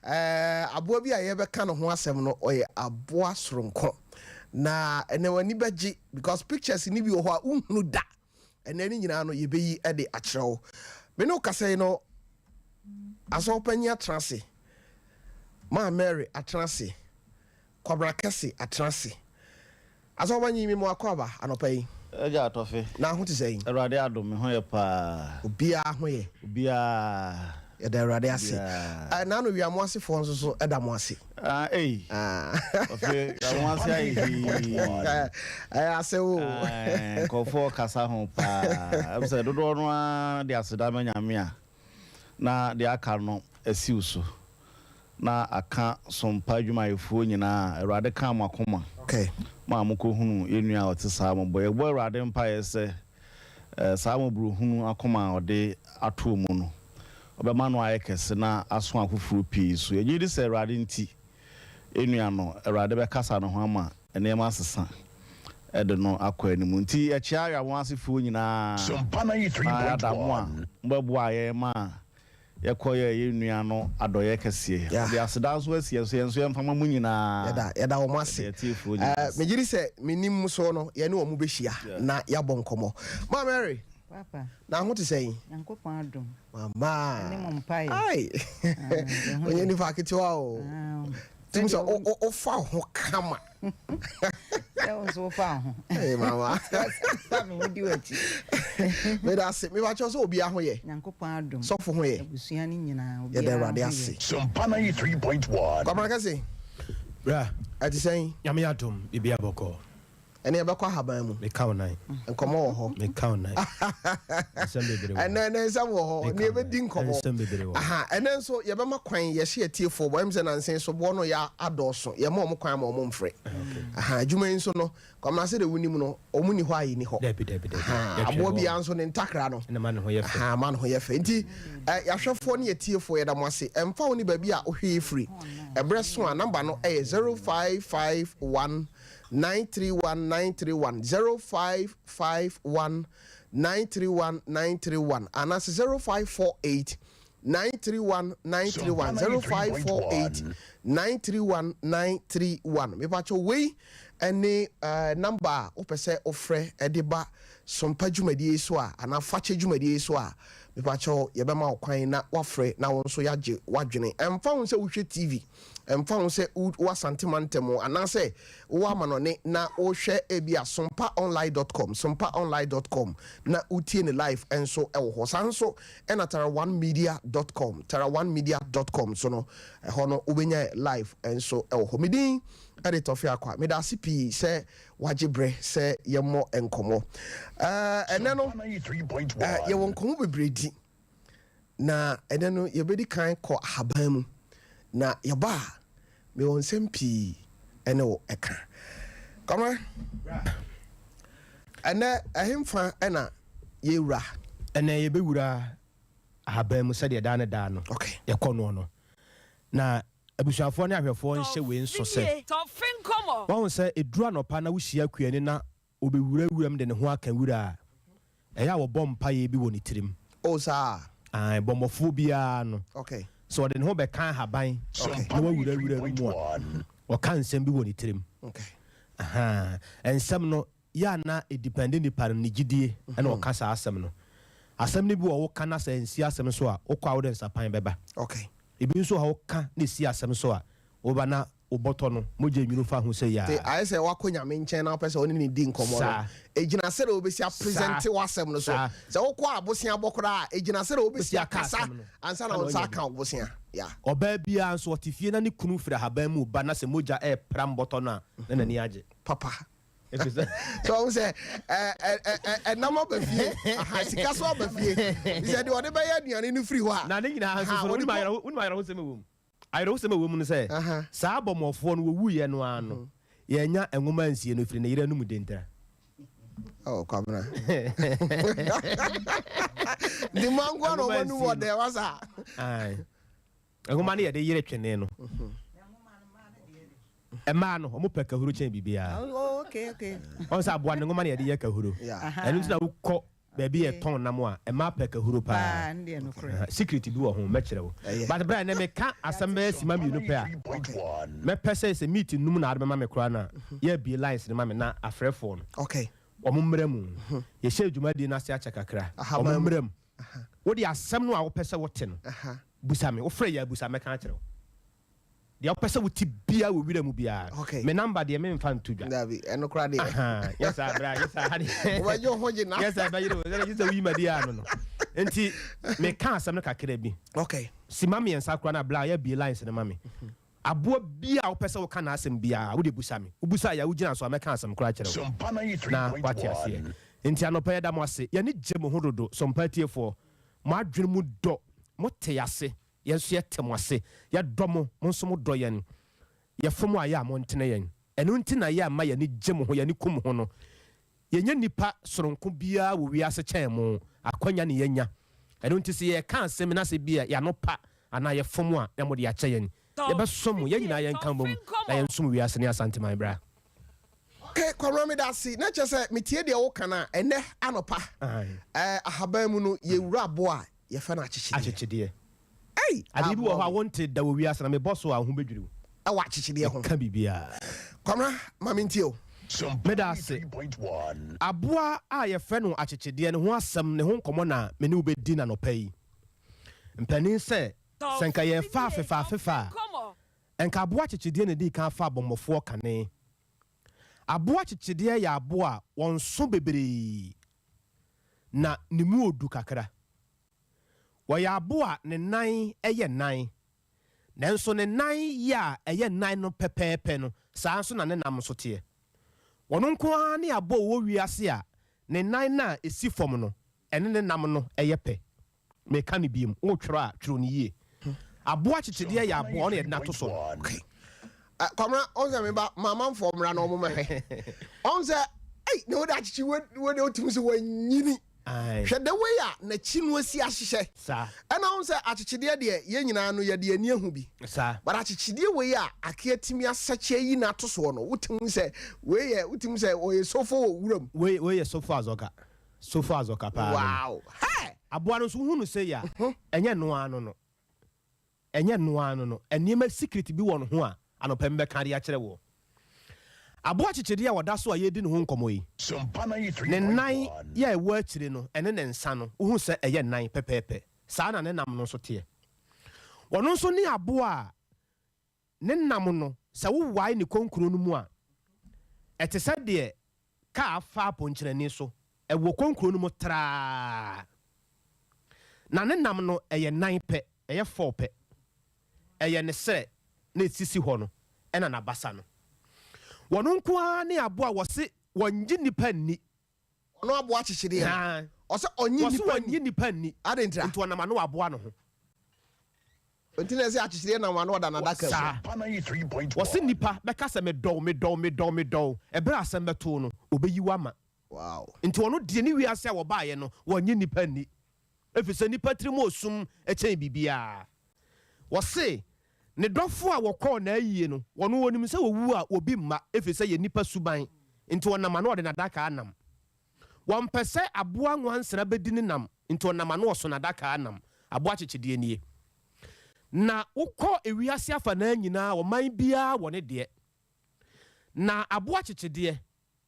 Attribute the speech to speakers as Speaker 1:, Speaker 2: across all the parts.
Speaker 1: Ɛɛ, aboa bi a yɛbɛka ne ho asɛm no, ɔyɛ aboa soronko. Na ɛnɛ w'ani bɛgye because pictures no bi wɔ hɔ a wonhunu da. Ɛnɛ ne nyinaa no yɛbɛyi de akyerɛ wo. Me ne wo kasa yi no, Asɔfopanyin atena ase, Maa Mary atena ase, Kwabena Kɛse atena ase. Asɔfopanyin, me mu akɔ aba anɔpa yi.
Speaker 2: Agya Atɔfe.
Speaker 1: Na ho te sɛn?
Speaker 2: Awurade adom, me ho yɛ paa.
Speaker 1: Obiara ho yɛ.
Speaker 2: Obiara.
Speaker 1: Yɛda Awurade ase. Naano Wiamo asefoɔ nso so da mo ase.
Speaker 2: Ah, ei. Ɔfe, Wiamo ase ayɛ hii.
Speaker 1: Ɛyɛ ase o.
Speaker 2: Nkurɔfoɔ kasa ho paa. Ɛm sɛ dodoɔ no ara de aseda ma Nyame a, na deɛ aka no asiw so. Na aka sompa adwumayɛfoɔ nyinaa a Awurade kaa mo akoma maa mokɔhunuu yɛn nua a ɔte saa mmɔbɔ. Yɛbɔ Awurade mpaeɛ sɛ saa mmɔborɔhunu akoma a ɔde ato mu no, ɔbɛma no ayɛ kɛse na aso afoforɔ pii so. Yɛgye di sɛ Awurade nti, yɛn nua no, Awurade bɛkasa ne ho ama nneɛma asesa de no akɔ anim. Nti yɛkyea Awɛamoa asefoɔ nyinaa na yɛada mo a mobɛboaa yɛn maa Yɛkɔyɛɛ yɛn nua no adɔeɛ kɛseɛ. Yɛde aseda nso asi yɛn so, yɛn nso yɛmfa ma mo nyinaa.
Speaker 1: Yɛda, yɛda wɔn ase.
Speaker 2: Yɛda atiefoɔ nyinaa ase.
Speaker 1: Megye di sɛ menim so no, yɛne wɔn bɛhyia na yɛabɔ nkɔmmɔ. Maa Mary,
Speaker 3: Papa.
Speaker 1: na ho te sɛn?
Speaker 3: Nyankopɔn adom.
Speaker 1: Mama.
Speaker 3: Ɛne mo mpaeɛ.
Speaker 1: Ai. Ɔnyɛ nipa ketewa o. Tumi sɛ wofa ho kama.
Speaker 3: Sɛ wo nso wofa ho.
Speaker 1: Hey, mama.
Speaker 3: Fa me ho di w'akyi.
Speaker 1: Meda ase. Meba kyerɛ sɛ obiara ho yɛ.
Speaker 3: Nyankopɔn adom.
Speaker 1: Sɔfo ho yɛ.
Speaker 3: Abusua no nyinaa
Speaker 1: Yɛda
Speaker 3: obiara
Speaker 1: Awurade
Speaker 3: ho
Speaker 1: ase.
Speaker 3: yɛ.
Speaker 4: Sompa 93.1.
Speaker 1: Kwabena Kɛse.
Speaker 5: Bra.
Speaker 1: Ɛte sɛn?
Speaker 5: Nyame adom, biribiara bɔkɔɔ.
Speaker 1: Ɛne yɛbɛkɔ ahaban mu.
Speaker 5: Meka wo nan.
Speaker 1: Nkɔmmɔ wɔ hɔ.
Speaker 5: Meka wo nan. Nsɛm bebree wɔ hɔ.
Speaker 1: Ɛnɛ ɛnɛ nsɛm wɔ hɔ. Ne yɛbɛdi nkɔmmɔ.
Speaker 5: Nsɛm bebree wɔ hɔ.
Speaker 1: Aha, ɛnɛ nso yɛbɛma kwan yɛhyɛ atiefoɔ bɔ. Ɛm sɛ nansa yi soboɔ no yɛ adɔɔso. Yɛma wɔn kwan ma wɔn mfrɛ. Aha, adwuma yi nso no, Kwamina sɛdeɛ wonim no, wɔn ni hɔ a yɛni hɔ.
Speaker 5: Dabi, dabi, dabi.
Speaker 1: Aha,
Speaker 5: Yɛtwɛn
Speaker 1: aboa
Speaker 5: wɔn.
Speaker 1: biara nso ne ntakra no.
Speaker 5: Ɛna ma ne ho yɛ fɛ.
Speaker 1: Aha, ma ne ho yɛ fɛ. Nti, eh, yɛahwɛfoɔ ne yɛtiefoɔ yɛda mo ase. Ɛmfa wo ne baabi a wohwɛ yɛ firi. Ɛberɛ so a, namba no ɛyɛ 0551 931 931 0551 931 931 anaasɛ 0548 931 931 0548 931 931. Mepakyɛ wei ne number a wopɛ sɛ wofrɛ de ba Sompa dwumadie yi so a anaa Fakyɛ dwumadie yi so a, mepakyɛ yɛbɛma wo kwan na woafrɛ na wo nso yɛagye w'adwene. Ɛmfa ho sɛ wohwɛ TV, ɛmfa ho sɛ wowɔ Asante mantam anaasɛ wowɔ amanɔne na wohwɛ ebia sompaonline dot com, sompaonline dot com na wotie ne live nso wɔ hɔ. Saa nso ɛna taraonemedia dot com, taraonemedia dot com so no, ɛhɔ no wobɛnya live nso wɔ hɔ. Me din de Tɔfe Akwa. Meda ase pii sɛ wagye berɛ sɛ yɛmmɔ nkɔmmɔ. Ɛnɛ no, yɛwɔ nkɔmmɔ bebree di. Na ɛnɛ no yɛbɛdi kan kɔ ahaban mu. Na yɛba a, mewɔ nsɛm pii ɛne wo ɛka. Kwamina, ɛnɛ ɛhemfa ɛna yɛwura?
Speaker 5: Ɛnɛ yɛbɛwura ahaban mu sɛdeɛ daa ne daa no yɛkɔ noɔ no. Na abusuafoɔ ne ahwɛfoɔ nhyɛ wei nso sɛ, wahu sɛ ɛduru anɔpa na wohyia kuani na ɔbɛwura wuram de ne ho aka wura a, ɛyɛ a wɔbɔ mpaeɛ bi wɔ ne tirim.
Speaker 1: Oh, saa?
Speaker 5: Ae, bɔmmɔfoɔ biara no, sɛ ɔde ne ho bɛka ahaban na wawura wura no mu a, ɔka nsɛm bi wɔ ne tirim. Aha, nsɛm no, yɛ a na ɛdipɛnde nipa no, ne gyidie ɛna ɔka saa asɛm no. Asɛm no bi wɔ woka na sɛ ɛnsi asɛm so a, wokɔ a wode nsapan bɛba. Ebi nso wɔ hɔ woka na ɛsi asɛm so a, woba na wobɔtɔ no, mogya nwunu fa ho sɛ yaa.
Speaker 1: Te ayɛ sɛ woakɔ Nyame nkyɛn na wopɛ sɛ wo ne no di nkɔmmɔ no, ɛgyina sɛdeɛ wobɛsi apresente w'asɛm no so. Sɛ wokɔ a bosea bɔ koraa a, ɛgyina sɛdeɛ wobɛsi akasa ansa na wo nsa aka wo bosea. Yeah.
Speaker 5: Ɔbaa biara nso, ɔte fie na ne kunu firi ahaban mu reba na sɛ mogya repra mbɔtɔ no a, na n'ani agye.
Speaker 1: Papa. So ɔhu sɛ ɛnam aba fie, aha, sika so aba fie, sɛ deɛ ɔde bɛyɛ aduane no firi hɔ a.
Speaker 5: Na ne nyinaa nso so no, wonim awerɛhosɛm ɛwɔ mu? Awerɛhosɛm a ɛwɔ mu ne sɛ, saa abɔmmɔfoɔ no, wɔwuiɛ no ara no, yɛannya nwoma ansie no, ɛfiri ne yere anom dentira.
Speaker 1: Oh, Kwabena. Nti mma nkoa na wɔn anum wɔ dɛ wasa.
Speaker 5: Nwoma no yɛde yere twene no. Mmaa no, wɔn pɛ kahuro kyɛn biribiara.
Speaker 3: Oh, okay, okay.
Speaker 5: Wɔn sɛ aboa no nwoma no yɛde yɛ kahuro. Ɛno nti na wokɔ. Baabi yɛ tɔn nam a, mmaa pɛ kahuro paa. Secret bi wɔ ho, mɛkyerɛ wo. But bra, ɛnɛ meka asɛm bɛyɛ sima mmienu pɛ a, mɛpɛ sɛ sɛ meat num na ade bɛma me koraa no a, yɛabie lines no ma me na afrɛfoɔ no. Wɔn mmra mu. Yɛhyɛɛ dwumadie no ase akyɛ kakra. Wɔn mmra mu. Wode asɛm no a wopɛ sɛ wote no, busa me. Wofrɛ yɛ a, busa mɛka akyerɛ wo. Deɛ wopɛ sɛ wote biara wɔ wira mu biara. Me number deɛ memfa nto dwa.
Speaker 1: Dabi, ɛno koraa deɛ.
Speaker 5: Nyɛ saa bra, nyɛ saa ha deɛ.
Speaker 1: Wobɛgye wo ho gye na.
Speaker 5: Nyɛ saa bɛyere wo, gye sɛ woyi m'adi ano no. Nti meka asɛm no kakra bi. Sima mmiɛnsa koraa na bra yɛabue lines no ma me. Aboa biara a wopɛ sɛ woka n'asɛm biara, wode busa me. Wobusa yɛ a, wogyina so a, mɛka asɛm koraa akyerɛ wo na woate aseɛ. Nti anɔpa yi yɛda mo ase. Yɛn ani gye mo ho dodo, Sompa atiefoɔ. Mo adwene mu dɔ. Mote ase. Yɛn nso yɛte mo ase. Yɛdɔ mo, mo nso modɔ yɛn. Yɛfom a, ɛyɛ a montene yɛn. Ɛno nti na ɛyɛ a ma yɛn ani gye mo ho, yɛn ani ku mo ho no. Yɛnyɛ nnipa soronko biara wɔ wiase kyɛn mo. Akwanya ne yɛanya. Ɛno nti sɛ yɛreka asɛm na sɛ ebia yɛn ano pa anaa yɛfom a, na mode akyɛ yɛn. Yɛbɛsom mo, yɛn nyinaa yɛnka mmom na yɛnsom wiase ne Asanteman bra.
Speaker 1: Ok Kwabena meda ase na kyerɛ sɛ metie deɛ woka no a ɛnɛ anɔpa eh, ahaban mu no yɛwura aboa a yɛfɛ no akyekyedeɛ.
Speaker 5: Akyekyedeɛ.
Speaker 1: Ei!
Speaker 5: Adeɛ bi wɔ hɔ a wonte da wɔ wiase na mebɔ so a wo ho bɛdwiri wo.
Speaker 1: Ɛwɔ akyekyedeɛ ho.
Speaker 5: Meka biribiara.
Speaker 1: Kwabena ma mentie o.
Speaker 5: Meda ase. Aboa a yɛfrɛ no akyekyedeɛ no ho asɛm, ne ho nkɔmmɔ na me ne wo bɛdi no anɔpa yi. Mpanin sɛ, sɛ nka yɛrefa afefa afefa a, nka aboa akyekyedeɛ na ɛdii kan fa abɔmmɔfoɔ kane. Aboa akyekyedeɛ yɛ aboa a wɔnso bebree na ne mu ɔdu kakra. Wɔyɛ aboa a ne nan yɛ nan, nanso ne nan yɛ a ɛyɛ nan no pɛpɛɛpɛ no, saa ara nso na ne nam nso teɛ. Ɔno nko ara ne aboa a ɔwɔ wiase a ne nan no a ɛsi fam no, ɛne ne nam no yɛ pɛ. Meka no bio, wotwerɛ a, twerɛ no yie. Aboa kyekyedeɛ yɛ aboa, ɔno na yɛde no ato so no.
Speaker 1: Okay. Uh, Kwamina, ɔn sɛ meba ma amanfoɔ mmra na ɔmo mɛhwɛ. Ɔn sɛ, ei, na wode akyekye wode wotumi sɛ wanyini. Hwɛ the way a n'akyi no asi ahyehyɛ. Ɛna wohu sɛ akyekyedeɛ deɛ yɛn nyinaa no yɛde ani ahu bi. But akyekyedeɛ wei a ake atumi asakye ayi no ato soɔ no, wotumi hu sɛ wei yɛ wotumi sɛ ɔyɛ sofo wɔ wuram.
Speaker 5: Wei wei yɛ sofo azɔka. Sofo azɔka paa no.
Speaker 1: Wow! Hey!
Speaker 5: Aboa no nso wohu no sei a, ɛnyɛ ɛno ara no no. Ɛnyɛ ɛno ara no no, nneɛma secret bi wɔ ne ho a anɔpa yi mebɛka de akyerɛ woɔ. Aboa kyekyedeɛ a ɔda so a yɛredi ne ho nkɔmmɔ yi, ne nan yɛ a ɛwɔ akyire no ne ne nsa no, wohu sɛ ɛyɛ nan pɛpɛɛpɛ. Saa na ne nam no nso teɛ. Ɔno nso ne aboa a Ne nam no, sɛ wowae ne konkuro no mu a, ɛte sɛ deɛ kaa afa aponkyerɛni so, ɛwɔ konkuro no mu traa. Na ne nam no, ɛyɛ nan pɛ, ɛyɛ fɔɔ pɛ. Ɛyɛ ne srɛ na ɛsisi hɔ no, ɛna n'abasa no. Wɔn nko ara ne aboa a wɔse wɔnnye nnipa nni.
Speaker 1: Ɔno aboa kyekyedeɛ no, ɔsɛ ɔnnye
Speaker 5: nnipa nni.
Speaker 1: Wɔse
Speaker 5: wɔnnye nnipa nni.
Speaker 1: Adɛn ntira?
Speaker 5: Nti ɔnam ano aboa ne ho.
Speaker 1: Nti na ɛsɛ akyekyedeɛ nam ano ɔda n'adaka mu.
Speaker 5: Saa. Wɔse nnipa bɛka sɛ medɔ wo, medɔ wo, medɔ wo, medɔ wo, ɛberɛ a asɛm bɛto wo no, ɔbɛyi wo ama.
Speaker 1: Wow.
Speaker 5: Nti ɔno deɛ ne wiase a wɔbaeɛ no, wɔnnye nnipa nni. Ɛfiri sɛ nnipa tirim wɔ sum kyɛn biribiara. Wɔse ne dɔfo a wɔkɔɔ n'ayie no, ɔno ɔnim sɛ ɔwu a obi mma, ɛfiri sɛ yɛ nnipa suban, nti ɔnam ano ɔde n'adaka nam. Wɔmpɛ sɛ aboa nwansena bɛdi ne nam, nti ɔnam ano ɔso n'adaka nam. Aboa kyekyedeɛ nie. Na wokɔ ewiase afanaa nyinaa, ɔman biara wɔ ne deɛ. Na aboa kyekyedeɛ,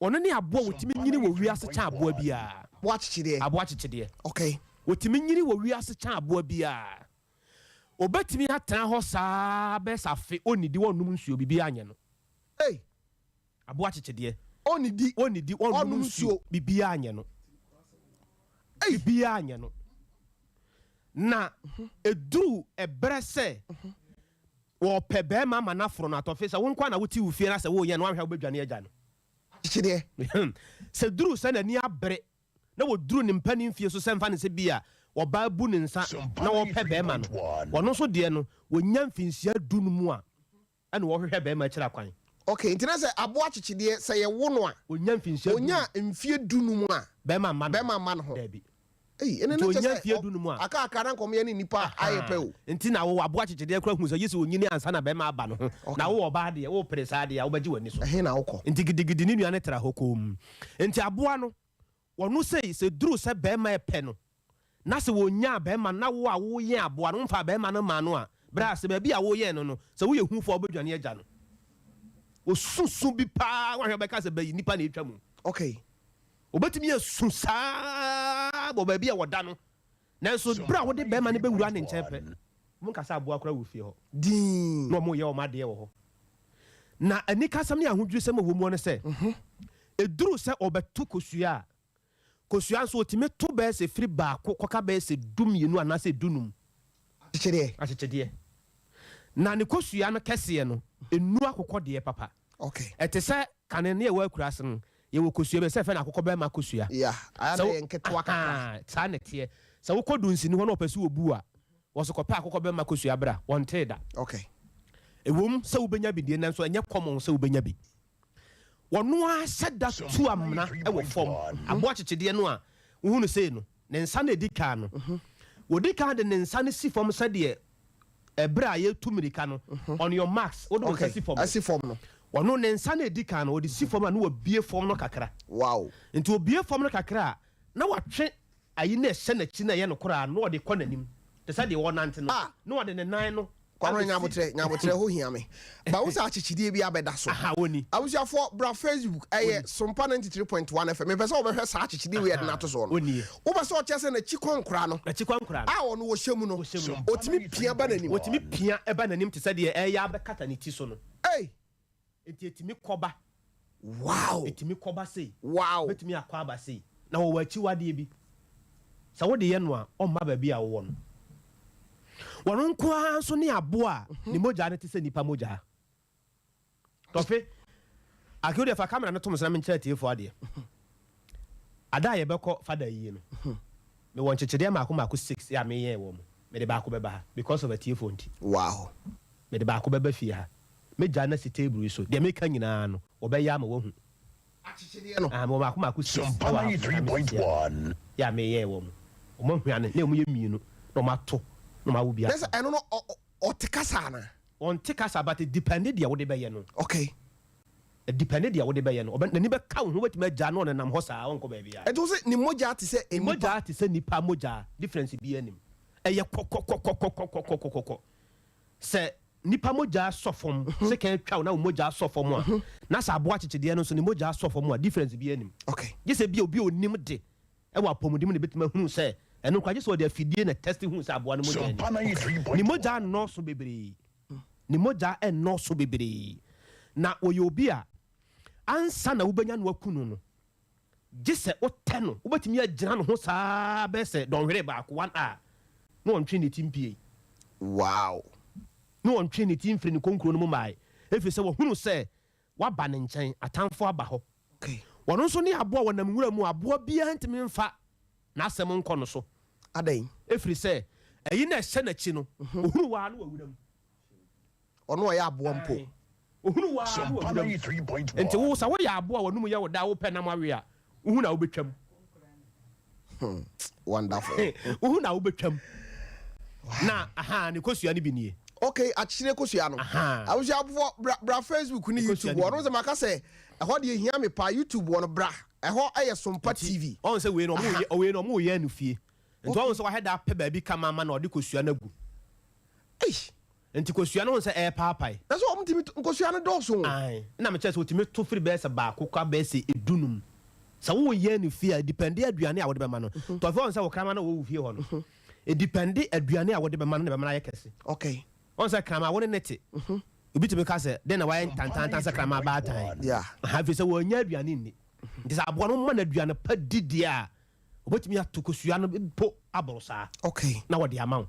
Speaker 5: ɔno ne aboa a ɔtumi nyini wɔ wiase kyɛn aboa biara.
Speaker 1: Aboa kyekyedeɛ.
Speaker 5: Aboa kyekyedeɛ.
Speaker 1: Okay.
Speaker 5: Ɔtumi nyini wɔ wiase kyɛn aboa biara. Ɔbɛtumi atena hɔ saa bɛyɛ sɛ afe, ɔnnidi, ɔnnom nsuo, biribiara nyɛ no.
Speaker 1: Ei!
Speaker 5: Aboa kyekyedeɛ.
Speaker 1: Ɔnnidi,
Speaker 5: Ɔnnidi, ɔnnom
Speaker 1: ɔnnom
Speaker 5: nsuo,
Speaker 1: nsuo.
Speaker 5: biribiara nyɛ no.
Speaker 1: Ei!
Speaker 5: Biribiara nyɛ no. Na ɛduru ɛberɛ sɛ wɔpɛ barima ama no aforo no atɔfe, sɛ wo nko ara na wote wo fie na sɛ woreyɛ no, woanhwɛ a wobɛdwane agya no.
Speaker 1: Akyekyedeɛ.
Speaker 5: Sɛ duru sɛ n'ani abere na wɔduru ne mpanin mfie so sɛ mfa no sɛ bi a ɔbaa bu ne nsa na ɔrepɛ barima no, ɔno nso deɛ no, wɔnya mfinhyia du no mu a, ɛna wɔhwehwɛ barima akyiri akwan.
Speaker 1: Ok, nti na sɛ aboa kyekyedeɛ, sɛ yɛwo no a,
Speaker 5: Ɔnya mfinhyia du
Speaker 1: ɔnya mfie du no mu a,
Speaker 5: barima mma ne ho.
Speaker 1: barima mma ne ho.
Speaker 5: Daabi.
Speaker 1: Ei, ɛnɛ
Speaker 5: Nti
Speaker 1: na kyerɛ
Speaker 5: ɔnya
Speaker 1: sɛ
Speaker 5: mfie du no mu a.
Speaker 1: aka akra na nkɔmyɛ ne nnipa ayɛ pɛ o.
Speaker 5: Nti na wo aboa kyekyedeɛ koraa hu sɛ gye sɛ ɔnyini ansa na barima aba ne ho. Na wo ɔbaa deɛ, wopere saa deɛ a, wobɛgye w'ani so.
Speaker 1: Ɛhe na wokɔ?
Speaker 5: Nti gidigidi ne nua no tra hɔ komm. Nti aboa no. Ɔno sei, sɛ duru sɛ bɛrima ɛpɛ no, na sɛ wɔnyaa bɛrima no, na wo a woyɛn aboa no, womfaa bɛrima no mmaa no a, berɛ a sɛ baabi a woyɛn no no, sɛ woyɛ hufoɔ a wobɛdwane agya no. Ɔsu su bi paa, woahwɛ a wobɛka sɛ bɛyi nnipa na ɛtwa mu.
Speaker 1: Okay.
Speaker 5: Ɔbɛtumi asu saa wɔ baabi a wɔda no, nanso berɛ a wode bɛrima no bɛwura ne nkyɛn pɛ, wɔnka sɛ aboa koraa wɔ fie hɔ.
Speaker 1: Dinn.
Speaker 5: Na wɔyɛ wɔn adeɛ wɔ hɔ. Na anikasɛm ne ahodwirisɛm a ɛwɔ mu ne sɛ, ɛduru sɛ ɔbɛto kosua a, kosua nso ɔtumi to bɛyɛ sɛ firi baako kɔka bɛyɛ sɛ dumienu anaasɛ dunum.
Speaker 1: Akyekyedeɛ.
Speaker 5: Akyekyedeɛ. Na ne kosua no kɛseɛ no, ɛnnu akokɔ deɛ papa.
Speaker 1: Okay.
Speaker 5: Ɛte sɛ kane ne yɛwɔ akuraase no, yɛwɔ kosua bi a sɛ yɛfrɛ no akokɔ bɛrima kosua.
Speaker 1: Yeah, ayɛ
Speaker 5: Sɛ
Speaker 1: na
Speaker 5: wo,
Speaker 1: ɛyɛ nketewa kakra.
Speaker 5: ahaa, saa na ɛteɛ. Sɛ wokɔ dunsini hɔ na ɔpɛ sɛ ɔbu a, wɔse kɔpɛ akokɔ bɛrima kosua bra, wɔntee da.
Speaker 1: Okay.
Speaker 5: Ɛwom sɛ wobɛnya bi deɛ, nanso ɛnyɛ common sɛ wobɛnya bi. Wɔno ara hyɛ da tu amena wɔ fam. Aboa kyekyedeɛ no a wohu no sei no, ne nsa no a ɛdi kan no, wɔdi kan de ne nsa no si fam sɛdeɛ ɛberɛ a yɛretu mmirika no, on your marks, wode wo nsa si fam no.
Speaker 1: Asi fam no.
Speaker 5: Ɔno ne nsa no a ɛdi kan no, ɔde si fam a na wabue fam no kakra.
Speaker 1: Wow.
Speaker 5: Nti ɔbue fam no kakra a, na watwe ayi no a ɛhyɛ n'akyi no a ɛyɛ no koraa no, na ɔde kɔ n'anim te sɛ deɛ ɔrenante no, na ɔde ne nan no
Speaker 1: Kwabena
Speaker 5: abɛsi.
Speaker 1: Nyabotrɛ, Nyabotrɛ ho hia me. But wo sɛ akyekyedeɛ bi abɛda so.
Speaker 5: Aha, wɔni.
Speaker 1: Abusuafoɔ bra Facebook, ɛyɛ
Speaker 5: Wɔni.
Speaker 1: Sompa 93.1 FM. Mepɛ sɛ wobɛhwɛ saa akyekyedeɛ wei a yɛde no
Speaker 5: Aha,
Speaker 1: ato soɔ no.
Speaker 5: wɔnie.
Speaker 1: Wopɛ sɛ ɔkyerɛ sɛ n'akyi kɔnkora no,
Speaker 5: N'akyi kɔnkora no.
Speaker 1: a ɔno ɔhyɛ mu no,
Speaker 5: Ɔhyɛ mu no.
Speaker 1: ɔtumi pia ba n'anim.
Speaker 5: Ɔtumi pia ba n'anim te sɛ deɛ ɛreyɛ abɛkata ne ti so no.
Speaker 1: Ei!
Speaker 5: Enti ɛtumi kɔba.
Speaker 1: Wow!
Speaker 5: Ɛtumi kɔba sei.
Speaker 1: Wow!
Speaker 5: Ɛbɛtumi akɔ aba sei. Na wɔwɔ akyiwadeɛ bi. Sɛ wode yɛ no a, ɔmma baabi a wowɔ no. Wɔn nko ara nso ne aboa a ne mogya no te sɛ nnipa mogya. Tɔfe, Ake wodeɛ fa camera no tom so na menkyerɛ atiefoɔ adeɛ. Ada a yɛbɛkɔ fada yie no, mewɔ nkyekyedeɛ mmaako mmaako six a meyɛɛ wɔ mu. Mede baako bɛba ha because of atiefoɔ nti.
Speaker 1: Wow!
Speaker 5: Mede baako bɛba fie ha. Mɛgyaa no asi table yi so. Deɛ meka nyinaa no, wɔbɛyɛ ama woahu.
Speaker 1: Akyekyedeɛ no.
Speaker 5: Ah, mewɔ mmaako mmaako six wɔ ha ha me sisi a, yɛ a meyɛɛ wɔ mu. Wɔn ahuane, na wɔn yɛ mmienu, na wɔn ato, na wɔn awo bi
Speaker 1: Na
Speaker 5: aka
Speaker 1: sɛ
Speaker 5: ho.
Speaker 1: ɛno no, ɔ, ɔ, ɔte kasa anaa?
Speaker 5: Ɔnte kasa, but ɛdepɛnde deɛ wode bɛyɛ no.
Speaker 1: Okay.
Speaker 5: Ɛdepɛnde deɛ wode bɛyɛ no. Ɔbɛ, n'ani bɛka wo ho, wobɛtumi agyaa no, ɔnenam hɔ saa, ɔnkɔ baabiara.
Speaker 1: Ɛnti wo se ne mogyaa te sɛ
Speaker 5: Ne
Speaker 1: nnipa?
Speaker 5: mogyaa te sɛ nnipa mogyaa, difference biara nnim. Ɛyɛ kɔkɔkɔkɔkɔkɔkɔkɔkɔ. Sɛ nnipa mogya sɔ fam, sekan twa wo na wo mogya sɔ fam a, na sɛ aboa kyekyedeɛ no nso ne mogya sɔ fam a, difference biara nnim. Gye sɛ ebia obi a ɔnim de wɔ apɔmuden mu na ɛbɛtumi ahunu sɛ ɛno koraa, gye sɛ ɔde afidie na test hunu sɛ aboa no mogya ni. Ne mogya nnɔɔso bebree. Ne mogya nnɔɔso bebree. Na ɔyɛ obi a ansa na wobɛnya no aku no no, Gye sɛ wotɛ no, wobɛtumi agyina ne ho saa ara bɛyɛ sɛ dɔnhwere baako, one hour, na ɔntwee ne ti mpiei.
Speaker 1: Wow!
Speaker 5: Na ɔntwee ne ti mfiri ne konkuro no mu mmae, ɛfiri sɛ wahunu sɛ waba ne nkyɛn, atamfo aba hɔ.
Speaker 1: Okay.
Speaker 5: Ɔno nso ne aboa a ɔnam nwura mu a aboa biara ntumi mfa n'asɛm nkɔ no so.
Speaker 1: Adɛn?
Speaker 5: Ɛfiri sɛ ɛyi na ɛhyɛ n'akyi no, ɔhunu wo ara na wawura mu.
Speaker 1: Ɔno ɔyɛ aboa mpo.
Speaker 5: Ae, ohunu wo ara na wawura mu. Enti wo, sɛ woyɛ aboa a w'anom yɛ wo dɛ a wopɛ nam awe a, wohu na wobɛtwam.
Speaker 1: Hmm, wonderful.
Speaker 5: Wohu na wobɛtwam. Na, aha, ne kosua no bi nie.
Speaker 1: Okay, akyekyere kosua no.
Speaker 5: Aha.
Speaker 1: Abusuafoɔ, bra, bra Facebook ne
Speaker 5: Ne kosua
Speaker 1: YouTube
Speaker 5: no
Speaker 1: hɔ.
Speaker 5: bi
Speaker 1: Ɔno
Speaker 5: nie.
Speaker 1: sɛ maka sɛ, ɛhɔ deɛ hia me paa, YouTube hɔ no, bra. Ɛhɔ yɛ Sompa TV.
Speaker 5: Ɔhu sɛ wei no, ɔmo yɛ, wei no, ɔmo yɛ no fie. Nti ɔhu sɛ wahɛ da apɛ baabi kama ama na ɔde kosua no agu.
Speaker 1: Ei!
Speaker 5: Nti kosua no wohu sɛ ɛɛpaapae.
Speaker 1: Na sɛ wɔn tumi to, nkosua no dɔɔso o.
Speaker 5: Ae, ɛna mekyerɛ sɛ wɔtumi to firi bɛyɛ sɛ baako kɔ bɛyɛ sɛ dunum. Sɛ woyɛ no fie a, ɛdipɛnde aduane a wode bɛma no. Tɔfe woahu sɛ wo kraman no a ɔwɔ wo fie hɔ no, ɛdipɛnde aduane a wode bɛma no na ɛbɛma no ayɛ kɛse.
Speaker 1: Okay.
Speaker 5: Woahu sɛ kraman wo ne no te, obi tumi ka sɛ, dɛn na wayɛ ntantantan sɛ kraman baatan?
Speaker 1: Yeah.
Speaker 5: Aha, ɛfiri sɛ wɔnnya aduane nni. Nti sɛ aboa no woma no aduane pa di deɛ a, Wɔbɛtumi ato kosua no mpo aboro saa na wɔde ama wo.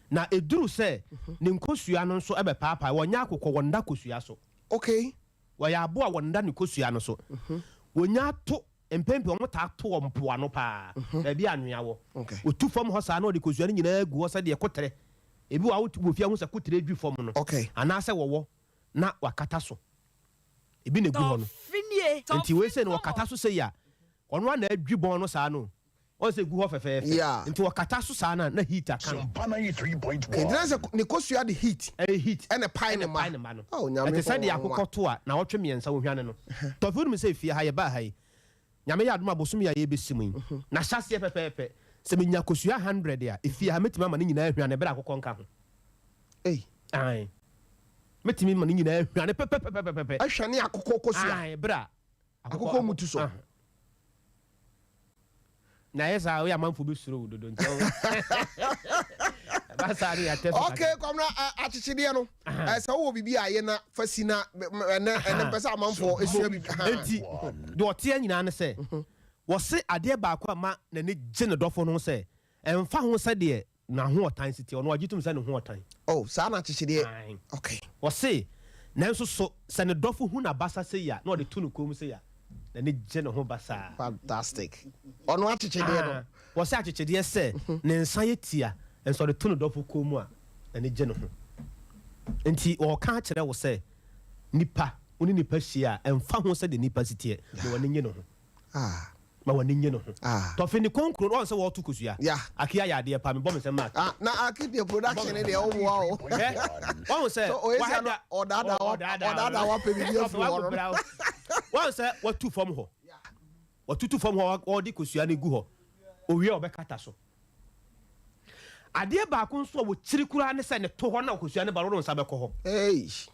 Speaker 5: Na ɛduru sɛ ne nkosua no nso bɛpaapae, wɔnyɛ akokɔ, wɔnna kosua so. Wɔyɛ aboa a wɔnna ne kosua no so. Wɔnya to, mpɛn pii wɔtaa to wɔ mpoano paa, baabi a anwea wɔ. Wɔtu fam hɔ saa na wɔde kosua no nyinaa gu hɔ sɛdeɛ koterɛ. Ebi wɔ hɔ a wɔ fie a wohu sɛ koterɛ dwi fam no, anaasɛ wɔwɔ na wɔakata so. Ebi na egu hɔ no. Nti wei sei no wɔkata so sei a, ɔno ara na adwi bɔn no saa no. Ɔn sɛ egu hɔ fɛfɛɛfɛ.
Speaker 1: Yeah.
Speaker 5: Nti wɔkata so saa no a, na heat aka no.
Speaker 1: Okay, nti na sɛ ne kosua de heat.
Speaker 5: Ɛyɛ heat.
Speaker 1: Ɛna ɛpae ne
Speaker 5: Ɛna
Speaker 1: mma.
Speaker 5: ɛpae ne mma no.
Speaker 1: Oh, Nyame
Speaker 5: Ɛte sɛ deɛ
Speaker 1: nwanwa.
Speaker 5: akokɔ to a naawɔtwe mmiɛnsa wohwane no. Tɔfe wonim sɛ efie ha yɛbaa ha yi, Nyame yɛ adom a bosome a yɛrebɛsi mu yi, n'ahyɛaseɛ pɛpɛɛpɛ, sɛ menya kosua 100 a, efie ha mɛtumi ama ne nyinaa ahwane berɛ a akokɔ nka ho.
Speaker 1: Ei.
Speaker 5: Ae. Mɛtumi ma ne nyinaa ahwane pɛpɛpɛpɛpɛpɛ.
Speaker 1: Ahwane akokɔ kosua.
Speaker 5: Ae, berɛ a
Speaker 1: akokɔ mutu so.
Speaker 5: Na ɛyɛ saa woyɛ amanfoɔ bɛsuro wo dodo nti ɛba saa ne yɛatɛ so.
Speaker 1: Okay, Kwamina, akyekyedeɛ no sɛ wowɔ biribi a yɛ na fa si na ɛnɛ ɛnɛ mpɛ sɛ amanfoɔ ɛsua biribi.
Speaker 5: Enti deɛ ɔteɛ nyinaa ne sɛ wɔse adeɛ baako a ma n'ani gye ne dɔfo no ho sɛ ɛmfa ho sɛdeɛ N'ahoɔtan si teɛ, ɔno ɔgye tom sɛ ne ho ɔtan.
Speaker 1: Oh, saa na akyekyedeɛ.
Speaker 5: Ae.
Speaker 1: Okay.
Speaker 5: Ɔse, nanso so sɛ ne dɔfo hu n'abasa sei a, na ɔde to ne kɔn mu sei a, n'ani gye ne ho basaa.
Speaker 1: Fantastic. Ɔno akyekyedeɛ no.
Speaker 5: Ah, wɔse akyekyedeɛ sɛ ne nsa yɛ tia, nso ɔde to ne dɔfo kɔn mu a, n'ani gye ne ho. Nti ɔɔka akyerɛ wo sɛ, nipa, wo ne nipa hyia a, ɛmfa ho sɛdeɛ nipa si teɛ, ma w'ani nye ne ho.
Speaker 1: Ah.
Speaker 5: Ma w'ani nnye ne ho.
Speaker 1: Ah.
Speaker 5: Tɔfe ne kɔnkron ɔn sɛ wɔɔto kosua.
Speaker 1: Yeah.
Speaker 5: Aki ayɛ adeɛ paa mebɔ me nsam ma Aki.
Speaker 1: Ah na Aki deɛ production ne deɛ woboa o.
Speaker 5: Hwɛ wahu sɛ
Speaker 1: So oye
Speaker 5: wahɛ
Speaker 1: sia no
Speaker 5: da
Speaker 1: ɔdaadaa wa ɔdaadaa wa pɛ biribi afiri hɔ no.
Speaker 5: Wahu sɛ watu fam hɔ. Watutu fam hɔ ɔde kosua no gu hɔ. Owie a ɔbɛkata so. Adeɛ baako nso a wɔkyiri koraa ne sɛ ne to hɔ na kosua no ba no wode wo nsa bɛkɔ hɔ.
Speaker 1: Eish.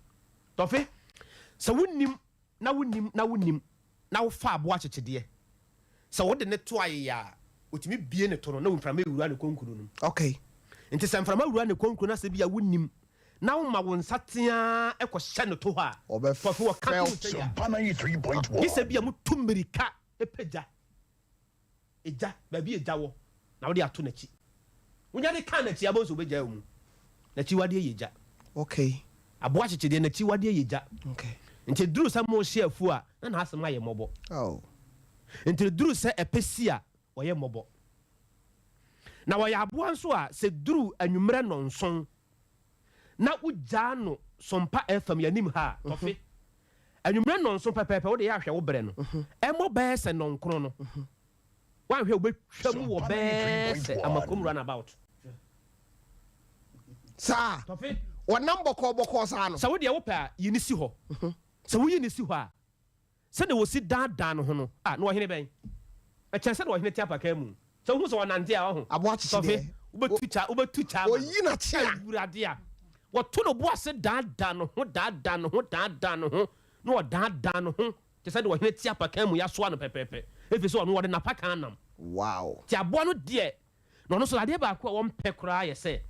Speaker 5: Tɔfe sɛ wonim na wonim na wonim na wofa aboa akyekyedeɛ, sɛ wode no to ayeya a, ɔtumi bue ne to no na mframa wura ne konkuro no mu.
Speaker 1: Okay.
Speaker 5: Nti sɛ mframa wura ne konkuro no asɛ bi a wonim na woma wo nsa teaa kɔhyɛ ne to hɔ a, tɔfe wɔka to wo sɛ ya. Gye sɛ bi a motu mmirika pagya. Egya, baabi a egya wɔ, na wode ato n'akyi. Wonya de ka n'akyi a, wobɛhu sɛ obegyae wo mu. N'akyiwadeɛ yɛ gya.
Speaker 1: Okay.
Speaker 5: Aboa kyekyedeɛ, n'akyiwadeɛ yɛ gya.
Speaker 1: Okay.
Speaker 5: Nti eduru sɛ morehye afuo a, na n'asɛm ayɛ mmɔbɔ.
Speaker 1: Oh.
Speaker 5: Nti eduru sɛ ɛpɛ si a, ɔyɛ mmɔbɔ. Na ɔyɛ aboa nso a, sɛ eduru anwummerɛ nnɔnson, na wogyaa no Sompa FM yɛn anim ha a, tɔfe. Anwummerɛ nnɔnson pɛpɛɛpɛ, wode yɛ ahwɛ wo berɛ no, ɛmmɔ bɛyɛ sɛ nnɔnkron no, woanhwɛ a wobɛtwa mu wɔ bɛyɛ sɛ Amakom run about.
Speaker 1: Saa,
Speaker 5: Tɔfe.
Speaker 1: wɔnam bɔkɔɔ bɔkɔɔ saa no.
Speaker 5: Sɛ wo deɛ wopɛ a, yi no si hɔ. Sɛ woyi no si hɔ a, Sɛdeɛ ɔsi daadaa ne ho no, a, na ɔhene bɛn? Ɛkyɛn sɛdeɛ ɔhene te apakan mu. Sɛ wohu sɛ ɔnante a, ɔho.
Speaker 1: Aboa kyekye
Speaker 5: Tɔfe,
Speaker 1: deɛ.
Speaker 5: wobɛtu kya, wobɛtu kya ama no.
Speaker 1: Ɔyi n'akyea.
Speaker 5: Awurade a, wɔto ne bo ase daadaa ne ho, daadaa ne ho, daadaa ne ho, na ɔdaadaa ne ho te sɛ deɛ ɔhene te apakan mu, yɛasoa no pɛpɛɛpɛ, ɛfiri sɛ ɔno ɔde n'apakan nam.
Speaker 1: Wow.
Speaker 5: Nti aboa no deɛ, Na ɔno nso adeɛ baako a wɔmpɛ koraa yɛ sɛ,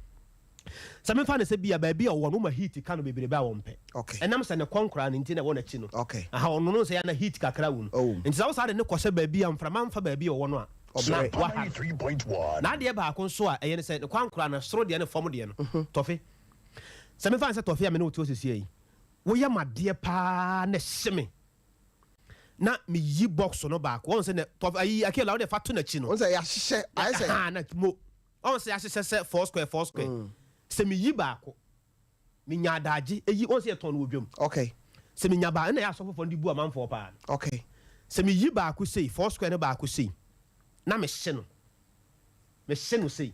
Speaker 5: sɛ memfa no sɛ bi a baabi a ɔwɔ no woma heat ka no bebrebe a wɔmpɛ.
Speaker 1: Okay.
Speaker 5: Ɛnam sɛ ne kɔn koraa no nti na ɛwɔ n'akyi no.
Speaker 1: Okay.
Speaker 5: Aha, ɔno no sɛ yɛ na heat kakra wɔ mu.
Speaker 1: Oh.
Speaker 5: Nti sɛ wo saa de ne kɔhyɛ baabi a mframa mfa baabi a ɔwɔ no a, na
Speaker 1: Ɔbrɛ.
Speaker 5: waha no. Na adeɛ baako nso a ɛyɛ ne sɛ ne kwan koraa no, soro deɛ ne fam deɛ no, tɔfe. Sɛ memfa no sɛ tɔfe a me ne wo te hɔ seesei yi, woyɛ m'adeɛ paa na ɛhye me. na meyi box no baako wɔn sɛ na tɔf ayi akela wɔde fa to n'akyi no.
Speaker 1: Wɔn sɛ yɛahyehyɛ ayɛ sɛ.
Speaker 5: Ɛhaa na mo wɔn sɛ yɛahyehyɛ sɛ four square four square mm. Sɛ meyi baako menya adagye eyi wɔn sɛ yɛtɔn no wɔ dwam.
Speaker 1: Okay.
Speaker 5: Sɛ menya baako ɛna yɛ asɔfofoɔ no de bu amanfoɔ paa no.
Speaker 1: Okay.
Speaker 5: Sɛ meyi baako sei four square no baako sei na mehye no. Mehye no sei.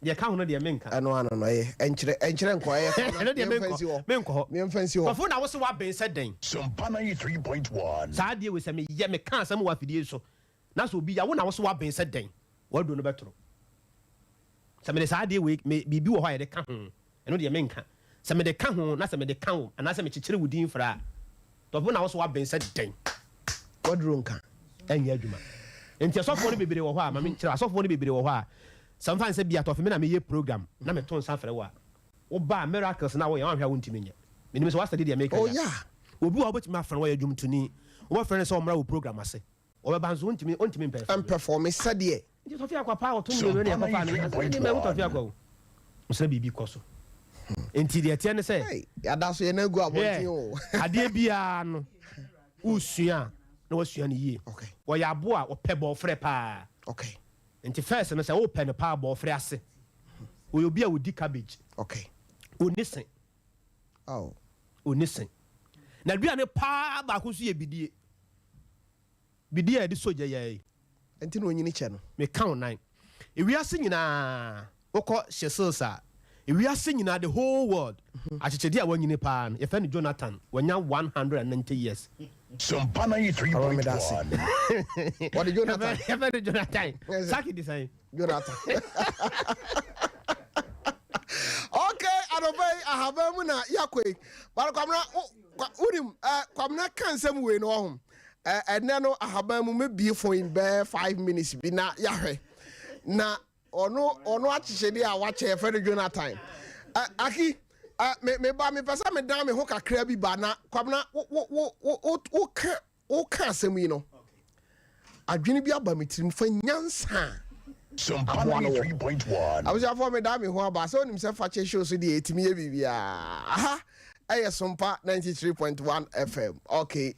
Speaker 5: Deɛ ɛka ho no deɛ menka.
Speaker 1: Ɛno ano no ɛyɛ ɛnkyerɛ ɛnkyerɛ nkɔ ɛyɛ kɔ
Speaker 5: Ɛno deɛ
Speaker 1: meɛmfa nsi
Speaker 5: menkɔ
Speaker 1: hɔ
Speaker 5: menkɔ hɔ.
Speaker 1: Meɛmfa nsi hɔ.
Speaker 5: Kɔfo na wose woaben sɛ dɛn?
Speaker 4: Sompa 93.1.
Speaker 5: Saa adeɛ wei sɛ meyɛ meka asɛm wɔ afidie yi so na sɛ obi ya wo na wose woaben sɛ dɛn? W'aduro no bɛtoro. Sɛ mede saa adeɛ wei me biribi wɔ hɔ a yɛde ka ho ɛno deɛ menka. Sɛ mede ka ho na sɛ mede ka wo anaasɛ mekyekyere wo din fra a, dɔfo na wo so woaben sɛ dɛn?
Speaker 1: Waduro nka.
Speaker 5: Ɛnyɛ adwuma. Nti asɔfoɔ no bebree wɔ hɔ a, ma menkyerɛ wo, asɔfoɔ no bebree wɔ hɔ a, sɛ mfa no sɛ bia tɔfe me na meyɛ program na meto nsa frɛ wo a, woba a miracles no a woyɛ woanhwɛ a wontumi nyɛ. Menim sɛ woasɛde deɛ meka
Speaker 1: Oh
Speaker 5: yi a.
Speaker 1: yeah.
Speaker 5: Obi wɔ hɔ a wobɛtumi afrɛ no, ɔyɛ dwomtoni, wobɛfrɛ no sɛ ɔmmra wo program ase. Ɔbɛba nso ontumi ontumi mpɛfɔme.
Speaker 1: Mpɛfɔme sɛdeɛ.
Speaker 5: Nti Tɔfe Akwa paa ɔto mmienu na yɛkɔfaa no asɛ ne mahu Tɔfe Akwa o. Mesrɛ biribi kɔ so. Nti deɛ ɛteɛ ne sɛ.
Speaker 1: Hey, yɛada so yɛn agu abɔnten o.
Speaker 5: Adeɛ biara no wosua a na wasua no yie.
Speaker 1: Okay.
Speaker 5: Wɔyɛ aboa a wɔpɛ bɔɔfrɛ paa.
Speaker 1: Okay.
Speaker 5: Nti first no sɛ wopɛ no paa bɔɔfrɛ ase. Ɔyɛ obi a ɔdi cabbage.
Speaker 1: Okay.
Speaker 5: Ɔnni se.
Speaker 1: Oh.
Speaker 5: Ɔnni se. N'aduane paa baako nso yɛ bidie. Bidie a yɛde sɔ gya yi ara yi.
Speaker 1: Nti na onyini kyɛ no.
Speaker 5: Meka wo nan. Ewiase nyinaa, wokɔ Shesils a, ewiase nyinaa, the whole world, akyekyedeɛ a wanyini paa no, yɛfrɛ no Jonathan, wanya 190 years.
Speaker 4: Sompa
Speaker 1: Ɔrɔ meda ase.
Speaker 4: 93.1.
Speaker 1: Wɔde Jonathan.
Speaker 5: Yɛfɛ no Jonathan. Saki de sɛn?
Speaker 1: Jonathan. Okay, anɔpa yi ahaban mu na yɛakɔ yi. But Kwamina, wonim, Kwamina ka nsɛm wei no ɔho. Ɛnɛ no ahaban mu mebie phone in bɛɛ 5 minutes bi na yɛahwɛ. Na ɔno akyekyɛdeɛ a wakyɛ yɛfɛ no Jonathan. Aki, me ba mepɛ sɛ medan me ho kakra bi ba na Kwamina wo wo wo wo wo woka woka asɛm yi no. Adwene bi aba me tirim fa nyansa a
Speaker 4: Sompa
Speaker 1: aboa no wɔ.
Speaker 4: 93.1.
Speaker 1: Abusuafoɔ, meda me ho aba sɛ wonim sɛ fakyɛ show so deɛ ɛtumi yɛ biribiaa aha. Ɛyɛ Sompa 93.1 FM. Okay.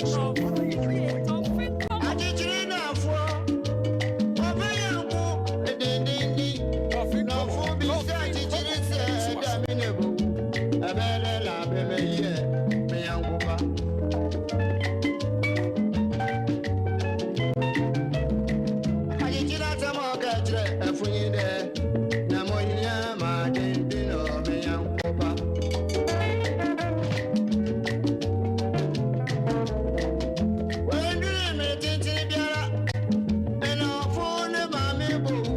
Speaker 4: Sompa 93.1.
Speaker 6: Akyekyere nafoɔ ɔbɛyɛ nko dendenden nɔfo bi sɛ akyekyere sɛ ɛda me ne bo ɛbɛyɛ la bɛmɛ yɛ meyanko pa. Akyekyere asɛm a ɔka kyerɛ ɛfonyi dɛ na moyɛ ma denden na meyanko pa. Wenduru mmiri tenten biara ɛna ɔfo ne maame bowu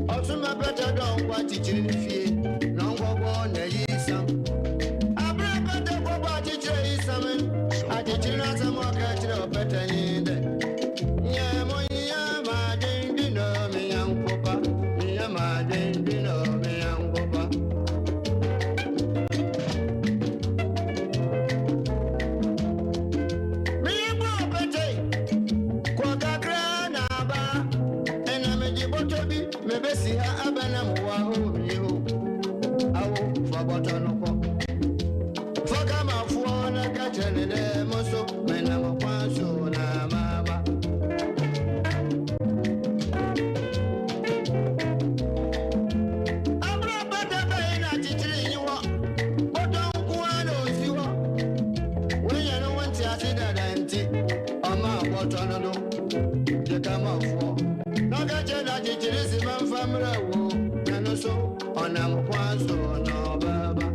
Speaker 6: ɔsoma pɛtɛ dɔ nkwa kyikyiri ne fie na ɔnkɔbɔ na yi sam abere pɛtɛ kɔbɔ akyikyiri yi sam akyikyiri no asɛm a ɔka kyerɛ ɔpɛtɛ yi dɛ nyɛ mo nyɛ ma dwendi na meyanko pa nyɛ ma dwendi na meyanko pa. Meyɛbɔ pɛtɛ kɔ kakra na aba ɛna megye bɔtɔ bi mebɛsi ha aba na mowɔ hɔ mie o awo fa bɔtɔ no kɔ fa kamafoɔ na ka kyerɛ ne dɛ mo so menam kwan so na maba. Aberɛ bɛtɛ bɛyi na akyekyere nyi hɔ bɔtɔ nko ara na ɔsi hɔ woyɛ no wo nte ase dada nti ɔma bɔtɔ no do gye kamafoɔ na ɔka kyerɛ no akyekyere si mamfa mmerɛ wo na no so ɔnam kwan so na ɔbɛba.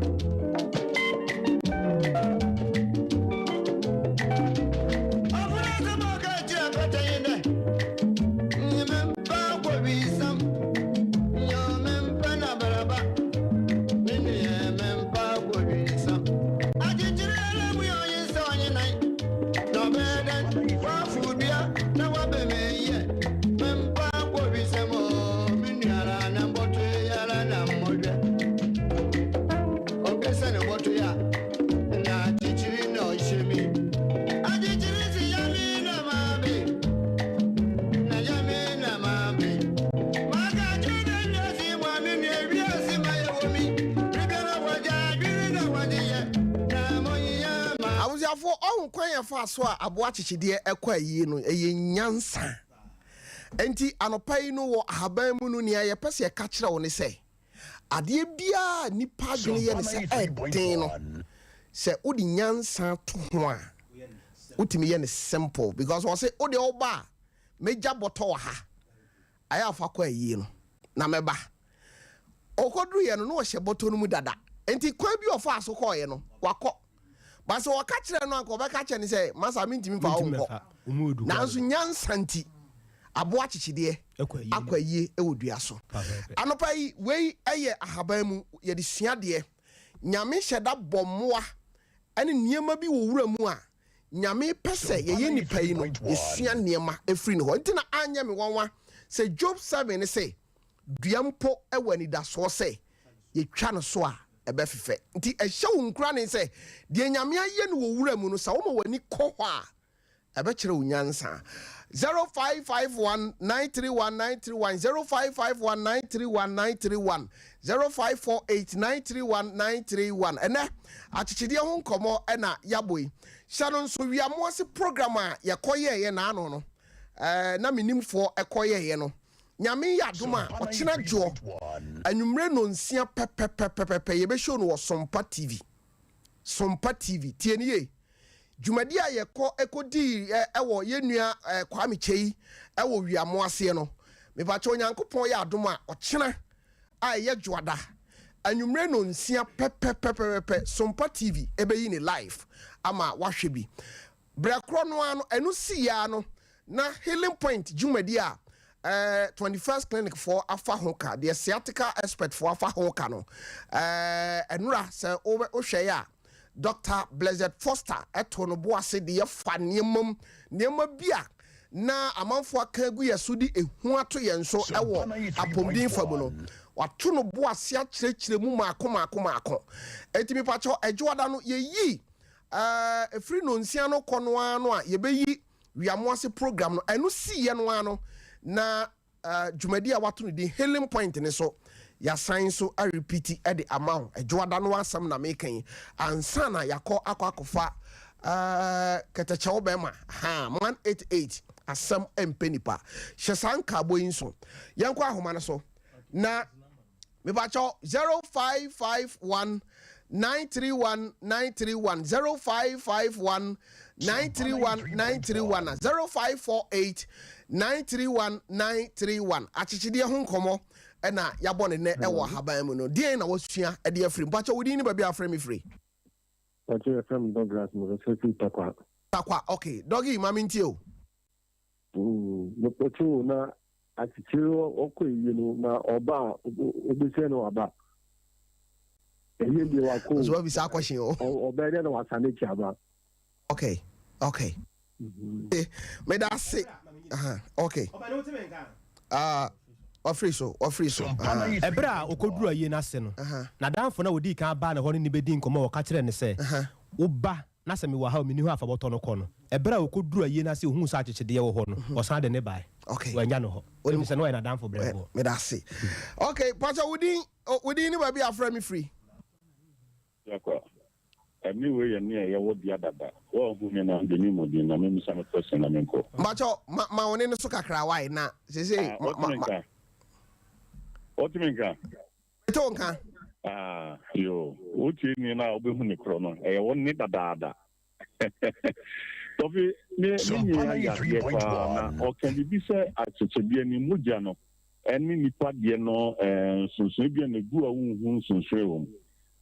Speaker 6: Ɔforo asɛm a ɔka kyerɛ pɛtɛ yi dɛ nyemempa kɔwisam nyɔmempa na baraba me nua mempa kɔwisam akyekyere ara mu yɛ ɔnye sɛ ɔnye nan na ɔbɛyɛ dɛn wafo dua na wabɛmɛ yɛ mempa kɔwisam o me nuara na mbɔto yara na mmɔhwɛ ɔkɛsɛ ne bɔto yɛ a na akyekyere na ɔhyɛ mi akyekyere si yame na maabe na yame na maabe maka kyerɛ wiase mu a me nua wiase ma yɛwɔ mi biribiara wɔgya adwene na wɔgye yɛ na mɔnyɛ ma.
Speaker 1: Abusuafoɔ, ɔho kwan yɛ fa so a aboa kyekyedeɛ ɛkɔ ayie no ɛyɛ nyansa. Nti anɔpa yi no wɔ ahaban mu no, nea yɛpɛ sɛ yɛka kyerɛ wo ne sɛ adeɛ biara nipa adwene yɛ ne sɛ ɛden no, sɛ wode nyansa to ho a, wotumi yɛ ne simple, because wɔ se wode ɔba a mɛgya bɔtɔ wɔ ha ayɛ afa kɔ ayie no na mɛba. Ɔkɔduru yɛ no na ɔhyɛ bɔtɔ no mu dada, nti kwan bi ɔfa so kɔɔyɛ no wakɔ ba sɛ wɔka kyerɛ no anka ɔbɛka kyerɛ no sɛ masa mentumi mfa wo nkɔ. Nanso nyansa nti aboa kyekyedeɛ akɔ ayie wɔ dua so. Anɔpa yi wei yɛ ahaban mu yɛde sua deɛ Nyame hyɛ da bɔ mmoa ne nneɛma bi wɔ wura mu a Nyame pɛ sɛ yɛyɛ nipa yi no yɛsua nneɛma ɛfiri ne hɔ. Nti na anyɛ me nwanwa sɛ Job 7 ne sɛ dua mpo wɔ anidasoɔ sɛ yɛtwa no so a ɛbɛfefɛ. Nti ɛhyɛ wo nkura ne sɛ deɛ Nyame ayɛ no wɔ wura mu no, sɛ woma w'ani kɔ hɔ a, ɛbɛkyerɛ wo nyansa. 0551 931 931, 0551 931 931, 0548 931 931. Ɛnɛ akyekyedeɛ ho nkɔmmɔ ɛna yɛabɔ yi. Hyɛ no nso wiamoase program a yɛkɔ yɛɛyɛ naano no. eh, na menimfoɔ ɛkɔyɛeɛ no, Nyame yɛ adom a, ɔkyena dwoɔ anwummere nonsia pɛpɛpɛpɛpɛ yɛbɛhyɛ no wɔ Sompa TV. Sompa TV, tie no yie. Dwumadi a yɛkɔ ɛkɔdii ɛwɔ yɛn nua Kwame Kyei ɛwɔ Wiamo aseɛ no, mepakyɛ Onyankopɔn yɛ adom a, ɔkyena a ɛyɛ Dwoada anwummere nonsia pɛpɛpɛpɛpɛ Sompa TV ɛbɛyi ne live ama wahwɛ bi. Berɛ korɔ no ara no, ɛno siiɛ ara no, na Healing Point dwumadi a eh, 21st Clinic foɔ afa ho ka, deɛ sciatica expert foɔ afa ho ka no, eh, ɛnora sɛ wohwɛeɛ a, Doctor Blessed Foster too no bo ase de yɛfa nneɛma mu, nneɛma bi a na amanfoɔ aka agu yɛn so de ehu ato yɛn so wɔ apɔmuden fa mu no, wato no bo ase akyerɛkyerɛ mu maako maako maako. Enti mepakyɛw, Adwoada no, yɛyi Ɛɛ, ɛfiri nnɔnsia no kɔ no ara no a yɛbɛyi Wiamoase program no, ɛno siiɛ no ara no na dwumadi a wɔato no din Healing Point no so yɛasan nso arepiti de ama wo. Adwoada no asɛm na meka yi, ansa na yɛakɔ akɔ akɔfa kɛtɛkyɛw bɛrima, ha, 188 asɛm mpɛ nipa. Hyɛ saa nkaabɔ yi nso. Yɛnkɔ ahoma no so na Mepakyɛw 0551 931 931 0551 931 931 a 0548 931 931 Akyekyedeɛ ho nkɔmmɔ na yɛabɔ no nnɛ wɔ ahaban mu no. Deɛn na woasua de afiri mu? Mpakyɛw wo din ne baabi a wofrɛ me firi?
Speaker 7: Mpakyɛw yɛfrɛ me Douglas mekasa firi Tarkwa.
Speaker 1: Tarkwa ok Doggy ma mentie o.
Speaker 7: Mepɛkyɛw o na Akyekyere ɔkɔ ewie no na ɔba a obesɛn na waba. Ɛyɛ deɛ wakɔ o.
Speaker 1: Ɔsɛ wabisa question o.
Speaker 7: Ɔbɛyɛ dɛ na wasan n'akyi aba.
Speaker 1: Okay, okay. Meda ase. Okay. Ah, wafiri so, wafiri so.
Speaker 5: Ɛberɛ a ɔkɔduruu ayie no ase no, n'adamfo no a ɔdii kan baa ne hɔ no ne bɛdii nkɔmmɔ a ɔka kyerɛɛ no sɛ, Wo ba Na sɛ mewɔ ha o, menni hɔ a, fa bɔtɔ no kɔ no. Ɛberɛ a ɔkɔduruu ayie no ase a ɔhuu sɛ akyekyedeɛ wɔ hɔ no, ɔsan de no baeɛ.
Speaker 1: Okay.
Speaker 5: Wannya no hɔ,
Speaker 1: Wonim-
Speaker 5: ɛfiri sɛ na ɔyɛ n'adamfo berɛboɔ.
Speaker 1: Meda ase. Okay, pakyɛ wo din, wo din ne baabi a afrɛ me firi.
Speaker 8: Yakwa, ɛnne wei yɛ nne a ɛyɛ wo dea dada. Woanhu me na mede me mu din na memmisa me question na menkɔ.
Speaker 1: Mpakyɛ ma wo ne no so kakra why na seesei
Speaker 8: Ah,
Speaker 1: ma ma
Speaker 8: wotumi
Speaker 1: ma
Speaker 8: nka? Wotumi nka?
Speaker 1: Mete wo nka.
Speaker 8: Ah, yoo. Wotie nne no a wobɛhu ne korɔ no, ɛyɛ wo nne dadaada. Tɔfe, me me nua yɛ adeɛ paa na ɔka biribi sɛ akyekyedeɛ ne mogya no ne nipa deɛ no eh, nsonsonoe bi a na egu a wonhu nsonsonoe wɔ mu.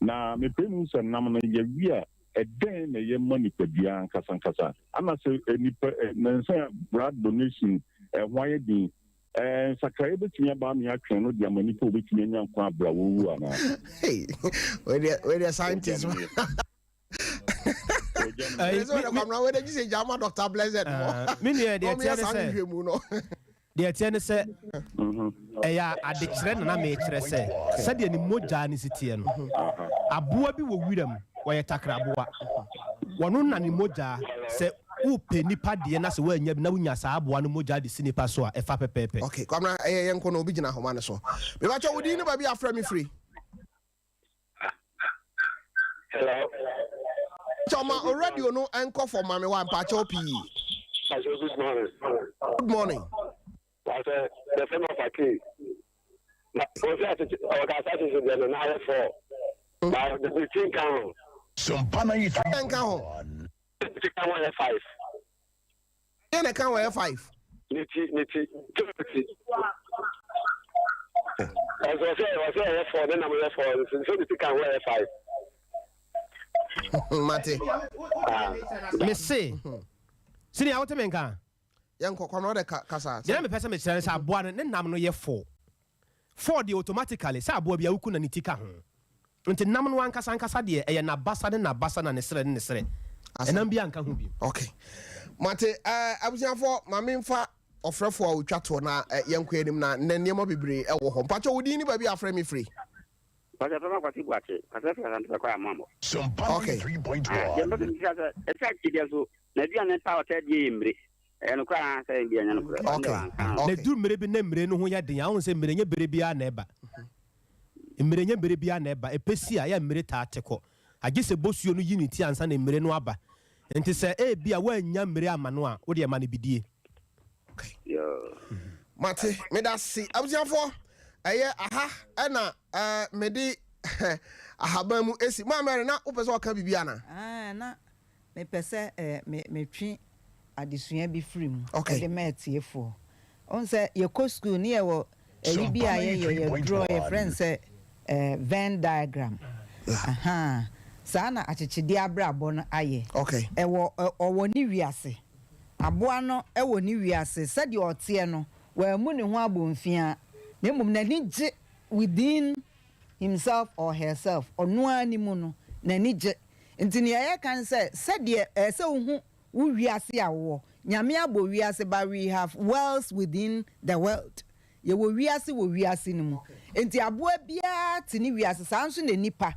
Speaker 8: Na mepɛ mu sɛ nam no yɛwe a ɛdɛn na ɛyɛ ma nipadua ankasa ankasa? Ana sɛ eh, nipa eh, nansa blood donation eh, ho ayɛ den. Ɛɛ, nsakraeɛ bɛtumi aba ama yɛatwɛn no de ama nnipa a wɔbɛtumi anya nkwa berɛ a wɔrewu anaa?
Speaker 1: Hey, wei deɛ wei deɛ scientist.
Speaker 8: Ogya no yɛ. Ogya no yɛ.
Speaker 1: Ɛsɛ ɔdɛ kwamina wei deɛ gye sɛ gya ama Dr. Blessed mɔ.
Speaker 5: Me nua deɛ
Speaker 1: Wɔn
Speaker 5: ɛteɛ
Speaker 1: yɛ
Speaker 5: ne
Speaker 1: saa
Speaker 5: sɛ
Speaker 1: nhwehwɛ mu no.
Speaker 5: deɛ ɛteɛ ne sɛ ɛyɛ adekyerɛ na na mekyerɛ sɛ sɛdeɛ ne mogya no si teɛ no aboa bi wɔ wiram wɔyɛ takraboa wɔno na ne mogya sɛ Wopɛ nipa deɛ na sɛ woannya bi na wonya saa aboa no mogya de si nipa so a, ɛfa pɛpɛɛpɛ.
Speaker 1: Ok Kwabena ɛyɛ yɛn kɔ na obi gyina ahoma no so. Mepakyɛw wo din ne baabi a afrɛ me firi.
Speaker 9: Hello.
Speaker 1: Kyɛw ma o radio no nkɔ fam ma me wa mpakyɛw pii.
Speaker 9: Pastor, good morning.
Speaker 1: Good morning.
Speaker 9: Pastor, the son of Ake. Na wɔsi asese ɔka asase deɛ no n'ayɛ fɔ. Na the ti nka ho.
Speaker 1: Sumpa 93.1. Nka ho.
Speaker 9: Ne ti ka ho yɛ five.
Speaker 1: Deɛ na ɛka ho yɛ five.
Speaker 9: Ne ti ne ti ti ti. Ɔsɛ ɔsɛ ɔsɛ ɛyɛ four ne nam yɛ four nso ne ti ka ho yɛ five.
Speaker 1: Mate.
Speaker 5: Me se, sini a wote me nka.
Speaker 1: Yɛn kɔ kwamina ɔdɛ kasa.
Speaker 5: Deɛ na mepɛ sɛ mekyerɛ ne sɛ aboa no ne nam no yɛ four. Four deɛ automatically sɛ aboa bi a woku na ne ti ka ho. Nti nam no ankasa ankasa deɛ ɛyɛ n'abasa ne n'abasa na ne serɛ ne ne serɛ. Ɛnam biara nka ho bio.
Speaker 1: Ok. Mate. Eh, abusuafoɔ, ma memfa ɔfrɛfoɔ a ɔtwa toɔ na eh, yɛnkɔ anim na nnɛ nneɛma bebree ɛwɔ hɔ. Mpakyɛ wo din ne baabi a afrɛ me firi?
Speaker 9: Mpakyɛ fɛma Kwasi Boakye, kasa firi Asante Bɛkɔ Amoammɔ.
Speaker 1: Ok.
Speaker 9: Ah, deɛ mpɛ sɛ mebisa sɛ, ɛsɛ akyekyedeɛ nso, n'aduane pa a ɔtaa die yɛ mmire. Ɛyɛ nokorɛ anaa sɛ ebia ɛnyɛ nokorɛ? Ɔno deɛ wanka.
Speaker 5: Na ɛduru mmerɛ bi na mmire no ho yɛ den a, wohu sɛ mmire nyɛ berɛ biara na ɛba. Mmire nyɛ mmerɛ biara na ɛba. Ɛpɛ si a, ɛyɛ a mmire taa te kɔ. Agye sɛ bosuo no yi ne ti ansa na mmire no aba. Nti sɛ ebia woannya mmire amma no a, wo deɛ ma no bidie.
Speaker 1: Okay.
Speaker 9: Yoo.
Speaker 1: Mate, meda se abusuafoɔ. Ɛyɛ aha ɛna ɛɛ mede ahaban mu esi. Maa Mary na wopɛ sɛ ɔka biribi ana?
Speaker 3: Ah, na mepɛ sɛ eh, me metwe adesua bi firi mu
Speaker 1: Okay.
Speaker 3: de ma atiefoɔ. Wohu sɛ yɛkɔ sukuu ne yɛwɔ ayi bi a yɛyɛ, yɛ draw, yɛfrɛ no sɛ eh, Venn diagram. Ahaa. Saa na akyekyedeɛ abrabɔ no ayɛ.
Speaker 1: Okay.
Speaker 3: Ɛwɔ, ɛ, ɔwɔ ne wiase. Aboa no wɔ ne wiase. Sɛdeɛ ɔteɛ no, wammu ne ho abomfiaa, na mmom n'ani gye within himself or herself, ɔno ara ne mu no, n'ani gye. Nti nea yɛka ne sɛ, sɛdeɛ ɛyɛ sɛ wohu wo wiase a wowɔ, Nyame abɔ wiase but we have worlds within the world, yɛwɔ wiase wɔ wiase no mu, nti aboa biara te ne wiase, saa nso na nnipa,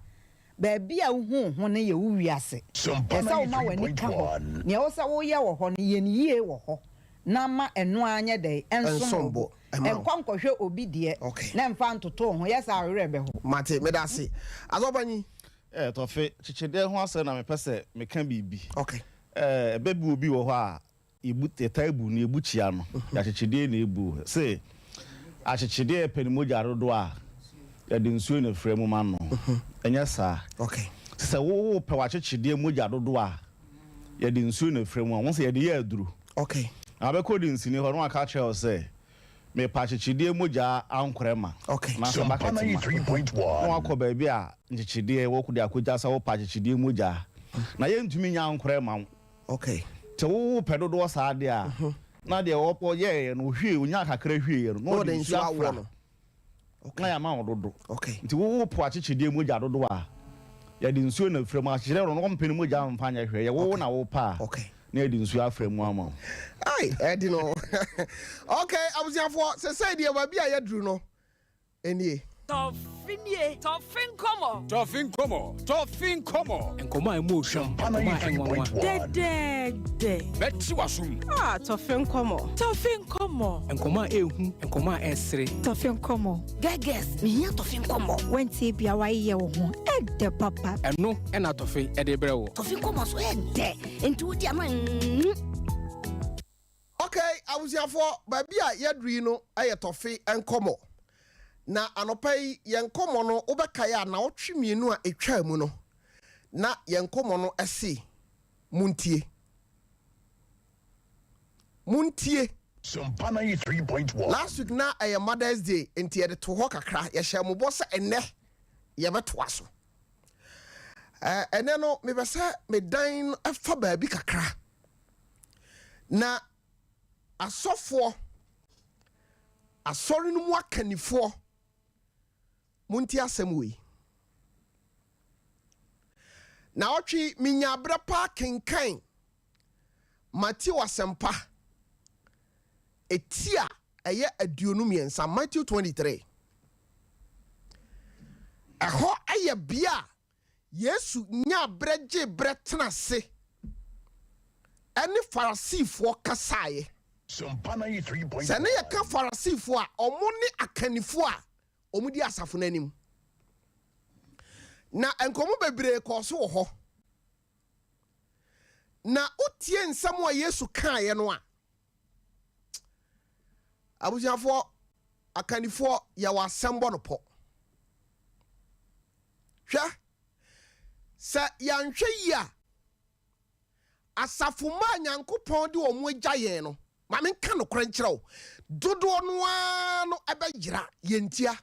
Speaker 3: baabi a wohu wo ho no yɛ wo wiase, ɛsɛ sɛ woma w'ani ka hɔ, nea ɛwɔ sɛ woyɛ wɔ hɔ no, yɛ no yie wɔ hɔ na ma ɛno ara nyɛ dɛn, ɛnsom wo bo, nkɔ nkɔhwɛ obi deɛ na mfa ntoto wo ho, yɛ saa a wo werɛ bɛho.
Speaker 1: Mate, meda ase. Asɔpanyin.
Speaker 2: Eh, Tɔfe, kyekyedeɛ ho asɛm na mepɛ sɛ meka biribi.
Speaker 1: Okay.
Speaker 2: Eh, ɛbɛ bi obi wɔ hɔ a, yɛbu, yɛtaa bu no, yɛbu kyia no. Yɛ akyekyedeɛ na ɛbu. Se akyekyedeɛ pɛ ne mogya dodoɔ a, yɛde nsuo na ɛfra mu ma no. Ɛnyɛ saa.
Speaker 1: Okay.
Speaker 2: Sɛ wo wopɛ w'akyekyedeɛ mogya dodoɔ a, yɛde nsuo na ɛfra mu a, wo sɛ yɛde yɛ aduro.
Speaker 1: Okay.
Speaker 2: Na wabɛkɔ dinsini hɔ na waka akyerɛ wo sɛ, Mepa akyekyedeɛ mogya ankorɛ ma, anaasɛ bucket ma, na wakɔ baabi a nkyekyedeɛ wɔ de akɔgya sɛ wopɛ akyekyedeɛ mogya na yɛntumi nya ankorɛ ma wo. Sɛ wo wopɛ dodoɔ saa deɛ a, na deɛ ɔyɛeɛ no, ɔhwie, ɔnyaa kakra hwieeɛ no, na ɔde nsuo afra na yɛama wo dodo. Nti wo wopo akyekyedeɛ mogya dodoɔ a, yɛde nsuo na afira mu. Akyekyedeɛ no, ɔmpɛ ne mogya mfa nyɛ hwee. Ɛyɛ wo na wopɛ a. na yɛde nsuo afra mu ama wo.
Speaker 1: Ai, ɛdi no. Okay, abusuafoɔ, sɛsɛi deɛ baabi a yɛaduru no nie.
Speaker 4: Tɔfe nie, tɔfe nkɔmɔ.
Speaker 10: Tɔfe nkɔmɔ, tɔfe nkɔmɔ.
Speaker 11: Nkɔmɔ a ɛmu ohwam, nkɔmɔ a ɛnwanwa.
Speaker 4: Dɛdɛɛdɛ.
Speaker 10: Bɛte w'asom.
Speaker 4: Ah, tɔfe nkɔmɔ. Tɔfe nkɔmɔ.
Speaker 11: Nkɔmɔ a ɛɛhu, nkɔmɔ a ɛɛsere.
Speaker 12: Tɔfe nkɔmɔ.
Speaker 13: Gɛgɛs, mehia tɔfe nkɔmɔ.
Speaker 12: Wantie bia wayeyɛ wo ho, ɛdɛ papa.
Speaker 11: Ɛno ɛna tɔfe ɛde brɛ wo.
Speaker 13: Tɔfe nkɔmɔ so ɛdɛ. Nti wodi ama mm.
Speaker 1: Ok abusuafoɔ baabi a yɛaduru yi no yɛ tɔfe nkɔmmɔ. Na anɔpa yi yɛn nkɔmmɔ no wobɛkae a naɔtwe mmienu a ɛtwaa mu no na yɛn nkɔmmɔ no se montie. Montie. Last week na ɛyɛ Mother's Day nti yɛde too hɔ kakra yɛhyɛɛ mo bɔ sɛ ɛnnɛ yɛbɛtoa so. Ɛnɛ no mepɛ sɛ medan no fa baabi kakra na asɔfoɔ asɔre no mu akannifoɔ monti asɛm wei na ɔtwe menya berɛ paa kenkan Mateo asɛmpa eti a ɛyɛ 23, Matthew 23. Ɛhɔ yɛ bea a Yesu nyaa berɛ gyee berɛ tena ase ne Farisifoɔ kasaeɛ. Sɛ ne yɛka Farisifoɔ a, wɔn ne akannifoɔ a wɔdi asafo no anim. Na nkɔmmɔ bebree kɔɔ so wɔ hɔ. Na wotie nsɛm a Yesu kaeɛ no a, abusuafoɔ, akannifoɔ, yɛwɔ asɛm bɔ no pɔ. Hwɛ, sɛ yɛanhwɛ yie a, asafo mma a Nyankopɔn de wɔn agya yɛn no, ma menka nokorɛ nkyerɛ wo, dodoɔ no ara no ɛbɛyera yɛn ntia.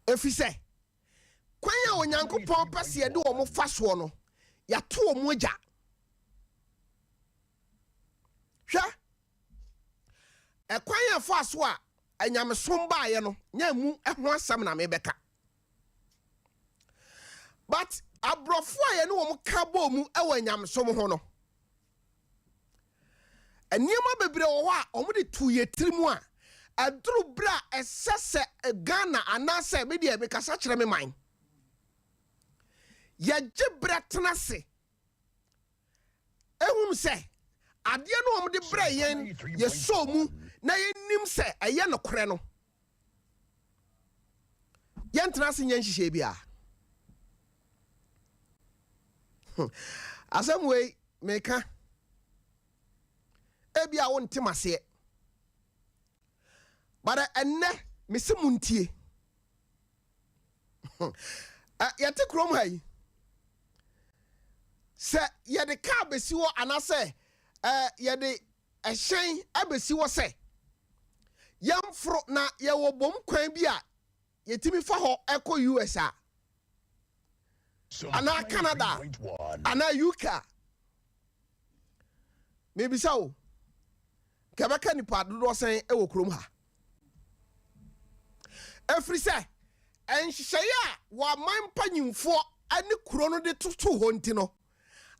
Speaker 1: Ɛfiri sɛ, Kwan a Onyankopɔn pɛ sɛ yɛde wɔn fa soɔ no, yɛato wɔn agya. Hwɛ, ɛkwan a ɛfaa so a anyamesom baeɛ no, nyɛ mu ho asɛm na mebɛka. But aborɔfo a yɛne wɔn ka bɔɔ mu wɔ anyamesom ho no, Nneɛma bebree wɔ hɔ a wɔde too yɛn tiri mu a, ɛduru berɛ a ɛsɛ sɛ Ghana anaasɛ me deɛ mekasa kyerɛ me man, yɛgye berɛ tena ase ehunu sɛ adeɛ no a wɔde brɛ yɛn yɛsɔɔ mu na yɛnim sɛ ɛyɛ nokorɛ no, yɛntena ase nyɛ nhyehyɛe biara. Asɛm wei meka. Ebia wonte m'aseɛ. But ɛnnɛ, mese montie. Yɛte kurom ha yi, sɛ yɛde kaa bɛsi hɔ anaasɛ yɛde ɛhyɛn abɛsi hɔ sɛ yɛmforo na yɛwɔ bom kwan bi a yɛtumi fa hɔ kɔ US a, anaa Canada anaa UK a, mebisa o, nka ɛbɛka nipa dodoɔ sɛn wɔ kurom ha? Ɛfiri sɛ nhyehyɛeɛ a wɔaman mpanyimfoɔ ne kuro no de toto hɔ nti no,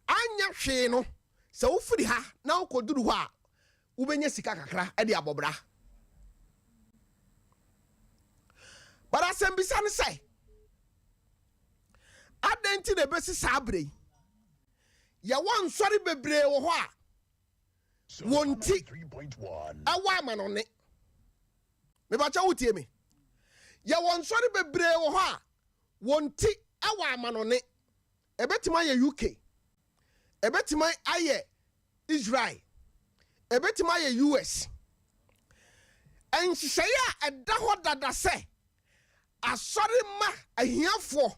Speaker 1: anyɛ hwee no, sɛ wofiri ha na wokɔduru hɔ a, wobɛnya sika kakra de abɔ bra. But asɛmbisa ne sɛ, adɛn nti na ɛbɛsi saa berɛ yi yɛwɔ nsɔre bebree wɔ hɔ a wɔn ti ɛwɔ amanɔne? Mebakyɛ wotie me? Yɛwɔ nsɔre bebree wɔ hɔ a wɔn ti ɛwɔ amanɔne. Ɛbɛtumi ayɛ UK, ɛbɛtumi ayɛ Israel, ɛbɛtumi ayɛ US. Nhyehyɛeɛ a ɛda hɔ dada sɛ asɔre mma ahiafoɔ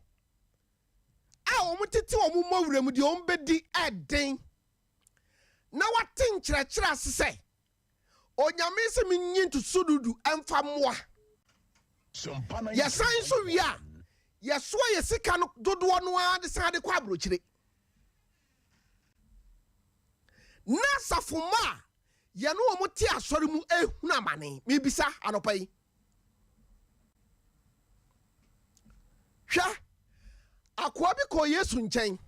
Speaker 1: a wɔtete wɔn mmɔwerɛ mu deɛ wɔbɛdi ɛden na wɔate nkyerɛkyerɛ ase sɛ Onyame se menyi ntotoso dudu mfa mmoa. Yɛsan nso wie a, yɛsoa yɛ sika no dodoɔ no ara de san de kɔ aburokyire. Na asafo mma a yɛne wɔn te asɔre mu ehunu amane. Mebisa anɔpa yi. Hwɛ, akoa bi kɔɔ Yesu nkyɛn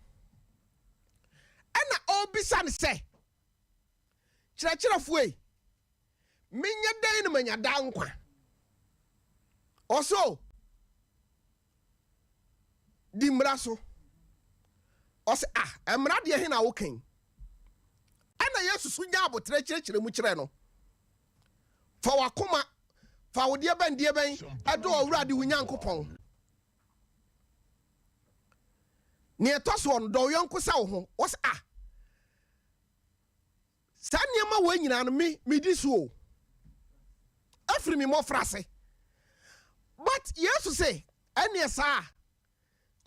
Speaker 1: ɛna ɔrebisa no sɛ, Kyerɛkyerɛfoɔ ei, menyɛ dɛn na manya daa nkwa? Ɔse o, di mmara so. Ɔse ah, mmara deɛ he na woka yi? Ɛna Yesu so nyaa aboterɛ kyerɛkyerɛ mu kyerɛ no. Fa w'akoma, fa wo deɛ bɛn deɛ bɛn ɛdɔ Ɔwurade wo Nyankopɔn. Nea ɛtɔ soɔ no, dɔ wo yɔnko sɛ wo ho. Ɔse ah, Saa nneɛma wei nyinaa no me medi so o. Ɛfiri me mmɔfrase. But Yesu se, ɛneɛ saa a,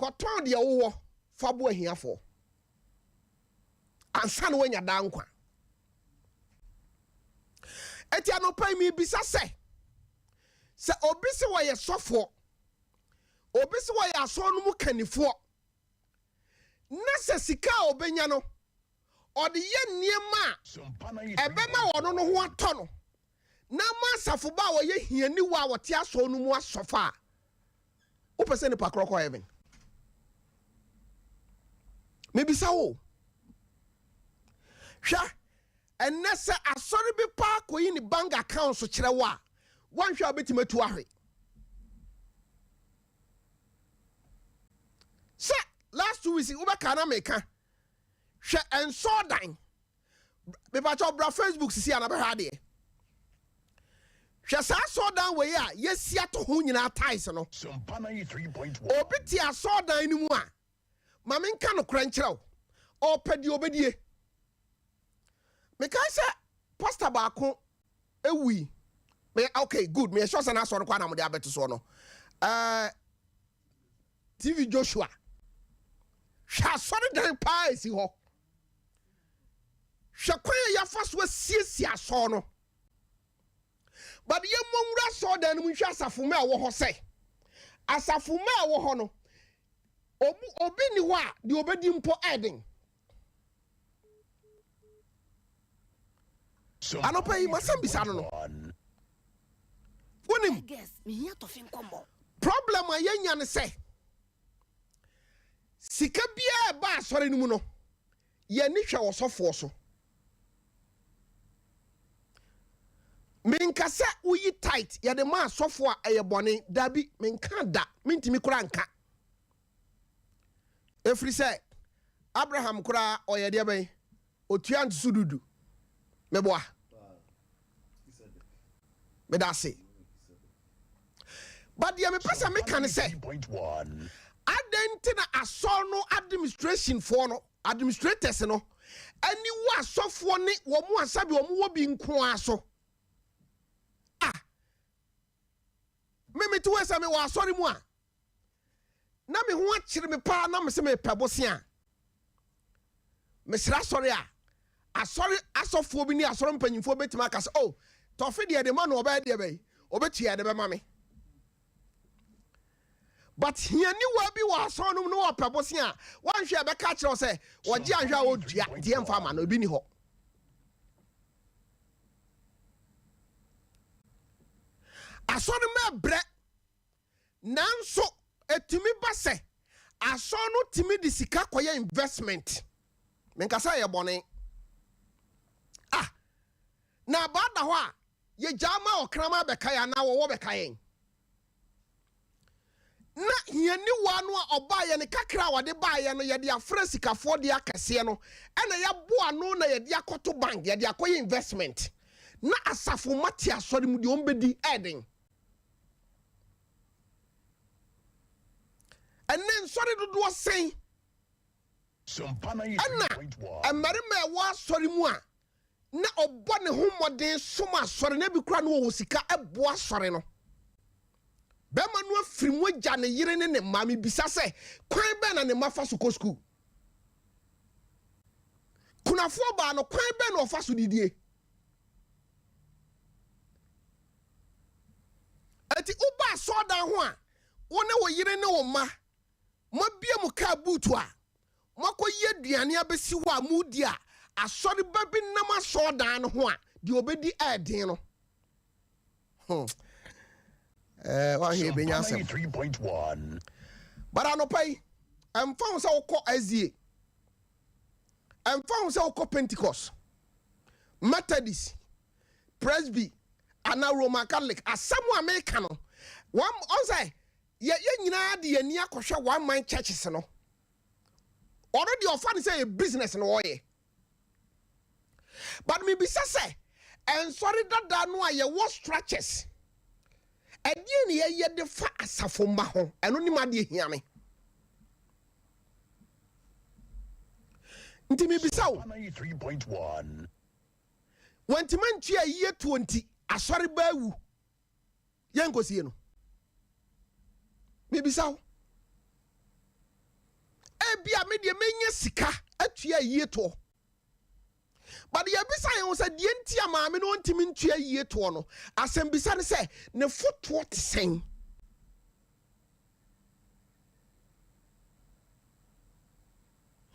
Speaker 1: kɔtɔn deɛ wowɔ fa boa ahiafoɔ ansa na woanya daa nkwa. Eti anɔpa yi mebisa sɛ, sɛ obi se wɔyɛ sɔfoɔ, obi se wɔyɛ asɔr no mu kannifoɔ, na sɛ sika a ɔbɛnya no, ɔde yɛ nneɛma a ɛbɛma ɔno no ho atɔ no, na ama asafo ba a ɔyɛ hianiwa a ɔte asɔr no mu asɔfa a, wopɛ sɛ nipa korɔ kɔ heaven? Mebisa wo. Hwɛ, ɛnnɛ sɛ asɔre bi paa kɔyi ne bank account so kyerɛ wo a, woanhwɛ a wobɛtumi atu ahwe. Sɛ last 2 weeks wobɛka na meka, hwɛ nsɔɔdan. Mepakyɛw bra Facebook sisi a na bɛhwɛ adeɛ. Hwɛ saa asɔɔdan wei a yɛasi ato ho nyinaa tiles no. Obi te asɔɔdan no mu a, ma menka nokorɛ nkyerɛ wo, ɔpɛ deɛ ɔbɛdie. Mekae sɛ pastor baako wui. Me, okay, good. Meyɛ sure sɛ n'asɔre kɔ a na mode abɛto soɔ no. Uh, TV Joshua. Hwɛ asɔredan paa esi hɔ. Hwɛ kwan a yɛafa so asiesie asɔr no. But yɛmmɔ nwura asɔredan no mu nhwɛ asafo mma a ɛwɔ hɔ sɛ asafo mma a ɛwɔ hɔ no obi obi nni hɔ a deɛ obɛdi mpo ɛden. Anɔpa yi masɛm bisa no no. Wonim problem a yɛnya ne sɛ sika biara ɛba asɔre no mu no yɛni hwɛ ɔsɔfoɔ so. Menka sɛ woyi tithe yɛde ma asɔfoɔ a ɛyɛ bɔne, dabi, menka da, mentumi koraa nka. Ɛfiri sɛ Abraham koraa ɔyɛ deɛ bɛn? Ɔtua ntoso dudu. Meboa? Meda ase. But deɛ mepɛ sɛ meka ne sɛ, adɛn nti na asɔr no administration foɔ no, administrators no, ani wɔ asɔfoɔ ne wɔn a sɛbi wɔn wɔ bi nko ara so. Ah, me mete hɔ sɛ mewɔ asɔre mu a, na me ho akyere me paa na mese mepɛ bosea. Mesrɛ asɔre a, asɔre asɔfoɔ bi ne asɔre mpanyinfoɔ bɛtumi aka sɛ, oh, tɔfe deɛ de ma no ɔbɛyɛ deɛ bɛyi, ɔbɛtua de bɛma me. But hianiwa bi wɔ asɔre no mu na ɔpɛ bosea a, wanhwɛ a ɛbɛka akyerɛ wo sɛ ɔgye anhwɛ a ɔdua nti yɛmfa ama no, ebi ni hɔ. Asɔre ma ɛbrɛ Nanso ɛtumi ba sɛ asɔre no tumi de sika kɔyɛ investment. Menka sɛ ɛyɛ bɔne. Ah, na abaa da hɔ a, yɛgyaa ma ɔkraman bɛka yɛn anaa wɔwɔ bɛka yɛn. Na hianiwaa no a ɔbaeɛ no, kakra a ɔde baeɛ no, yɛde afrɛ sikafoɔ deɛ akɛseɛ no, ɛna yɛaboa ano na yɛde akɔto bank, yɛde akɔyɛ investment. Na asafo mma te asɔre mu deɛ wɔbɛdi ɛyɛ den. Ɛnnɛ nsɔre dodoɔ sɛn ɛna mmarima a ɛwɔ asɔre mu a na ɔbɔ ne ho mmɔden som asɔre na ebi koraa no wɔwɔ sika ɛboa asɔre no. Bɛrima no afiri mu agya ne yere ne ne mma. Mebisa sɛ kwan bɛn na ne mma fa so kɔ sukuu? Kunafoɔ baa no kwan bɛn na ɔfa so didie? Enti woba asɔredan ho a, wo ne wo yere ne wo mma, moabue mo kaa buutu a, moakɔyi aduane abɛsi hɔ a moredi a, asɔreba bi nam asɔredan no ho a, deɛ ɔbɛdi ɛyɛ den no. Hmm. Eh, wahwɛ ebenya asɛm. But anɔpa yi, ɛmfa ho sɛ wokɔ SDA, ɛmfa ho sɛ wokɔ Pentecost, Methodist, Presby anaa Roman Catholic, asɛm a meka no, wɔn ɔn sɛ yɛ yɛn nyinaa de yɛn ani akɔhwɛ one man churches no. Ɔno deɛ ɔfa no sɛ yɛ business na ɔyɛ. But mebisa sɛ, nsɔre dada no a yɛwɔ structures, ɛdeɛn na yɛyɛ de fa asafo mma ho? Ɛno ne m'adeɛ hia me. Nti mebisa wo, wantumi antua ayie toɔ nti asɔre ba awu, yɛnkɔsie no? Mebisa wo, ebia me deɛ menya sika atua ayie toɔ, but yɛbisa yɛn ho sɛ deɛ nti a maame no ɔntumi ntua ayie toɔ no, asɛmbisa ne sɛ ne fotoɔ te sɛn?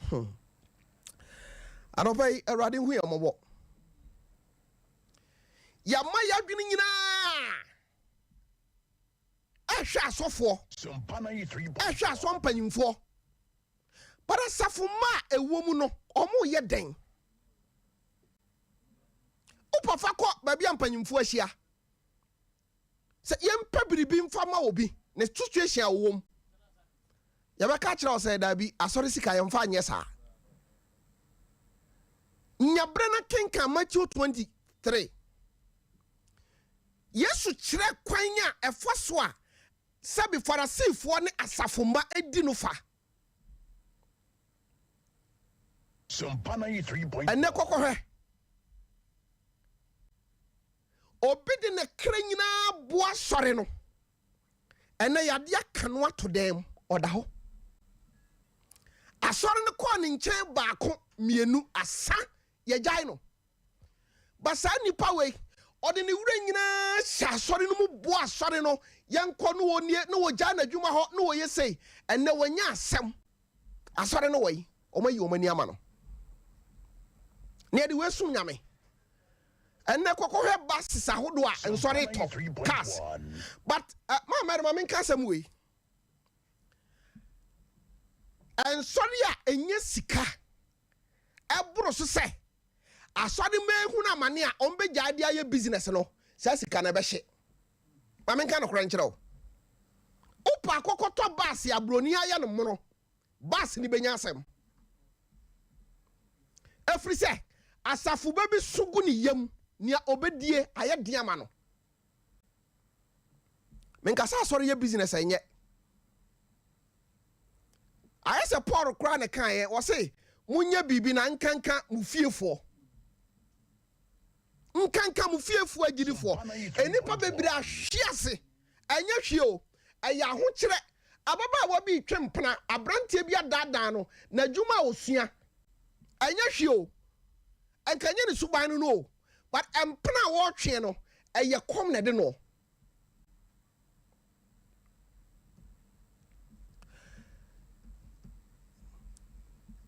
Speaker 1: Hmm. Anɔpa yi, Awurade hu yɛn mmɔbɔ. Yɛama yɛadwene nyinaa ɛhwɛ asɔfoɔ, ɛhwɛ asɔ mpanyimfoɔ. But asafo mma a ɛwɔ mu no, wɔn yɛ dɛn? Wopɔfa kɔ baabi a mpanyimfoɔ ahyia. Sɛ yɛmpɛ biribi mfa ma obi, ne situation a ɔwɔ mu, yɛbɛka akyerɛ wo sɛ daabi, asɔre sika yɛmfa nyɛ saa. Nya berɛ na kenkan Matthew 23. Yesu kyerɛ kwan a ɛfa so a sɛbi Farisifoɔ ne asafo mma di no fa. Ɛnnɛ kɔkɔhwɛ. Obi de ne kra nyinaa boa asɔre no. Ɛnnɛ yadeɛ aka no ato dan mu, ɔda hɔ. Asɔre no kɔɔ ne nkyɛn baako, mmienu, asa, yɛgyae no. Ba saa nipa wei, ɔde ne werɛ nyinaa hyɛ asɔre no mu boa asɔre no, yɛnkɔ no ɔnie, na wɔgyae n'adwuma hɔ, na wɔyɛ sei. Ɛnnɛ wanya asɛm. Asɔre no wɔ yi, wɔayi wɔn ani ama no. Na yɛde wei som Nyame. Ɛnnɛ kɔkɔhwɛ buses ahodoɔ a nsɔre tɔ cars but uh, maa mɛrima ma menka asɛm wei nsɔre a ɛnyɛ sika ɛboro so sɛ asɔre ma ehunu amane a wɔn bɛgyae de ayɛ business no saa sika no ɛbɛhye ma menka nokorɛ nkyerɛ wo wopɛ akɔkɔtɔ bus a buroni ayɛ no mono Bus no bɛnya asɛm. Ɛfiri sɛ, asafo ba bi so gu ne yam, nea ɔbɛdie ayɛ den ama no. Menka sɛ asɔre yɛ business ɛnyɛ. Ayɛ sɛ Paul koraa na ɛkaeɛ, ɔse, Monyɛ biribi na nkanka mo fiefoɔ. Nkanka mo fiefoɔ agyidifoɔ. Nnipa bebree ahwe ase. Ɛnyɛ hwee o, ɛyɛ ahokyerɛ. Ababaawa bi retwe mpena, aberanteɛ bi adaadaa no, n'adwuma a ɔsua. Ɛnyɛ hwee o, nka ɛnyɛ ne suban no no o, but mpena a wɔretwe no, ɛyɛ kɔm na ɛde noɔ.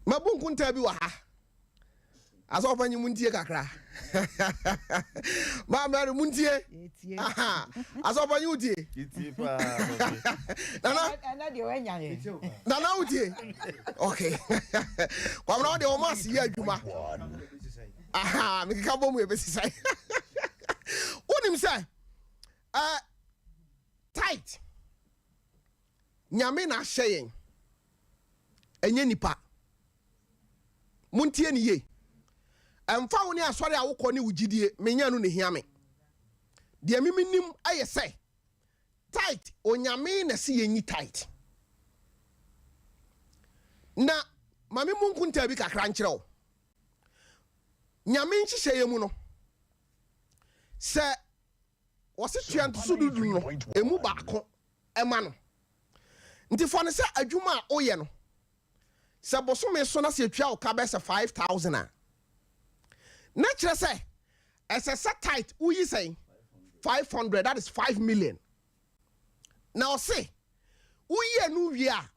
Speaker 1: Mabu nkontaa bi wɔ ha. Asɔfo panyin mu ntie kakra. Maa Mary mu ntie. Asɔfo panyin wotie. Nana. Nana wotie. Okay. Kwamina wo deɛ wɔn ase yɛ adwuma. Aha, mekeka bɔ mu ebesi sɛn. Wonim sɛ eh, tight Nyame na ahyɛ yɛn, ɛnyɛ nipa. Montie no yie. Ɛmfa wo ne asɔre a wokɔ ne wo gyidie, menyɛ ɛno na ɛhia me. Deɛ me menim yɛ sɛ, tithe, Onyame na ɛse yɛnyi tithe. Na ma me mu nkontaa bi kakra nkyerɛ wo. Nyame nhyehyɛeɛ mu no, sɛ wɔse tua ntoso dudu no, ɛmu baako ma no. Nti fa no sɛ adwuma a woyɛ no, sɛ bosome so na sɛ yɛtua wo ka bɛyɛ sɛ 5,000 a, na kyerɛ sɛ ɛsɛ sɛ tithe woyi sɛn? 500, that is 5 million. Na ɔse woyi ɛno wie a,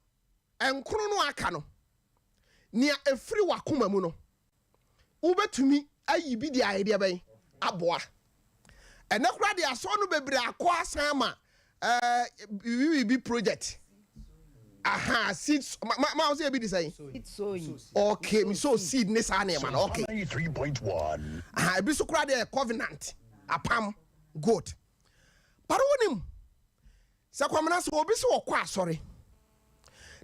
Speaker 1: nkono no a aka no, nea ɛfiri w'akoma mu no, wobɛtumi ayi bi de ayɛ deɛ bɛn aboa. Ɛnɛ koraa deɛ asɔre no bebree akɔ asan ama ɛɛ biribi biribi project. Aha seed ma ma ma ɔsɛ ebi de sɛn.
Speaker 3: Seed sowing.
Speaker 1: Okay mi sow seed ne saa nneɛma no okay. Aha ebi so koraa deɛ covenant apam good. But wonim Sɛ Kwamina, sɛ obi sɛ ɔkɔ asɔre,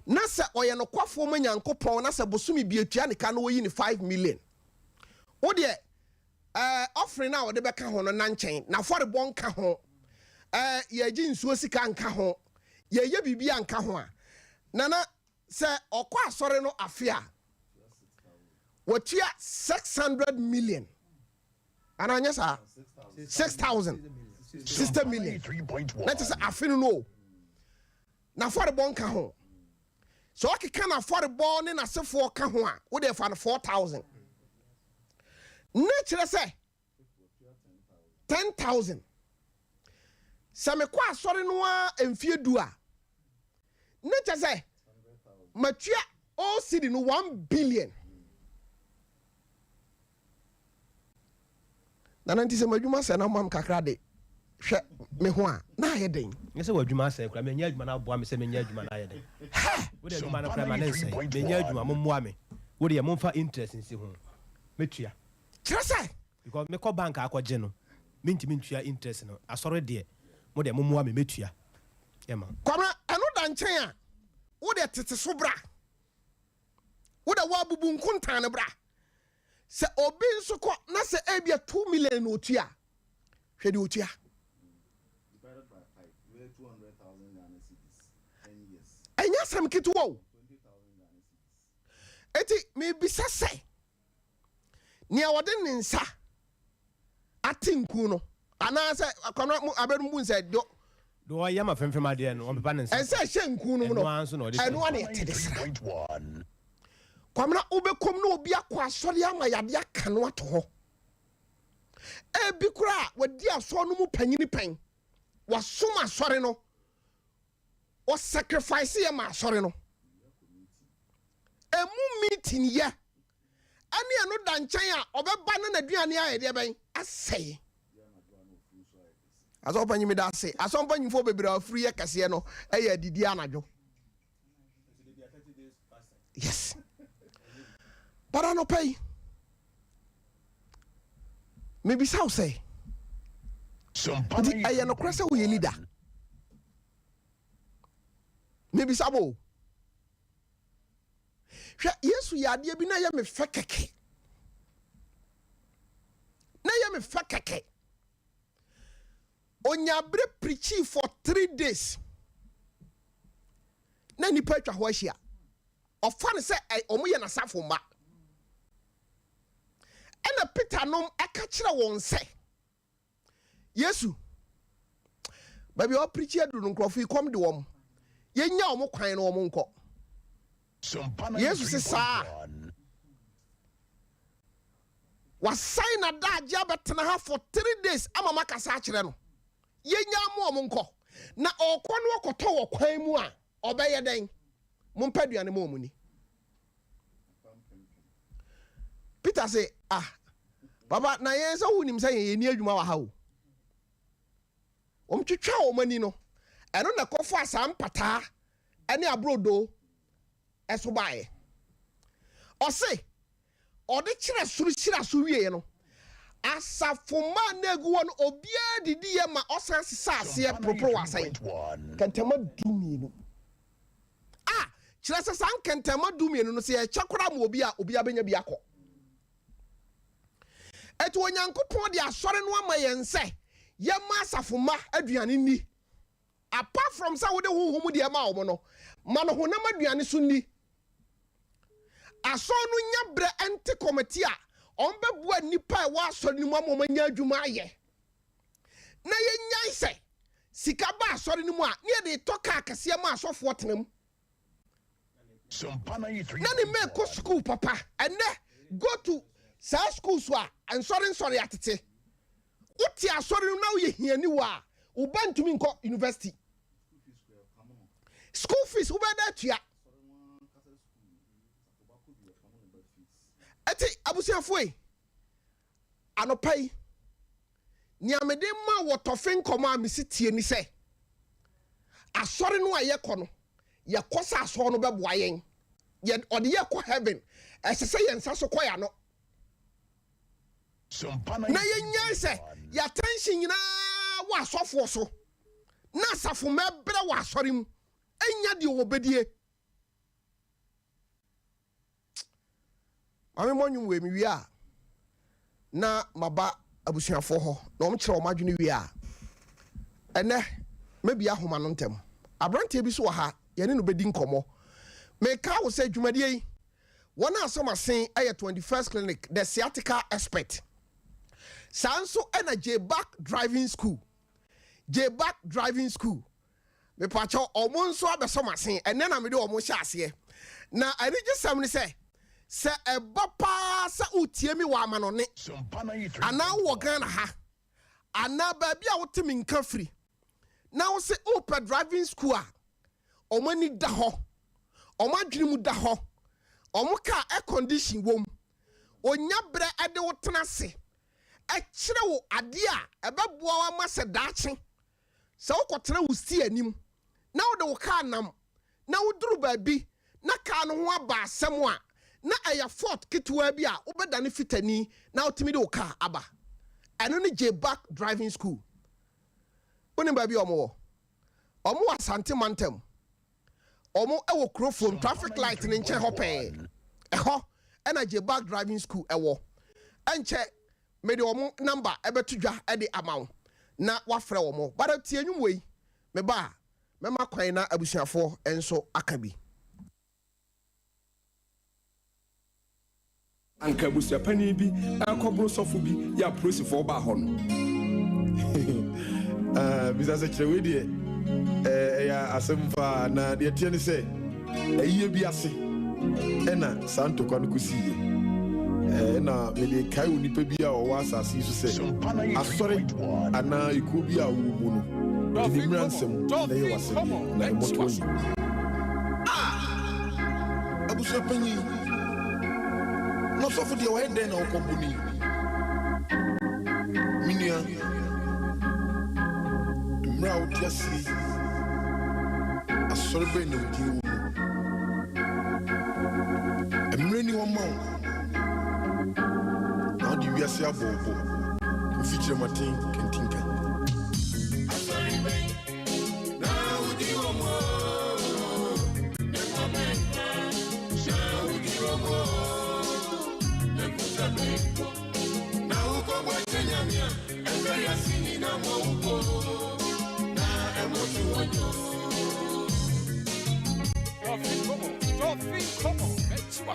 Speaker 1: na sɛ ɔyɛ nokwafoɔ ma Nyankopɔn, na sɛ bosome bi atua ne ka na ɔyi ne 5 million, wo deɛ ɛɛ offering a ɔde bɛka ho no na nkyɛn, n'afɔrebɔ nka ho, ɛɛ yɛgye nsuo sika nka ho, yɛyɛ biribi a nka ho a, Nana, sɛ ɔkɔ asɔre no afe a, watua 600 million. Anaa nyɛ saa? 6,000, 60 million. Na kyerɛ sɛ afe no no o. N'afɔrebɔ nka ho. Sɛ ɔkeka n'afɔrebɔ ne n'asefoɔ ka ho a, wo deɛ fa no 4,000. Na kyerɛ sɛ 10,000. Sɛ mekɔ asɔre no ara mfie du a, na kyerɛ sɛ matua all cedi no 1 billion. Nana nti sɛ m'adwuma sɛe na woma me kakra de hwɛ me ho a, na ayɛ den.
Speaker 5: Nyɛ sɛ w'adwuma asɛe koraa, manya adwuma na aboa me sɛ menyɛ adwuma na ayɛ den.
Speaker 1: Hɛ!
Speaker 5: Wode adwuma no koraa ma no nsɛe, manya adwuma, mommoa me. Wo deɛ momfa interest nsi ho, mɛtua.
Speaker 1: Kyerɛ sɛ.
Speaker 5: Because mekɔ bank akɔgye no, mentumi ntua interest no. Asɔre deɛ, mo deɛ mommoa me, mɛtua. Ɛma.
Speaker 1: Kwabena, ɛno da nkyɛn a, wo deɛ tete so bra. Wo deɛ woabubu nkontan no bra. Sɛ obi nso kɔ na sɛ ebia 2 million na otua a, hwɛ deɛ otua. Ɛnyɛ asɛm ketewa o. Eti mebisa sɛ, nea ɔde ne nsa ate nku no anaasɛ akɔnɔ mu abɛn mu nsɛ deɛ.
Speaker 5: Deɛ ɔyam afemfem adeɛ no, ɔmpepa ne nsa.
Speaker 1: Ɛnsɛ ɛhyɛ nku no mu no,
Speaker 5: Ɛno ara nso na ɔde
Speaker 1: ɛno ara na yɛte de sra. Kwamina, wobɛkɔm na obi akɔ asɔre ama yadeɛ aka no ato hɔ. Ebi koraa wadi asɔre no mu panyini pɛn, wasom asɔre no, ɔsacrifice yɛ ma asɔre no. Emu meeting yɛ ɛne ɛno da nkyɛn a ɔbɛba na n'aduane ayɛ deɛ bɛn asɛe. Asɔmpanyin meda ase. Asɔmpanyinfoɔ bebree a afuru yɛ kɛseɛ no ɛyɛ adidi anadwo. Yes. But anɔpa yi, mebisa wo sɛ, nti ɛyɛ nokorɛ sɛ woyɛ leader? Mebisa mo. Hwɛ, Yesu yɛ adeɛ bi na ɛyɛ me fɛ kɛkɛ. Na ɛyɛ me fɛ kɛkɛ. Onya bere preachii for 3 days. Na nipa atwa hɔ ahyia. Ɔfa no sɛ ɔmo yɛ n'asafo mma. Peter nom ka kyerɛ wɔn sɛ, Yesu, baabi a ɔpirikyi aduru no nkurɔfo yi kɔm de wɔn, yɛnya wɔn kwan na wɔn nkɔ. Yesu se saa. Wasan n'adaagye abɛtena ha for 3 days ama makasa akyerɛ no. Yɛnya mo wɔn nkɔ. Na ɔkɔ no ɔkɔtɔ wɔ kwan mu a, ɔbɛyɛ dɛn? Mompɛ aduane ma wɔn ni. Peter se, ah, papa, na yɛn sɛ wonim sɛ yɛn yɛni adwuma wɔ ha o. Wɔn twitwa wɔn ani no, ɛno na ɛkɔfa saa mpataa ne aburodo ɛso baeɛ. Ɔse, ɔde kyerɛ soro hyira so wieɛ no, asafo mmaa na egu hɔ no, obiara didi yɛ ma ɔsan sesa aseɛ poroporo wɔ asɛn. Kɛntɛnma 12. A kyerɛ sɛ saa nkɛntɛnma 12 no, sɛ yɛkyɛ koraa ma obi a, obiara bɛnya bi akɔ. Eti Onyankopɔn de asɔre no ama yɛn sɛ yɛma asafo mma aduane nni. Apart from sɛ wode honhom deɛ ma wɔn no, ma no honam aduane so nni. Asɔre no nya berɛ nte committee a wɔn bɛboa nnipa a ɛwɔ asɔre no mu ama wɔn anya adwuma ayɛ. Na yɛnyae sɛ sika ba asɔre no mu a, ne yɛde tɔ kaa kɛseɛ ma asɔfoɔ tena mu. Na ne mma kɔ sukuu papa. Ɛnɛ, go to saa schools a nsɔre nsɔre atete. Wote asɔre no na woyɛ hiani wɔ a, wo ba ntumi nkɔ university. School fees wobɛda atua. Ɛti abusuafoɔ yi, anɔpa yi, nea mede ma wɔ tɔfe nkɔmɔ a mesi tie ni sɛ, asɔre no a yɛkɔ no, yɛkɔ sɛ asɔre no bɛboa yɛn. Yɛ ɔde yɛkɔ heaven, ɛsɛ sɛ yɛn nsa so kɔ yɛn ano. Na yɛnyae sɛ yɛ attention nyinaa wɔ asɔfoɔ so, na asafo mɛbrɛ wɔ asɔre mu, ɛnya deɛ wɔbɛdie. Maame mmɔ nnwom wei, mewie a na maba abusuafoɔ hɔ na wɔn kyerɛ wɔn adwene wie a, ɛnɛ mɛbi ahoma no ntɛm. Aberanteɛ bi so wɔ ha, yɛne no bɛdi nkɔmmɔ. Meka wo sɛ dwumadie yi, wɔn a asɛm asen ɛyɛ 21st Clinic, the sciatica expert. Saa nso ɛna J-Back Driving School. J-Back Driving School, mepakyɛw, ɔmo nso abɛsɔ m'asen. Ɛnɛ na mede ɔmo hyɛ aseɛ. Na anigye sɛm ne sɛ ɛba paa sɛ wotie mi wɔ amanɔne anaa wowɔ Ghana ha anaa baabi a wote me nka firi na wo se wopɛ driving school a ɔmo ani da hɔ, ɔmo adwene mu da hɔ, ɔmo car air condition wom, onya berɛ ɛde wo tena ase ɛkyerɛ wo adeɛ a ɛbɛboa wo ama sɛ daakye sɛ wokɔtena wo si anim na wode wo car nam na woduru baabi na car no ho aba asɛm a, na ɛyɛ fault ketewa bi a, wobɛdane fitani na wotumi de wo car aba. Ɛno ne J-Back Driving School. Wonim baabi a ɔmo wɔ? Ɔmo wɔ Asante Mantam. Ɔmo ɛwɔ Kurofuom traffic light ne nkyɛn hɔ pɛɛ. Ɛhɔ ɛna J-Back Driving School ɛwɔ. Ɛnkyɛ mede ɔmo number ɛbɛto dwa ɛde ama wo na wafrɛ wɔn. Bada tie nnwom wei, meba a mɛma kwan na abusuafoɔ nso aka bi.
Speaker 10: Anka abusuapanin bi ɛkɔboro sɔfo bi yɛ apolisifoɔ baa hɔ no.
Speaker 14: Ah, bisa sɛ kyerɛ wei deɛ, ɛyɛ asɛm paa. Na deɛ teɛ ne sɛ ɛyie bi ase ɛna saa ntɔkwa no kɔsiiɛ. Ɛna mede kae wɔ nipa bi a ɔwɔ asase yi so sɛ asɔre anaa ekuo bi a wowɔ mu no de ne mmara nsɛm na ɛyɛ w'asɛdeɛ na ɛmmɔtoɔ nyi.
Speaker 15: Abusua panyin na ɔsɔfo deɛ, ɔyɛ dɛn na ɔkɔbɔ ni? Me nua, mmerɛ a wote ase yi, asɔre bɛn na wodin wɔ mu? Mmerɛ ni hɔ ma wo na wode wiase abɔ wo bo wofi kyerɛmaten kantinka.
Speaker 6: Asɔre bɛn na wodi wɔ mu? Ɛmɔ bɛn na wodi wɔ mu? Ɛkuta bɛn na wokɔbɔ kyɛ Nyame a ɛfɛ yɛse nyina mɔ wo po na ɛmɔ to wɔ dwo.
Speaker 10: Tɔfe nkɔmmɔ, tɔfe nkɔmmɔ, bɛkyi wa.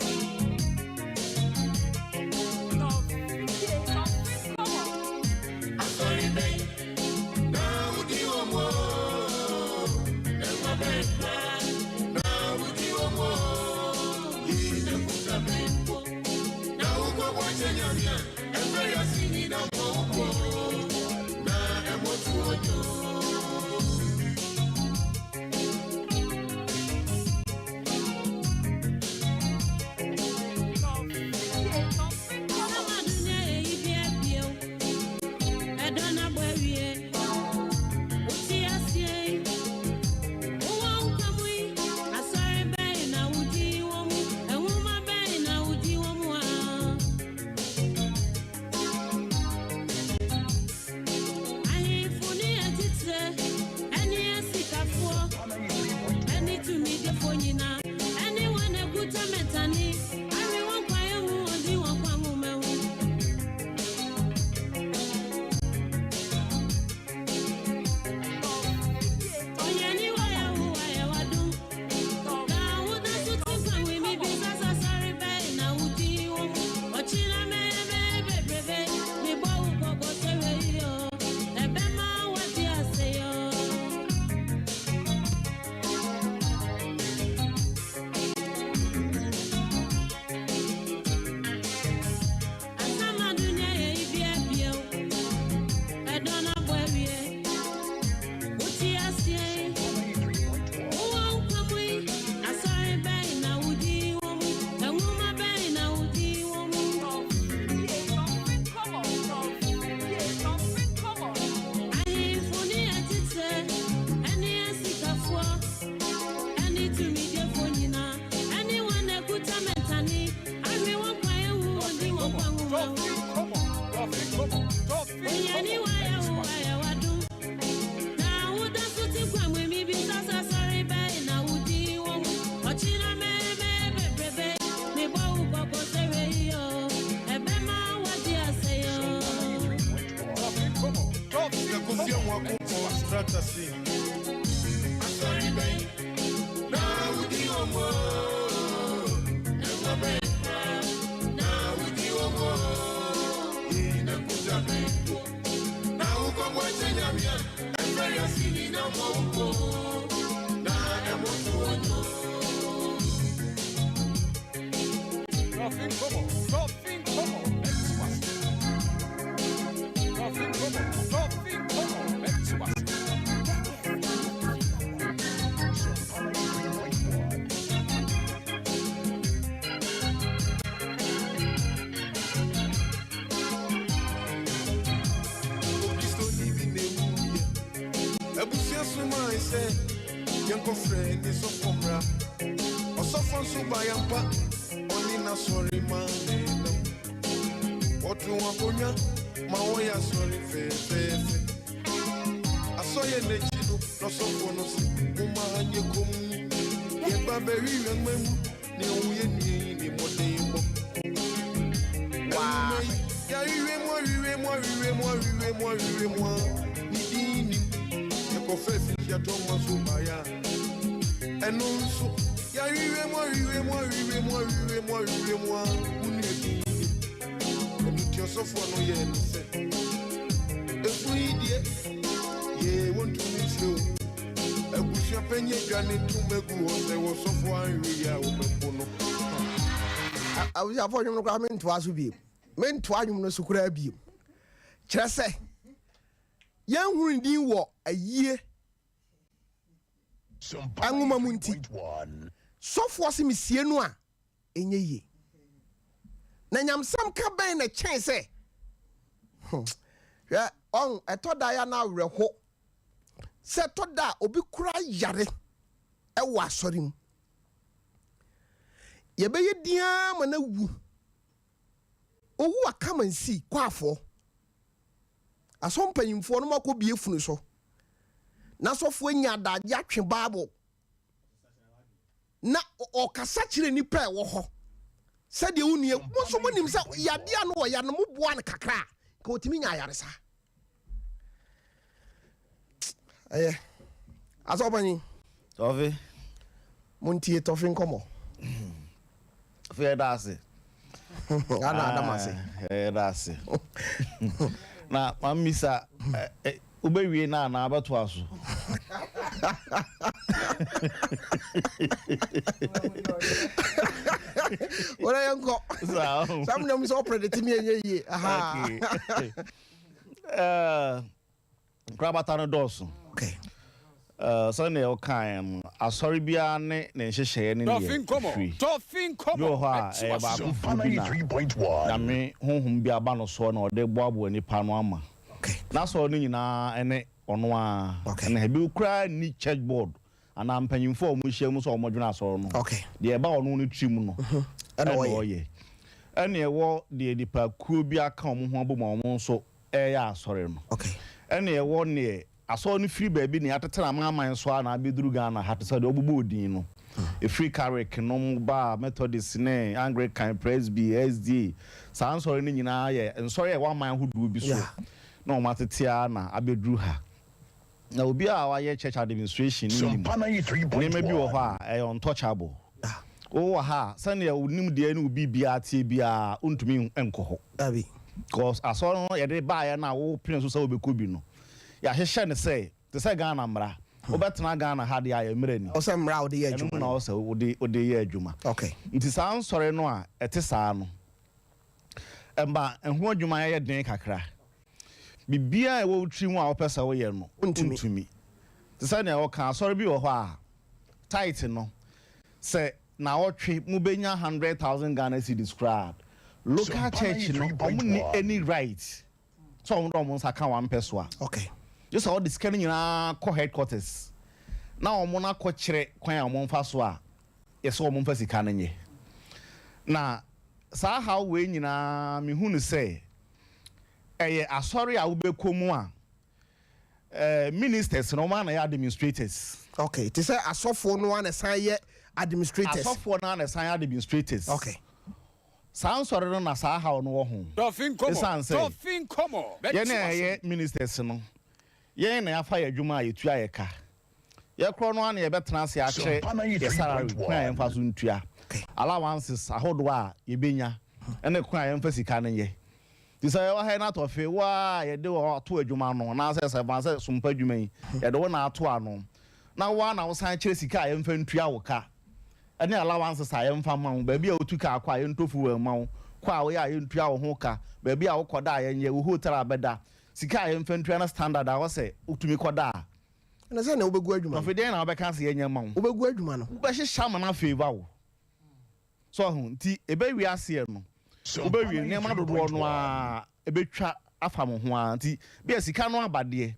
Speaker 10: Tɔfe.
Speaker 15: Efrata se. Asɔre bɛn na wodi wɔ mu o? Ɛwɔ bɛn koraa na wodi wɔ mu o? Ee, na nkuta bɛn mpo na wokɔbɔ kyɛ Nyame a ɛfrɛ wiase nyinaa mmɔ wo po na ɛmmɔ so wɔ nyo.
Speaker 10: Tɔfe nkɔmmɔ, tɔfe nkɔmmɔ, ɛto ase. Tɔfe nkɔmmɔ, tɔfe nkɔmmɔ, ɛto ase.
Speaker 15: Okristoni bi na ewuiɛ. Abusua somae sɛ yɛnkɔfrɛ ne sɔfo mmra. Ɔsɔfo nso bae ampa, ɔne n'asɔre ma nenam. Wɔto akonnwa ma wɔyɛ asɔre fɛfɛɛfɛ. Asɔyɛ n'akyi no, n'ɔsɔfo no se, Momma ha nyɛ komm. Yɛba bɛhwehwɛ nwoma mu, nea ɔwɔ yɛn nua yi ne mmɔdenbɔ. Nwoma yi, yɛahwehwɛ mu, ahwehwɛ mu, ahwehwɛ mu, ahwehwɛ mu, ahwehwɛ mu a, ne din nnim. Yɛkɔfa afikyia tɔma so baeɛ a, ɛno nso, yɛahwehwɛ mu, ahwehwɛ mu, ahwehwɛ mu, ahwehwɛ mu, ahwehwɛ mu a, wo nua din nnim. Ɛno nti ɔsɔfoɔ no yɛɛ no sɛ, Efunu yi deɛ, yee, wɔntumi nsie o. Abusua panyin adwa ne ntoma agu hɔ sɛ wɔsɔfo anhwɛ yie a wɔbɛpo no.
Speaker 1: Abusuafoɔ nnwom no koraa mentoa so bio. Mentoa nnwom no so koraa bio. Kyerɛ sɛ, yɛnhunu ne din wɔ ayie nwoma mu nti, sɔfoɔ se mesie no a, ɛnyɛ yie. Na nyamsɛm ka bɛn na ɛkyɛn sɛ, hwɛ, ɔn, ɛtɔ da ya na awerɛho sɛ ɛtɔ da a obi kora yare wɔ asɔre mu. Yɛbɛyɛ din ara ma no awu. Owu a kama nsi kwaafoɔ. Asɔ mpanyimfoɔ no makɔ bie funu so. Na sɔfoɔ anya adagye atwe Bible. Na ɔkasa kyerɛ nnipa a ɛwɔ hɔ. Sɛdeɛ wo nua, mo nso monim sɛ yadeɛ a no wɔ ya no moboa no kakra a, nka ɔtumi nya ayaresa. Ɛyɛ. Asɛ ɔpanyin.
Speaker 2: Tɔfe.
Speaker 1: Montie tɔfe nkɔmmɔ.
Speaker 2: Tɔfe yɛda ase.
Speaker 1: Ana adam ase.
Speaker 2: Yɛda ase. Na mamisa wobɛwie no anaa bɛtoa so?
Speaker 1: Wọ́n yẹn nkọ. Sáà mi na mi sọ ɔpɛrɛ mi yẹn yie.
Speaker 2: Okay. Nkorabata no dɔɔso. Sɛdeɛ wokaeɛ no, asɔre biara ne ne nhyehyɛeɛ ne deɛ ɛfiri. Bi wɔ hɔ a, ɛyɛ baakofoɔ bi na Nyame honhom bi aba no soɔ na ɔde boaboa nnipa no ama. N'asɔre no nyinaa ne ɔno ara. Ɛna ebi koraa nni church board anaa mpanyimfoɔ a wɔhyia mu sɛ wɔdwene asɔre no ho. Deɛ ɛba ɔno ne tirim no ɛna ɔyɛ. Ɛna ɛwɔ deɛ nnipakuo bi aka wɔn ho abom a wɔn nso reyɛ asɔre no. Ɛna ɛwɔ neɛ asɔre no firi baabi na yɛatete no amanaman so ara na abɛduru Ghana ha te sɛ deɛ wɔbobɔɔ din no. Ɛfiri Carrick nom baa Methodist ne Anglican, Presby, SDA, saa nsɔre no nyinaa yɛ nsɔre a ɛwɔ aman ahodoɔ bi so na wɔatete ara na abɛduru ha. Na obi a wayɛ church administration no nim nneɛma bi wɔ hɔ a ɛyɛ untouchable. Wowɔ ha a, sɛnea wo nimdeɛ ne wo biribiara teɛ biara, wontumi nkɔ hɔ. Because asɔre no yɛde baeɛ no a wopene so sɛ wobɛkɔ bi no, yɛahyehyɛ no sɛ, te sɛ Ghana mmara, wobɛtena Ghana ha deɛ a, yɛ mmara ni.
Speaker 1: Ɔsɛ mmara a wode yɛ adwuma
Speaker 2: no. Ɛno mu na ɔsɛ wode wode yɛ adwuma. Nti saa nsɔre no a ɛte saa no, ɛma ɛho adwuma yɛ den kakra. Biribiara a ɛwɔ wo tirim a wopɛ sɛ woyɛ no, wontumi. Te sɛ nea wɔka, asɔre bi wɔ hɔ a, tithe no, sɛ naawɔtwe mobɛnya 100,000 Ghana cedis koraa a, local church no, wɔnni any right sɛ wɔde wɔn nsa ka wɔn mpɛ so a. Gye sɛ wɔde sika no nyinaa kɔ headquarters na wɔn akɔkyerɛ kwan a wɔmfa so a yɛsɛ wɔmfa sika no nyɛ. Na saa haw wei nyinaa, mehu no sɛ ɛyɛ asɔre a wobɛkɔ mu a, ministers no wɔn ara na ɛyɛ administrators.
Speaker 1: Okay, te sɛ asɔfoɔ no ara na ɛsan yɛ administrators.
Speaker 2: Asɔfoɔ no ara na ɛsan yɛ administrators.
Speaker 1: Okay.
Speaker 2: Saa nsɔre no na saa haw no wɔ ho.
Speaker 10: Tɔfe nkɔmɔ,
Speaker 2: Esiane sɛ
Speaker 10: tɔfe nkɔmɔ,
Speaker 2: yɛn
Speaker 10: bɛto
Speaker 2: a
Speaker 10: aso.
Speaker 2: yɛyɛ ministers no, Yɛn na yɛafa yɛn adwuma a yɛtua yɛ ka. Yɛ korɔ no ara na yɛbɛtena ase akyerɛ yɛ salary kwan a yɛmfa so ntua, allowances ahodoɔ a yɛbɛnya ne kwan a yɛmfa sika no nyɛ. Nti sɛ yɛwɔ ha yi na tɔfe, wo ara a yɛde wo ato adwuma ano anaasɛ sɛ ɛfa sɛ sompa adwuma yi, yɛde wo na ato ano na wo ara na wosan kyerɛ sika a yɛmfa ntua wo ka ne allowances a yɛmfa mma wo, baabi a wotu kaa kɔ a yɛntɔ fuel mma wo, kɔ a woyɛ a yɛntua wo ho ka, baabi a wokɔda a yɛnyɛ, wo hotel a bɛda, sika a yɛmfa ntua no standard a ɛwɔ sɛ wotumi kɔda a.
Speaker 1: Ɛna sɛ na wobɛgu adwuma no.
Speaker 2: Tɔfe deɛn na wobɛka sɛ yɛnyɛ mma wo?
Speaker 1: Wobɛgu adwuma no.
Speaker 2: Wobɛhyehyɛ ama no afavour wo. So ɔho? Nti ɛbɛwie aseɛ no, wobɛwie nneɛma dodoɔ no ara ɛbɛtwa afa mo ho ara. Nti bia sika no aba deɛ,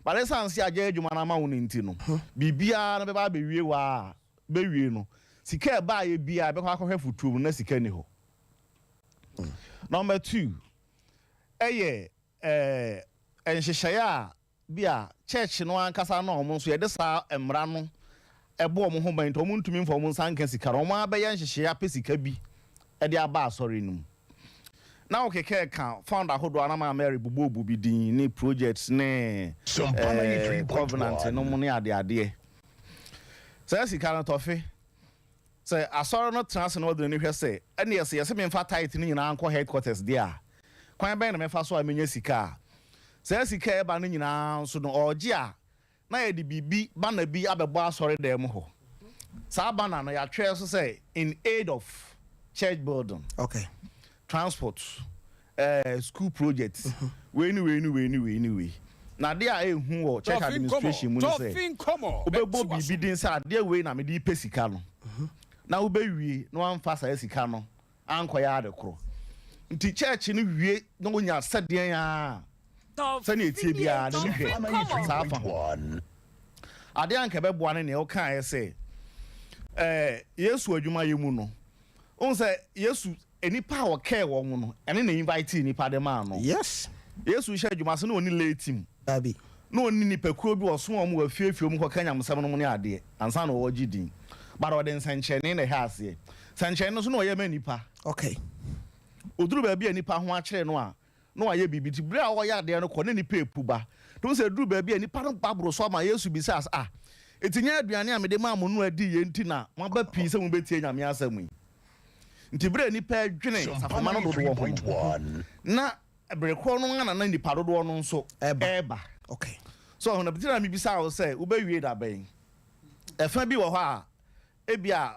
Speaker 2: but ɛsiane sɛ yɛagyae adwuma no ama wo no nti no, biribiara no bɛba abɛwie hɔ ara a, bɛwie no, sika a ɛbaeɛ biara bɛkɔ akɔhwɛ fotuo mu na sika nni hɔ. Number two, ɛyɛ ɛɛ nhyehyɛeɛ a bi a church no ankasa no a wɔn nso yɛde saa mmara no bɔ wɔn ho ban nti wɔn ntumi mfa wɔn nsa nka sika no, wɔn ara bɛyɛ nhyehyɛeɛ apɛ sika bi de aba asɔre no mu. Na wɔkeka ka fund ahodoɔ a na Maame Mary bobɔɔbu bi din ne projects ne ɛɛ covenant no mu ne adeadeɛ. Saa sika no tɔfe. Sɛ asɔre no tena ase na ɔde n'ani hwɛ sɛ, ɛnneɛ sɛ yɛse memfa tithe no nyinaa nkɔ headquarters deɛ a, kwan bɛn na mɛfa so a mɛnya sika a saa sika a ɛba no nyinaa nso no ɔregye a na yɛde biribi, banner bi abɛbɔ asɔredan mu hɔ. Saa banner no yɛatwerɛ so sɛ in aid of church building,
Speaker 1: Okay.
Speaker 2: transport, eh, school project, wei ne wei ne wei ne wei ne wei. Na adeɛ a ɛhu wɔ church
Speaker 10: Tɔfe nkɔmmɔ,
Speaker 2: administration mu ne sɛ,
Speaker 10: tɔfe nkɔmmɔ,
Speaker 2: wobɛbɔ
Speaker 10: bɛte w'aso.
Speaker 2: biribi din sɛ adeɛ wei na mede repɛ sika no, na wobɛwie na woamfa saa sika no ankɔyɛ ade korɔ. Nti church no wie na wonya sɛdeɛn ara a, sɛdeɛ ɛteɛ biara n'ani hwɛ saa fa ho. Adeɛ a anka ɛbɛboa ne deɛ wokaeɛ sɛ, eh, Yesu adwumayɛ mu no, wohu sɛ Yesu Nnipa a ɔkɛɛ wɔn no, ɛne na invitee nnipa de maa no.
Speaker 1: Yes.
Speaker 2: Yesu hyɛ adwuma ase na ɔnni lay team.
Speaker 1: Dabi.
Speaker 2: Na ɔnni nnipakuo bi a ɔsoma wɔn wɔ afie afie mu kɔka nyamesɛm nom ne adeɛ ansa na ɔregye din. But ɔde nsɛnkyerɛnne na ɛhɛ aseɛ. Sɛnkyerɛnne no nso na ɔyɛ ma nnipa.
Speaker 1: Okay.
Speaker 2: Ɔduru baabi a nnipa ho akyere no a, na wayɛ biribi. Nti bere a ɔreyɛ adeɛ no kɔ, na nnipa repu ba. Nti wohu sɛ ɛduru baabi a nnipa no ba boro so ama Yesu bisaa sɛ, Ah, enti nyɛ aduane a mede maa mo no a ɛdiiɛ nti na moaba pii sɛ mobɛtie Nyame asɛm yi? Nti bere a nnipa redwene safoma no dodoɔ ho no, na bere korɔ no ara na na nnipa dodoɔ no nso reba. So ɔho no, nti na mebisaa wo sɛ wobɛwie da bɛn? Ɛfa bi wɔ hɔ a, Ebia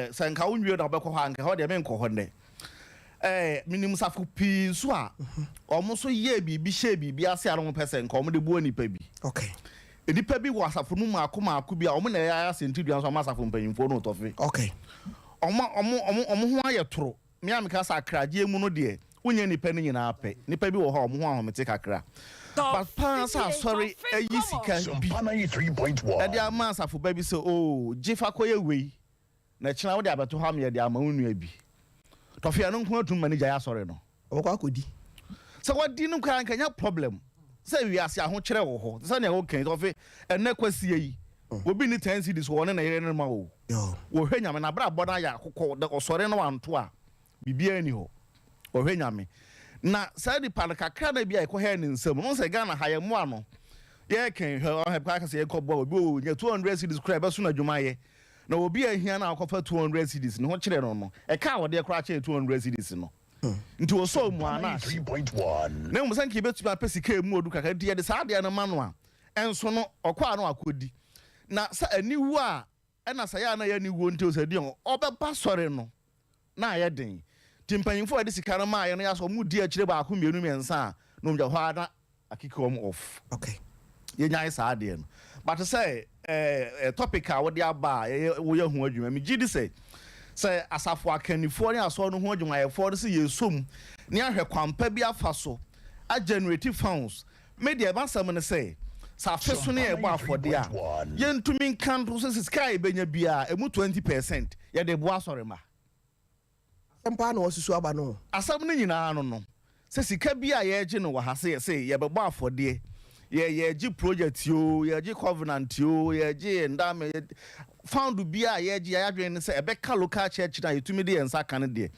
Speaker 2: sɛ nka wonwie na wobɛkɔ hɔ a, anka ɛhɔ deɛ menkɔ hɔ nnɛ. Menim nsafo pii nso a wɔn nso yɛɛ biribi hyɛɛ biribi ase a na wɔpɛ sɛ nka wɔde boa nnipa bi.
Speaker 1: Okay.
Speaker 2: Nnipa bi wɔ asafo no mu mmaako mmaako bi a wɔn na ɛyɛ asɛntidua nso ama asafo mpanyimfoɔ no tɔfe.
Speaker 1: Okay.
Speaker 2: Wɔn wɔn wɔn wɔn ho ayɛ toro. Me a meka sɛ akragyeɛ mu no deɛ, wonyɛ nnipa no nyinaa pɛ. Nnipa bi wɔ hɔ a wɔn ho ahomete kakra. But paa sɛ asɔre ayi sika bi de ama asafo ba bi sɛ oo gye fa kɔyɛ wei na kyena wode abɛto hɔ ama yɛde ama wo nua bi. Tɔfe ɛno nko atum ma no gyae asɔre no.
Speaker 1: Ɔbɛkɔ akɔdi.
Speaker 2: Sɛ wadi no koraa anka ɛnyɛ problem. Sɛ wiase ahokyerɛ wɔ hɔ te sɛ nea woka yi Tɔfe ɛnnɛ kwasia yi obi nni ten cedis wɔ ɔne ne yere no ma o. Wɔhwɛ Nyame n'abrabɔ no ayɛ akokɔ dɛ ɔsɔre na wanto a biribiara nni hɔ. Ɔhwɛ Nyame. Na saa nipa no kakra na bi a ɛkɔhɛɛ ne nsam no, wohu sɛ Ghana ha yɛn mmoa no yɛkɛn hwɛ ɔhɛ koraa kɛsɛ yɛkɔboa obi o nya 200 cedis koraa ɛbɛso no adwuma yɛ. Na obi a ahia no a ɔkɔfa 200 cedis ne ho kyerɛ no no ɛka a ɔdeɛ koraa kyɛn 200 cedis no. Nti ɔsɔɔ mu a na ahye. Na mmom sɛ nka yɛbɛtumi apɛ sika a ɛmu ɔdu kakra nti yɛde saa adeɛ no ma no a ɛnso no ɔkɔ a na wakɔdi. Na sɛ aniwuo a ɛna sɛ yɛ a na ɛyɛ aniwuo nti o sɛ deɛn o ɔbɛba sɔre no na ayɛ den. Nti mpanyinfoɔ a yɛde sika no maaeɛ no yɛ sɛ wɔn di akyire baako mmienu mmiɛnsa a na wɔn gya hɔ ara na akiki wɔn off.
Speaker 1: Okay.
Speaker 2: Yɛnyae saa adeɛ no. But sɛ eh, topic a wode aba a yɛyɛ woyɛ ho adwuma megye di sɛ sɛ asafo akannifoɔ ne asɔre no ho adwumayɛfoɔ no sɛ yɛsɔ mu ne ahwɛ kwampa bi afa so a generate funds. Me deɛ m'asɛm ne sɛ, sɛ afe so ne yɛrebɔ afɔdeɛ a, yɛntumi nka nto so sɛ sika a yɛbɛnya biara, ɛmu 20 percent, yɛde boa asɔremma.
Speaker 1: Asɛm paa na wɔasusu aba no o.
Speaker 2: Asɛm no nyinaa no no, sɛ sika bi a yɛregye no wɔ ha sɛ yɛse yɛbɛbɔ afɔdeɛ, yɛ yɛregye project oo, yɛregye covenant oo, yɛregye endowment, yɛ, Fund biara a yɛregye a yɛadwene ne sɛ ɛbɛka local church no a yɛtumi de yɛn nsa ka no deɛ,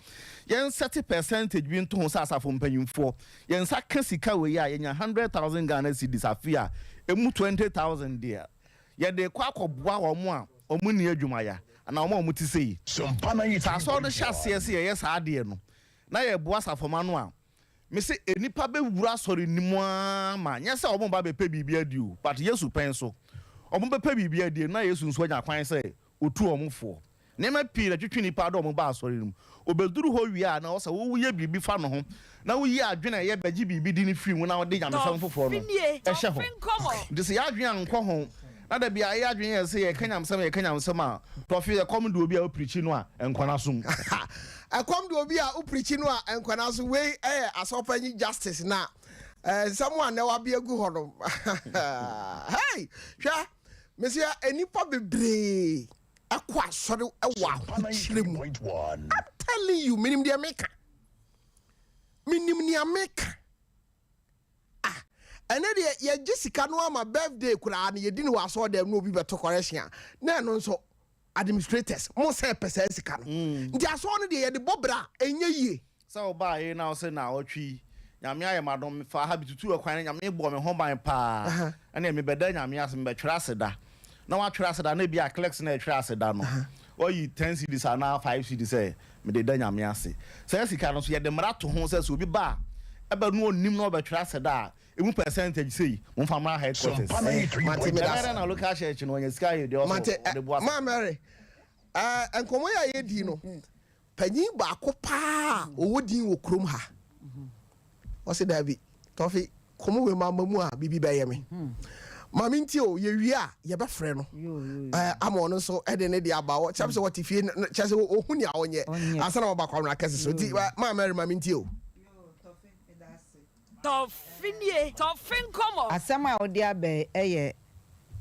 Speaker 2: yɛnsɛte percentage bi nto ho sɛ asafo mpanyimfoɔ, yɛn nsa ka sika wei a, yɛnya 100,000 Ghana cedis afe a, ɛmu 20,000 deɛ, yɛde rekɔ akɔboa wɔn a wɔnni adwumayɛ anaa wɔn a wɔte sei. Sɛ asɔre no hyɛ aseɛ sɛ yɛyɛ saa adeɛ no na yɛboa asafomma no a, Mese nnipa bɛwura asɔre no mu ara ma, nyɛ sɛ wɔn ba bɛpɛ biribi adi o, but Yesu pɛn so, wɔn bɛpɛ biribi adi no na Yesu nso anya kwan sɛ ɔtu wɔn foɔ. Nneɛma pii na ɛtwetwe nnipa de wɔn ba asɔre no mu. Ɔbɛduru hɔ wie a na ɛwɔ sɛ woyɛ biribi fa ne ho na woyi adwene a ɛyɛ bɛgye biribi di no firi mu na wode nyamesɛm foforɔ no hyɛ hɔ. Nti sɛ yɛn adwene ankɔ ho na da biara yɛn adwene yɛ sɛ yɛka nyamesɛm yɛka nyamesɛm a, tɔfe ɛkɔm de obi a wopirikyi no a nkɔ n'asom.
Speaker 1: Ɛkɔm de obi a wopirikyi no a nkɔ n'asom. Wei yɛ Asɔrpanyin Justice na nsɛm a nnɛ wabea gu hɔ no. Hey! Hwɛ, mese nnipa bebree kɔ asɔre wɔ ahokyerɛ mu. I'm telling you, menim deɛ meka. Menim nea meka. Ah, ɛnɛ deɛ yɛgye sika no ama birthday koraa no yɛdi no wɔ asɔre dɛm na obi bɛto correction a, na ɛno nso administrators mo sɛ pɛ saa sika no. Nti asɔre no deɛ yɛde bɔ bra a ɛnyɛ yie.
Speaker 2: Sɛ wo baa yei na wo se naawɔtwe yi Nyame ayɛ m'adom me faa ha me tutuu ɛkwan no Nyame bɔɔ me ho ban paa ɛneɛ me bɛda Nyame ase me bɛtwerɛ aseda na watwerɛ aseda na ebia clerks na ɛtwerɛ aseda no wayi ten cedis anaa five cedis sɛ mede da Nyame ase saa sika no nso yɛde mmara to ho sɛ sɛ obi ba a ɛbɛ no ɔnnim na ɔbɛtwerɛ aseda a emu percentage sei momfa mmra headquarters
Speaker 1: Mate meda
Speaker 2: ɛbɛyɛ dɛn na local church no wɔnya sika ayɛ deɛ ɔsɛ
Speaker 1: Mate
Speaker 2: ɔde boa
Speaker 1: Ma Mary eh, nkɔmmɔ yi a yɛdi no Panyin baako paa a ɔwɔ din wɔ kurom ha. Ɔse daabi, Tɔfe, kɔm wei mamma mu a biribi bɛyɛ me. Ma mentie o, yɛwie a yɛbɛfrɛ no ama ɔno nso de ne deɛ aba. Kyerɛ sɛ ɔte fie, kyerɛ sɛ ɔhu nea ɔnyɛ ansa na waba Kwamena kɛse so. Nti ma Mary ma mentie o.
Speaker 4: Tɔfe nie, tɔfe nkɔmɔ.
Speaker 3: Asɛm a wode aba yi yɛ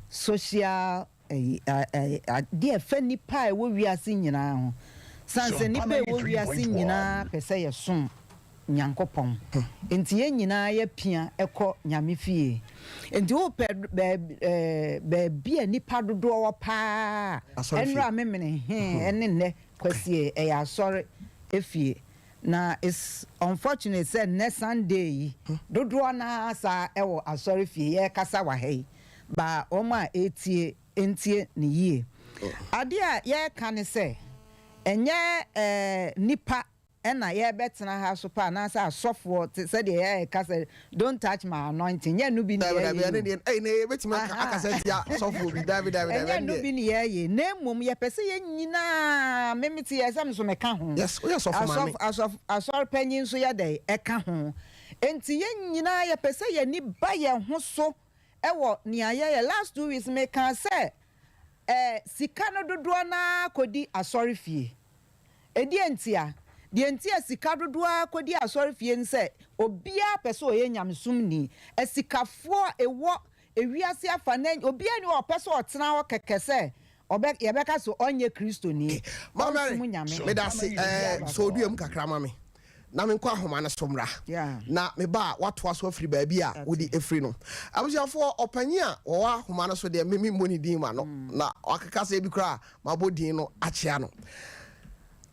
Speaker 3: social ayi adeɛ a ɛfa nnipa a ɛwɔ wiase nyinaa ho. Sane sɛ nnipa a ɛwɔ wiase nyinaa pɛ sɛ yɛsom Nyankopɔn nti yɛn nyinaa yɛpia kɔ Nyame fie. Nti wopɛ baabi a nnipa dodoɔ wɔ paa a, ɛnora Memene he ne nnɛ Kwasie ɛyɛ asɔre fie. Na it's unfortunate sɛ nnɛ Sunday yi dodoɔ no ara saa wɔ asɔre fie yɛrekasa wɔ ha yi but wɔn a ɛretie ntie no yie. Adeɛ a yɛreka ne sɛ ɛnyɛ nnipa na yɛrebɛtena ha so pa anaasɛ asɔfoɔ te sɛdeɛ yɛreka sɛ don't touch my anointing nyɛ ɛno bi ne
Speaker 1: Dabi
Speaker 3: yɛreyɛ
Speaker 1: dabi
Speaker 3: yi
Speaker 1: ɛne
Speaker 3: o.
Speaker 1: deɛ ɛyi na yɛbɛtumi aka akasa atia sɔfoɔ bi dabi dabi dabi
Speaker 3: Ɛnyɛ
Speaker 1: ɛne
Speaker 3: ɛno
Speaker 1: deɛ.
Speaker 3: bi ne yɛreyɛ yi na mmom yɛpɛ sɛ yɛn nyinaa me mete yɛ sɛ me nso meka ho.
Speaker 1: Yes woyɛ sɔfo maame.
Speaker 3: Asɔfo asɔfo asɔre panyin nso yɛ dɛn ɛka ho. Enti yɛn nyinaa yɛpɛ sɛ yɛn ani ba yɛn ho so wɔ nea yɛyɛ. Last 2 weeks mekaa sɛ eh, sika no dodoɔ no ara kɔdi asɔrefie. Ɛdeɛn ntia? Deɛ nti a sika dodoɔ ara kɔdi asɔrefie ne sɛ obiara pɛ sɛ ɔyɛ nyamesomni. Asikafoɔ a ɛwɔ ewiase afa no obiara nni hɔ a ɔpɛ sɛ ɔtena hɔ kɛkɛ sɛ ɔbɛ, yɛbɛka sɛ ɔnyɛ Kristoni,
Speaker 1: Ma Mary,
Speaker 3: ɔnsom Nyame.
Speaker 1: meda ase
Speaker 3: Obiara
Speaker 1: eh,
Speaker 3: ba.
Speaker 1: sɔ odua mu kakra ma me na menkɔ ahoma no so mmra.
Speaker 3: Yeah.
Speaker 1: Na meba a, woatoa so afiri baabi a wode afiri no. Abusuafoɔ, ɔpanyin a wɔwɔ ahoma no so deɛ, me memmɔ ne din ma no, na wakeka sɛ ebi koraa a, mabɔ din no akyea no.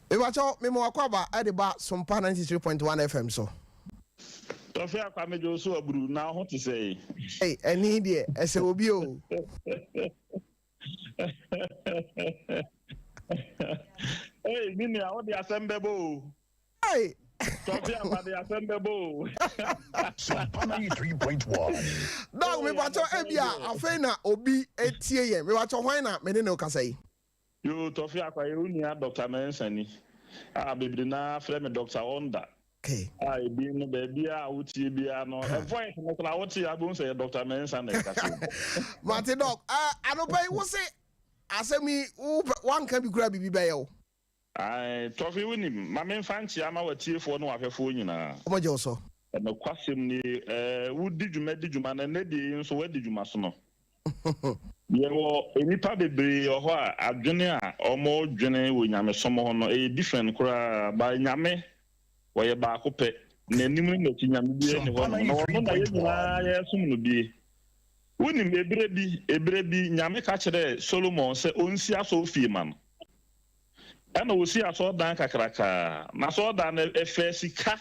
Speaker 1: Mepakyɛw, mema w'akwaaba de ba Sompa 93.1 FM so.
Speaker 8: Tɔfe Akwa megye wo so aburu na wo ho te sɛn?
Speaker 1: Ei, ɛne deɛ, ɛsɛ obi o.
Speaker 8: Ei, me nua, wode asɛm bɛbɔ o.
Speaker 1: Ei!
Speaker 8: Tɔfe Akwa de asɛm bɛbɔ o.
Speaker 16: Sompa 93.1.
Speaker 1: Doc, mepakyɛw, ebia afei na obi tie yɛn. Mepakyɛw, hwan na me ne no rekasa yi?
Speaker 8: Yoo, Tɔfe Akwa, yɛ wo nua Doctor Mensah ni, a bebree no ara frɛ me Doctor Onda.
Speaker 1: Okay.
Speaker 8: A edin no, baabiara a wotie biara no, voice no koraa wote a, wobɛhu sɛ ɛyɛ Doctor Mensah na ɛkasa yi.
Speaker 1: Mate Doc, anɔpa yi wo se asɛm yi wopɛ, woanka bi koraa biribi bɛyɛ wo.
Speaker 8: Ae, Tɔfe wonim, ma memfa nkyea ma w'atiefoɔ ne w'ahwɛfoɔ nyinaa.
Speaker 1: Wɔgye wo so.
Speaker 8: Nokwasɛm nie, wodi dwuma di dwuma na ɛnnɛ deɛ yi nso woadi dwuma sono. Yɛwɔ nnipa bebree wɔ hɔ a adwene a wɔdwene wɔ nyamesom ho no ɛyɛ different koraa but Nyame wɔyɛ baako pɛ, n'anim ne n'akyi Nyame biara nni hɔ nom na ɔno na yɛn nyinaa yɛresom no bie. Wonim, eberɛ bi, eberɛ bi, Nyame ka kyerɛɛ Solomon sɛ ɔnsi asɔrfie ma no. Ɛna ɔsii asɔrdan kakrakaa. Na asɔrdan no, ɛfaa sika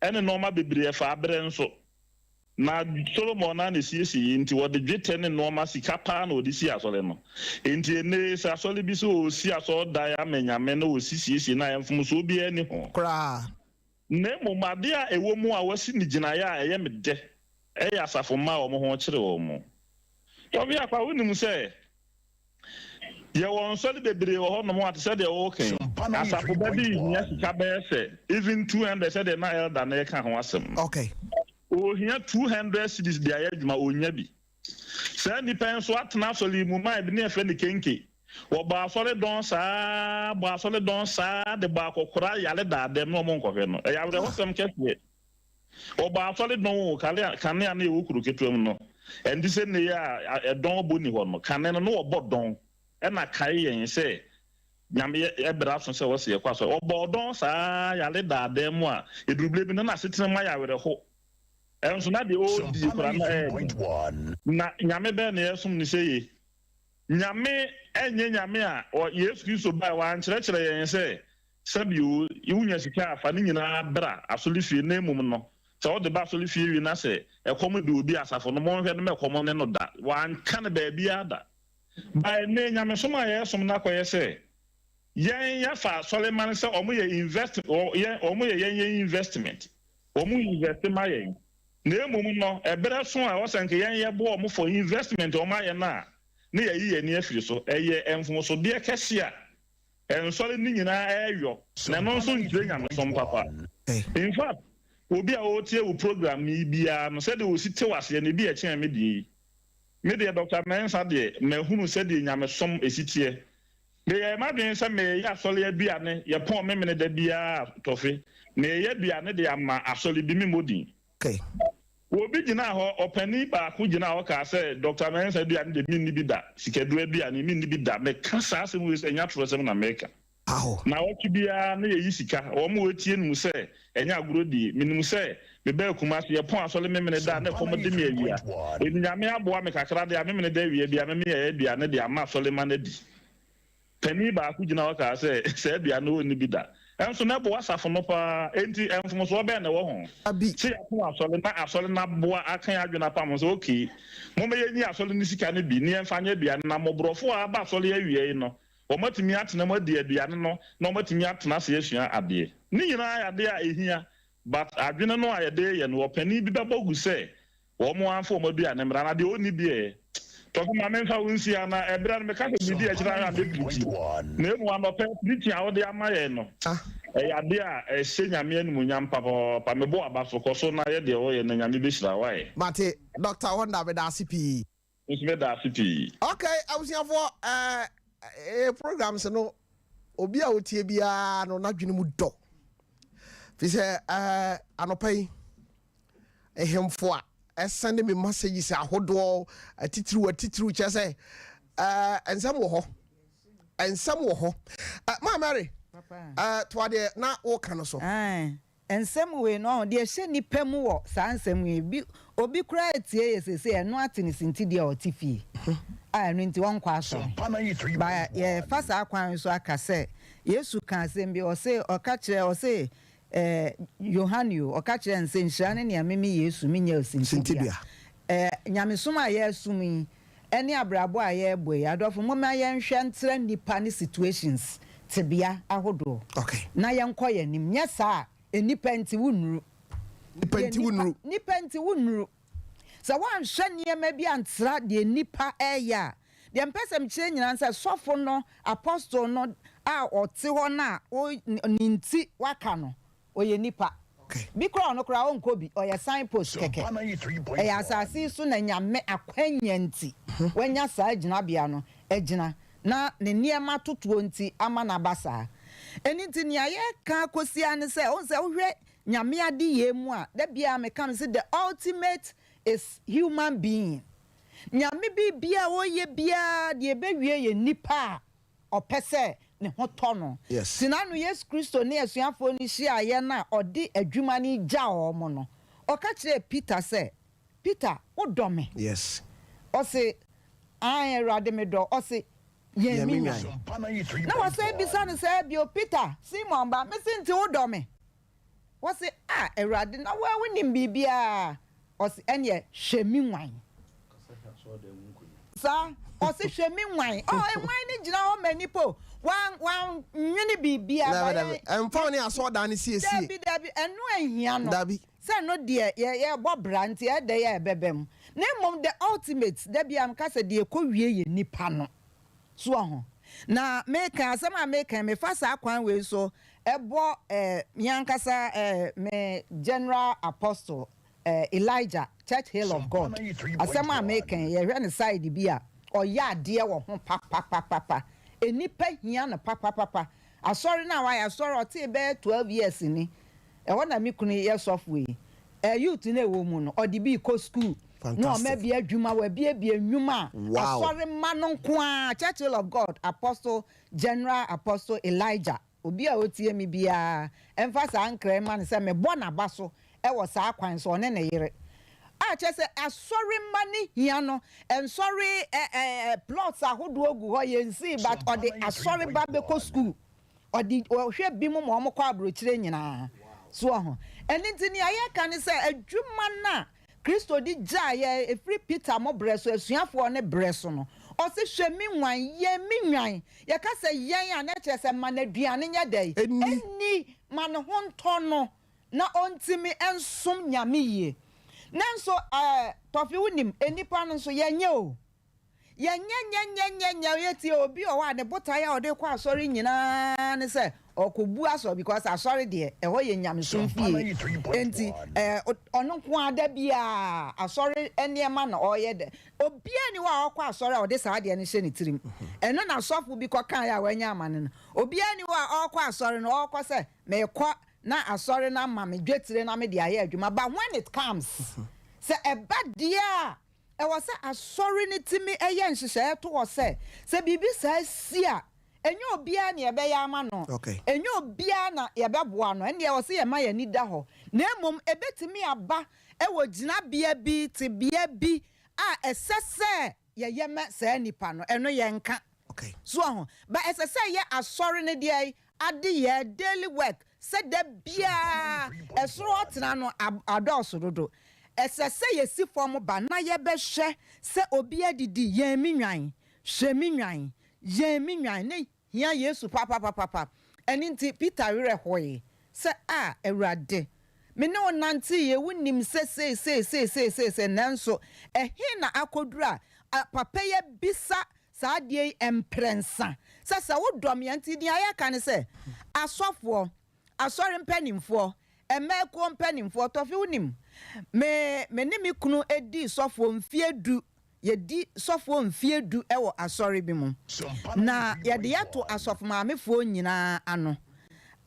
Speaker 8: ne nnoɔma bebree, ɛfaa berɛ nso. Na Solomon no ara na ɛsiesiee, enti wɔde dwetɛ ne nnoɔma, sika paa na wɔde sii asɔre no. Enti ɛnnɛ yi, sɛ asɔre bi sɛ ɔresi asɔrdan ama Nyame na ɔsi siesie no a, mfomsoɔ biara nni ho.
Speaker 1: Koraa.
Speaker 8: Na mmom ade a ɛwɔ mu a wɔasi no gyinaeɛ a ɛyɛ me dɛ yɛ asafo mma a wɔn ho rekyere wɔn. Ɔbeakwa, wonim sɛ yɛwɔ nsɔre bebree wɔ hɔnom a te sɛ deɛ woreka yi, asafo ba bi rehia sika bɛyɛ sɛ even 200 sɛdeɛ na elder no reka ho asɛm no.
Speaker 1: Okay.
Speaker 8: Ɔrehia 200 cedis de ayɛ adwuma, ɔnnya bi. Saa nnipa yi nso atena asɔre yi mu ma ebi ne yɛfrɛ no kenke. Wɔbɔ asɔre dɔn saa ara, bɔ asɔre dɔn saa ara de bɔ akɔkora yare daa dɛm na wɔn nkɔhwɛ no. Ɛyɛ awerɛhosɛm kɛseɛ. Wɔbɔ asɔre dɔn o, kane a kane a na yɛwɔ kuro ketewa mu no, ɛnte sɛ nnɛ yi a ɛdɔn bɔ nni hɔ no. Kane no na wɔbɔ dɔn na kae yɛn sɛ Nyame yɛ ɛberɛ aso sɛ wɔse yɛkɔ asɔre. Wɔbɔɔ dɔn saa ara yare daa dɛm mu a, ɛduru berɛ bi no na asetena mu ayɛ awerɛho. Ɛnso na deɛ ɔredie koraa na ɛyɛ den. Na Nyame bɛn na yɛresom no sɛie? Nyame ɛnyɛ Nyame a ɔ, Yesu Kristo bae, wankyerɛkyerɛ yɛn sɛ, sɛbi o, wonya sika a fa ne nyinaa bra asɔrefie, na mmom no, sɛ wode ba asɔrefie wie na sɛ ɛkɔm de obi a, asafo no monhwɛ no ma ɛkɔm ne no da. Wanka no baabiara da. But ɛnnɛ nyamesom a yɛresom no akɔyɛ sɛ yɛn yɛafa asɔremma no sɛ wɔyɛ invest, wɔ, yɛn, wɔyɛ yɛn yɛn investment. Wɔn invest ma yɛn. Na mmom no, ɛberɛ so a ɛwɔ sɛ nka yɛn yɛboa wɔn for investment a wɔn ayɛ no a, na yɛayi yɛn ani afiri so. Ɛyɛ mfomsodeɛ kɛseɛ a nsɔre no nyinaa ɛreyɔ, na ɛno nso nkyerɛ nyamesom papa. In fact, obi a ɔretie wo program yi biara no, sɛdeɛ ɔsi te wo aseɛ no, ebi ɛkyɛn me deɛ yi. Me deɛ Doctor Mensah deɛ, mahunu sɛdeɛ nyamesom ɛsi teɛ. Meyɛɛ m'adwene sɛ mereyɛ asɔre aduane, yɛpɔn Memeneda biara a, tɔfe, mereyɛ aduane de ama asɔre bi, memmɔ din. Obi gyinaa hɔ, ɔpanin baako gyinaa hɔ kaa sɛ, Dɔkta Mensah aduane deɛ menni bi da, sikaduro aduane, menni bi da. Meka saa asɛm wei sɛ ɛnyɛ atorɔsɛm na mereka. Nnawɔtwe biara na yɛyi sika, wɔn a wɔtie no mu sɛ ɛnyɛ agorɔ die. Menim sɛ mebaa Kumasi, yɛpɔn asɔre Memeneda a na ɛkɔm de me awia. Enti Nyame aboa me kakra de a, Memeneda awia biara memeyɛ aduane de ama asɔremma no adi. Panin baako gyina hɔ kaa sɛ, Saa aduane no ɔnni bi da. Nso na ɛboa asafo no paa. Enti mfomsoɔ bɛn na ɛwɔ ho sɛ yɛapɔn asɔre na asɔre no aboa aka yɛn adwene apam ho sɛ, Okay, momma yɛnyi asɔre no sika no bi na yɛmfa nyɛ aduane na mmɔborɔfoɔ a aba asɔre awia yi no, wɔatumi atena mu adi aduane no na wɔatumi atena ase asua adeɛ. Ne nyinaa yɛ adeɛ a ɛhia but adwene no a yɛde reyɛ no ɔpanin bi bɛbɔ gu sɛ wɔn amfa wɔn aduane mmra na deɛ ɔnni bi ɛ. Tɔfo ma memfa wo nsi ha na ɛberɛ no meka sɛ biribi a ɛkyerɛ ara a mɛpirikyi na mmom anɔpa yi pirikyi a wode ama yɛn no ɛyɛ adeɛ a ɛhyɛ Nyame animuonyam papaapa. Mebɔ w'aba so, kɔ so na yɛ deɛ woyɛ na Nyame bɛhyira wo. Wayɛ.
Speaker 1: Mate Doctor Wonder meda ase pii.
Speaker 8: Me nso meda ase pii.
Speaker 1: Ok abusuafoɔ ɛɛ eh, programs no obi a otie biara no n'adwene mu dɔ fi sɛ ɛɛ anɔpa yi nhemfo a ɛsɛnde me messages ahodoɔ atitiriw atitiriw kyerɛ sɛ ɛɛ nsɛm wɔ hɔ nsɛm wɔ hɔ ɛɛ maa Mary ɛɛ toa deɛ na woka no so.
Speaker 3: Nsɛm wei no, ɔho, deɛ ɛhyɛ nnipa mu wɔ saa nsɛm yi, bi, obi koraa retie yɛ seesei, ɛno ate no sintidua a ɔte fie, a ɛno nti ɔnkɔ asɔre. Ba, yɛfa saa kwan yi so aka sɛ, Yesu kaa asɛm bi, ɔse, ɔka kyerɛɛ, ɔse, ɛɛ, Yohane o, ɔka kyerɛɛ no sɛ, nhyira ne nea meme Yesu, menyɛ wo sintidua. Ɛɛ, nyamesom a yɛresom yi, ɛne abrabɔ a yɛrebɔ yi, adɔfo, momma yɛnhwɛ ntra nnipa ne situations, tebea, ahodoɔ, na yɛnkɔ yɛn anim. Nyɛ saa a, nnipa nti wonnuru.
Speaker 1: Nnipa nti wonnuru.
Speaker 3: Nnipa nti wonnuru. Sɛ woanhwɛ nneɛma bi antra deɛ nnipa reyɛ a, deɛ mpɛ sɛ mekyerɛ nyinaa ne sɛ, sɔfo no, apostle no a ɔte hɔ no a wo, ne nti woaka no, Ɔyɛ nipa. Bi koraa ɔno koraa ɔnkɔ bi, ɔyɛ sign post kɛkɛ. Ɛyɛ asase yi so na Nyame akwanya nti wanya saa gyinabea no agyina na ne nneɛma totoɔ nti ama no aba saa. Ɛno nti nea yɛreka akɔsi ara ne sɛ, wohu sɛ wohwɛ Nyame adeyɛ mu a, da biara meka mese the ultimate is human being. Nyame biribiara a ɔyɛ biara deɛ ɛbɛwie yɛ nipa a ɔpɛ sɛ ne ho tɔ no. Nti Yesu Kristo ne asuafoɔ no hyiaeɛ no a ɔde adwuma no gyaa wɔn no, ɔka kyerɛɛ Peter sɛ, Peter, wodɔ me? Ɔse, Aane, Awurade, medɔ wo. Ɔse, Yɛn me nnwan. Na wasan bisa no saa bio, Peter, Simon ba, mese nti wodɔ me? Ɔse, Ah, Awurade, na wo ara wonim biribiara. Ɔse, Ɛneɛ hwɛ me nnwan. Saa, ɔse, hwɛ me nnwan. Oh, nnwan no gyina hɔ ma nnipa o. Wan, wannwene biribiara.
Speaker 1: Dabi, dabi. Ɛmfa wo ne asɔɔdan no siesie.
Speaker 3: Dabi, dabi, ɛno anhia no.
Speaker 1: Dabi.
Speaker 3: Sɛ ɛno deɛ yɛ yɛrebɔ bra nti ɛdɛn a ɛbɛba mu. Na mmom the ultimate, da biara meka sɛ deɛ ɛkɔwie yɛ nipa no. So wahu? Na meka, asɛm a meka yi, mefa saa kwan wei so bɔ eh, me ankasa eh, me General Apostle eh, Elijah, Church Hill of God. Asɛm a meka yi, yɛhwɛ no side bi a, ɔyɛ adeɛ wɔ ho papapapapa. Nnipa hia no papapapa. Asɔre no a wayɛ, asɔre a ɔtee bɛyɛ 12 years ni, Ɛhɔ na me kunu yɛ sɔfo yi. Ɛ youth no a ɛwɔ mu no, ɔde bi rekɔ school na ɔma bi adwuma, wabiebie nnwuma a asɔre mma no nko ara. Churchill of God Apostle General Apostle Elijah, obi a ɔtie me biara mfa saa nkra yi mma no sɛ mebɔ n'aba so wɔ saa kwan so, ɔne ne yere. A kyerɛ sɛ asɔre mma no hia no, nsɔre ɛ ɛ plots ahodoɔ gu hɔ yɛnsii but ɔde asɔre ba bɛkɔ school. Ɔde ɔhwɛ binom ma wɔkɔ aburokyire nyinaa. So wahu? Ɛno nti nea yɛka ne sɛ adwuma no a Kristo de gyaa yɛn ɛfiri Peter mo berɛ so, asuafoɔ no berɛ so no, ɔse hwɛ me nnwan, yɛn me nnwan. Yɛka sɛ yɛn a, na ɛkyerɛ sɛ ma no aduane nyɛ dɛn? Ɛnni. Ma ne ho ntɔ no na ɔntumi nsom Nyame yie. Nanso ɛɛ Tɔfe wonim, nnipa no nso yɛnyɛ o. Yɛnyɛ nyɛ nyɛ nyɛ nyɛ yɛtie obi wɔ hɔ a ne botaeɛ a ɔde kɔ asɔre nyinaa ne sɛ ɔkɔbu asɔre because asɔre deɛ ɛhɔ yɛ nyamesom fie enti ɛɛ ɔno nko ara da biara asɔre nneɛma na ɔyɛ dɛ obiara ni hɔ a ɔkɔ asɔre a ɔde saa adeɛ no hyɛ ne tirim ɛno na sɔfo bi kɔkaeɛ a wanya amane no obiara ni hɔ a ɔkɔ asɔre no ɔkɔ sɛ mekɔ na asɔre no ama me dwetire na mede ayɛ adwuma but when it comes sɛ ɛba deɛ a Ɛwɔ sɛ asɔre no tumi yɛ nhyehyɛe to hɔ sɛ, sɛ biribi saa si a, ɛnyɛ obiara na yɛbɛyɛ ama no, ɛnyɛ obiara na yɛbɛboa no, ɛnde ɛwɔ sɛ yɛma yɛn ani da hɔ, na mmom ebetumi aba wɔ gyinabea bi, tebea bi a ɛsɛ sɛ yɛyɛ ma saa nipa no, ɛno yɛnka. So wahu? But ɛsɛ sɛ ɛyɛ asɔre no deɛ adeyɛ, daily work, sɛ da biara ɛsoro hɔ tena no adɔɔso dodo. Ɛsɛ sɛ yɛsi fam ba na yɛbɛhwɛ sɛ obi adidi, yɛn me nnwan, hwɛ me nnwan, yɛn me nnwan, ne hia Yesu papapapapa. Ɛno nti Peter werɛ hoe sɛ, Ah, Awurade, me ne wo nanteeɛ, wonim sɛ sei sei sei sei sei sei, nanso ɛhe na akɔduru a papa yi abisa saa adeɛ yi mprɛnsa, sɛ sɛ wodɔ me a, nti deɛ yɛka ne sɛ, asɔfoɔ, asɔre mpanimfoɔ, mmakuo mpanimfoɔ, Tɔfe wonim, me, me ne me kunu dii sɔfoɔ mfeɛ du, yɛdi sɔfoɔ mfeɛ du wɔ asɔre bi mu, na yɛde yɛto asɔfomaamefoɔ nyinaa ano,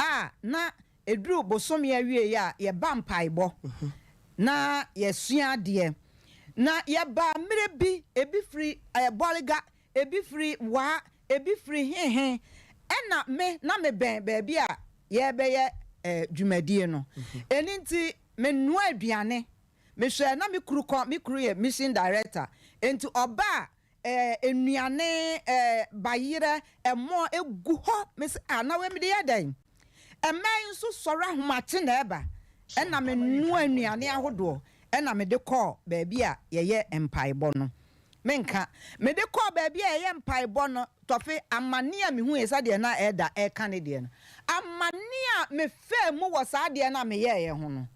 Speaker 3: a na ɛduru bosome awieeɛ a yɛba mpaebɔ, na yɛsua adeɛ. Na yɛbaa mmerɛ bi, ebi firi Bɔrega, ebi firi Waa, ebi firi hehe, ɛna me, na mebɛn baabi a yɛrebɛyɛ dwumadie no. Ɛno nti, menoa aduane. Mehwɛɛ na me kuru kɔ, me kuru yɛ mission director, enti ɔba a, eh, nnuane, eh, bayerɛ, ɛmo egu hɔ. Mese, ah, na wei mede yɛ dɛn? Mmaa yi nso sɔre ahomakye na ɛba. Ɛna menoa nnuane ahodoɔ ɛna mede kɔɔ baabi a yɛyɛ mpaebɔ no. Menka. Mede kɔɔ baabi a yɛyɛ mpaebɔ no, Tɔfe, amane a mehuiɛ sɛdeɛ na Elder ɛreka ne deɛ no, amane a mefaa mu wɔ saa adeɛ no a meyɛeɛ ho no,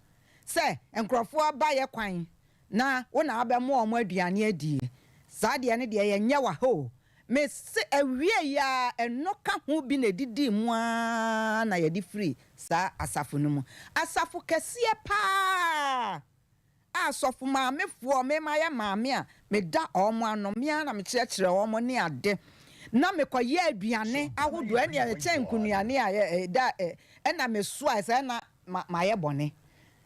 Speaker 3: sɛ nkurɔfoɔ ba yɛ kwan na wo na wabɛmoa wɔn aduane adie. Saa deɛ no deɛ yɛnyɛ wɔ ha o. Mese awieeɛ ara ɛno ka ho bi na ɛdidii mu ara na yɛde firii saa asafo no mu. Asafo kɛseɛ pa ara a asɔfo maamefoɔ, me mayɛ maame a meda wɔn ano, me ara na mekyerɛkyerɛ wɔn ne ade. Na mekɔyɛ aduane ahodoɔ, ɛnneɛ ɛkyɛn nkunuane a ɛda ɛna mesoae sɛ na mayɛ bɔne.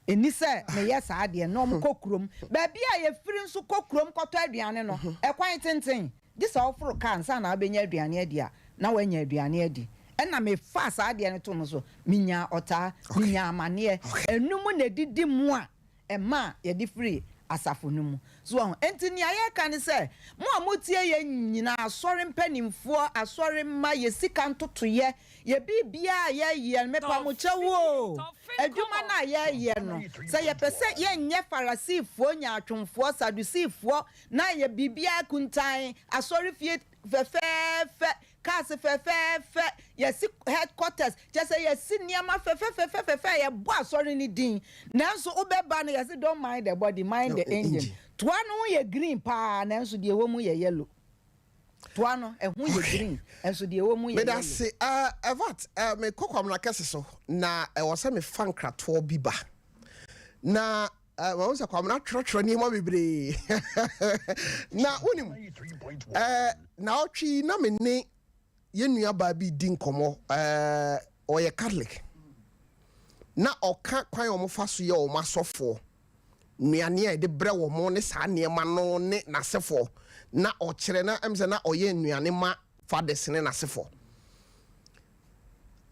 Speaker 3: Ɛnni sɛ meyɛ saa adeɛ no. Na wɔkɔ kurom. Baabi a yɛfiri nso kɔ kurom kɔtɔ aduane no, ɛkwan tenten. Gye sɛ woforo kaa ansa na wobɛnya aduane adi a, na woanya aduane adi. Ɛnna mefaa saa adeɛ no too me so. Menyaa ɔtaa, menyaa amaneɛ. Ɛno mu na ɛdidi mu a ɛmaa yɛde firii asafo no mu. So wahu? Enti nea yɛreka ne sɛ, mo a motie yɛn nyinaa, asɔre mpanimfoɔ, asɔre mma, yɛ sika ntotoeɛ, yɛ biribiara a yɛyɛ no, mepa mo kyɛw o, adwuma no a yɛreyɛ no, sɛ yɛpɛ sɛ yɛnyɛ Farisifoɔ, nyaatwomfoɔ, Sadusifoɔ, na yɛ biribiara kuntann, asɔrefie fɛfɛɛfɛ, Cars fɛfɛɛfɛ, yɛasi headquarters, kyerɛ sɛ yɛasi nneɛma fɛfɛfɛfɛfɛ a yɛbɔ asɔre no din. Nanso wobɛba no yɛse don't mind the body, mind the engine. Toa no ho yɛ green paa nanso deɛ ɛwɔ mu yɛ yellow. Toa no ɛho yɛ green nso deɛ ɛwɔ mu yɛ
Speaker 1: Meda
Speaker 3: yellow.
Speaker 1: ase. Eh, Evat, eh, mekɔ Kwamina kɛse so na ɛwɔ sɛ mefa nkratoɔ bi ba. Na Eh, mahu sɛ Kwamena twerɛtwerɛ nneɛma bebree. Na wonim, eh, naɔtwe yi na me ne yɛn nuabaa bi di nkɔmmɔ, eh, ɔyɛ Catholic. Na ɔka kwan a wɔfa so yɛ wɔn asɔfoɔ, nnuane a yɛde brɛ wɔn ne saa nneɛma no ne n'asefoɔ. Na ɔkyerɛ na ɛm sɛ na ɔyɛ nnuane ma fathers ne n'asefoɔ.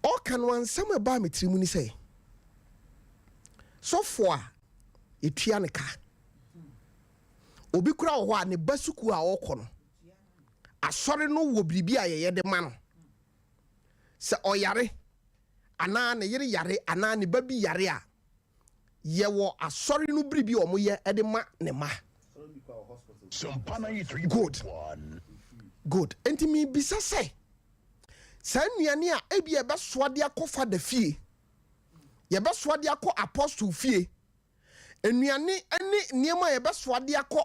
Speaker 1: Ɔka no a nsɛm a ɛbaa me tiri mu ne sɛ, Sɔfo a yɛtua no ka. Obi koraa wɔ hɔ a ne ba sukuu a ɔkɔ no, asɔre no wɔ biribi a yɛyɛ de ma no. Sɛ ɔyare anaa ne yere yare anaa ne ba bi yare a, yɛwɔ asɔre no biribi a wɔyɛ de ma ne mma. Good. Good. Nti mebisa sɛ, saa nnuane a ebi yɛbɛsoa de akɔ fada fie, yɛbɛsoa de akɔ apostle fie, nnuane ne nneɛma a yɛbɛsoa de akɔ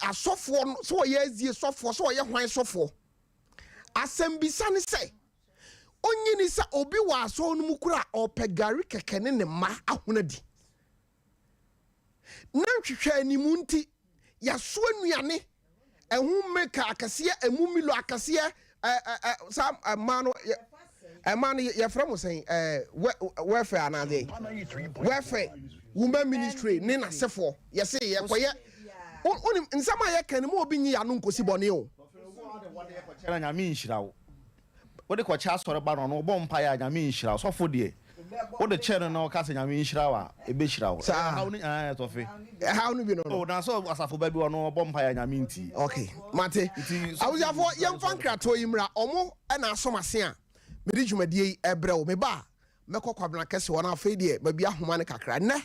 Speaker 1: asɔfoɔ no, sɛ wɔyɛ azie sɔfoɔ, sɛ wɔyɛ hwan sɔfoɔ. Asɛmbisa ne sɛ, onyini sɛ obi wɔ asɔre no mu kora a ɔpɛ gari kɛkɛ ne ne mma ahono adi. Na nhwehwɛanimu nti, yɛasoa nnuane, ɛho milk akɛseɛ, ɛmu milo akɛseɛ, ɛ ɛ ɛ saa mmaa no yɛ mmaa no yɛfrɛ mo sɛn ɛɛ wɛfɛ anaadɛ wɛfɛ women ministry ne n'asefoɔ yɛse yɛkɔyɛ wonim nsɛm a yɛka no mu obi nyi yɛ ano nkosi bɔne o.
Speaker 2: Kyɛ na Nyame nhyira wo. Wode kɔkyɛ asɔre ba no ɔno ɔbɔ mpaeɛ a Nyame nhyira wo. Sɔfo deɛ wode kyɛ no na ɔka sɛ Nyame nhyira wo a ɛbɛhyira wo.
Speaker 1: Saa.
Speaker 2: Ɛhaw no ɛɛ tɔfe.
Speaker 1: Ɛhaw no bi no no.
Speaker 2: Oh na sɛ asafo ba bi ɔno ɔbɔ mpaeɛ a Nyame ntie.
Speaker 1: Ok mate.
Speaker 2: Nti sɔfo
Speaker 1: Abusuafoɔ
Speaker 2: nhyira
Speaker 1: yɛmfa
Speaker 2: sɔre.
Speaker 1: nkratoɔ yi mmra. Ɔmo na asom ase a mede dwumadie yi ɛbrɛ wo. Meba a mɛkɔ Kwabena kɛse hɔ na afei deɛ mabue ahoma no kakra. Nnɛ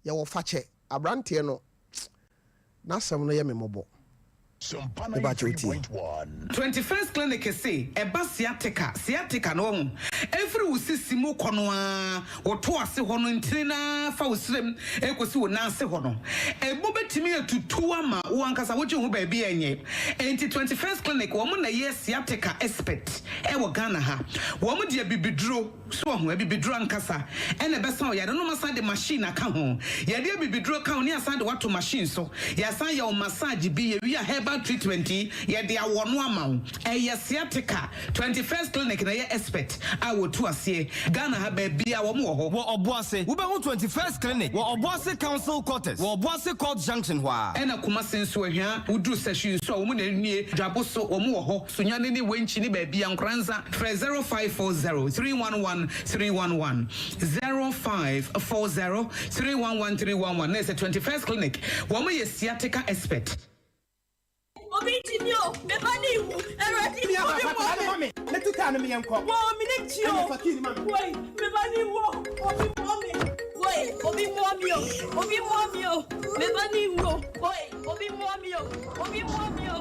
Speaker 1: yɛwɔ fakyɛ. Abranteɛ no N'asɛm no yɛ me mmɔbɔ. Me ba kyɛw tie.
Speaker 17: 21st Clinic se ɛba sciatica, sciatica no wahu, ɛfiri wo sisi mu kɔ no ara, wo to ase hɔ no ntini no ara fa wo srem ɛkɔsi wo nan ase hɔ no, ɛmu bɛtumi atutu ama wo ankasa wogye ho baabi a ɛnyɛ. Enti 21st Clinic wɔn na ɛyɛ sciatica expert ɛwɔ Ghana ha. Wɔn de abibiduro. So wahu? Abibiduro ankasa na ɛbɛsa wo yare no. Wɔasan de machine aka ho. Yɛde abibiduro ka ho na yɛasan de wo ato machine so. Yɛasan yɛ wo massage bi. Yɛwie a herbal treatment yi, yɛde awɔ no ama wo. Ɛyɛ sciatica. 21st Clinic na ɛyɛ expert a wɔtu aseɛ. Ghana ha baabiara wɔn wɔ hɔ.
Speaker 18: Wɔ Ɔboase, wobɛhu 21st Clinic wɔ Ɔboase Council Quarters wɔ Ɔboase Court Junction hɔ ara.
Speaker 17: Ɛna Kumasi nso, Ahwia, woduru Sahwi nso a, wɔn na ɛnie. Dwabo so, wɔn wɔ hɔ. Sunyani ne Wenchi ne baabia Nkoranza frɛ 0540 311 311 0540 311 311 na ɛsɛ 21st clinic wɔn yɛ sciatica expert.
Speaker 4: Obi nti mi o, me ba ne wu, Awurade obi mmoa me.
Speaker 19: Ne tu kaa no me yɛn kɔ.
Speaker 4: Wɔ me ne kyi o.
Speaker 19: Ɛna fa kii ni ma me.
Speaker 4: Woi, me ba ne wu o, obi mmoa me. Woi, obi mmoa mi o, obi mmoa mi o, me ba ne wu o. Woi, obi mmoa mi o, obi mmoa mi o.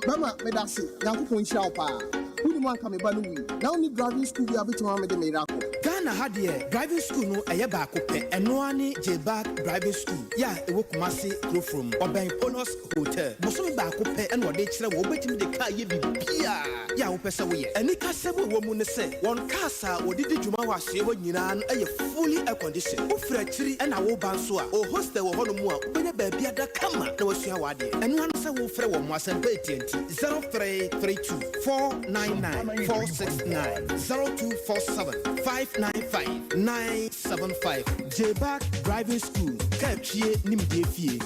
Speaker 1: Bɛma medase Nyankopɔn nhyira wo paa wonim anka me ba no wui na wonni driving school bi a wobɛtumi ama mede me yere akɔ.
Speaker 19: Ghana ha deɛ driving school no ɛyɛ baako pɛ ɛno ara ne Jbag driving school yɛ a ɛwɔ Kumasi Kurofrom ɔbɛn Ponos Hotel bosome baako pɛ ɛna ɔde kyerɛ wo wobɛtumi de car yɛ biribiaa yɛ a wopɛ sɛ woyɛ. Anikasɛm a ɛwɔ mu ne sɛ wɔn cars a wɔde di dwuma wɔ asoeɛ hɔ nyinaa no yɛ fully air condition. Wofiri akyiri na woreba nso a, wɔ hostel wɔ hɔnom a wobɛnya baabi ada kama na woasua w'adeɛ. Ɛno ara ne sɛ worefrɛ wɔn asɛmpa etia nti, 0332 499 469, 0247 595 975. J-Back Driving School, Kaa Twie Nimdeɛ Fie.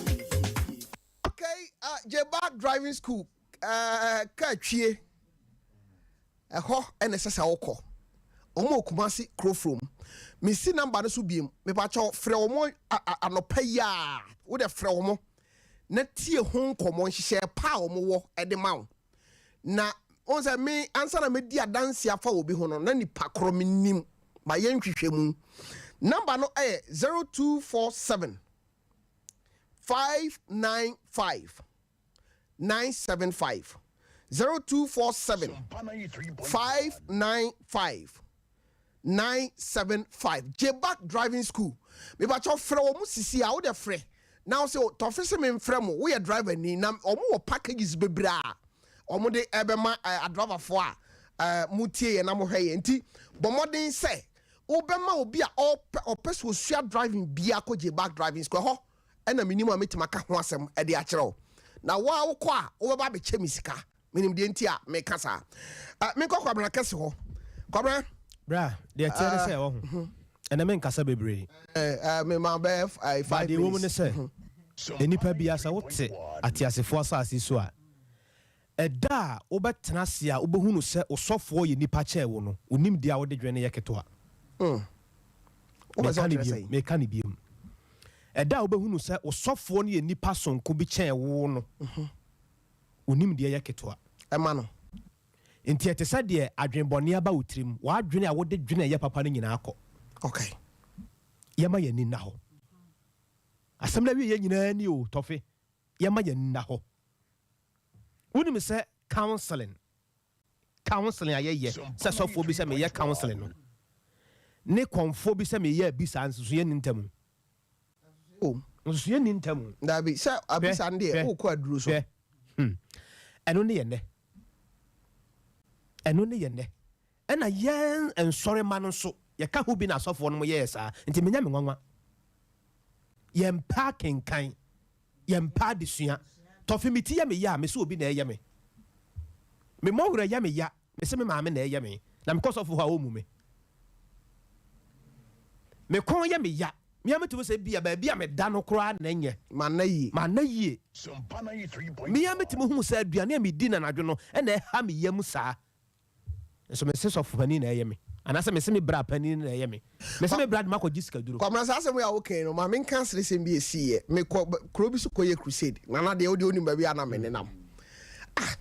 Speaker 1: Okay, J-Back Driving School, Kaa Twie. Ɛhɔ na ɛsɛ sɛ wokɔ. Wɔn wɔ Kumasi Kurofrom. Mesi number no so biem. Mepakyɛw frɛ wɔn anɔpa yi a wode frɛ wɔn na tie ho nkɔmmɔ nhyehyɛɛ pa a wɔn wɔ de ma wo. Na wɔn sɛ me ansa na medi adanse afa obi ho no na nipa korɔ menim ma yɛ nhwehwɛmu. Number no yɛ 0247 595 975 0247 595 975 Jback driving school mepakyɛw frɛ wɔn sisi a wode frɛ na wo sɛ tɔfe se memfrɛ mo woyɛ driver ni na wɔn wɔ packages bebree a wɔn de ɛbɛma adriverfoɔ a mo tie yɛn na mo hwɛ yɛn nti bɔ mmɔden sɛ wobɛma obi a ɔpɛ ɔpɛ sɛ osua driving bia kɔ Jback driving school ɛhɔ ɛna menim a mɛtumi aka ho asɛm de akyerɛ wo. Na wo a wokɔ a wobɛba abɛkyɛ me sika. Menim deɛ nti a meka saa. Uh, menkɔ Kwabena kɛse hɔ. Kwabena.
Speaker 5: Bra, deɛ ɛteɛ ne sɛ ɛwɔ ho. Ɛnɛ menkasa bebree.
Speaker 1: Mema bɛyɛ 5
Speaker 5: Ba deɛ ɛwɔ mu ne
Speaker 1: minutes.
Speaker 5: sɛ, nnipa biara sɛ wote ateasefoɔ asase so a, Ɛda a wobɛtena ase a wobɛhunu sɛ wo sɔfoɔ yɛ nipa kyɛɛ wo no, wo nimdeɛ a wode dwene no yɛ ketewa.
Speaker 1: Wopɛ sɛ
Speaker 5: Meka no
Speaker 1: ɔkyerɛ
Speaker 5: bio,
Speaker 1: sɛn?
Speaker 5: meka no bio. Ɛda a wobɛhunu sɛ wo sɔfoɔ no yɛ nipa sononko bi kyɛn wo no, wo nimdeɛ yɛ ketewa.
Speaker 1: Ɛma no.
Speaker 5: Enti ɛte sɛ deɛ adwenbɔne aba wo tirim, w'adwene a wode dwene a ɛyɛ papa no nyinaa kɔ.
Speaker 1: Okay.
Speaker 5: Yɛma yɛn ani nna hɔ. Asɛm no awieeɛ nyinaa ni o, Tɔfe. Yɛma yɛn ani nna hɔ. Wonim sɛ counseling, counseling a yɛyɛ sɛ sɔfoɔ bi sɛ meyɛ counseling no, ne kɔmfoɔ bi sɛ meyɛ abisa nsusuiɛ nni ntam. Nsusuiɛ nni ntam.
Speaker 1: Dabi, sɛ abisa no deɛ wokɔ aduro so.
Speaker 5: Hwɛ, hmm. Ɛno ne yɛ nnɛ. Ɛno ne yɛ nnɛ. Ɛna yɛn nsɔremma no nso, yɛka ho bi na asɔfoɔ no yɛɛ saa. Nti menya me nwanwa. Yɛmpɛ akenkan. Yɛmpɛ adesua. Tɔfe me ti yɛ me ya a, mese obi na ɛyɛ me. Me mmɔwerɛ yɛ me ya, mese me maame na ɛyɛ me. Na mekɔ sɔfo hɔ a ɔmmu me. Me kɔn yɛ me ya, me ara metumi sɛ ebia baabi a meda no koraa na ɛnyɛ.
Speaker 1: Manna yie.
Speaker 5: Manna yie. Me ara metumi hu sɛ aduane a medi no anadwo no na ɛha me yam saa. Nso mese sɔfo panin na ɛyɛ me, anaasɛ mese me bra panin na ɛyɛ me. Mese me bra de makɔgye sikaduro.
Speaker 1: Kwabena, saa asɛm yi a woka yi no, ma menka aseresɛm bi a ɛsiiɛ. Mekɔ kuro bi so kɔyɛ crusade. Nana deɛ, wo deɛ wonim baabi a na me nenam. Ah,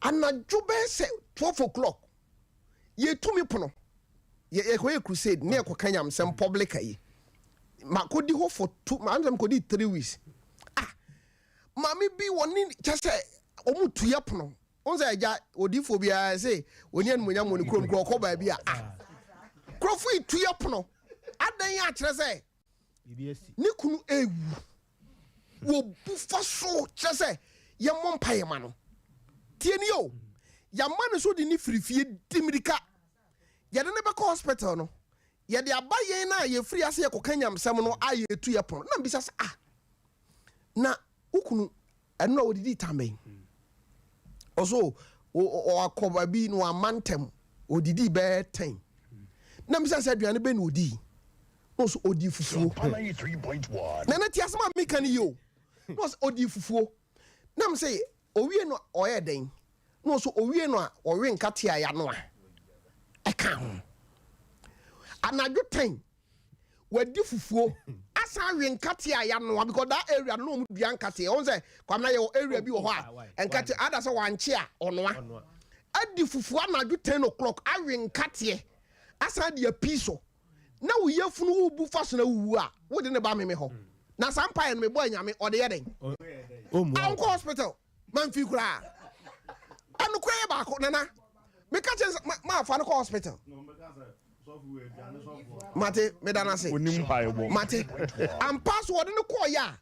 Speaker 1: anadwo bɛyɛ sɛ 12 o'clock, yɛtu me pono. Yɛ, yɛkɔyɛ crusade ne yɛkɔka nyamsɛm public ayi. Makɔdi hɔ for two, ma mekɔdi 3 weeks. Ah, maame bi wɔne, kyɛ sɛ wɔn tu yɛ pono. Wohu sɛ agya odiyifoɔ biara ɛse ɔni animuonyam wɔ ne kurom kura ɔkɔ baabi a ah kurɔfo yi tu yɛ pono adɛn akyerɛ sɛ ne kunu ewu wɔbu fa so kyerɛ sɛ yɛmmɔ mpa yɛ ma no tie ni o yɛama no so de ne firi fie di mirika yɛde ne bɛkɔ hospital no yɛde aba yɛn no a yɛfiri ase yɛkɔka nyamsɛm no a yɛtu yɛ pono na mbisa sɛ ah na wo kunu Ɛno na ɔdidii tam bɛn? Ɔso ɔakɔ baabi na wamma ntɛm. Ɔdidii bɛyɛ ten. Na mbisa sɛ aduane bɛn na ɔdii? Na ɔso ɔdii fufuo. Nana tie asɛm a meka no yie o. Na ɔsɛ ɔdii fufuo. Na m sɛ ɔwie no ɔyɛɛ dɛn? Na ɔso ɔwie no a ɔwe nkate a yɛanoa ɛka ho. Anadwo ten wadi fufuo asan awe nkate a yanoa because that area no na wɔn dua nkate wɔn sɛ kwamina yɛ wɔ area bi wɔ hɔ a nkate ada sɛ wankye a ɔnoa adi fufuo anadwo 10 o'clock awe nkateɛ asan de apii so na wo yafunu wo bu fa so na wuwu a wode ne ba meme hɔ na saa mpaeɛ no mebɔ anyame ɔde yɛ dɛn ankɔ hospital mamfi koraa ɛnokora yɛ baako nana meka kyerɛ sɛ maafa no kɔ hospital mate meda no ase mate ampa so wɔde no kɔɔyɛ a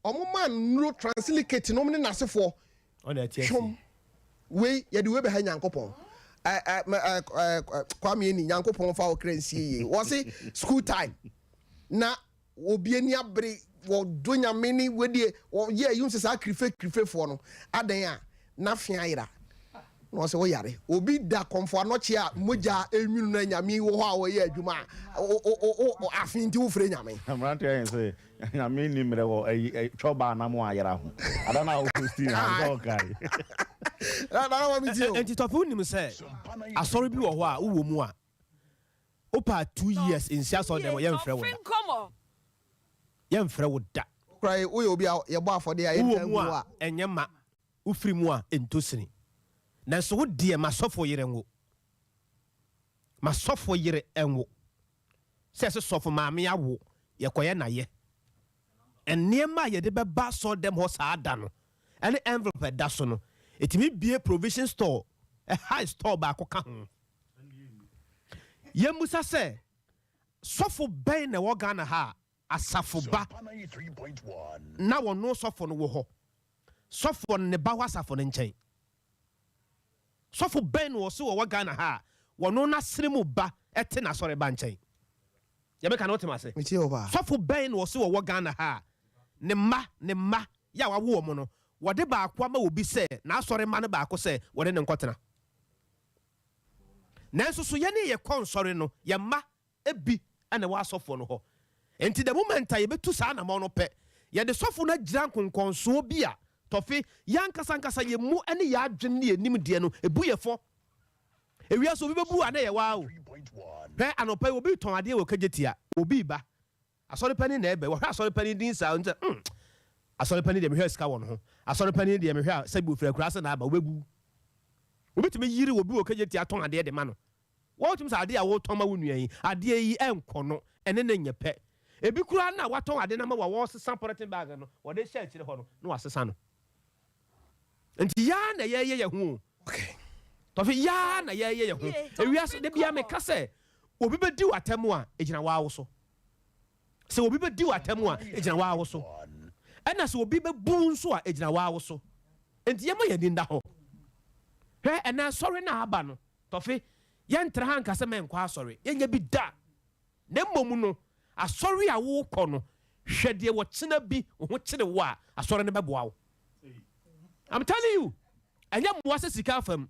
Speaker 1: ɔmo ma nnuro transilicate nom ne n'asefoɔ hwom wei yɛde wei bɛha nyankopɔn kwame ani nyankopɔn fa wo kra nsie yie wɔse school time na obi ani abere wɔdɔ nyame ne wedie wɔyɛ ayi sɛ saa kirife kirifefoɔ no adan a n'afe ayera na ɔsɛ woyare obi da kɔmfo anɔkye a mogya enwunu na nyame wɔ hɔ a wɔyɛ adwuma a afe nti wofrɛ nyame.
Speaker 2: Mmeranteɛ yɛn sɛ nyame ni mmerɛ wɔ ayi twɔba anam ayera ho ada na wofo ha sɛ ɔkae.
Speaker 5: Nti tɔfe wonim sɛ asɔre bi wɔ hɔ a wowɔ mu a. Wopɛ a 2 years nsi asɔre dɛm yɛmfrɛ wo da. Yɛmfrɛ wo da.
Speaker 1: Kora woyɛ obi a yɛbɔ afɔdeɛ a
Speaker 5: wowɔ
Speaker 1: yɛnta
Speaker 5: mu
Speaker 1: ngu
Speaker 5: a
Speaker 1: a
Speaker 5: ɛnyɛ ma wofiri mu a ɛntɔ sini. Nanso wo deɛ, masɔfo yere nwo, masɔfo yere nwo sɛ ɛsɛ sɔfo maame awo, yɛkɔyɛ nayɛ nneɛma a yɛde bɛba asɔre dɛm hɔ saa da no ɛne envelope ɛda so no, ɛtumi bie provision store, ɛhigh store baako ka ho. Yɛmmusa sɛ sɔfo bɛn na ɛwɔ Ghana ha a asafo ba na wɔno sɔfo no wɔ hɔ, sɔfo no ne ba hɔ asafo no nkyɛn? Sɔfo bɛn na wɔso wɔwɔ Ghana ha a wɔno n'asene mu ba ɛte n'asɔre ba nkyɛn? Yɛbɛka no wotem ase.
Speaker 1: Metie wo paa.
Speaker 5: Sɔfo bɛn na wɔso wɔwɔ Ghana ha a ne mma yɛ a wawo wɔn no, wɔde baako ama obi sɛ n'asɔre mma no baako sɛ wɔde ne nkɔtena? Nanso so yɛne yɛkɔ nsɔre no, yɛn mma ebi ɛna ɛwɔ asɔfoɔ no hɔ. Nti the moment a yɛbɛtu saa anamɔ no pɛ, yɛde sɔfo no agyina nkonkɔnsoɔ bi a tɔfe yɛn ankasa ankasa yɛn mu ne yɛn adwene ne yɛn nim deɛ no ebu yɛ fɔ. Ewiase obi bɛbu a na yɛ waa o. Hwɛ, anɔpa yi obi tɔn adeɛ wɔ Kejetia, obi ba asɔre panin na ɛbɛ wɔhwɛ asɔre panin din saa nkyɛn, Asɔre panin deɛ, mehwɛ sika wɔ ne ho. Asɔre panin deɛ, mehwɛ a sɛbi ofiri akura ase na aba. Wobɛbu obi tumi yiri obi wɔ Kejetia tɔn adeɛ de ma no. Wɔtumi sɛ adeɛ a wɔtɔn ma wo nua yi, adeɛ yi ɛnkɔ no ɛne ne nyɛ pɛ. Ebi koraa na watɔn ade no ama wa, wɔsesa polythene bag no wɔde hyɛ akyire hɔ no na wasesa no. Nti yaa na yɛyɛ yɛ ho o, tɔfe yaa na yɛyɛ yɛ ho. Ewiase de bia meka sɛ obi bɛdi w'atɛm a, egyina waawo so. Sɛ obi bɛdi w'atɛm a, egyina waawo so, ɛna sɛ obi bɛbu nso a, egyina waawo so. Nti yɛma yɛn ani nda hɔ. Hwɛ, ɛnɛ asɔre no a aba no, tɔfe, yɛntra ha nka sɛ mɛnkɔ asɔre, yɛnyɛ bi da. Na mmom no, asɔre a wokɔ no, hwɛ deɛ wɔkyena bi wo ho kyere wo a, asɔre no bɛboa wo. I'm telling you, ɛnyɛ mmoa sɛ sika afam.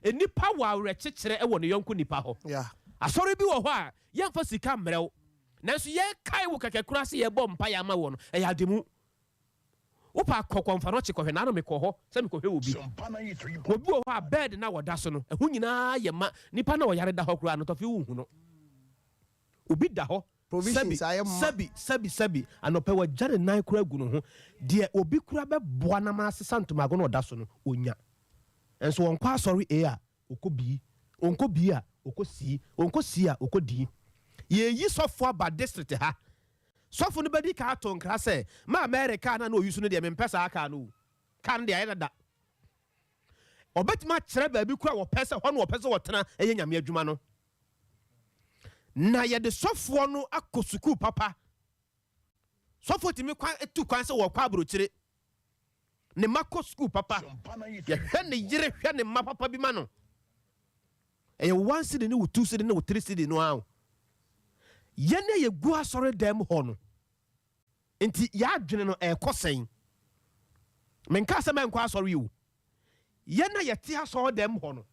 Speaker 5: Nnipa wɔ awerɛkyekyerɛ wɔ ne yɔnko nipa hɔ. Asɔre bi wɔ hɔ a yɛmfa sika mmerɛ wo, nanso yɛkae wo kɛkɛ koraa sɛ yɛbɔ mpaeɛ ama wɔ no, ɛyɛ ade mu. Wopɛ akɔ kɔmfa no ɔkye kɔhwɛ naano mekɔ hɔ sɛ mekɔhwɛ obi. Obi wɔ hɔ a bed na wɔda so no, ɛho nyinaa yɛ ma nipa na ɔyare da hɔ koraa no, tɔfe wohu no. Obi da hɔ sɛbi
Speaker 1: Provisions ayɛ ma.
Speaker 5: Sɛbi sɛbi sɛbi, anɔpɛ wagya ne nan koraa agu ne ho deɛ, obi koraa bɛboa nam asesa ntomago na ɔda so no onya. Nso wɔnkɔ asɔre A a, ɔkɔ B, ɔnkɔ B a, ɔkɔ C, ɔnkɔ C a, ɔkɔ D. Yɛyi sɔfo aba district ha, sɔfo no bɛdi ka ato nkra sɛ maa Mary kaa no a na ɔyi so no deɛ, mempɛ saa kaa no o, kaa no deɛ ayɛ dada. Ɔbɛtumi akyerɛ baabi kora wɔpɛ sɛ hɔ no wɔpɛ sɛ wɔtena ɛyɛ Nyame adwuma no. Na yɛde sɔfoɔ no akɔ sukuu papa. Sɔfoɔ tumi kwan tu kwan sɛ wɔkɔ aburokyire, ne mma kɔ sukuu papa, yɛhwɛ ne yere, hwɛ ne mma papa bi ma no. Ɛyɛ 1 cedi ne wo 2 cedi ne wo 3 cedi no ara o. Yɛn a yɛgu asɔre dɛm hɔ no, nti yɛadwene no ɛrekɔ sɛn? Menka sɛ mɛnkɔ asɔre o. Yɛn a yɛte asɔre dɛm hɔ no,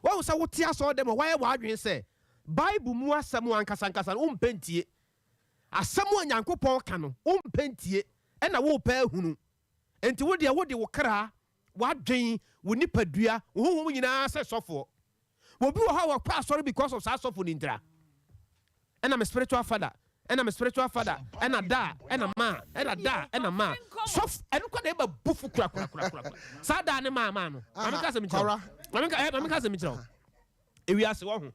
Speaker 5: wɔn sɛ wote asɔre dɛm hɔ, wɔayɛ w'adwene sɛ Bible mu asɛm ankasa ankasa no wompɛ ntie, asɛm a Nyankopɔn ka no wompɛ ntie, ɛna wopɛ ahunu. Nti wo deɛ, wode wo kra, w'adwen, wo nipadua, wo honhom nyinaa sɛ sɔfoɔ. Obi wɔ hɔ a wɔkɔ asɔre because of saa sɔfo no ntira. Ɛna me spiritual father, ɛna me spiritual father, ɛna da ɛna ma, ɛna da ɛna ma sɔfo ɛno kɔ na ɛba bufu kura kura kura kura saa da ne maa maa no. Maame ka sɛ mi kyerɛ wo, maame ka sɛ mi kyerɛ wo, ewiase wɔ ho,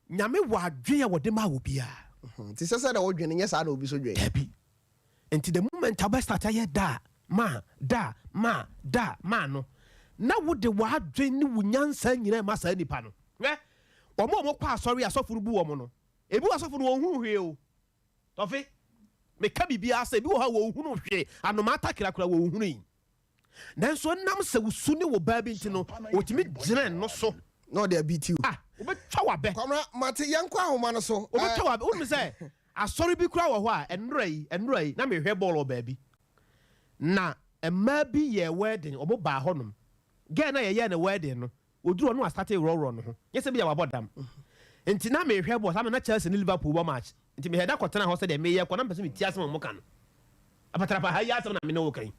Speaker 5: Nyame wɔ adwen a wɔde maa wɔ biara.
Speaker 1: Nti sɛ na wodwene nyɛ saa na obi so dwen.
Speaker 5: Dabi. Nti the moment a wobɛstart ayɛ da ma da ma da ma no, na wode w'adwen ne wo nyansa nyinaa ma saa nipa no. Hwɛ, wɔn a wɔkɔ asɔre asɔfo no bu wɔn no, ebi wɔ asɔfo no wɔn hu hwee o. Tɔfe, meka biribiara sɛ ebi wɔ hɔ a wɔn hunu hwee, anomaa takra kora wɔn hunu yi. Nanso ɛnam sɛ wosu ne wo baa bi nti no, otumi gyina no so.
Speaker 1: Na ɔde abiti o.
Speaker 5: Ah, wobɛtwa w'abɛ.
Speaker 1: Kwamra, mate, yɛnkɔ ahoma no so.
Speaker 5: Wobɛtwa w'abɛ. Wonim sɛ asɔre bi kora wɔ hɔ a, ɛnnora yi, na mehwɛ bɔɔl wɔ baabi. Na mmaa bi yɛɛ wedding, wɔn baa hɔnom. Girl na yɛyɛɛ no wedding no, oduru hɔ no wasate worɔworɔ ne ho. Nyɛ sɛ bi a wabɔ dam. Nti na mehwɛ bɔɔl, saa na Chelsea ne Liverpool bɔ match. Nti mehwɛ da kɔtena hɔ sɛdeɛ meyɛ kɔ, na mpɛ sɛ metie asɛm a wɔka no. Apatrapa ha yi asɛm na me ne wo ka yi.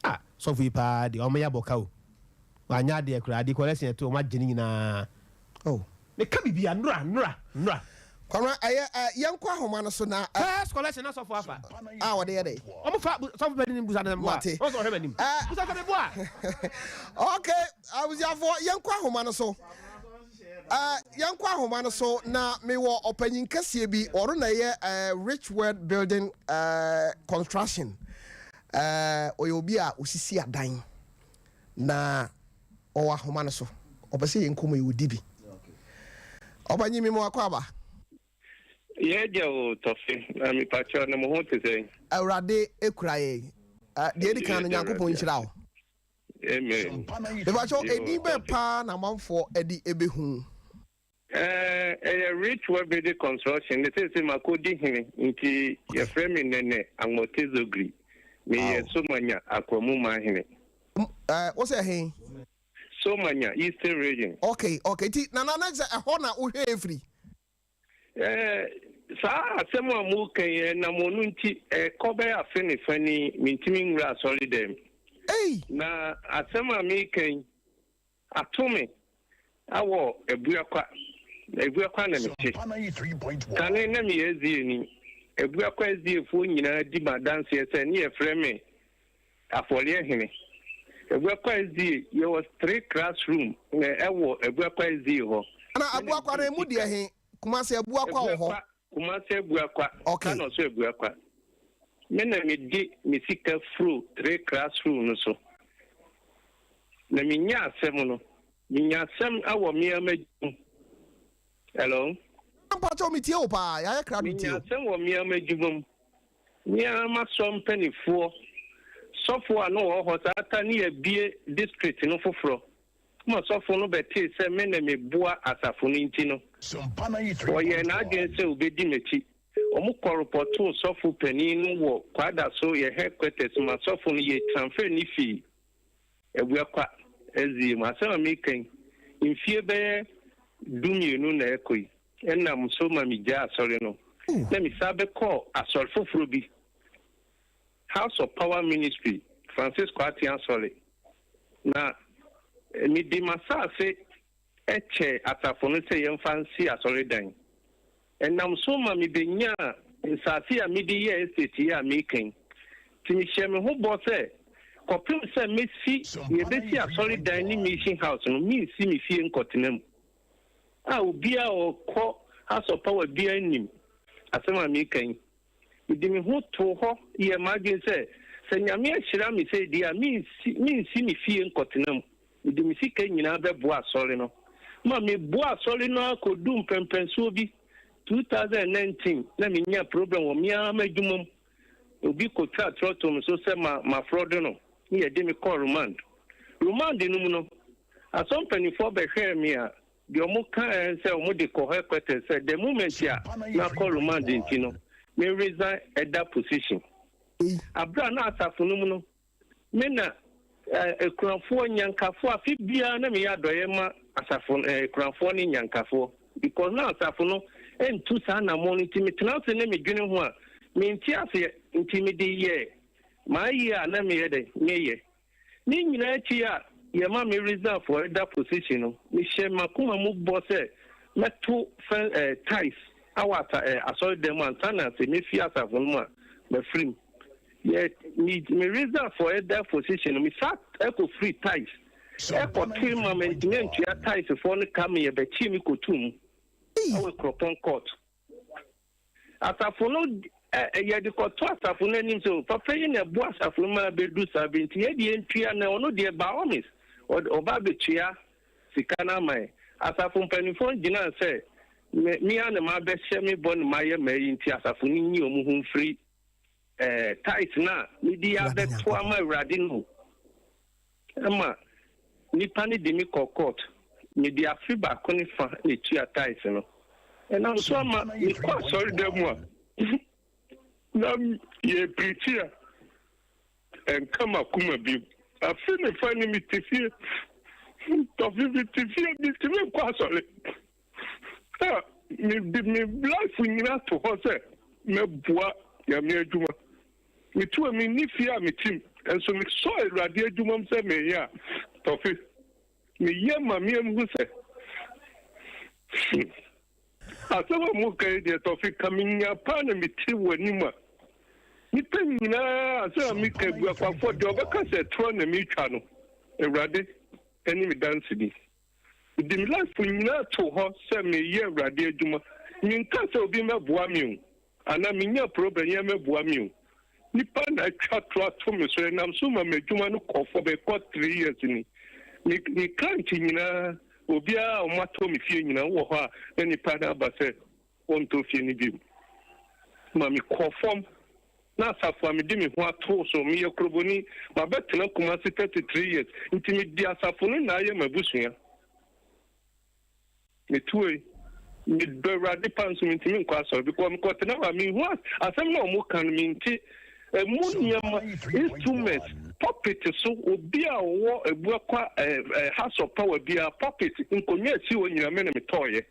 Speaker 5: Ah, sɔfo yi paa deɛ, ɔmo yɛ abɔka o. Wanyɛ adeɛ koraa, adeɛ collection ɛto, ɔmo agye ne nyinaa.
Speaker 1: Oh.
Speaker 5: Meka biribi a, nnora, nnora, nnora.
Speaker 1: Kwamina, ɛyɛ ɛ, yɛnkɔ ahoma no so na ɛ.
Speaker 5: First collection na sɔfo afa.
Speaker 1: A wɔde yɛ dɛ?
Speaker 5: Wɔn fa sɔfo panin no busa no sɛ meboa.
Speaker 1: Mate.
Speaker 5: Wɔn sɛ ɔhwɛ m'anim.
Speaker 1: Ɛ.
Speaker 5: Busa sɛ meboa.
Speaker 1: Ok, abusuafoɔ, yɛnkɔ ahoma no so. Ɛ, yɛnkɔ ahoma no so na mewɔ ɔpanyin kɛseɛ bi, ɔno na ɛyɛ ɛ, Rich World Building ɛ, Construction. Ɛ, ɔyɛ obi a ɔsisi adan. Na ɔwɔ ahoma no so. Ɔpɛ sɛ yɛn nkɔmmɔ yi ɔdi bi. Ɔba nyi mi mu akɔ aba.
Speaker 20: Yɛ gya o Tɔfe, na mepakyɛw na mo ho te sɛn?
Speaker 1: Awurade ekura yɛn. Deɛ edi kan no Nyankopɔn nhyira wo.
Speaker 20: Amen.
Speaker 1: Mepakyɛw edin bɛn paa na amanfoɔ ɛde ebehu?
Speaker 20: Ɛɛ, ɛyɛ Rich Webede Construction ne seesei makɔdi hene nti yɛfrɛ me Nene Angmote Zogri. Meyɛ Somanya Akwamu Manhene.
Speaker 1: Ɛɛ, wo sɛ he?
Speaker 20: Somanya, Eastern Region.
Speaker 1: Okay, okay. Nti Nana na sɛ ɛhɔ na wohwɛ efiri?
Speaker 20: Ɛɛ, saa asɛm a moreka yi, ɛnam ɔno nti, ɛkɔ bɛyɛ afe ne fa ni, mentumi nwura asɔredɛm.
Speaker 1: Ei!
Speaker 20: Na asɛm a mereka yi, Ato me awɔ Abuakwa, na Abuakwa na mete. Kane na meyɛ SDA-ni. Abuakwa SDA-foɔ nyinaa di m'adanseɛ sɛ ne yɛfrɛ me Afɔreɛ Hene. Abuakwa SDA, yɛwɔ three class room na ɛwɔ Abuakwa SDA hɔ.
Speaker 1: Na Abuakwa no emu deɛ he? Kumasi Abuakwa wɔ hɔ.
Speaker 20: Abuakwa, Kumasi Abuakwa,
Speaker 1: Okay.
Speaker 20: Kano nso Abuakwa. Me na mede me sika foro three class room no so. Na menya asɛm no, menya asɛm wɔ me ara m'adwuma mu. Hello?
Speaker 1: Mpakyɛw metie wo paa, yɛayɛ krado tie
Speaker 20: Menya
Speaker 1: wo.
Speaker 20: asɛm wɔ me ara m'adwuma mu. Me ara m'asɔr mpanimfoɔ, sɔfo a na ɔwɔ hɔ saa ta ne yɛabue district no foforɔ. Ma sɔfo no bɛtee sɛ me na meboa asafo no nti no, ɔyɛɛ n'adwene sɛ obedi m'akyi. Wɔkɔ repɔtoo sɔfo panin no wɔ Kwadaso yɛ headquarters ma sɔfo no yɛ transfer no fii Abuakwa SDA mu. Asɛm a mereka yi, mfie bɛyɛ dumienu na ɛrekɔ yi, ɛnam so ma migyaa asɔre no na mesan bɛkɔɔ asɔre foforɔ bi, House of Power Ministry, Francis Kwarteng Asɔre. Na mede m'asase kyɛɛ asafo no sɛ yɛmfa nsi asɔredan. Ɛnam so ma mibenyaa nsase a mede yɛɛ estate yi a mereka yi. Nti mehyɛɛ me ho bɔ sɛ kɔpem sɛ mesi, yɛbesi asɔredan ne mission house no, mensi me fie nkɔtena mu. A obiara a ɔkɔ House of Power biara nim asɛm a mereka yi. Mede me ho too hɔ yɛɛ m'adwene sɛ, sɛ Nyame ahyira me sei deɛ a, mensi, mensi me fie nkɔtena mu. Mede me sika nyinaa bɛboa Asɔre no. Ma meboaa Asɔre no ara kɔduu mpɛnpɛnsoɔ bi, 2019, na menyaa problem wɔ me ara m'adwuma mu. Obi kɔtwaa torɔ too me so sɛ ma, mafrɔdo no, ne yɛde me kɔɔ remand. Remand no mu no, Asɔre mpanimfoɔ bɛhwɛɛ me a, Deɛ ɔmo ka ara ne sɛ ɔmo de kɔ headquarters sɛ the moment a makɔ remand nti no me resign ɛda position. Aberɛ a na asafo no mu no me na akunafoɔ, nyankafoɔ afe biara na meyɛ adɔeɛ ma asafo no akunafoɔ ne nyankafoɔ because na asafo no ntu saa anamɔn no nti metena ase ne medwene ho a mente aseɛ nti mede yɛɛ m'ayie a na meyɛ dɛn meyɛ. Ne nyinaa akyi a yɛma me resign for elder position no, mehyɛ m'akoma mu bɔ sɛ mɛto fɛn eh, tithes awɔ asa eh, asɔredan mu ansa na sɛ mefi asafo no mu a mafiri mu. Yɛ me me resign for elder position no, mesa ɛkɔ firi tithes ɛkɔtoe ma mantumi antua tithes foɔ no ka me yɛbɛkyee me kɔtoo mu ɛwɔ Kuropɔn court. Asafo no yɛde kɔto asafo no anim sɛ papa yi na ɛboa asafo no ma abɛdu saa bere nti yɛde yɛntua na ɔno deɛ by all means ɔba abɛtua sika no ama yɛn. Asafo mpanimfoɔ no gyinaa sɛ me me ara na mabɛhyɛ me bɔ na mayɛ m'ayi nti asafo no nyi wɔn ho mfiri eh, tithe no a mede abɛto ama Awurade no Ɛma nnipa no de me kɔ court. Mede afe baako ne fa na etua tithe no. Ɛnam so ama mekɔ asɔredan mu a, na yɛrepreachi a, ɛnka m'akoma bio. Afe ne fa ni mete fie. Tɔfe mete fie, mintumi nkɔ asɔre. A mede me life nyinaa to hɔ sɛ mɛboa Nyame adwuma. Metu a menni fie a mete mu, nso mesɔ Awurade adwuma mu sɛ mereyɛ a, tɔfe. Meyɛ ma me hu sɛ. Asɛm a moka yi deɛ Tɔfe ka menya paa na mete w'anim a nnipa nyinaa asɛm a meka abuakwafoɔ deɛ ɔbɛka sɛ torɔ na metwa no Awurade ne me danseni. Mede me life nyinaa too hɔ sɛ meyɛ Awurade adwuma. Menka sɛ obi mmɛboa me o, anaa menya problem yɛ mmɛboa me o. Nnipa na atwa toro ato me so, ɛnam so ma m'adwuma no kɔ fam, ɛkɔ 3 years ni. Me me client nyinaa, obiara a wɔatɔ me fie nyinaa, wowɔ hɔ a na nipa no aba sɛ wɔntɔ fie no bio. Ma mekɔ fam. Na asafo a mede me ho ato so, meyɛ Kroboni, mabɛtena Kumasi 33 years, nti mede asafo no na ayɛ m'abusua. Metuei, medɔ Awurade paa nso mentumi nkɔ asɔre because mekɔtena hɔ a menhu asɛm no a wɔka no mente. Ɛmu nneɛma, instruments, pulpit so, obi a ɔwɔ Abuakwa eh, eh, House of Power biara, pulpit, nkonnwa a ɛsi hɔ nyinaa me na metɔɔyɛ.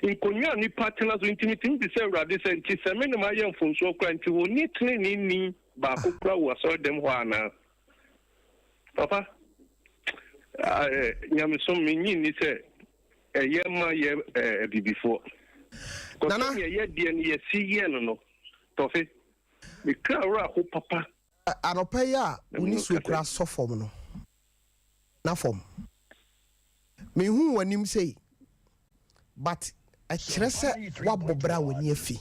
Speaker 20: Nkonnwa a nnipa tena so nti, metumi bisa Awurade sɛ, Nti sɛ me na mayɛ mfomsoɔ koraa nti, ɔnni teneneeni baako koraa wɔ asɔredɛm hɔ anaa? Papa, nyamesom, mennye nni sɛ ɛyɛ ma yɛ abibifoɔ.
Speaker 1: Nana.
Speaker 20: Sɛdeɛ yɛ deɛ no yɛsi yɛ no no, Tɔfe, me kra werɛ aho papa.
Speaker 1: Anɔpa yi a wo nisuo koraa sɔ fam no, na fam. Menhuu w'anim sei but ɛkyerɛ sɛ woabɔ bra a w'ani afi.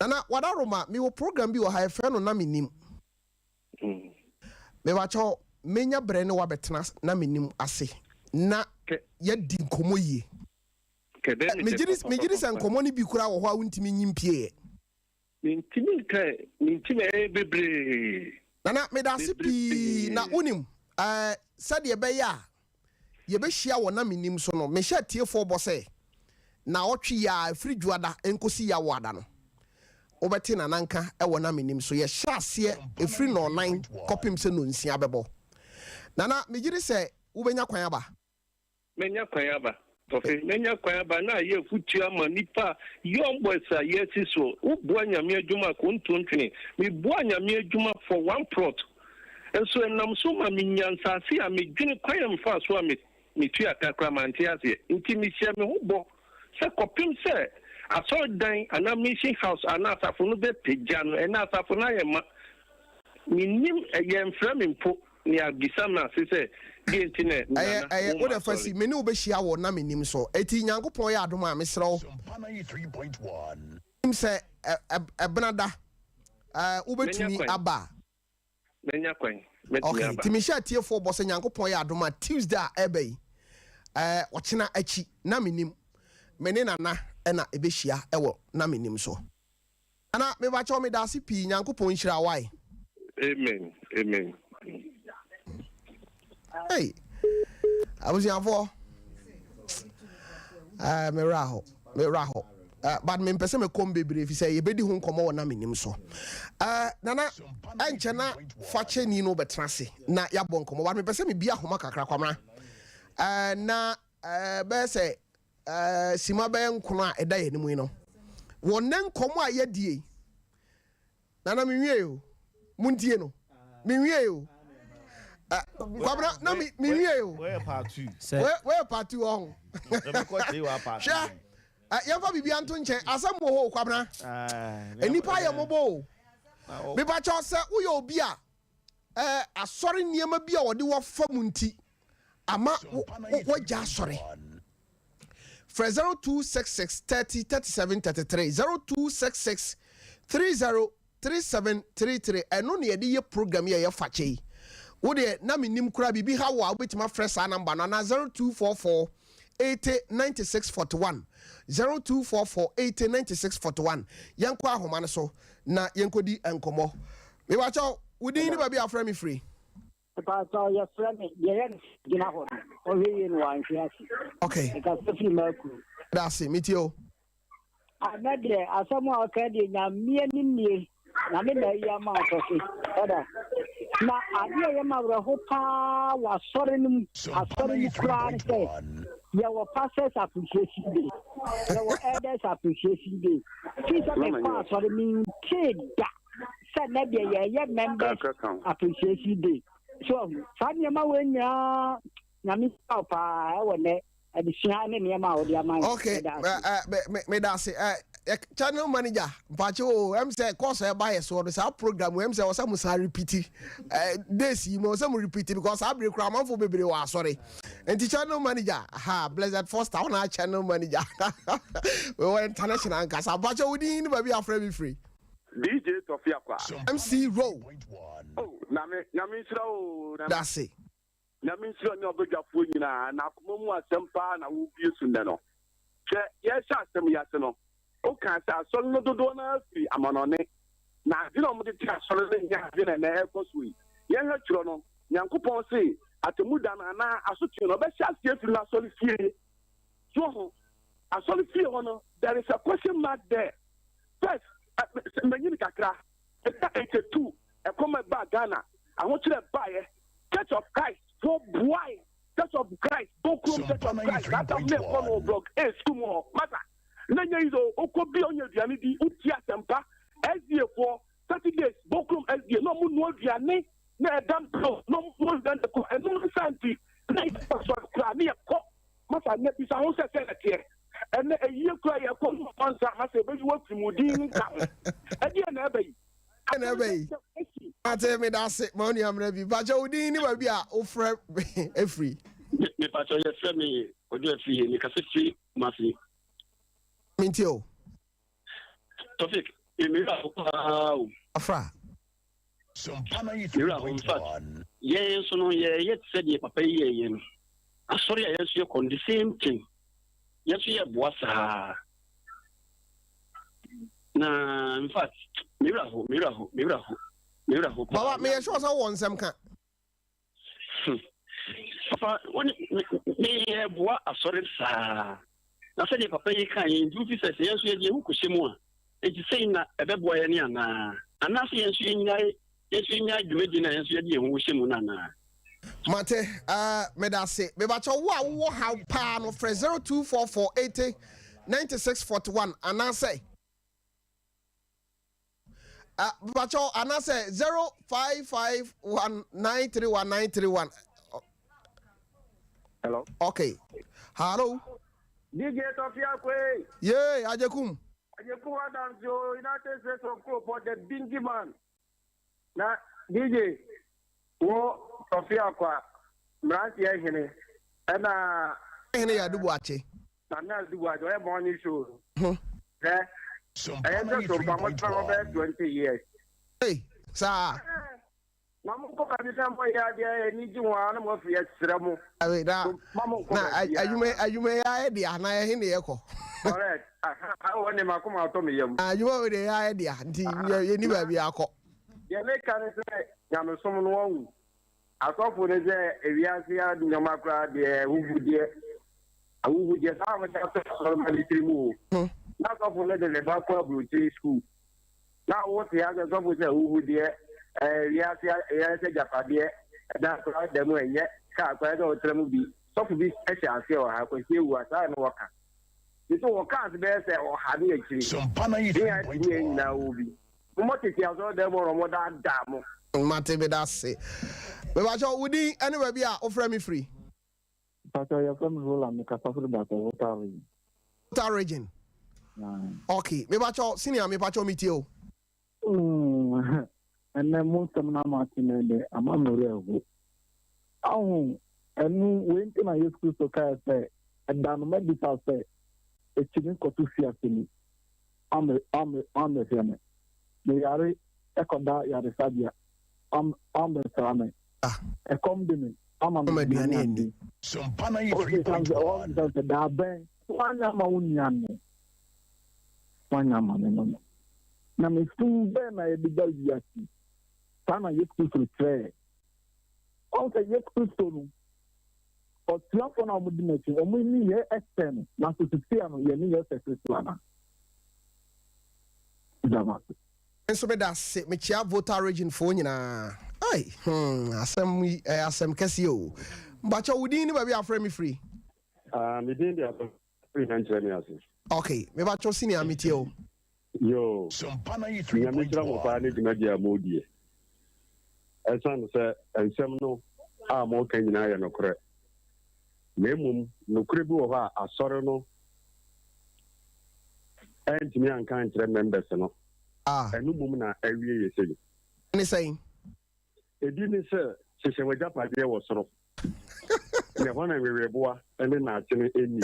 Speaker 1: Nana Wadaroma mewɔ program bi wɔ ha yɛfrɛ no Na Mennim. Mepakyɛw menya berɛ ne wo abɛtena Na Mennim ase na yɛadi nkɔmmɔ yie. Megye di sɛ nkɔmmɔ no bi koraa wɔ hɔ a wontumi nyi mpieɛ.
Speaker 20: Mentumi nka ɛ, mentumi ɛ, bebree.
Speaker 1: Nana, medase pii, na wonim, eh, sɛdeɛ ɛbɛyɛ a yɛbɛhyia wɔ na mennim so no, mehyɛ atiefoɔ bɔ sɛ, naawɔtwe yi ara, ɛfiri Dwoada nkɔsi Yawoada no, wobɛte Nana nka wɔ na mennim so. Yɛhyɛ aseɛ ɛfiri nnɔnnan kɔpem sɛ nnɔnsia bɛbɔ. Nana, megyedi sɛ wobɛnya kwan aba.
Speaker 20: Mɛnya kwan aba. Tɔfe, mɛnya kwan aba na ayɛ afutuo ama nnipa a young boys a yɛasi soɔ. Wo boa Nyame adwuma a konto ntwene. Me boa Nyame adwuma for one plot. Nso ɛnam so ma me nya nsaase a me dwene kwan a me faa so a me me tua ka koraa mante aseɛ. Nti me hyɛ me ho bɔ sɛ kɔpem sɛ asɔredan anaa mission house anaa asafo no bɛ pagya no, ɛnɛ asafo no ayɛ ma. Mennim, yɛnfrɛ me mpo. Nea bisa me ase sɛ, Deɛn nti na
Speaker 1: Ɛyɛ,
Speaker 20: Nana
Speaker 1: ɛyɛ,
Speaker 20: womma
Speaker 1: wo deɛ fa
Speaker 20: asɔre?
Speaker 1: si, me ne wo bɛhyia wɔ na mennim so. Enti Nyankopɔn yɛ adom a, mesrɛ wo, nim sɛ ɛ, ɛ, ɛbena da, ɛ,
Speaker 20: Mɛnya
Speaker 1: wobɛtumi
Speaker 20: kwan.
Speaker 1: aba a.
Speaker 20: Mɛnya kwan. Mɛtumi
Speaker 1: Ok,
Speaker 20: aba.
Speaker 1: nti mehyɛ atiefoɔ bɔ sɛ Nyankopɔn yɛ adom a, Tuesday a ɛreba yi, ɛ, ɔkyena akyi, na mennim, me ne Nana na ɛbɛhyia wɔ na mennim so. Nana mepakyɛw medaase pii Nyankopɔn nhyira wo wai.
Speaker 20: Amen amen.
Speaker 1: Hey, abusuafoɔ eh, me werɛ ahɔ me werɛ ahɔ eh, but mempɛ sɛ mekɔm bebree fi sɛ yɛbɛdi ho nkɔmmɔ wɔ na menim so eh, nana ɛnkyɛ na fakyɛni no bɛtena ase na yɛabɔ nkɔmmɔ but mepɛ sɛ mebia ahoma kakra kwamena eh, na eh, bɛyɛ sɛ Simma bɛyɛ nkono a ɛda yɛn anim yi no, wɔ nnɛ nkɔmmɔ a yɛadie yi, Nana menwiee o, montie no, menwiee o. Kwabena, na menwiee o.
Speaker 2: Wɔyɛ part two.
Speaker 1: Wɔyɛ part two ɔho. Hwɛ, yɛmfa biribi anto nkyɛn, asɛm wɔ hɔ o, Kwabena. Nnipa ayɛ mmɔbɔ o. Mepakyɛw sɛ woyɛ obi a asɔre nneɛma bi a wɔde wafa mu nti ama wagya asɔre. Frɛ 0266 30 37 33 0266 30 37 33 ɛno na yɛde yɛ program yi a ɛyɛ fakyɛ yi. Wo deɛ na mennim koraa biribi ha wo a wobɛtumi afrɛ saa namba no anaa 0244 80 96 41 0244 80 96 41 yɛnkɔ ahoma no so na yɛnkɔdi nkɔmmɔ. Mebakyɛw, wo din ne baabi a wofrɛ me firi?
Speaker 21: Mepakyɛw, yɛfrɛ me, deɛ yɛ no gyina hɔ no, ɔhwɛ yie no wanhwe ase.
Speaker 1: Okay.
Speaker 21: Mekasa firi Makuro.
Speaker 1: Meda ase, metie o.
Speaker 21: Anɛ deɛ, asɛm a ɔka deɛ Nyame anim nie, Nyame na ayi ama wo kɛse. Ɔda. Na adeɛ a ɛyɛ me awerɛho paa wɔ asɔre no mu, asɔre mu koraa ne sɛ, yɛwɔ pastors appreciation day, yɛwɔ elders appreciation day. Firi sɛ mekɔ asɔre mentee da sɛ nɛ deɛ yɛyɛ members appreciation day. So saa nneɛma wei nyinaa Nyame nhyira wo paa ɛwɔ nɛ. adesua ne nneɛma a wode ama yɛn.
Speaker 1: Okay,
Speaker 21: Meda ase.
Speaker 1: meda ase. Channel manager, mpakyɛ o, ɛm sɛ course a ɛba yɛ soɔ no, saa program ɛm sɛ ɔsɛ mo san repeat days yi mu, ɔsɛ mo repeat because saa bere koraa amanfoɔ bebree wɔ asɔre. Nti channel manager, ha, Blessed Foster, wɔn na channel manager. Wɔ international ankasa. Mpakyɛ wo din ne baabi afrɛ mi firi.
Speaker 9: DJ Tɔfi Akwa.
Speaker 1: MC Rowe.
Speaker 9: Oh, na me nyame nhyira o. Na
Speaker 1: Dase.
Speaker 9: Nyame nhyira ne ɔbadwafoɔ nyinaa na akoma mu asɛm paa na wobie so nnɛ no. Hwɛ, yɛhyɛ asɛm yi ase no, woka sɛ asɔre no dodoɔ no ara firi amanɔne. Na adwene a wɔde te asɔre no nyɛ adwene na ɛrekɔ so yi. Yɛnhwɛ twerɛ no, Nyankopɔn se atemmu da no anaa asotwe no, ɔbɛhyɛ aseɛ afiri n'asɔre fie. So ho, asɔre fie hɔ no, there is a question mark there. First, manyini kakra, ɛda 82, ɛkɔm ɛbaa Ghana, ahokyerɛ baeɛ, Church of Christ foɔ buae, Church of Christ, Bokurom Church of Christ, saa tam na ɛkɔ no wɔ Block A sukuu mu hɔ. Masa, na nyɛ yi sɛ wokɔ bi a wonya aduane di, wotie asɛmpa, SDA foɔ, Saturdays, Bokurom SDA, na ɔmo noa aduane na ɛda mpro, na ɔmo noa aduane kɔ, ɛno ne saa nti, na yɛkɔ asɔre koraa, ne yɛkɔ. Masa, nnɛ bisa ho sɛ sɛ ɛteɛ. Ɛnɛ ayie koraa yɛkɔ no ansa, masa yɛbɛyi wo afiri mu, din nka ho. Ɛdeɛn na ɛba yi?
Speaker 1: Ɛna ɛbɛ yi. Ate meda ase ma onua mmerɛ bi. Mpakyɛ wo din ne baabi a wofrɛ efiri.
Speaker 7: Mepakyɛ yɛfrɛ me Ɔdɔ Afriyie, mekasa firi Kumasi.
Speaker 1: Mentie o.
Speaker 7: Tofik, me werɛ aho paa o.
Speaker 1: Afra.
Speaker 7: Me werɛ aho, in fact, yɛn nso no yɛyɛ te sɛ deɛ papa yi yɛɛyɛ no. Asɔre a yɛn nso yɛkɔ no, the same thing. Yɛn nso yɛboa saa. Na in fact, me werɛ aho, me werɛ aho, me werɛ aho, me werɛ aho paa.
Speaker 1: Baba, meyɛ sure sɛ wowɔ nsɛm ka.
Speaker 7: Papa, wo ne me yɛboa asɔre saa. Na sɛdeɛ papa yi ka yɛn nti wofi sɛ sɛ yɛn nso yɛde yɛn ho kɔhyɛ mu a, enti sei na ɛbɛboa yɛn anaa? Anaasɛ yɛn nso yɛnyae yɛn nso yɛnyae dwumadi no a yɛn nso yɛde yɛn ho hyɛ mu no anaa?
Speaker 1: Mate, eh, medase. Mebakyɛ wo a wowɔ haw paa no frɛ 0244 80 96 41 anaasɛ uh, mebakyɛ anaasɛ 0551 931 931.
Speaker 22: Hello.
Speaker 1: Okay. Hello.
Speaker 22: DJ Tofia Kwe.
Speaker 1: Yay, Ajekum.
Speaker 22: Ajekum Adams, yo, United States of Kopo, the Bingy man. Na DJ, wo Tɔfe Akwa, mmeranteɛ hene, ɛna.
Speaker 1: Hene yɛ Adu Boakye.
Speaker 22: Nana Adu Boakye, ɔyɛ morning show no. Hwɛ, ɛyɛ sɛ Sompa mo tena hɔ bɛyɛ 20 years.
Speaker 1: Ei, saa.
Speaker 22: Na mo nkɔ baabi sɛ mo yɛ adeɛ ani gye ho ara na mo afiri ɛsrɛ mo.
Speaker 1: Awe na na adwuma adwuma yɛ ayɛ dea na yɛ he ne yɛ kɔ.
Speaker 22: Correct. Aha awɔ ne ma koma atɔ me yam.
Speaker 1: Adwuma wo de yɛ ayɛ dea nti yɛ ni baabi akɔ.
Speaker 22: Deɛ meka ne sɛ nyamesom no wahu. Asɔfo no sɛ ewiase nneɛma koraa deɛ ahuhudeɛ ahuhudeɛ saa wɔn de ato asɔrema ne tiri mu o. Na asɔfo no de ne ba kɔ aburokyire sukuu. Na wo te asɛ sɔfo sɛ ahuhudeɛ ɛɛ wiase wiase agyapadeɛ ɛdan koraa da mu ɛnyɛ kaa koraa sɛ ɔtra mu bi sɔfo bi hyɛ aseɛ wɔ ha Kwasi Awuah saa na wɔka. Nti wɔ cars bɛyɛ sɛ ɔha ne akyiri ne yɛn ne yɛn nyinaa wɔ bi. Mommɔ tete asɔredan mu hɔ na wɔdaadaa mo.
Speaker 1: Mate meda ase. Mepakyɛw wo din ne baabi a wofrɛ me firi?
Speaker 23: Mpakyɛw yɛfrɛ me Roland mekasa firi Basel Volta region.
Speaker 1: Volta region ok mepakyɛw senior mepakyɛw metie o.
Speaker 23: Ooh ɛnɛ mo nsɛm no ama ate me de ama me werɛ aho. Ahu ɛno wei nti na Yesu Kristo kae sɛ ɛda no mɛbisa sɛ ɛkyini kɔto fiase ni. Ammɛhwɛ me. Meyare kɔda yaresabea, ammɛsra me. Ɛkɔm de me, amma me aduane anni. Ɔbisa sɛ, Da bɛn na woanyɛ ama wo nua no? Woanyɛ ama me no no. Na me som bɛn na yɛde ba wiase yi? Saa na Yesu Kristo kyerɛɛ. Ɔhu sɛ Yesu Kristo no, Ɔsuafoɔ no a wɔdi n'akyi no, wɔn nneyɛɛ sɛ no, nanso seesei no, yɛn nneyɛɛ sɛ Kristo anaa? Meda mo ase.
Speaker 1: Me nso meda ase mekyia Volta region foɔ nyinaa ai hmm asɛm yi ɛyɛ asɛm kɛseɛ o mpakyɛw wo din ne baabi a afrɛ me firi.
Speaker 9: Ah me din de Adolfo firi Nyankyerɛ ne ase.
Speaker 1: Ok mepakyɛw senior metie o.
Speaker 9: Yoo, Nyame nhyira mo paa ne dwumadie a modie. Ɛsiane sɛ nsɛm no a moka nyinaa yɛ nokorɛ.
Speaker 22: Na mmom nokorɛ bi wɔ hɔ a Asɔre no antumi anka ankyerɛ members no. Ɛno mmom na awie yɛ sei.
Speaker 1: Ne sɛn?
Speaker 22: Ebi ne sɛ, hyehyɛ w'agyapadeɛ wɔ soro, na ɛhɔ na nweweboa ne naakyene nnie.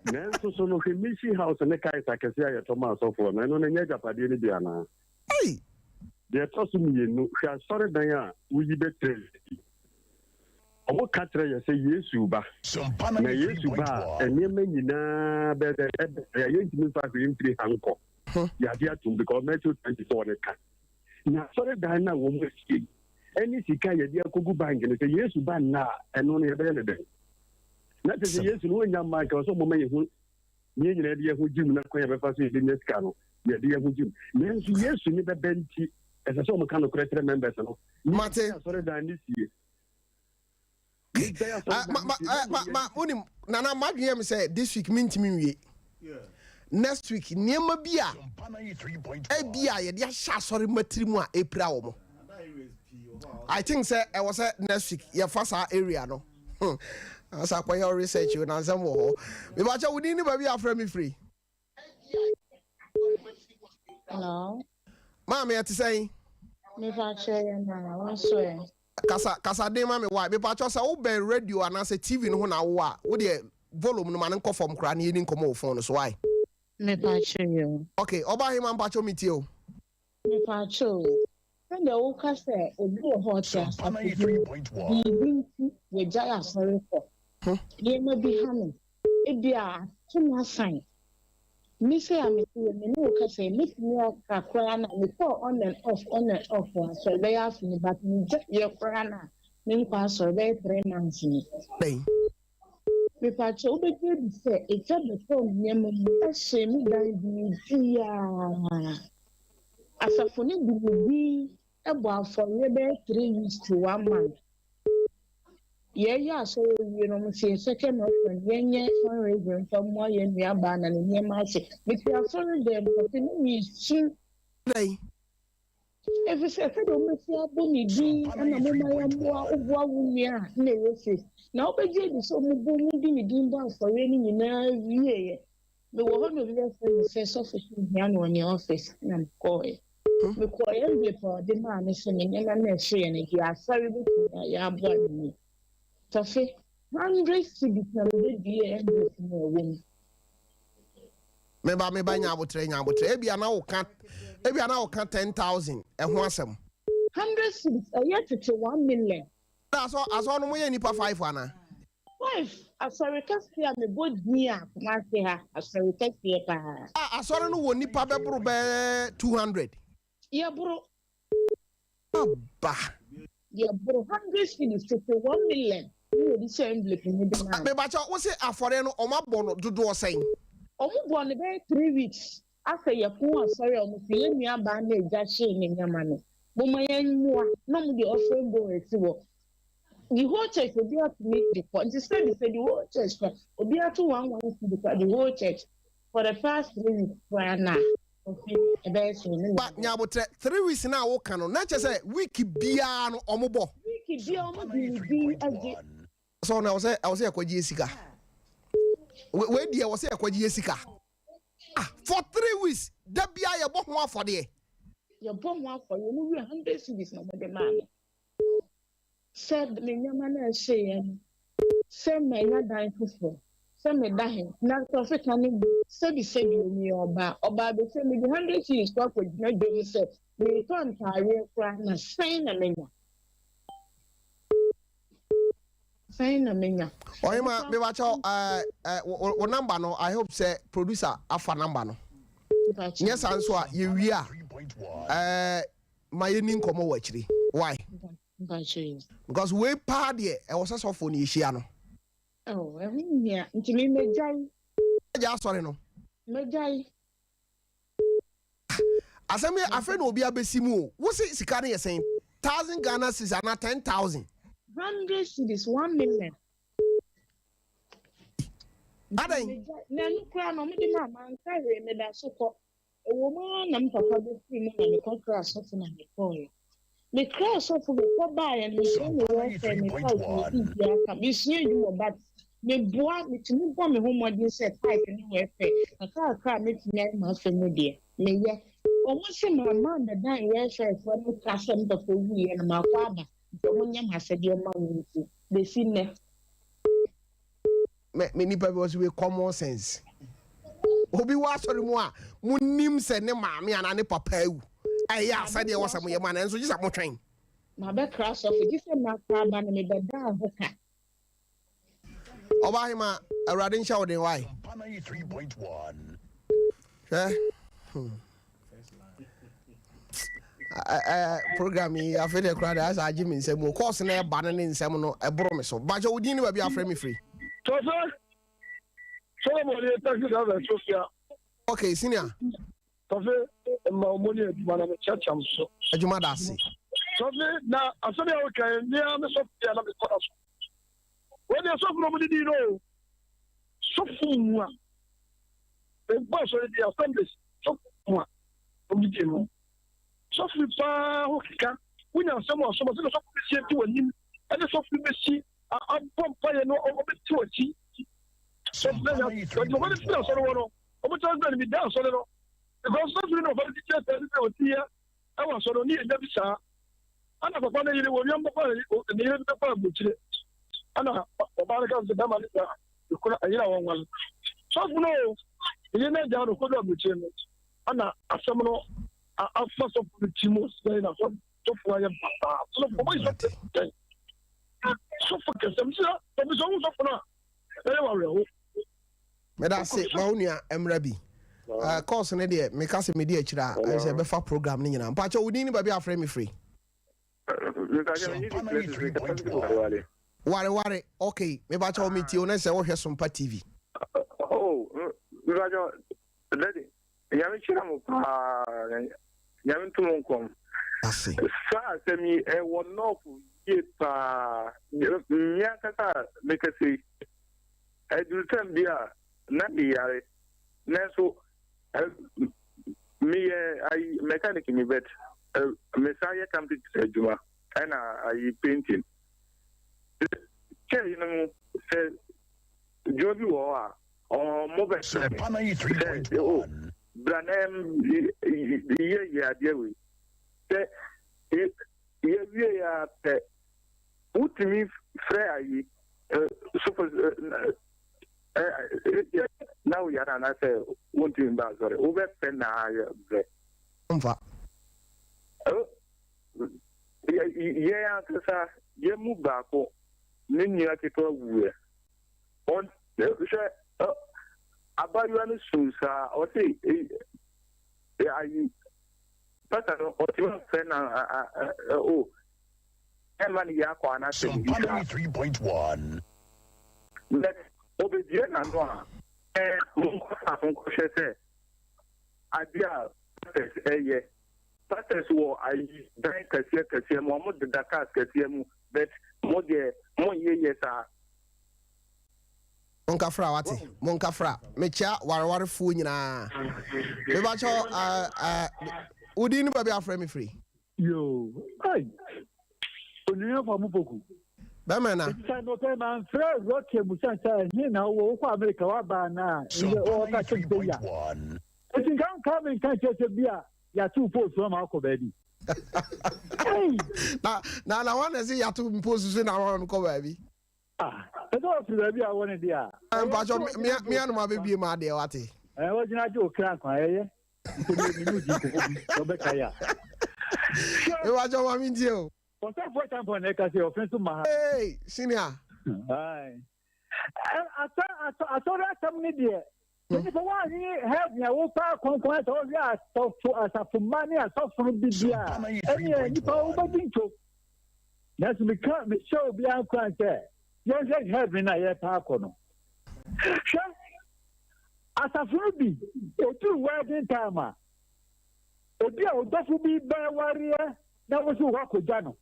Speaker 22: Nanso so no, hwɛ Mission House ne cars akɛseɛ a yɛtɔ ma asɔfoɔ no, ɛno no ɛnyɛ agyapadeɛ no bi anaa? Deɛ ɛtɔ so mmienu, hwɛ asɔredan a woyi bɛkyerɛ yɛn yi. Wɔka kyerɛ yɛn sɛ Yesu reba, na Yesu ba a, nneɛma nyinaa bɛyɛ dɛn? Ɛbɛsɛe a yɛntumi mfa hwee mfiri ha nkɔ. Yɛagye atom because Matthew 24 no ka. Na asɔredan no a wɔasie yi ne sika a yɛde akɔgu bank no, sɛ Yesu ba nnɛ a, ɛno no yɛbɛyɛ no dɛn? Na kyerɛ sɛ Yesu no wɔnnya mma nka sɛ wɔma yɛhu yɛn nyinaa de yɛn ho gyim na kwan yɛbɛfa so yɛbɛnya sika no yɛde yɛn ho gyim. Nanso Yesu ne bɛbɛ nti ɛsɛ sɛ wɔka nokorɛ kyerɛ members no.
Speaker 1: Mate.
Speaker 22: Asɔredan no sie.
Speaker 1: Ah, ma ma eh, ma ma wonim nana madwene yɛ me sɛ this week mentumi nwie next week nneɛma bi a ebi a yɛde ahyɛ asɔre matiri mu a epira wɔn i think sɛ ɛwɔ sɛ next week yɛfa saa area no hmm. asa akɔyɛ research o na nsɛm wɔ hɔ mebakyɛ wo din ne baabi afrɛ me firi
Speaker 11: Hello.
Speaker 1: Maame ɛte sɛn?
Speaker 11: Mepa kyɛ yɛ na wɔn so ɛ.
Speaker 1: Kasa kasa den ma me why? Mepa kyɛ sɛ wobɛn radio anaasɛ TV no ho na wowɔ a wo deɛ volume no ma no nkɔ fam koraa na yɛni nkɔmmɔ wɔ phone no so why?
Speaker 11: Mepa kyɛ yɛ o.
Speaker 1: Okay, ɔbaa hema mpakyɛw metie o.
Speaker 11: Mepa kyɛ o. Sɛdeɛ woka sɛ obi wɔ hɔ ɔte asafo bi mu, biribi nti wagyae asɔre kɔ. Nneɛma bi ha no, ebia ato no asan. Me sei a mete yi, me ne wo kasa yi, mɛtumi aka koraa na mekɔɔ on and off, on and off wɔ asɔre bɛyɛ afe ni, but megyaeɛ koraa na menkɔ asɔre bɛyɛ 3 months ni. Mepakyɛ wobɛgye adi sɛ egya bɛtɔɔ me nneɛma mu, ɛhyee me dan biribiara. Asafo no de me din bɔ afɔreɛ bɛyɛ 3 weeks to one month. Yɛyɛ asɔre awie no, wɔsi yɛ second offering, yɛnyɛ fundraising mfa mmoa yɛn nuabaa na ne nneɛma ahye. Mete asɔre dɛm kɔte ne mesu. Efisɛ sɛdeɛ wɔbɛsi abɔ ne din na momma yɛmmoa woboa wo nua a na ɛyɛ se. Na wobɛgye adi sɛ wɔbɔ mu de ne din bɔ afɔreɛ no nyinaa wieeɛ. Mewɔ hɔ na obi bɛfrɛ me sɛ sɔfo so hia no wɔ ne office na mekɔɔeɛ. Mekɔɔ envelope a ɔde maa me sɛ me nneɛma no a ɛhyeeɛ no deɛ asɔre bɛtumi ayɛ aboa me ni. Tɔfe, 100 cedis na mede buee envelope no a ɛwɔ mu.
Speaker 1: Meba meba nya abotrɛ nya abotrɛ ebia na woka ebia na woka 10,000 ɛho asɛm.
Speaker 11: 100 cedis ɛyɛ tete 1 million.
Speaker 1: Asɔ asɔ no mo yɛ nipa five ana.
Speaker 11: Five asɔre kɛseɛ a mebɔ din a Kumasi ha asɔre kɛseɛ paa.
Speaker 1: A asɔre no wɔ nipa bɛboro bɛyɛ 200.
Speaker 11: Yɛboro.
Speaker 1: Aba.
Speaker 11: Yɛboro 100 cedis tete 1 million ne yɛde hyɛ envelope mu de maa.
Speaker 1: Mebakyɛ wo se afɔre no ɔmo abɔ no dodoɔ sɛn?
Speaker 11: Ɔmo bɔ no bɛyɛ 3 weeks afɛ yɛpon asɔre a ɔmo se yɛn nua baa na egya hyee ne nneɛma no momma yɛn mmoa na ɔmo de offering bowl esi hɔ. The whole church obi atumi de kɔ nti sɛbi sɛ the whole church kora obi ato one one cedi kora the whole church for the past 3 weeks koraa na ofi ɛbɛyɛ sɛ ne.
Speaker 1: Ba nyabotrɛ 3 weeks na awoka no na kyerɛ sɛ week biara no ɔmo bɔ.
Speaker 11: Week biara ɔmo de ne din agye.
Speaker 1: So na ɛwɔ sɛ yɛkɔgye sika wei deɛ ɛwɔ sɛ yɛkɔgye sika ah for 3 weeks da biara yɛbɔ ho afɔdeɛ.
Speaker 11: Yɛbɔ ho afɔdeɛ ɔmo wie 100 cedis na ɔmo de maa me sɛ me nneɛma no a ɛhyeeɛ no sɛ manya dan foforɔ sɛ meda he na tɔfika no bi sɛbi sɛbi omi ɔbaa ɔbaa bɛsɛ mede 100 cedis kɔ akɔgyina dwom sɛ meretɔ ntaareɛ koraa na sɛn na menya sɛn na menya.
Speaker 1: Ɔhema mebakyɛw ɛɛ ɛ wo number no, I hope sɛ producer afa number no. Nyɛ saa nso a yɛwie a ma yɛni nkɔmmɔ wɔ akyiri why, because wei paa deɛ ɛwɔ sɛ sɔfoɔ no yɛhyia no.
Speaker 11: Ɛho nhia nti mi mɛgyae.
Speaker 1: Agya asɔre no.
Speaker 11: Mɛgyae.
Speaker 1: Asɛm yɛ afei na obi abɛsi mu o wosi sika no yɛ sɛn, thousand Ghana cedis ana 10,000?
Speaker 11: 100 cedis, 1 million.
Speaker 1: Adan.
Speaker 11: Na ɛno koraa na ɔmo de maa manka hwee meda so kɔ ɛwɔ mu ara na me papa bɛfiri mu na mekɔfrɛ asɔfo na mekɔɔɛ. Mekraa sɔfo bi kɔ baeɛ no mesua me welfare me tithe me biribiara ka mesua adwuma but meboa metumi bɔ me ho mmɔden sɛ tithe ne welfare kakrakra a mɛtumi ayɛ m'afa mu deɛ meyɛ. Wɔn se mamma ammɛdan welfare foɔ no ka sɛ me papa wuiɛ no makɔ aba nti wɔn nyɛ m'asɛdeɛ mma me nti bɛsi nnɛ.
Speaker 1: Me me nipa bi wɔ so wei common sense. Obi wɔ asɔre mu a monim sɛ ne maame anaa ne papa awu a ɛyɛ asɛdeɛ wɔ sɛ moyɛ ma no nanso gye sɛ motwɛn.
Speaker 11: Mabɛkra sɔfo gye sɛ makɔ aba no mebɛdaa ho ka.
Speaker 1: Ɔbahema, Awurade nhyɛ wo den wae. Hwɛ. Hmm. Program yi afei deɛ koraa deɛ ayɛ sɛ agye me nsɛm mu. Kɔɔse na ɛba no ne nsɛm no ɛboro me so. Bakyɛ wo din ne baabi afrɛ me firi.
Speaker 12: Tɔfɛ Solomon yɛ taxi driver Sofia.
Speaker 1: Okay, senior.
Speaker 12: Tɔfe mma ɔmo ne adwuma na mekyerɛkyerɛ m so.
Speaker 1: Adwuma da ase.
Speaker 12: Tɔfe na asɛm yi a woka yi mea me sɔfo bi a na mekɔ na so. Wei deɛ sɔfo na ɔmo didi no o. Sɔfo mu a mebɔ asɔre bi assemblies sɔfo mu a ɔmo didi no. Sɔfo bi paa ho keka wonya asɛm wɔ asɔm ase na sɔfo bi si ati w'anim ɛne sɔfo bi bɛsi abɔ mpaeɛ no ɔbɛti w'akyi. Sɔfo na nya ɔde firi asɔre wɔ no. Ɔmo kyerɛ sɛ mi da asɔre no because sɔfo no ɔfa no kyerɛ sɛ ɛsɛ ɔsi yɛ ɛwɔ asɔre no ne yɛ nya bi saa ɛna papa no yere wɔ wiam papa ne yere bi bɛkɔ aburokyire ɛna ɔbaa no ka sɛ bɛrima no gya ekura ɛyere a wɔnwale sɔfo no o yere no agya no kɔdu aburokyire no ɛna asɛm no afa sɔfo no ti mu sɛ na sɔfo ayɛ basaa sɔfo ɔmo yi sɔfo sɔfo kɛsɛm sɛ ɔmo sɛ ɔmo sɔfo no a ɛyɛ wɔ awerɛho.
Speaker 1: Meda ase ma wo nua mmra bi. Uh, course no deɛ meka sɛ medi akyire a ɛyɛ sɛ ɛbɛfa program no nyinaa. Mpakyɛ wo din ne baabi afrɛ me firi? Ware ware, ok. Mepakyɛ wo metie wo na sɛ wohwɛ Sompa TV.
Speaker 13: Oh, mepakyɛ daddy, nyame kyerɛ mo paa, nyame nto mo nkɔm.
Speaker 1: Ase.
Speaker 13: Saa asɛm yi ɛwɔ nɔɔfo yie paa, mmea kasa mekasa yi. Ɛduru tɛm bi a, na meyare. Nanso meyɛ ayi mechanic ni but mesan yɛ carpentry adwuma ɛna ayi painting. Church no mu sɛ dwuma bi wɔ hɔ a, wɔn bɛfrɛ me sɛ o bra na yɛ yɛ adeɛ wei. Sɛ yɛwie a pɛ, wotumi frɛ ayi sɔfo na woyare anaasɛ wontumi mba asɔre wobɛfrɛ na ayɛ brɛ
Speaker 1: mfa
Speaker 13: yɛn ankasa yɛn mu baako ne nua ketewa wuiɛ hwɛ abayewa no suu saa ɔse ayi pasa no ɔtumi mfrɛ na o ɛmma no yɛ akɔ anaasɛ biribi saa. But obedue n'ano a, ɛɛ monkɔ staff nkɔhwɛ sɛ adeɛ a pastors ɛyɛ. Pastors wɔ ayi dan kɛseɛ kɛseɛ mu, wɔn deda cars kɛseɛ mu, but mo deɛ monyɛ yɛ saa.
Speaker 1: Monka fra wate monka fra mekyia warewarefoɔ nyinaa mebakyɛ wodin ne baabi afrɛ me firi.
Speaker 12: Yoo, ai, Onuonyamfo Amupoku.
Speaker 1: Bɛmɛ na.
Speaker 12: Eti sɛ nɔpɛ manfrɛ Rocky amusan sɛ ɛhe na wowɔ, wokɔ Amerika woaba anaa, ndɛ ɔɔka kyerɛ me sɛ ya. Eti nka nka me nka nkyerɛ sɛ bi a yɛato post ama akɔ baabi.
Speaker 1: Ei! Na na na wɔn na ɛsɛ yɛato post so na wɔn kɔ baabi.
Speaker 12: Ah, ɛsɛ ɔfiri baabi a wɔ ne deɛ a.
Speaker 1: Mpatsɔ mia mia no ma bɛ bie mu adeɛ wate.
Speaker 12: Ɛɛ wɔgyina agye okra nkwa ɛyɛ.
Speaker 1: Mebakyɛ ma mentie o.
Speaker 12: Ɔsɔfoɔ Champon na ɛka sɛ ɔfɛ nso ma ha.
Speaker 1: Hey, senior.
Speaker 12: Asɔre asɛm ne deɛ nipa woanhwene heaven a wopɛ akɔnkɔn sɛ wohwɛ asɔfo asafo mma ne asɔfo no bi bi a ɛneɛ nipa wobɛdi nto nanso meka mehyɛ obiara nkuran sɛ yɛnhwɛ heaven a yɛpɛ akɔ no hwɛ Asafo no bi, ɛduru wedding time a, ebi a ɔdɔfo bi bɛwareɛ na wo nso woakɔgya no.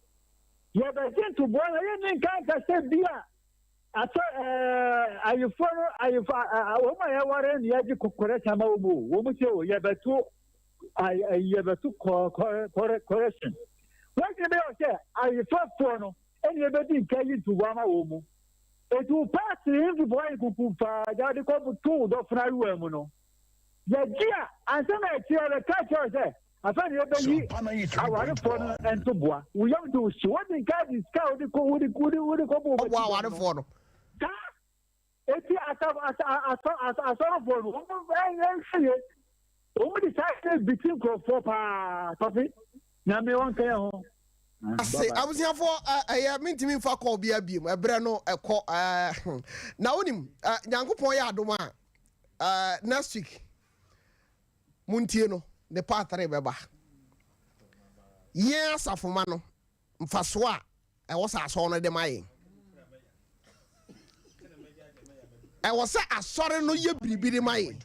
Speaker 12: Yɛbɛgye ntoboa na yɛnni nka nka sɛ bi a asɔ ɛɛ ayeforɔ no ayefo wɔn a yɛware no yɛgye kɔrɛhyɛn ama wɔn o wɔn sɛ o yɛbɛto yɛbɛto kɔrɛhyɛn.
Speaker 6: W'adwene bɛyɛ wo sɛ ayefɛfoɔ no na ɛbɛdi nka ayi ntoboa ama wɔn mu. Enti wo paati ntoboa yi nkunkumfaa gya de kɔ to wo dɔfo no ayowa mu no, yɛgye a, ansa na akyire yɛbɛka akyerɛ wo sɛ afei na yɛbɛyi awarefoɔ no ntoboa. Wo yam de wo hye. Wodi nka de sika a wode kɔ wode wode wode kɔbɔ wɔn
Speaker 1: Ɔboa
Speaker 6: akyi dɔm no.
Speaker 1: awarefoɔ no.
Speaker 6: Saa. Eti asafo asa asɔ asɔ asɔrefoɔ no wɔn nhwɛ yie. Wɔn de saa yɛ biti nkurɔfoɔ paa. Tɔfe, Nyame ɔnka yɛn ho.
Speaker 1: Ase abusuafoɔ ɛyɛ mentumi nfa kɔɔ bia biem ɛberɛ no ɛkɔ ɛɛ na wonim Nyankopɔn yɛ adom a ɛɛ next week montie no ne part 3 bɛba yɛn asafoma no mfasoɔ a ɛwɔ sɛ asɔre no de ma yɛn. Ɛwɔ sɛ asɔre no yɛ biribi de ma yɛn.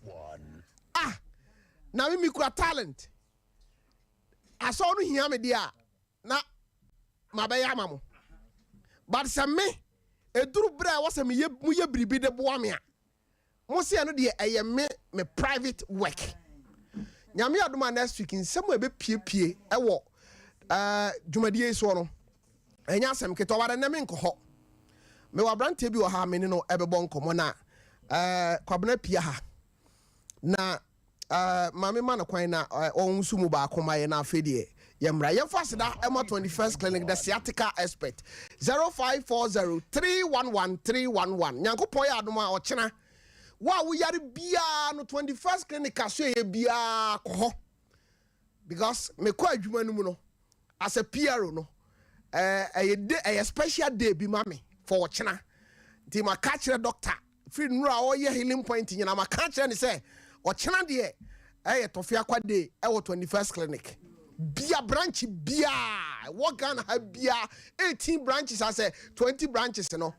Speaker 1: Ah, na me mekura talent. Asɔre no hia me deɛ a, na mabɛyɛ ama mo. But sɛ me, ɛduru berɛ a ɛwɔ sɛ meyɛ, moyɛ biribi de boa me a, Mo se ɛno deɛ ɛyɛ me me private work. Nyame adom a next week nsɛm a ɛbɛpiepie ɛwɔ eh, dwumadie yi soɔ no ɛnyɛ asɛm ketewa but ɛnɛ menkɔ hɔ. Mewɔ aberanteɛ bi wɔ ha a me ne no ɛbɛbɔ nkɔmmɔ na eh, Kwabena pia ha na Eh, ma me ma no kwan na eh, ɔnso mu baako ma yɛ na afei deɛ yɛmmra. Yɛmfa aseda ɛma 21st Clinic, the sciatica expert. 0540 311 311. Nyankopɔn yɛ adom a ɔkyena. Wo a woyare biara no 21st Clinic aso ɛyɛ biara kɔ hɔ. Because mekɔ adwuma no mu no, as a PRO no, eh, ɛyɛ day, ɛyɛ special day bi ma me for ɔkyena. Nti maka kyerɛ doctor Firi nnora a ɔyɛ healing point nyinaa maka akyerɛ no sɛ ɔkyena deɛ ɛyɛ Tɔfe Akwa day ɛwɔ 21st clinic bia branch bia ɛwɔ Ghana ha bia 18 branches asɛ 20 branches no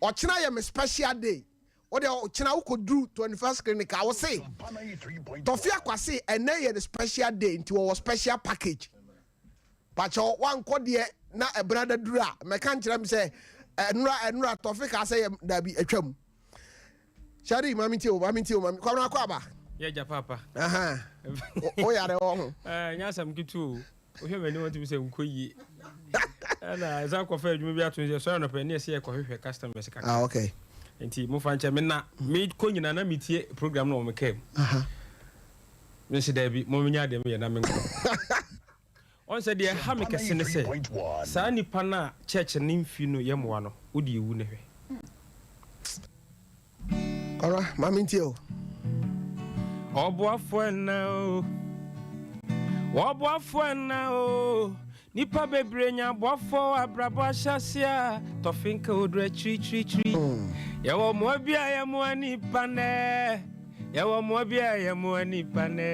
Speaker 1: ɔkyena yɛ me special day wode ɔkyena wokɔduru 21st clinic a wose Tɔfe Akwa se ɛnɛ yɛ ne special day nti wɔwɔ special package Pakyɛw wankɔ deɛ na ɛbena da duru a mɛka nkyerɛ me sɛ ɛnora ɛnora tɔfe kaa sɛ yɛ dabi atwam. Shadi maame ntie o maame ntie o maame kwamina akɔ aba.
Speaker 14: Yɛ gya paapa.
Speaker 1: O yare wɔ ho.
Speaker 14: Ɛɛ nyɛ asɛm ketewa o. Wohwɛ m'anim a wotumi sɛ nkɔ yie. Ɛna ɛsan kɔfa adwuma bi ato sɛ sɔre anɔpa ne ɛsɛ yɛkɔhwehwɛ customers kakra.
Speaker 1: Ah okay.
Speaker 14: Nti mofa nkyɛ me na mekɔ nyinaa na metie program no wɔ me kaa mu. Mese daabi, momenya adeɛ meyɛ na menkɔ. Ɔn sɛ deɛ ɛha me kɛse ne sɛ, saa nipa no a church no mfi no yɛ mmoa no, wo deɛ wu ne hwɛ.
Speaker 1: Kɔra, ma mentie o.
Speaker 14: Ɔboafo ɛna o, ɔboafo ɛna o, Nnipa bebree nya aboafoɔ wɔ abrabɔ ahyɛaseɛ a, tɔfe nka oduru akyirikyirikyiri. Yɛwɔ mmoa bi a yɛmmoa nnipa nnɛ. Yɛwɔ mmoa bi a yɛmmoa nnipa nnɛ.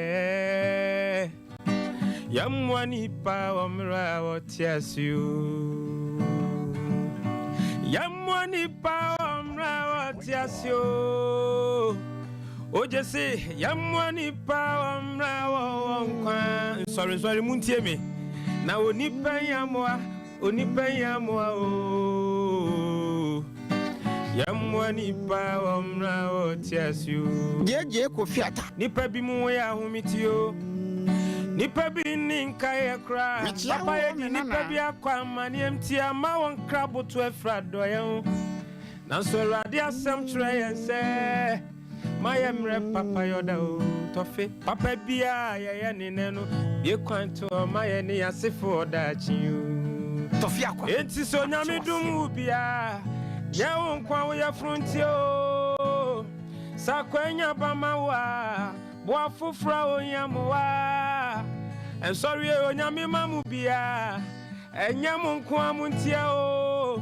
Speaker 14: Yɛmmoa nnipa wɔ mmerɛ a wɔte ase o. Yɛmmoa nnipa wɔ mmerɛ a wɔte ase o. Ogye se yɛmmoa nnipa wɔ mmerɛ a wɔwɔ nkwa. Nsɔre nsɔre montie me. Na onipa hia mmoa, onipa hia mmoa oo. Yɛmmoa nnipa wɔ mmerɛ a wɔte ase oo.
Speaker 1: Gyegye Kofi Atta.
Speaker 14: Nnipa bi mu yɛ ahomete oo. Nnipa bi nni nkaeɛ koraa.
Speaker 1: Mekyea
Speaker 14: Papa
Speaker 1: wo
Speaker 14: yɛ di
Speaker 1: me
Speaker 14: nnipa
Speaker 1: nana.
Speaker 14: bi akɔ amaneɛm nti ama wɔn kra boto afiri adɔeɛ ho. Nanso Awurade asɛm kyerɛ yɛn sɛ, Ma yɛ mmerɛ papa yɔda o, tɔfe papa biara a yɛyɛ ne nɛ no, bue kwan to hɔ ma yɛ ne yɛasefoɔ daakye o.
Speaker 1: Tɔfe akwa.
Speaker 14: Enti sɛ Onyame dom wo bi a, nyɛ wo nko a wo yafunu nti o. Sɛ akwanya ba ma wo a, boa foforɔ a ohia mmoa. Nsɔreɛ Onyame ma mo bi a, Ɛnyɛ mo nko ara mo ntia oo,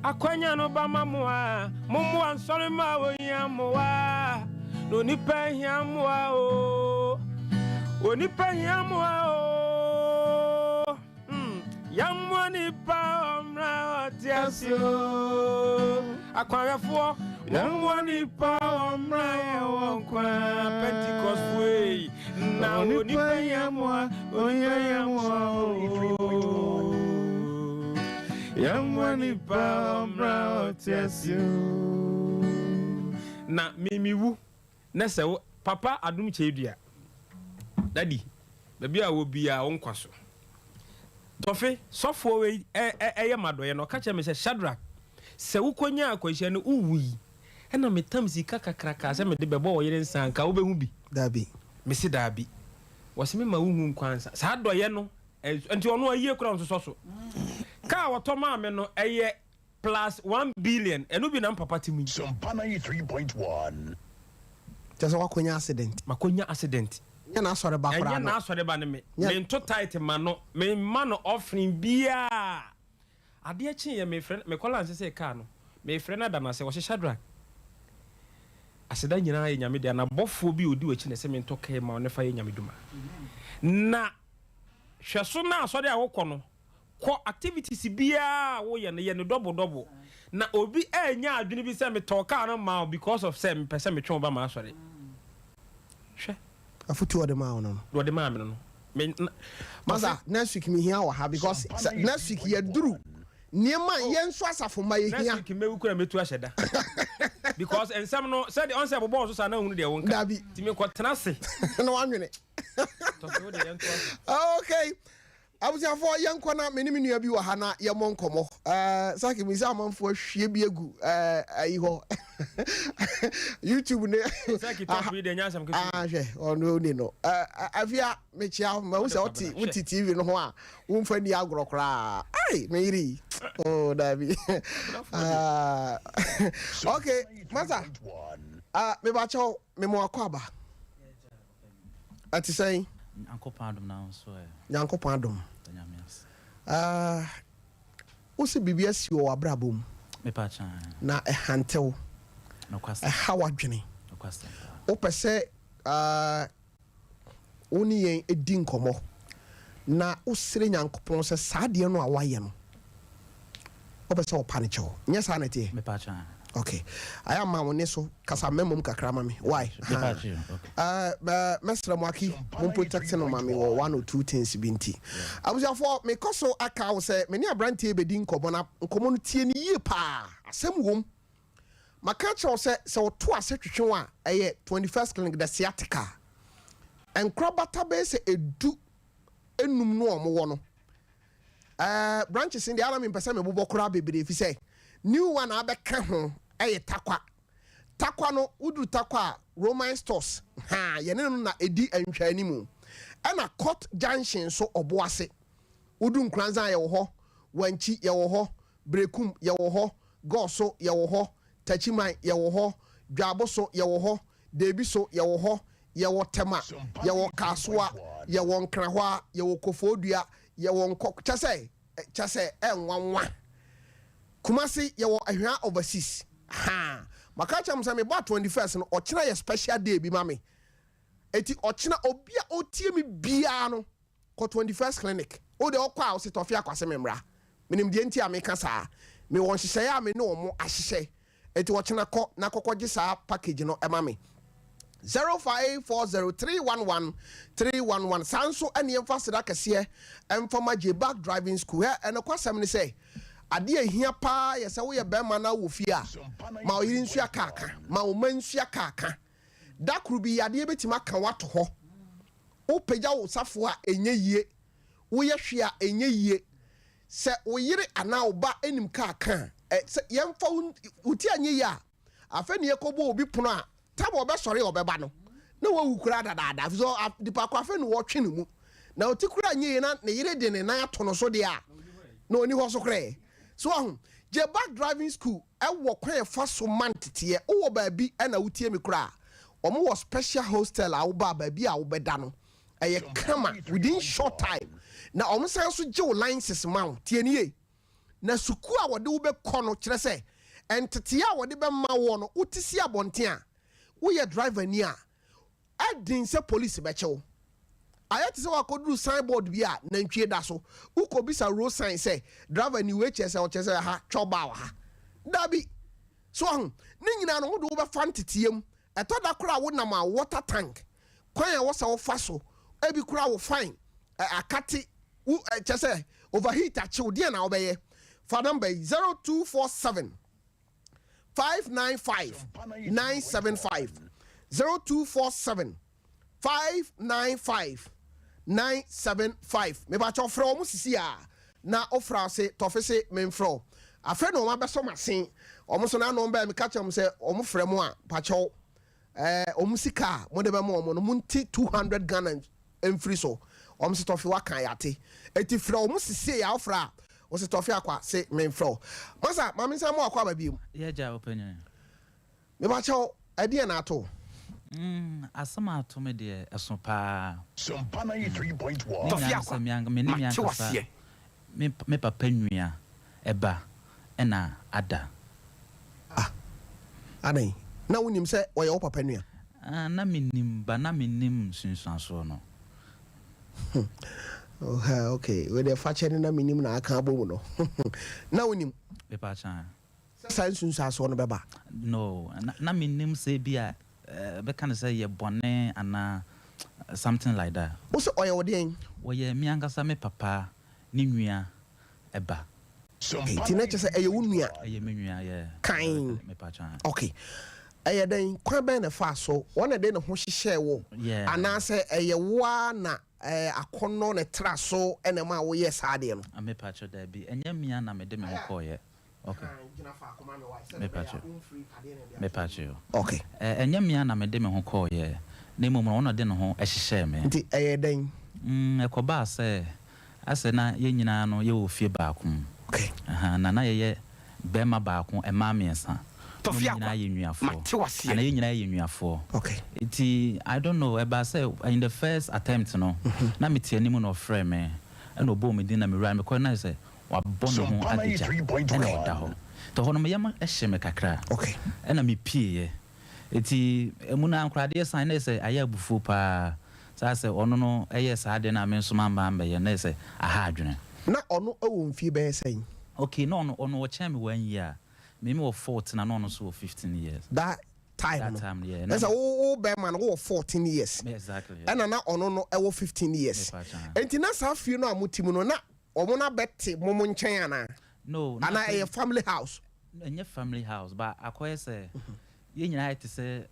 Speaker 14: akwanya no ba ma mo a, mommoa nsɔre mma ohia mmoa, na onipa hia mmoa oo, onipa hia mmoa oo, mm, yɛmmoa nipa ɔmmra ɔte ase oo, akwanhwɛfoɔ, mommoa nipa ɔmmra yɛwɔ nkwa, Pentecost ei. Na onipa hia mmoa, onipa hia mmoa ooo. Yɛmmoa nipa ɔmmra ɔte ase ooo. Na me me wu na sɛ wo papa adom kyɛdua daddy baabi a wɔ biaa wo nkwa so. Tɔfe, sɔfoɔ wei yɛ m'adɔeɛ no, ɔka kyerɛɛ me sɛ, Shadrack, sɛ wokɔnyaa akwanhyia no, wowui, ɛna metam sika kakrakaa sɛ mede bɛbɔ wo yere nsa a, anka wobɛhu bi?
Speaker 1: Dabi.
Speaker 14: Mese, Dabi. Wɔse mema wonhu nkwa ansa. Saa adɔeɛ no, nti ɔno ayie koraa ɔnsosɔ so. Kaa a wɔtɔ maa me no, ɛyɛ Plus 1 billion ɛno bi na mpapa te mu yi.
Speaker 10: Sompa 93.1.
Speaker 1: Kyerɛ sɛ woakɔnya accident.
Speaker 14: Makɔnya accident.
Speaker 1: Ɛnyɛ n'asɔre ba koraa
Speaker 14: Ɛnyɛ
Speaker 1: no.
Speaker 14: n'asɔre ba ne me.
Speaker 1: Nyɛ.
Speaker 14: Mento tithe ma no. Memma no offering biara. Adeɛ kyeeɛ mefrɛ no, mekɔ lansesee car no, mefrɛ no ada no ase, ɔse Shadrack, aseda nyinaa yɛ Nyame dea, na bɔfoɔ bi a ɔdi w'akyi na ɛse mentɔ car yi ma wo na fa yɛ Nyame dwuma. Na hwɛ so na asɔre a wokɔ no, Kɔ activities biara a woyɛ no yɛ no double double na obi annya adwene bi sɛ metɔɔ car no maa wo because of sɛ mepɛ sɛ metwe wo ba m'asɔre. Hwɛ.
Speaker 1: Afotuo a ɔde maa wo no no.
Speaker 14: Deɛ ɔde maa me no no. Me na.
Speaker 1: Masa, next week mehia wɔ ha because sɛ next week yɛduru nneɛma a yɛn nso asafo mma yɛhia.
Speaker 14: Next week mɛwu koraa mɛtu ahyɛ da because nsɛm no sɛdeɛ ɔn sɛ ɛbobɔ wo so saa na wohunu deɛ wonka.
Speaker 1: Dabi.
Speaker 14: Nti mekɔtena ase.
Speaker 1: Na woanwene.
Speaker 14: Tɔfe wo deɛ yɛntoa so.
Speaker 1: Okay. Abusuafoɔ yɛnkɔ na me ne me nua bi wɔ ha na yɛmmɔ nkɔmmɔ. Ɛɛ Saki mi sɛ amanfoɔ ahwie bi agu ɛɛ ayi hɔ YouTube ne.
Speaker 14: Saki top yi deɛ nyɛ asɛm ketewa.
Speaker 1: Ah hwɛ ɔno ni no. Ɛɛ afia mekyia mahu sɛ wote wote TV no ho a womfa ni agorɔ koraa. Ai me yere yi. Oh daabi. Ah okay masa. Ah mebakyɛw memo akɔ aba. Ɛte sɛn?
Speaker 15: Nyankopɔn adom na wo nso ɛ?
Speaker 1: Nyankopɔn adom.
Speaker 15: Da Nyame ase.
Speaker 1: Ah, wo se biribi asi wɔ w'abrabɔ mu.
Speaker 15: Mepa kyɛw ɛ.
Speaker 1: Na ɛhante wo.
Speaker 15: Nokwasɛm.
Speaker 1: Ɛha w'adwene.
Speaker 15: Nokwasɛm paa.
Speaker 1: Wopɛ sɛ ah, wo ne yɛn di nkɔmmɔ na wosrɛ Nyankopɔn sɛ saa adeɛ no a woayɛ no, wopɛ sɛ ɔpa no kyɛw. Nyɛ saa na ɛteɛ?
Speaker 15: Mepa kyɛw ɛ.
Speaker 1: Ok ayɛ ama wo ne so kasa mɛmom kakra ma me why haa eh mɛsrɛ mo aki mo protect no ma me wɔ one or two things bi nti abusuafoɔ mekɔ so aka wo sɛ me ne abranteɛ bɛdi nkɔmmɔ na nkɔmmɔ no tie no yie paa asɛm wom maka kyerɛ wo sɛ sɛ woto ase twetwe wo a ɛyɛ 21st clinic the sciatica nkorabata bɛyɛ sɛ edu enum no a wɔwɔ no Eh branches no deɛ ana mempɛ sɛ mebobɔ koraa bebree fi sɛ new one a abɛka ho ɛyɛ Tarkwa. Tarkwa no woduru Tarkwa a Roman stores ha yɛne no na ɛdi nhwɛanimu. Ɛna Court junction nso Ɔboase. Wodu Nkoranzan yɛwɔ hɔ, Wankyi yɛwɔ hɔ, Berekum yɛwɔ hɔ, Gɔɔso yɛwɔ hɔ, Takyiman yɛwɔ hɔ, Dwaaboso yɛwɔ hɔ, Deebiso yɛwɔ hɔ, yɛwɔ Tema, yɛwɔ Kasoa, yɛwɔ Nkrahwaa, yɛwɔ Kofoɔdua, yɛwɔ nkɔ kyɛ sɛ kyɛ sɛ ɛnwanwa. Kumasi yɛwɔ Ahwea overseas haa maka kyerɛ mo sɛ mebɔ 21st no ɔkyena yɛ special day bi ma me eti ɔkyena obi a ɔtie me biara no kɔ 21st clinic wo deɛ ɔkɔ a ɔse tɔfe akwase me mmra menim deɛ nti a meka saa mewɔ nhyehyɛeɛ a me ne wɔn ahyehyɛ Enti ɔkyena kɔ na kɔkɔgye saa package no ma me. 0540311311 Saa nso ɛne yɛmfa aseda kɛseɛ mfa ma J-Back Driving School. Hɛ, ɛnokwasɛm ne sɛ, adeɛ a ɛhia paa yɛ sɛ woyɛ barima na wowɔ fie a, ma wo yere nsua kaa ka, ma wo mma nsua kaa ka. Da koro bi yadeɛ bɛtumi aka wo ato hɔ. Wopagya wo safoa a, ɛnyɛ yie. Woyɛ hwee a, ɛnyɛ yie. Sɛ wo yere anaa wo ba nim kaa ka a, ɛ, sɛ yɛmfa wo, wo ti anyɛ yie a, afei na yɛkɔbɔ obi pono a, tam a ɔbɛsɔre a ɔbɛba no, na wawu koraa dadaada. Ɛfiri sɛ ɔ, nipa ko afei na wɔtwe ne mu. Na ɔti koraa anyɛ yie na ne yere de ne nan ato no so deɛ a, na ɔni hɔ so koraa. So wahu? J-Back Driving School wɔ kwan a ɛfa so ma nteteɛ. Wowɔ baabi na wotie me koraa a, wɔwɔ special hostel a woba a, baabi a wobɛda no, ɛyɛ kama within short time na wɔn san so gye wo license ma wo tie nie na sukuu a wɔde wo bɛkɔ no kyerɛ sɛ nteteɛ a wɔde bɛma woɔ no wote si abɔnten a woyɛ driver ni a ɛden sɛ police bɛkye wo ayɛ te sɛ wakɔduru signboard bi a nantwie da so wokɔbisa road sign sɛ driver ni wei kyerɛ sɛ ɔkyerɛ sɛ ha twɛ ɔbaa wɔ ha dabi so ahu ne nyinaa no wode wobɛfa nteteɛ mu Ɛtɔ da koraa a wonam a water tank kwan a ɛwɔ sɛ wofa so, ebi koraa wo fan akate wo kyɛ sɛ overheat akye wo, deɛn na wobɛyɛ? Fa number yi 0247 595 975, 0247 595. 975. Mepakyɛw frɛ wɔn sisi a na wofrɛ a se tɔfe se memfrɛ wo. Afei na wɔn abɛsɔ m'asen. Wɔn nso n'ano bɛn meka kyerɛ wɔn sɛ wɔn frɛ mo a pakyɛw ɛɛ wɔn sika a mode bɛma wɔn no monte 200 Ghana mfiri so. Wɔn se tɔfe waka yɛate. Eti frɛ wɔn sisi a wofrɛ a wɔse tɔfe akwa se memfrɛ wo. Masa ma mensan mo akɔ aba bio.
Speaker 15: Yɛ gya ɔpanyin.
Speaker 1: Mepakyɛw, ɛdeɛn na ato wo?
Speaker 15: Mm, asɛm a ato me deɛ, ɛso paa.
Speaker 10: Sompa 93.1.
Speaker 15: Ne nyinaa ne sɛ, me ank, me ne me ankasa me, me papa nua ba na ada.
Speaker 1: Ah, adɛn? Na wonim sɛ ɔyɛ wo papa nua?
Speaker 15: Ah, na menim, but na mennim nsunsuansoɔ no.
Speaker 1: Oh, okay, wei deɛ fakyɛ ne na menim na aka abɔ mu no. Na wonim?
Speaker 15: Mepakyɛw.
Speaker 1: Sɛ saa nsunsuansoɔ no bɛba.
Speaker 15: No, na na mennim sɛ ebia bɛka no sɛ yɛ bɔne anaa something like that.
Speaker 1: Wo se ɔyɛ wo deɛn?
Speaker 15: Ɔyɛ me ankasa me papa ne nua ba.
Speaker 1: Nti na kyerɛ sɛ ɛyɛ wo nua?
Speaker 15: Ɛyɛ me nua, yeah.
Speaker 1: Kan.
Speaker 15: Mepakyɛ ae.
Speaker 1: Ok. Ɛyɛ dɛn? Kwan bɛn na ɛfaa so? Wɔn na ɛde ne ho hyehyɛɛ wo?
Speaker 15: Yeah.
Speaker 1: Anaasɛ ɛyɛ wo ara na akɔnnɔ na ɛtra so na ɛmaa woyɛɛ saa adeɛ no?
Speaker 15: Mepakyɛ daabi, ɛnyɛ me ara na mede me ho kɔeɛ. Okay. Mepakyɛ. Mepakyɛ o.
Speaker 1: Okay.
Speaker 15: Ɛnyɛ me ara na mede me ho kɔeɛ, na mmom no ɔno na ɔde ne ho hyehyɛɛ me.
Speaker 1: Nti ɛyɛɛ dɛn?
Speaker 15: Mm, ɛkɔbaa sɛ, asɛ na yɛn nyinaa no yɛwɔ fie baako mu.
Speaker 1: Okay.
Speaker 15: Aha, na na yɛyɛ barima baako, mmaa mmiɛnsa. Na wɔn nyinaa yɛ nnuafoɔ. Anaa yɛn nyinaa yɛ nnuafoɔ.
Speaker 1: Okay.
Speaker 15: Nti, I don't know, ɛbaa sɛ in the first attempt no, na mete anim na ɔfrɛɛ me, ɛna ɔbɔɔ me din na mewurae. Mekɔe no na ayɛ sɛ Wabɔ ne ho adagya ɛna ɔda hɔ. Nti ɛhɔ no me yam hye me kakra ɛna me pieeɛ. Nti ɛmu no ankoradeɛ san na ɛyɛ sɛ ayɛ abufuo paa. Saa sɛ ɔno no yɛɛ saa adeɛ no a me nso mamma ammɛyɛ no na ɛyɛ sɛ aha adwene.
Speaker 1: Na ɔno wɔ mfie bɛyɛ sɛn?
Speaker 15: Okay na ɔno ɔno ɔkyɛn me one year. Me me wɔ 14 na na ɔno nso wɔ 15 years.
Speaker 1: That time
Speaker 15: That
Speaker 1: no.
Speaker 15: time no yeah.
Speaker 1: Na sɛ wo wo bɛrima no wowɔ 14 years.
Speaker 15: Exactly yeah.
Speaker 1: Ɛna na ɔno no wɔ 15 years.
Speaker 15: Mepa kyɛw.
Speaker 1: Nti na saa fie no a mote mu no na Wɔn na bɛ te mo mo nkyɛn anaa?
Speaker 15: No, na
Speaker 1: Anaa
Speaker 15: afei
Speaker 1: ɛyɛ family house?
Speaker 15: Ɛnyɛ family house, but akɔyɛ sɛ yɛn nyinaa ayɛ te sɛ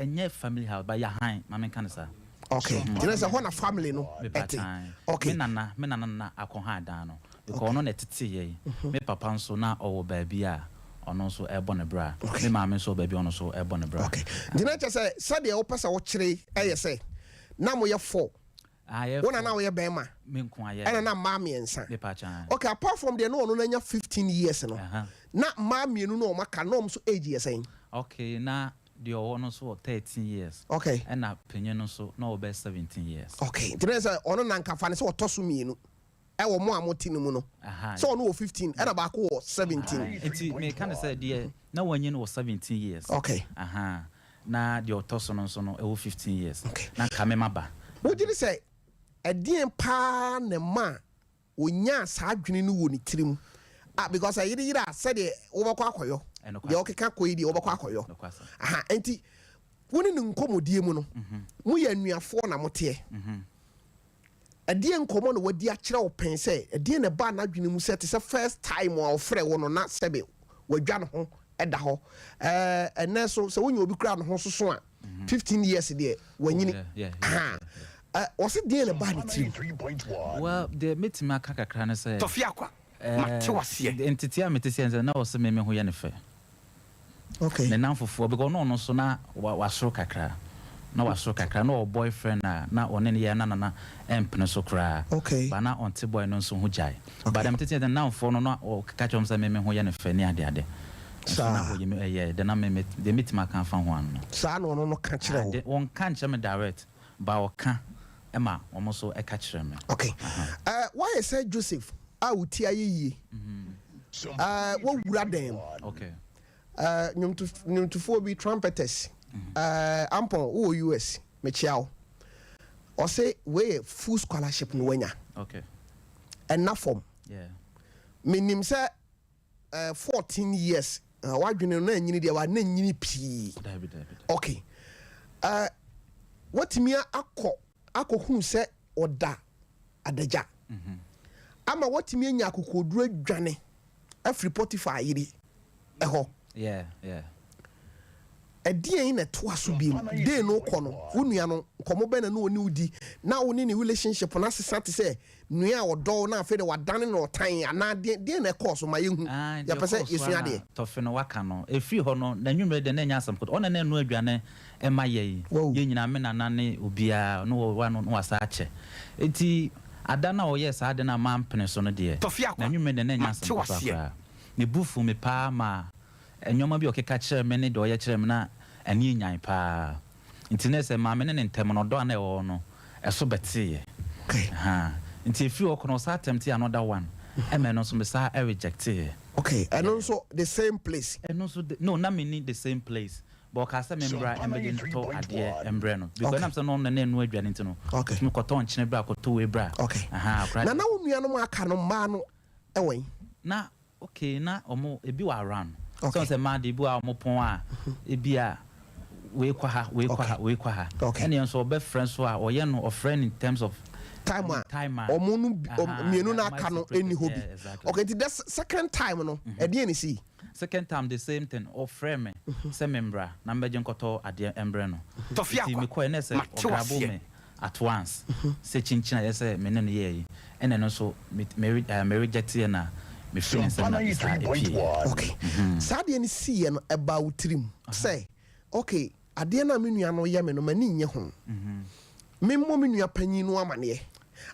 Speaker 15: ɛnyɛ family house, but yɛahan, ma menka no saa.
Speaker 1: Okay, nti na sɛ hɔ na family no
Speaker 15: Mepa
Speaker 1: te.
Speaker 15: kyan.
Speaker 1: Okay.
Speaker 15: Me nana, me nana na akɔhan dan no, because ɔno na ɛtetee yɛn. Me papa nso na ɔwɔ baabi a ɔno nso ɛrebɔ ne bra. Me maame nso wɔ baabi a ɔno nso ɛrebɔ ne bra.
Speaker 1: Okay, nti na kyerɛ sɛ sɛdeɛ wopɛ sɛ wokyere yɛ sɛ na moyɛ four. Wo na na woyɛ bɛrima ɛna na mmaa mmiɛnsa. Okay, apart from deɛ na ɔno n'anya 15 years no, na mmaa mmienu na wɔn aka na wɔn nso age yɛ sɛn?
Speaker 15: Okay, na deɛ ɔwɔ no nso wɔ 13 years.
Speaker 1: Okay.
Speaker 15: Ɛna panyin no nso na ɔwɔ bɛyɛ 17 years.
Speaker 1: Okay, nti na sɛ ɔno na nka fa no sɛ ɔtɔ so mmienu ɛwɔ mo a mo te no mu no. Sɛ ɔno wɔ 15 ɛna baako wɔ 17.
Speaker 15: Nti meka no sɛ deɛ na wanyin wɔ 17 years.
Speaker 1: Okay.
Speaker 15: Aha. Na deɛ ɔtɔ so no nso no ɛwɔ 15 years. Na nka me maba.
Speaker 1: Wogye di sɛ ɛdeɛn paa na ɛmaa ɔnyaa saa adwene no wɔ ne tirim? Ah, because ɛyere yere a sɛdeɛ wobɛkɔ akɔyɔ, deɛ ɔkeka kɔ yi deɛ wobɛkɔ akɔyɔ. Aha, nti wo ne no nkɔmmɔdie mu no, moyɛ anuafoɔ na moteɛ. Ɛdeɛn nkɔmmɔ na wadi akyerɛ wo pɛn sɛ ɛdeɛn na ɛbaa n'adwene mu sɛ te sɛ first time a ɔfrɛɛ wo no na sɛbe wadwa ne ho da hɔ? Ɛɛ ɛnnɛ so sɛ wonya obi koraa ne ho soso a 15 years deɛ wanyini. Ahaa. Ɛ ɔse deɛn na ɛbaa ne tirim?
Speaker 15: Well, deɛ mɛtumi aka kakra ne sɛ,
Speaker 1: Tɔfe Akwa, mate wo aseɛ.
Speaker 15: Nteteɛ a mete seɛ ne sɛ na ɔse me me ho yɛ no fɛ.
Speaker 1: Okay.
Speaker 15: Ne nnamfofoɔ because ɔno ɔno nso na wasoro kakra na wasoro kakra na ɔwɔ boyfriend a na ɔne no yɛ na nana ɛmpene so koraa.
Speaker 1: Okay.
Speaker 15: But na ɔnte boy no nso ho gyae. Okay. But dɛm tete ne nnamfoɔ no na ɔkeka kyerɛ wɔn sɛ me me ho yɛ no fɛ ne ade ade. Nso na ɔyɛ me ɛyɛ de na me me deɛ mɛtumi aka afa ho ano no.
Speaker 1: Saa na ɔno no ka kyerɛ wo?
Speaker 15: De wɔnka nkyerɛ me direct but ɔka ɛma wɔn nso ɛka kyerɛ me.
Speaker 1: Okay. Uh, woayɛ sɛ Joseph a wo ti ayɛ yie. Uh, wowura dan mu.
Speaker 15: Okay.
Speaker 1: Uh, nnwomtofoɔ bi trumpeters. Uh, Ampɔn wowɔ US mekyia wo. Ɔse wei yɛ full scholarship no wanya.
Speaker 15: Okay.
Speaker 1: Ɛna fam.
Speaker 15: Yeah.
Speaker 1: Menim sɛ uh, 14 years uh, wadwene no na anyini deɛ wa na nyini pii.
Speaker 15: Dabi, dabi.
Speaker 1: Okay. Uh, watumi akɔ akɔhunu sɛ ɔda adagya ama watumi anya akokoɔduro adwane afiri Potiphar yere hɔ. Ɛdeɛn na ɛtoa so bio? Day no rekɔ no, wo nua no, nkɔmmɔ bɛn na na ɔne wo di? Na wo ne ne relationship no asesa te sɛ nua a ɔdɔ wo na afei deɛ wadane no ɔtan anaa deɛn, deɛn na ɛkɔɔ so? Ma yɛnhu.
Speaker 15: Ae, deɛ
Speaker 1: Yɛpɛ sɛ
Speaker 15: ɛkɔɔ so
Speaker 1: yɛsua
Speaker 15: ara na
Speaker 1: adeɛ.
Speaker 15: Tɔfe no waka no. Ɛfiri hɔ no, n'anwummerɛ deɛ na ɛnyɛ asɛm ketewa. Ɔno na na ɛnoa aduane ma yɛn, yɛn nyinaa, me nana ne obiara, na ɔwa no na wasan akyɛ. Enti ada no a ɔyɛɛ saa ade no a mampene so no deɛ,
Speaker 17: Tɔfe Akwa,
Speaker 15: n'anwummerɛ deɛ na ɛnyɛ
Speaker 17: mate
Speaker 15: asɛm
Speaker 17: wo
Speaker 15: ketewa
Speaker 17: aseɛ.
Speaker 15: koraa. Ne bo fuu me paa maa nneɛma bi a ɔkeka kyerɛɛ me ne deɛ ɔyɛ kyerɛɛ me na ani nyan paa. Nti na sɛ maame ne ne ntam no, ɔdɔ a na ɛwɔ hɔ no, ɛso bɛteeɛ. Ahaa. Nti ɛfiri hɔ kɔ no, ɔsan attemptee another one, ɛma ɛno nso mesan rejecteeɛ.
Speaker 1: Okay, ɛno nso the same place?
Speaker 15: Ɛno nso the, no, na menni the same place, but ɔkaa sɛ memmra mmɛgye ntɔ adeɛ mbrɛ no, because ɛnam sɛ na ɔno na na ɛnoa aduane nti no, ɔtumi kɔtɔ nkyene bra, kɔtɔ wei bra. Ahaa, akwadaa
Speaker 1: Na
Speaker 15: deɛ.
Speaker 1: na wo nuanom a aka no, mmaa no wɔ he?
Speaker 15: Na Okay na ɔmo ebi wɔ around. Okay. Sɛ mmaa de ebi wɔ a ɔmo pɔn a ebi a wei kɔ ha wei kɔ ha wei kɔ ha. Okay. Ɛna nso ɔbɛ frɛ nso a ɔyɛ no ɔfrɛ no in terms of
Speaker 1: time a time a ɔmo no mmienu na aka no ɛni hɔ bi. Exactly. Okay nti the second time no ɛdeɛn na esii?
Speaker 15: Second time the same thing ɔfrɛ me sɛ me mbra na mbɛgye nkɔtɔ adeɛ mbrɛ no.
Speaker 17: Tɔfi
Speaker 15: Nti
Speaker 17: akwa
Speaker 15: mekɔɛ na ɛsɛ
Speaker 17: mate
Speaker 15: ɔgrabo
Speaker 17: waseɛ.
Speaker 15: me at once sɛ kyinkyin a ɛyɛ sɛ me ne no yɛɛ yi, ɛna ɛno nso me me eh, me rejecteɛ na me firi ne nsam na me saa ɛpieeɛ.
Speaker 1: Ok, saa adeɛ no siiɛ no ɛbaa wo tirim sɛ ok adeɛ no a me nua no yɛ me no m'ani nnye ho, memmɔ me nua panyin no amaneɛ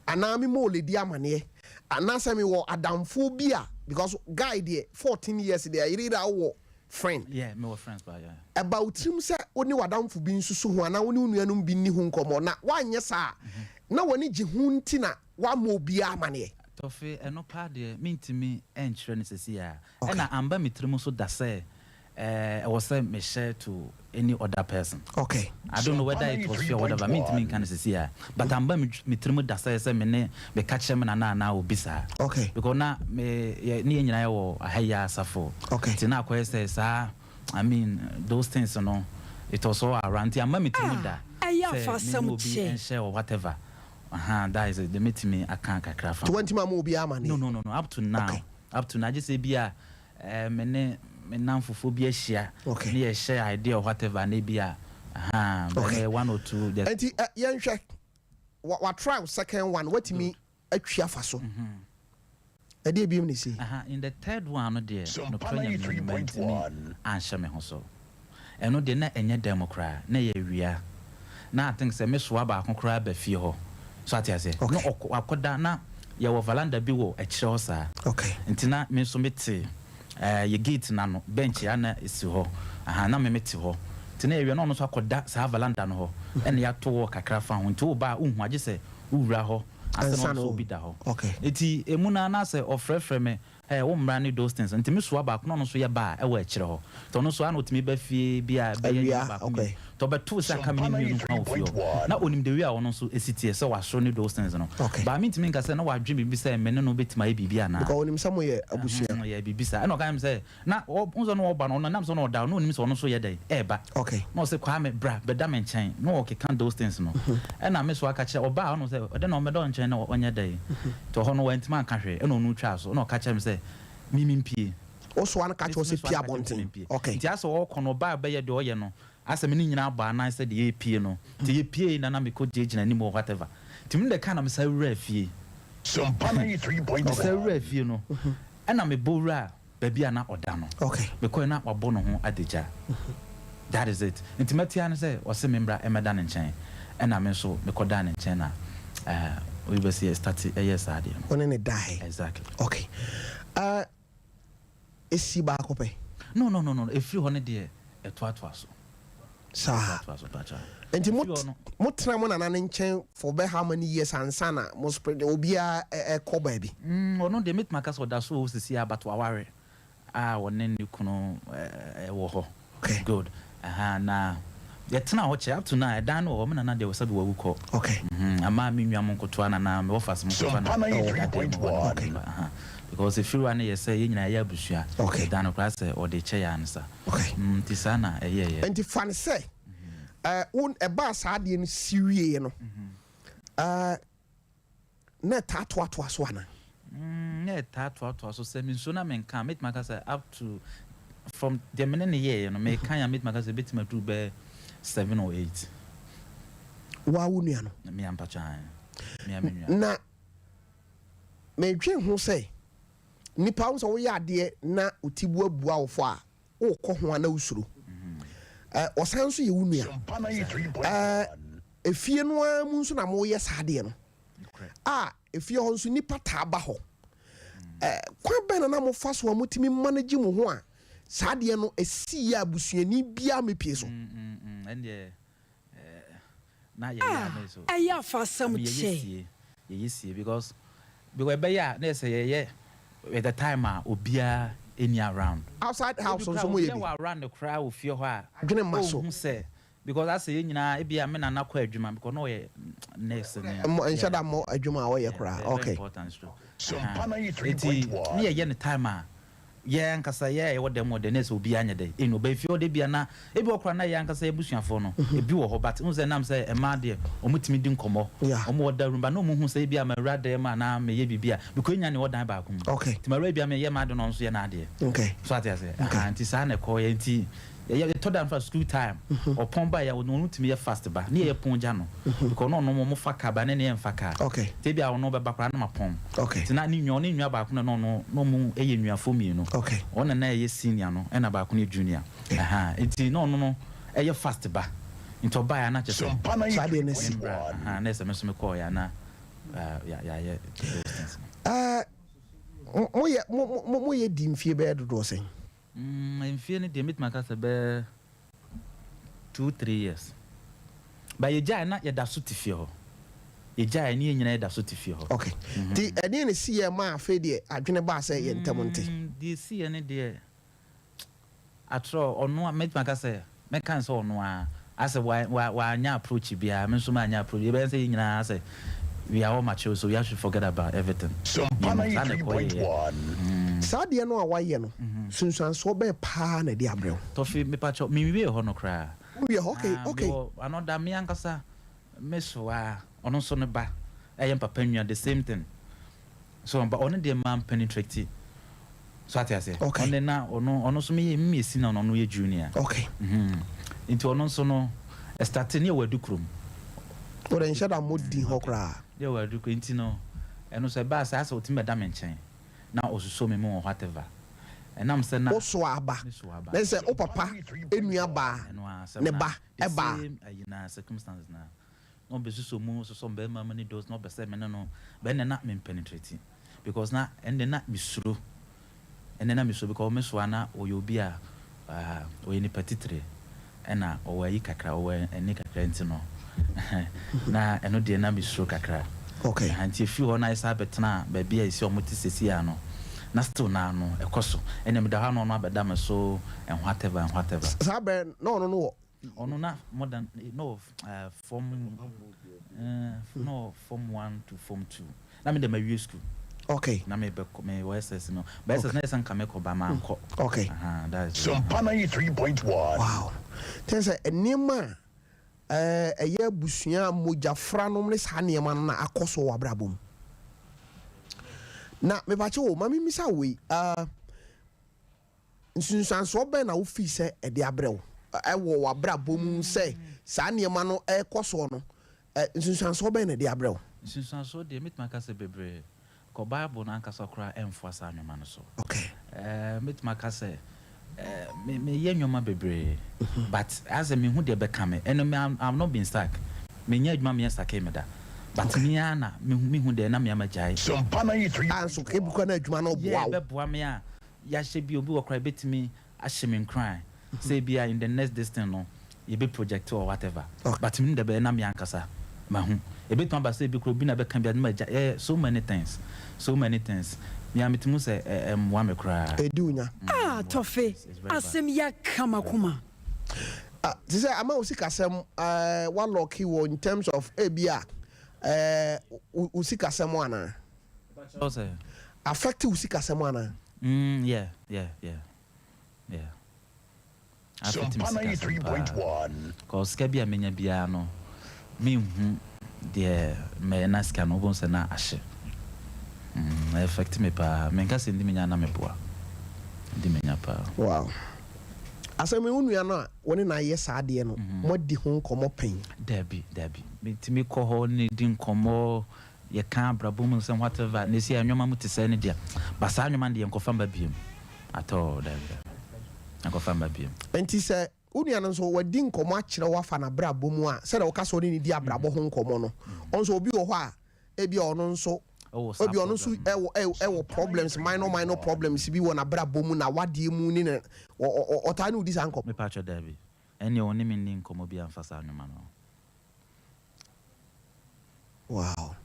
Speaker 1: anaa memmɔ oledi amaneɛ anaasɛ mewɔ adamfoɔ bi a because guy deɛ 14 years deɛ ayereyere a wowɔ friend.
Speaker 15: Yeah, mewɔ friends paa, yeah.
Speaker 1: Ɛba wo tirim sɛ wo ne w'adamfo bi nsusu ho anaa wo ne wo nuanom bi nni ho nkɔmmɔ, na woanyɛ saa a, na w'ani gye ho nti na woammɔ obiara amanneɛ.
Speaker 15: Tɔfe, ɛno paa deɛ, mentumi nkyerɛ no seesei ara. Ɛna amba me tirim nso da sɛ ɛwɔ sɛ me share to any other person.
Speaker 1: Okay.
Speaker 15: I don't know whether it was fear or whatever, mentumi nka no seesei ara. But amba me tirim da sɛ sɛ me ne meka kyerɛ me nana anaa obi saa.
Speaker 1: Okay.
Speaker 15: Because na me yɛ ne yɛn nyinaa yɛwɔ aha yi ara asafo.
Speaker 1: Okay.
Speaker 15: Nti na akɔyɛ sɛ saa I mean those things no it was all around nti amma me tirim da
Speaker 4: Ɛyɛ
Speaker 15: sɛ me ne
Speaker 4: afasɛm
Speaker 15: obi
Speaker 4: kyɛ.
Speaker 15: nhyɛ or whatever ahaa that is it deɛ mɛtumi aka kakra fa
Speaker 1: Nti
Speaker 15: ho.
Speaker 1: woantumi amma obiara amanneɛ?
Speaker 15: No no no no up to now
Speaker 1: Okay.
Speaker 15: up to now gye sɛ ebi a eh, me ne me nnamfofoɔ bi ahyia
Speaker 1: Okay.
Speaker 15: ne yɛ share idea or whatever na ebi a ahaa but
Speaker 1: Okay.
Speaker 15: ɛyɛ one or two just.
Speaker 1: Nti eh, yɛnhwɛ, wa wa try wo second one, woatumi atwi afa so. Ɛdeɛ biom na ɛsii?
Speaker 15: Aha, in the third one no deɛ, nokorɛ Nyame ni, mantumi anhyɛ me ho so. Ɛno deɛ na ɛnyɛ dan mu koraa, na ɛyɛ awia. Na I think sɛ me soa baako koraa ba fie hɔ. So ate aseɛ? Na ɔkɔ, wakɔda, na yɛwɔ veranda bi wɔ akyire hɔ saa. Nti na me nso mete eh, yɛ gate no ano, bench a na ɛsi hɔ. Aha, na me mete hɔ. Nti na awia na ɔno nso akɔda saa veranda no hɔ, ɛna yɛato wall kakra fa ho. Nti woba a, wonhu, agye sɛ wowura hɔ ansa na ɔno nso obi da hɔ. Nti emu no ara na sɛ ɔfrɛfrɛ me, eh, wo mmra ne those things. Nti me soa baako na ɔno nso yɛ ba a ɛwɔ akyire hɔ. Nti ɔno nso ara na ɔtumi ba fie bi a ɛbɛyɛ nnwuma baako mmienu. Nti ɔbɛtoo sɛ aka me ne mmienu nko ara wɔ fie hɔ. Na ɔnim the way a ɔno nso ɛsi teɛ, sɛ wasoro ne those things no. But mentumi nka sɛ na wadwene biribi sɛ me ne no bɛtumi ayɛ biribi anaa.
Speaker 1: Because ɔnim sɛ moyɛ abusua.
Speaker 15: Yɛ biribi saa. Ɛna ɔka kyerɛɛ me sɛ, Na ɔ, wohu sɛ na ɔba no, ɔno ɛnam sɛ na ɔda hɔ, na ɔnim sɛ ɔno nso yɛ dɛn, ɛreba.
Speaker 1: Okay.
Speaker 15: Na ɔse, Kwame, bra, bɛda me nkyɛn. Na ɔkeka those things no. Ɛna me nso aka kyerɛ, ɔbaa hɔ na ɔsɛ, ɛdɛn na ɔmmɛda wo nkyɛn na ɔnyɛ dɛn? Nti ɔhɔ no wantumi anka hwee, ɛna ɔno twaa so, ɛna ɔka kyerɛɛ me sɛ, me mempue.
Speaker 1: Wo soa no ka kyerɛ wo
Speaker 15: Me
Speaker 1: sɛ
Speaker 15: soa
Speaker 1: pue
Speaker 15: no ka kyerɛ me sɛ
Speaker 1: abɔnten.
Speaker 15: mempue.
Speaker 1: Okay.
Speaker 15: Nti asɛ ɔɔkɔ no, ɔbaa bɛyɛ deɛ ɔyɛ no, asɛ me ne nyinaa bɔ anan sɛ deɛ yɛrepue no. Nti yɛpuee na na mekɔ gyinagyina anim or whatever. Nti me de ka na mesan wuraa fie. Mesan wuraa fie no, ɛna mebɔ wuraa baabi a na ɔda no. Mekɔe na wabɔ ne ho adagya. That is it. Nti mɛte ara ne sɛ ɔse me mmra mmɛda ne nkyɛn. Ɛna me nso mekɔdaa ne nkyɛn na eh, obi bɛse yɛ starte yɛɛ saa adeɛ no.
Speaker 1: Wo ne no dae?
Speaker 15: Exactly.
Speaker 1: Okay. Eh, ɛsi baako pɛ?
Speaker 15: No, no, no, no, ɛfiri hɔ no deɛ ɛtoatoa so.
Speaker 1: Saa. Nti mo mo tena mo nana no nkyɛn for bɛ how many years ansa na mo spread obiara ɛkɔ baabi?
Speaker 15: Mm, ɔno deɛ mɛtumi aka sɛ ɔda so wɔ hɔ sisi a but waware a ɔne ne kunu wɔ hɔ.
Speaker 1: Okay.
Speaker 15: Good. Aha, na yɛtena hɔ kyɛ up to now ɛdan no wɔ hɔ me nana deɛ sɛbi wawu kɔ.
Speaker 1: Okay.
Speaker 15: Mm-hmm. Ama me nua mo nkotoa na na me wɔfa mo nkotoa na ɛwɔ dan mu hɔ.
Speaker 1: Okay.
Speaker 15: Aha. Because efiriwa no yɛ sɛ yɛn nyinaa yɛ abusua.
Speaker 1: Okay.
Speaker 15: Ɛdan no koraa sɛ ɔde kyɛ yɛ ansa.
Speaker 1: Okay.
Speaker 15: Mm, nti saa na ɛyɛeɛ.
Speaker 1: Nti fa no sɛ, eh, wo, ɛbaa saa adeɛ no si wieɛ no, eh, na ɛtaa toatoa so anaa?
Speaker 15: Mm, na ɛtaa toatoa so. Sɛ mensuo na menka a, mɛtumi aka sɛ up to from deɛ me ne no yɛeɛ no, mekan a mɛtumi aka sɛ ɛbɛtumi aduru bɛyɛ 7 or 8.
Speaker 1: Woa wo nua no?
Speaker 15: Me a mpakyɛ ae. Me a me nua.
Speaker 1: Na medwen ho sɛ nipa wo sɛ woyɛ adeɛ na wo ti buabua wo fɔ a wokɔ ho a na wosuro. Ɔsan nso yɛ wo nua. Efie no ara mu nso na moyɛ saa adeɛ no. A efie hɔ nso nipa taa ba hɔ. Kwan bɛn na na mofa so a motumi manage mo ho a saa adeɛ no ɛsii a abusuani biara mmɛpie so?
Speaker 15: Ɛndeɛ na yɛyɛ
Speaker 3: Ah,
Speaker 15: a na so
Speaker 3: ɛyɛ afa asɛm
Speaker 15: I mean yɛyɛ
Speaker 3: kyɛ.
Speaker 15: sie yɛyɛ sie because because ɛbɛyɛ a na yɛ sɛ yɛyɛ at the time a obiara ɛni around.
Speaker 1: Outside house
Speaker 15: Ebi
Speaker 1: nso
Speaker 15: koraa
Speaker 1: moyɛ
Speaker 15: obiara
Speaker 1: bi?
Speaker 15: wɔ around koraa wɔ fie hɔ a
Speaker 1: Adwene mma so.
Speaker 15: ɔnhu sɛ because asɛ yɛn nyinaa ebi a me nana kɔ adwuma because na ɔyɛ nurse ne
Speaker 1: Mmɔ nhyɛ
Speaker 15: yeah
Speaker 1: da mmɔ adwuma a ɔyɛ
Speaker 15: yeah
Speaker 1: koraa
Speaker 15: very very
Speaker 1: okay.
Speaker 15: important so ahaa nti ne yɛyɛ no time a Yɛn ankasa yɛ a yɛwɔ dɛm wɔ dɛ na ɛsɛ obiara nyɛ dɛ ɛnu ɔbɛn fie hɔ de bia na ebi wɔ koraa na yɛn ankasa yɛn abusuafoɔ no ebi wɔ hɔ but wohu sɛ ɛnam sɛ mmaa deɛ wɔn tumi di nkɔmmɔ wɔn wɔ da room but na wɔn hu sɛ ebi a mawura dan mu anaa meyɛ biribi a because yɛn nyinaa na ɛwɔ dan baako mu nti mawura ebi a meyɛ m'ade na ɔno nso yɛ n'adeɛ so ate aseɛ ahaa nti saa na ɛkɔ yɛ nti Yɛyɛ yɛtɔ da nfa school time ɔpɔn ba yɛ ɔno ɔno tumi yɛ fast ba ne yɛ pɔn gya no because ɔno ɔno ɔmo fa car ba ne ne yɛ nfa car
Speaker 1: okay
Speaker 15: te bi a ɔno bɛba koraa na ma pɔn
Speaker 1: okay
Speaker 15: te na ne nua ɔne nua baako na ɔno na ɔmo yɛ nuafo mmienu
Speaker 1: okay
Speaker 15: ɔno na na ɛyɛ senior no ɛna baako no yɛ junior ɛha nti na ɔno no ɛyɛ fast ba nti ɔbaa yɛ ana kyɛ sɛ
Speaker 1: saa deɛ no si
Speaker 15: mbra aha na ɛsɛ me nso me kɔɔ yɛ ana yɛ yɛ those things no.
Speaker 1: Ɛɛ mo yɛ mo mo mo yɛ di mfie bɛyɛ dodoɔ sɛn.
Speaker 15: Mm, mfie no deɛ mɛtumi aka sɛ bɛyɛ 2, 3 years. But yɛgyae na yɛda so te fie hɔ. Yɛgyae ne yɛn nyinaa yɛda so te fie hɔ.
Speaker 1: Okay. Nti ɛdeɛn na ɛsiiɛ maa afei deɛ adwene baa sɛ yɛn ntam nte?
Speaker 15: Deɛ ɛsiiɛ ne deɛ, atorɔ ɔno a mɛtumi aka sɛ mɛka no sɛ ɔno ara asɛ wa wa wanyɛ approach biara, me nso manyɛ approach, yɛbɛyɛ sɛ yɛn nyinaa asɛ we are all mature so we have to forget about everything.
Speaker 10: Sompa
Speaker 15: Yɛn saa na ɛkɔ yɛyɛ.
Speaker 10: 93.1.
Speaker 1: Saa adeɛ no a wayɛ no, nsunsuansoɔ bɛn paa na ɛde abrɛ wo?
Speaker 15: Tɔfe, mepakyɛw, menwiee hɔ no koraa.
Speaker 1: Wonwie hɔ? Okay,
Speaker 15: Ah,
Speaker 1: okay.
Speaker 15: mewɔ another, me ankasa me soa, ɔno nso ne ba, ɛyɛ me papa nua, the same thing. So but ɔno deɛ man penetrate so ate aseɛ.
Speaker 1: Okay.
Speaker 15: Ɔno na ɔno ɔno nso meyɛ meyɛ senior na ɔno yɛ junior.
Speaker 1: Okay.
Speaker 15: Mm-hmm. Nti ɔno nso no ɛstate ne ɛwɔ adu kurom.
Speaker 1: Wɔde nhyɛ da mmɔ din hɔ koraa.
Speaker 15: Ne ɛwɔ adu kurom nti no ɛno nso ɛbaa sɛ asɛ ɔtumi bɛda me nkyɛn na ɔsosɔ me mu wɔ whatever. Ɛnam sɛ na.
Speaker 1: Woso aba.
Speaker 15: Me so aba.
Speaker 1: Na sɛ wo papa nua baa ne ba ɛbaa.
Speaker 15: The same ayi na circumstances na. Na ɔbɛsosɔ mu sosɔ mmarima mu ne those na ɔpɛ sɛ me ne no but ɛnna na me penetrate because na ɛnde na me suro ɛnde na me suro because me soa na ɔyɛ obi a ɔyɛ nipa titire ɛna ɔwɔ ayi kakra ɔwɔ ɛni kakra nti no na ɛno deɛ na me suro kakra.
Speaker 1: Okay.
Speaker 15: Nti efiri hɔ na yɛsan bɛtena baabi a esi wɔn te sɛsi a no na still na no ɛkɔ so ɛnna meda hɔ a na ɔno abɛda me so and whatever and whatever.
Speaker 1: Saa bɛrɛ na ɔno no wɔ
Speaker 15: Ɔno na more than no form no form 1 to form 2 na me de ma wie school.
Speaker 1: Okay.
Speaker 15: Na me be me wɔ SS no. But SS na yɛ sɛ nka me kɔ ba ma nkɔ.
Speaker 1: Okay.
Speaker 15: That is.
Speaker 10: Sompa 93.1.
Speaker 1: Wow. Kyerɛ sɛ nneɛma a ɛyɛ abusua mogyafra nom ne saa nneɛma no na akɔ so wɔ abrabɔ mu. Na mepakyɛ o, ma memisa wei. Nsunsuansoɔ bɛn na wofii sɛ ɛde abrɛ wo wɔ w'abrabɔ mu sɛ saa nneɛma no rekɔ soɔ no, nsunsuansoɔ bɛn na ɛde abrɛ wo?
Speaker 15: Nsunsuansoɔ deɛ, mɛtumi aka sɛ bebree. Kɔ Bible no ankasa koraa ɛmfoa saa nneɛma no so.
Speaker 1: Okay.
Speaker 15: Mɛtumi aka sɛ me meyɛ nneɛma bebree but asɛ mehu deɛ ɛbɛka me. Ɛno me I've not been stuck. Menyɛ adwuma menyɛ stuck me da. But me ara na mehu mehu deɛ na me ara magyae.
Speaker 10: Sompa 93.
Speaker 1: Ah nso ebi koraa na adwuma no boa
Speaker 15: Yeah,
Speaker 1: wo.
Speaker 15: ɛbɛboa me a yɛahyɛ bi, obi wɔ koraa ebetumi ahyɛ me nkuran sɛ ebia in the next this thing no yɛbɛ project or whatever but menim dɛ bɛyɛ na me ankasa mahu. Ebetumi aba sɛ ebi koraa obi na bɛka bi a na magya eh so many things, so many things me ara metumi hu sɛ ɛmmoa me koraa.
Speaker 1: Ɛdi wo nya.
Speaker 3: Ah Tɔfe, asɛm yi aka m'akoma.
Speaker 1: Ah, te sɛ ama wo sikasɛm eh, woalɔke wɔ in terms of ebia eh, wo sikasɛm anaa?
Speaker 15: Kyerɛ sɛ.
Speaker 1: Affect wo sikasɛm anaa?
Speaker 15: Mm yeah yeah yeah yeah affect me sikasɛm paa cause sika bi a menya biara no menhu deɛ mɛyɛ na sika no wobɛhu sɛ na ahye mm affect me paa menka sɛ ndi menya na meboa ndi menya paa.
Speaker 1: Wow. Asɛm yi, wo nua no a wo ne no ayɛ saa adeɛ no, moadi ho nkɔmmɔ pɛn?
Speaker 15: Dabi, dabi. Metumi kɔ hɔ ne no di nkɔmmɔ, yɛka abrabɔ mu nsɛm whatever, na ɛsi a nneɛma mu te sɛɛ ne deɛ, but saa nneɛma no deɛ yɛnkɔfa mma biom at all, dabi, dabi, yɛnkɔfa mma biom.
Speaker 1: Nti sɛ wo nua no nso wadi nkɔmmɔ akyerɛ wo afa n'abrabɔ mu a, sɛdeɛ woka sɛ wo ne no di abrabɔ ho nkɔmmɔ no, ɔno nso obi wɔ hɔ a ebia ɔno nso ebia ɔno nso ɛwɔ ɛwɔ problems, minor minor problems bi wɔ n'abrabɔ mu, n'awadeɛ mu ne ne ɔtaa ne wo di saa nkɔmmɔ?
Speaker 15: Mepakyɛ dabi, ɛnneɛ ɔne me nni nkɔmmɔ biara mfa saa nneɛma no ho.
Speaker 1: Wow.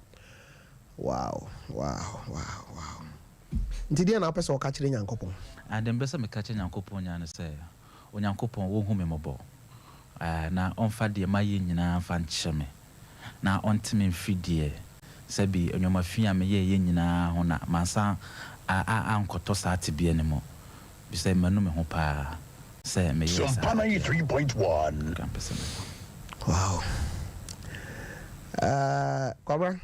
Speaker 1: Wow, wow, wow, wow. Nti deɛ na wopɛ sɛ ɔka kyerɛ Nyankopɔn?
Speaker 15: Ade mepɛ sɛ meka kyerɛ Nyankopɔn nyinaa ne sɛ, Onyankopɔn ɔnhu me mmɔbɔ, na ɔmfa deɛ mayɛ nyinaa mfa nkyɛ me, na ɔnte me mfiri deɛ sɛbi nnoɔma fi a meyɛeɛ nyinaa ho na mansan ankɔtɔ saa tebea no mu, efisɛ manu me ho paa. Sɛ meyɛɛ saa
Speaker 10: Sompa 93.1.
Speaker 15: Anka mpɛ sɛ mekɔ.
Speaker 1: Wow. Uh, Kwabra,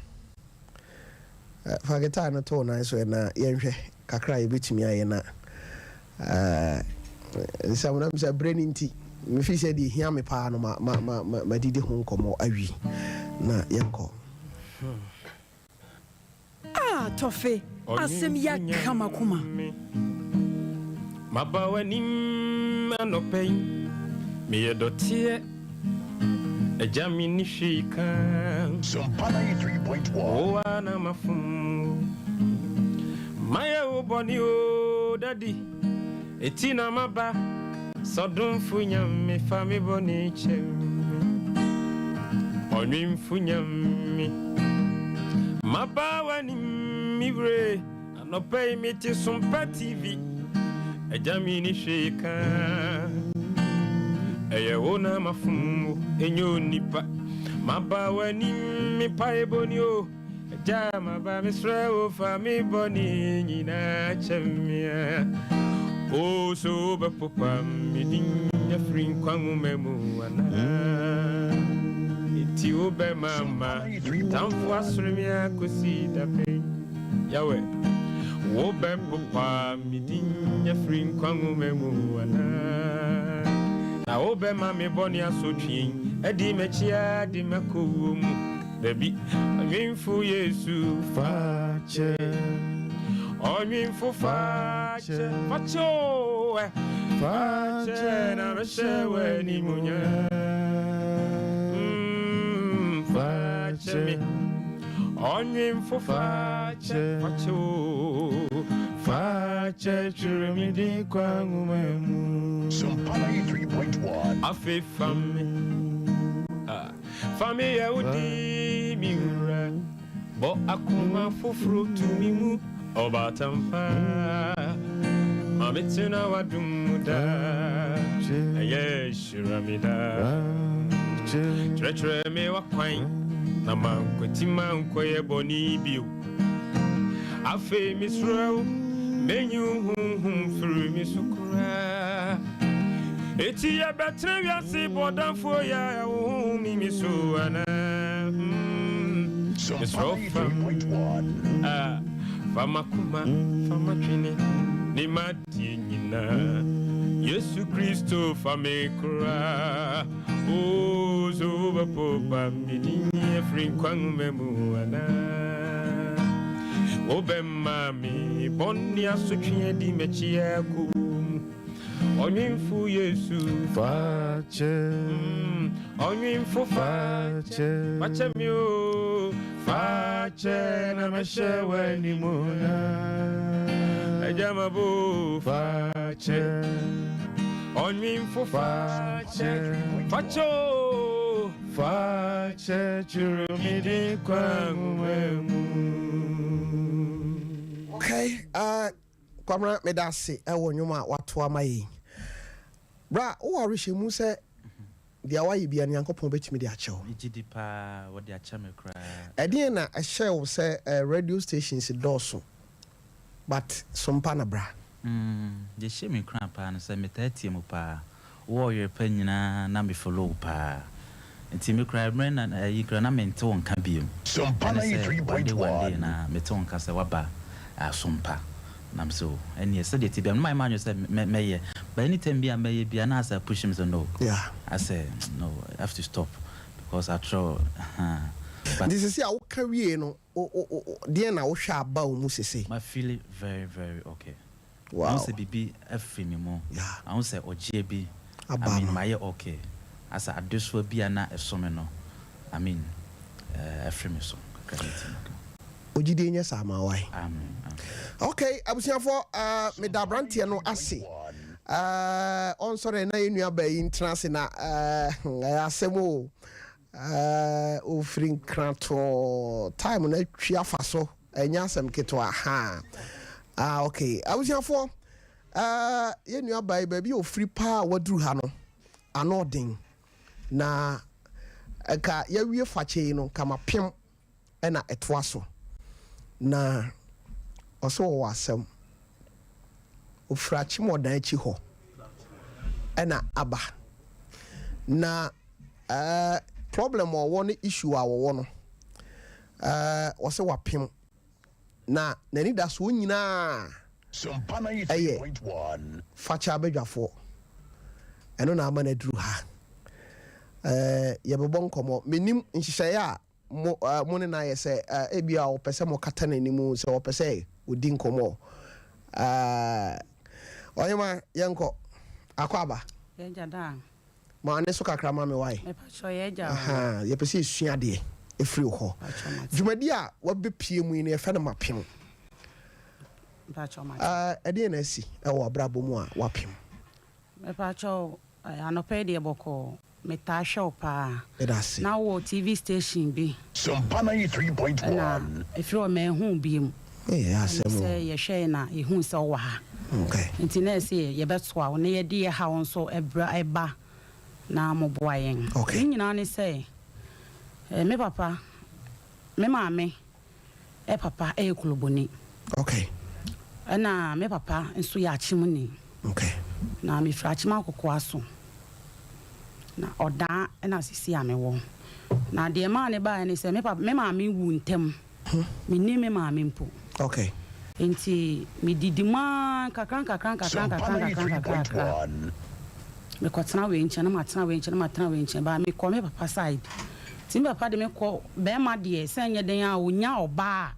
Speaker 1: uh, fa guitar no to wo nan so na yɛnhwɛ kakra a yɛbɛtumi ayɛ na uh, nsɛm no sɛ berɛ no nti mefi sɛ deɛ ɛhia me paa no madidi ma, ma, ma, madidi ho nkɔmmɔ awi na yɛnkɔ.
Speaker 15: Hmm.
Speaker 3: Ah Tɔfe, asɛm yi aka m'akoma.
Speaker 14: Maba w'anim anɔpa yi, meyɛ dɔteɛ, Agya menni hwee ka.
Speaker 10: Sompa 93.1.
Speaker 14: Wo ara na mafom wo, mayɛ wo bɔne o Daddy. Eti na maba sɛ ɔdomfo Nyame fa me bɔne kyɛ me Ɔnwemfo Nyame Maba w'anim me wure Anɔpa yi mete Sompa TV Agya menni hwee ka Ɛyɛ wo na mafom wo ɛnyɛ onipa Maba w'anim me mpaebɔ ni o Agya maba mesrɛ wo fa me bɔne nyinaa kyɛ me a O so wobɛpopa me din afiri nkwa nwoma mu anaa Enti wobɛma ma tamfo asere me akosi da bɛn Yahweh Wobɛpopa me din afiri nkwa nwoma mu anaa Na wobɛma me bɔne asotwe adi m'akyi ara de m'akɔ wuo mu Dabi, ɔnwemfo Yesu fa kyɛ. Ɔnwemfo fa kyɛ, fa kyɛ o, ɛ. Fa kyɛ na mɛhyɛ w'animuonyam. Mm, fa kyɛ me. Ɔnwemfo fa kyɛ, fa kyɛ o. Fa kyɛ twerɛ me din kwa nwoma mu.
Speaker 10: Sompa 93.1.
Speaker 14: Afei fa me. Ah. Fa me yɛ wo de, me wura. Bɔ akoma foforo to me mu, ɔbaatan pa. Ma me tena w'adom mu daa, ɛyɛ hyira me daa. Kyerɛkyerɛ me w'akwan, na mankwati mankɔyɛ bɔne bio. Afei mesrɛ wo, menyi wo honhom mfiri me so koraa. Eti yɛbɛtena wiase bɔdamfoɔ yi a wo honhom ni me so anaa? Mm, mesrɛ wo fa ah, fa m'akoma, fa m'adwene ne m'adeɛ nyinaa. Yesu Kristo fa me koraa. O so wobɛpopa me din afiri nkwa nwoma mu anaa? Wobɛma me bɔne asotwe adi m'akyi akɔ mu. Ɔnwemfo Yesu
Speaker 2: fa kyɛ.
Speaker 14: Ɔnwemfo fa kyɛ. Fa kyɛ me o. Fa kyɛ na mɛhyɛ w'animuonyam. Agya mabo fa kyɛ. Ɔnwemfo fa kyɛ. Fa kyɛ o.
Speaker 2: Fa kyɛ twerɛ me din kwa nwoma mu.
Speaker 1: Okay, uh, Kwamina meda ase wɔ nnwom a wato ama yɛn yi. Bra, wowɔ awerehyɛmu sɛ deɛ woayɛ biara no Nyankopɔn bɛtumi de akyɛ wo?
Speaker 15: Megye di paa, wɔde akyɛ me koraa.
Speaker 1: Ɛdeɛn na ɛhyɛɛ wo sɛ radio stations dɔɔso but Sompa na bra?
Speaker 15: Mm, deɛ ɛhyɛ me nkuran paa ne sɛ metaa tie mo paa. Wo ɔyere pa nyinaa na me follow wo paa nti me koraa mmerɛ na ayi koraa na mente wo nka biom ɛne sɛ one day one day na mete wo nka sɛ waba Asompa na me sɛ oh ɛneɛ sɛdeɛ ɛte biara no mayɛ m'adwene sɛ mɛyɛ. But anytime bi a mɛyɛ bi a na asɛ push me sɛ no.
Speaker 1: Yeah.
Speaker 15: Asɛ no I have to stop because after all ahaa but.
Speaker 1: Nti sesei a woka wiei no wo wo wo deɛn na wohwɛ aba wo mu sesei?
Speaker 15: Ma feeli very very okay.
Speaker 1: Wow.
Speaker 15: Mahu sɛ biribi afiri me mu.
Speaker 1: Yeah.
Speaker 15: Mahu sɛ ɔgyeɛ bi
Speaker 1: Aba
Speaker 15: I mean
Speaker 1: no.
Speaker 15: mayɛ okay. Asɛ adesoa bi a na ɛso me no I mean eh afiri me so kakra mɛtumi aka.
Speaker 1: Ogyidie nyɛ saa ma wai.
Speaker 15: Amen amen.
Speaker 1: Ok abusuafoɔ eh, meda abranteɛ no ase eh, ɔnsɔre na yɛn nua baa yi ntena ase na eh, ɛyɛ asɛm o eh, ofiri nkratoɔ time no atwi afa so ɛnyɛ asɛm ketewa ha ah, ok abusuafoɔ eh, yɛn nua baa yi baabi a ofiri paa waduru ha no ano ɔden na nka yɛawie fakyɛ yi no nka mapem na ɛtoa so. Na ɔse ɔwɔ asɛm. Ɔfiri Akyemɔdan akyi hɔ na aba. Na eh, problem a ɔwɔ ne issue a ɔwɔ no, eh, ɔse wapem. Na n'anidasoɔ nyinaa ɛyɛ fakyɛ abadwafoɔ. Ɛno na ama no aduru ha. Eh, yɛbɛbɔ nkɔmmɔ. Mennim nhyehyɛeɛ a mo mo ne no ayɛ sɛ ebia ɔpɛ sɛ mokata n'anim sɛ ɔpɛ sɛ ɔdi nkɔmmɔ. Ɔhema, yɛnkɔ. Akɔ aba.
Speaker 8: Yɛagya daa.
Speaker 1: Ma ne so kakra ma me wae.
Speaker 8: Mepakyɛw yɛagya o.
Speaker 1: Ahaa, yɛpɛ sɛ yɛsua adeɛ ɛfiri wo hɔ.
Speaker 8: Mepakyɛw mate.
Speaker 1: Dwumadi a wabɛpie mu yi no yɛfrɛ no Mapem.
Speaker 8: Mepakyɛw mate.
Speaker 1: Ɛdeɛn na asi wɔ w'abrabɔ mu a woapem?
Speaker 8: Mepakyɛw, anɔpa yi deɛ bɔkɔɔ. Metaa hwɛ wo paa.
Speaker 1: Meda ase.
Speaker 8: Na wowɔ TV station bi.
Speaker 10: Sompa 93.1.
Speaker 8: Ɛna ɛfiri hɔ manhu wo biom.
Speaker 1: Ee, ɛyɛ asɛm o.
Speaker 8: Ɛne sɛ yɛhwɛe na yɛhuu sɛ wowɔ ha.
Speaker 1: Okay.
Speaker 8: Nti na ɛsɛ yɛbɛtoa wo na yɛde yɛ haw nso bra ɛba na moboa yɛn.
Speaker 1: Okay.
Speaker 8: Ne nyinaa ne sɛ, me papa, me maame papa yɛ Kuloboni.
Speaker 1: Okay.
Speaker 8: Ɛna me papa nso yɛ Akyemni.
Speaker 1: Okay.
Speaker 8: Na mefiri Akyem Akokoa so. Na ɔdaa na sisi a mewɔ. Na deɛ ɛmaa ne baeɛ ne sɛ me papa, me maame wuu ntɛm. Mennim me maame mpo.
Speaker 1: Okay.
Speaker 8: Nti medidi mu ara nkakra nkakra nkakra nkakra nkakra nkakra nkakra. Mekɔtena wei nkyɛn na matena wei nkyɛn na matena wei nkyɛn. But mekɔ me papa side. Nti me papa de me kɔ, barima deɛ sɛ ɛnyɛ dɛn ara ɔnya ɔbaa a,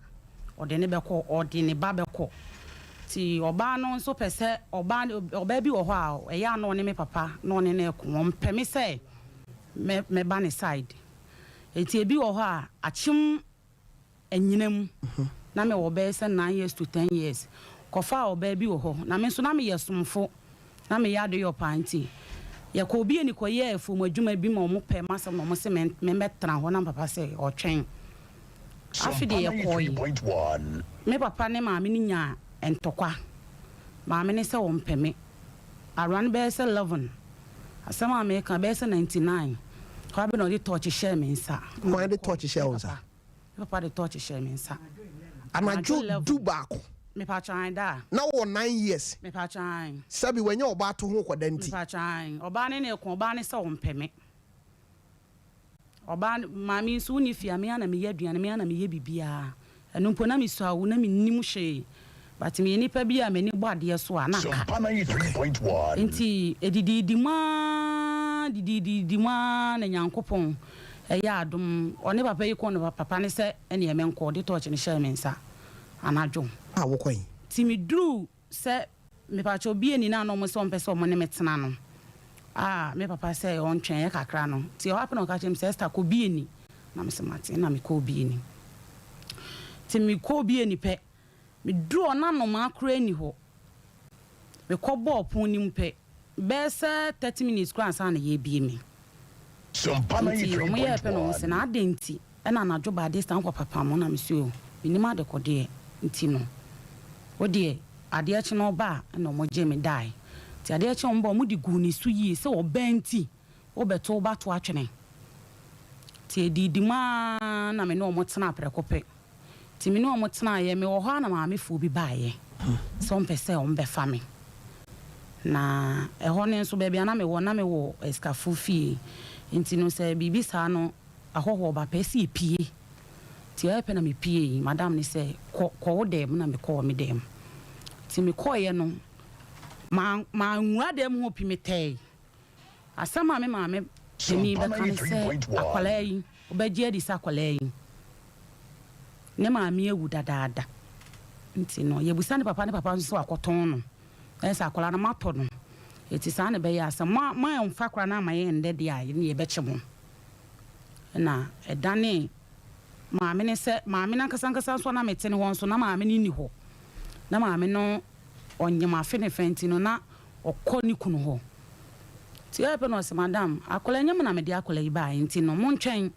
Speaker 8: ɔde no bɛkɔ, ɔde ne ba bɛkɔ. Nti ɔbaa no nso pɛ sɛ, ɔbaa no, ɔbaa bi wɔ hɔ a, ɛyɛ a na ɔne me papa na ɔne no reko, ɔmpɛ me sɛ mɛ, mɛba ne side. Nti ebi wɔ hɔ a, akyem anyina mu. Na mewɔ bɛyɛ sɛ nine years to ten years. Kɔfaa ɔbaa bi wɔ hɔ. Na me nso na meyɛ somfo. Na meyɛ adeyɔ paa nti, yɛkɔɔ obi ani kɔyɛɛ afuom adwuma bi ma wɔpɛɛ m'asɛm na wɔse memmɛtena hɔ na me papa sɛ ɔretwɛn. Afe deɛ yɛkɔɔe. Me papa ne maame no nyaa ntɔkwa. Maame no sɛ ɔmpɛ me. Around bɛyɛ sɛ 11, asɛm a mereka bɛyɛ sɛ 99, hɔ ara bi na ɔde tɔɔkye hyɛɛ me nsa.
Speaker 1: Hwan de tɔɔkye hyɛɛ wo nsa?
Speaker 8: Me papa de tɔɔkye hyɛɛ me nsa.
Speaker 1: Anadwo du baako.
Speaker 8: Mepakyɛ ae da a.
Speaker 1: Na wowɔ nine years.
Speaker 8: Mepakyɛ ae.
Speaker 1: Sɛbi wanya ɔbaa to ho kɔda nti.
Speaker 8: Mepakyɛ ae. Ɔbaa ne ne ko, ɔbaa ne sɛ ɔmpɛ me. Ɔbaa no, maame yi nso wonni fie a, me ara na meyɛ aduane, me ara na meyɛ biribiara. Ɛno mpo na mesua o, na mennim hwee. But meyɛ nipa bi a m'ani bɔ adeɛ so a, na aka. Nti ɛdidiidi mu ara, dididiidi mu ara na Nyankopɔn ɛyɛɛ adom. Ɔne papa yi kɔɔ no, papa no sɛ ɛneɛ menkɔ, ɔde tɔɔkye no hyɛɛ me nsa anadwo.
Speaker 1: A wokɔ he?
Speaker 8: Nti meduruu Sɛ mepakyɛw obi ani na na ɔmo sɛ ɔmpɛ sɛ ɔmo ne me tena no a me papa sɛ ɔntwɛn yɛ kakra no nti ɛhɔ ara pɛ na ɔka kyerɛ me sɛ Esther kɔ bi ani na me sɛ mate na me kɔɔ bi ani nti me kɔɔ bi ani pɛ me duru hɔ na nnomaa koraa nni hɔ me kɔ bɔɔ pon no mu pɛ bɛyɛ sɛ 30 minutes koraa ansa na yɛrebie me. Nti ɔmo yɛɛ pɛ na ɔmo se na adɛn nti na anadwo by this time wokɔ papa mo na me se oh mennim adekodeɛ nti no wo deɛ adeɛ kye na ɔba a ɛna ɔmo gyee me dae nti adeɛ kye ɔmo ba ɔmo de guu ne so yie sɛ ɔbaa nti wo bɛto wo ba to atwene nti ɛdiidi mu aa na me ne ɔmo tenaa prɛko pɛ. Nti me ne wɔn tenaeɛ. Mewɔ hɔ ara na maamefoɔ bi baeɛ sɛ wɔpɛ sɛ wɔbɛfa me. Na ɛhɔ no nso, baabi a na mewɔ, na mewɔ asikafoɔ fie. Nti no sɛ biribi saa no, ahɔhoɔ ba pɛ sɛ yɛpue. Nti ɛyɛ pɛ na mepueeɛ. Madam no sɛ, Kɔ, kɔ wo dan mu. Na mekɔɔ me dan mu. Nti mekɔeɛ no, Ma manwura dan mu hɔ pi metɛe. Asɛm a me maame panin bɛka ne sɛ akwadaa yi, wobɛgye adi sɛ akwadaa yi ne maame awu dadaada. Nti no yɛbisa ne papa, ne papa nso sɛ wakɔtɔn no. Ɛyɛ sɛ akwadaa no moatɔ no. Enti saa na ɛbɛyɛ a sɛ mo moamfa akwadaa no amma yɛn nnɛ deɛ a, ɛnneɛ yɛbɛkye mo. Ɛna ɛdanee maame no sɛ, maame no ankasa ankasa nso a na mete ne hɔ nso, na maame no nni hɔ. Na maame no ɔnyem afe ne fa nti no, na ɔkɔ ne kunu hɔ. Nti ɛyɛ pɛ na ɔse, Madam, akwadaa yi, ɛnyɛ me na mede akwadaa yi baeɛ nti no, montwɛn.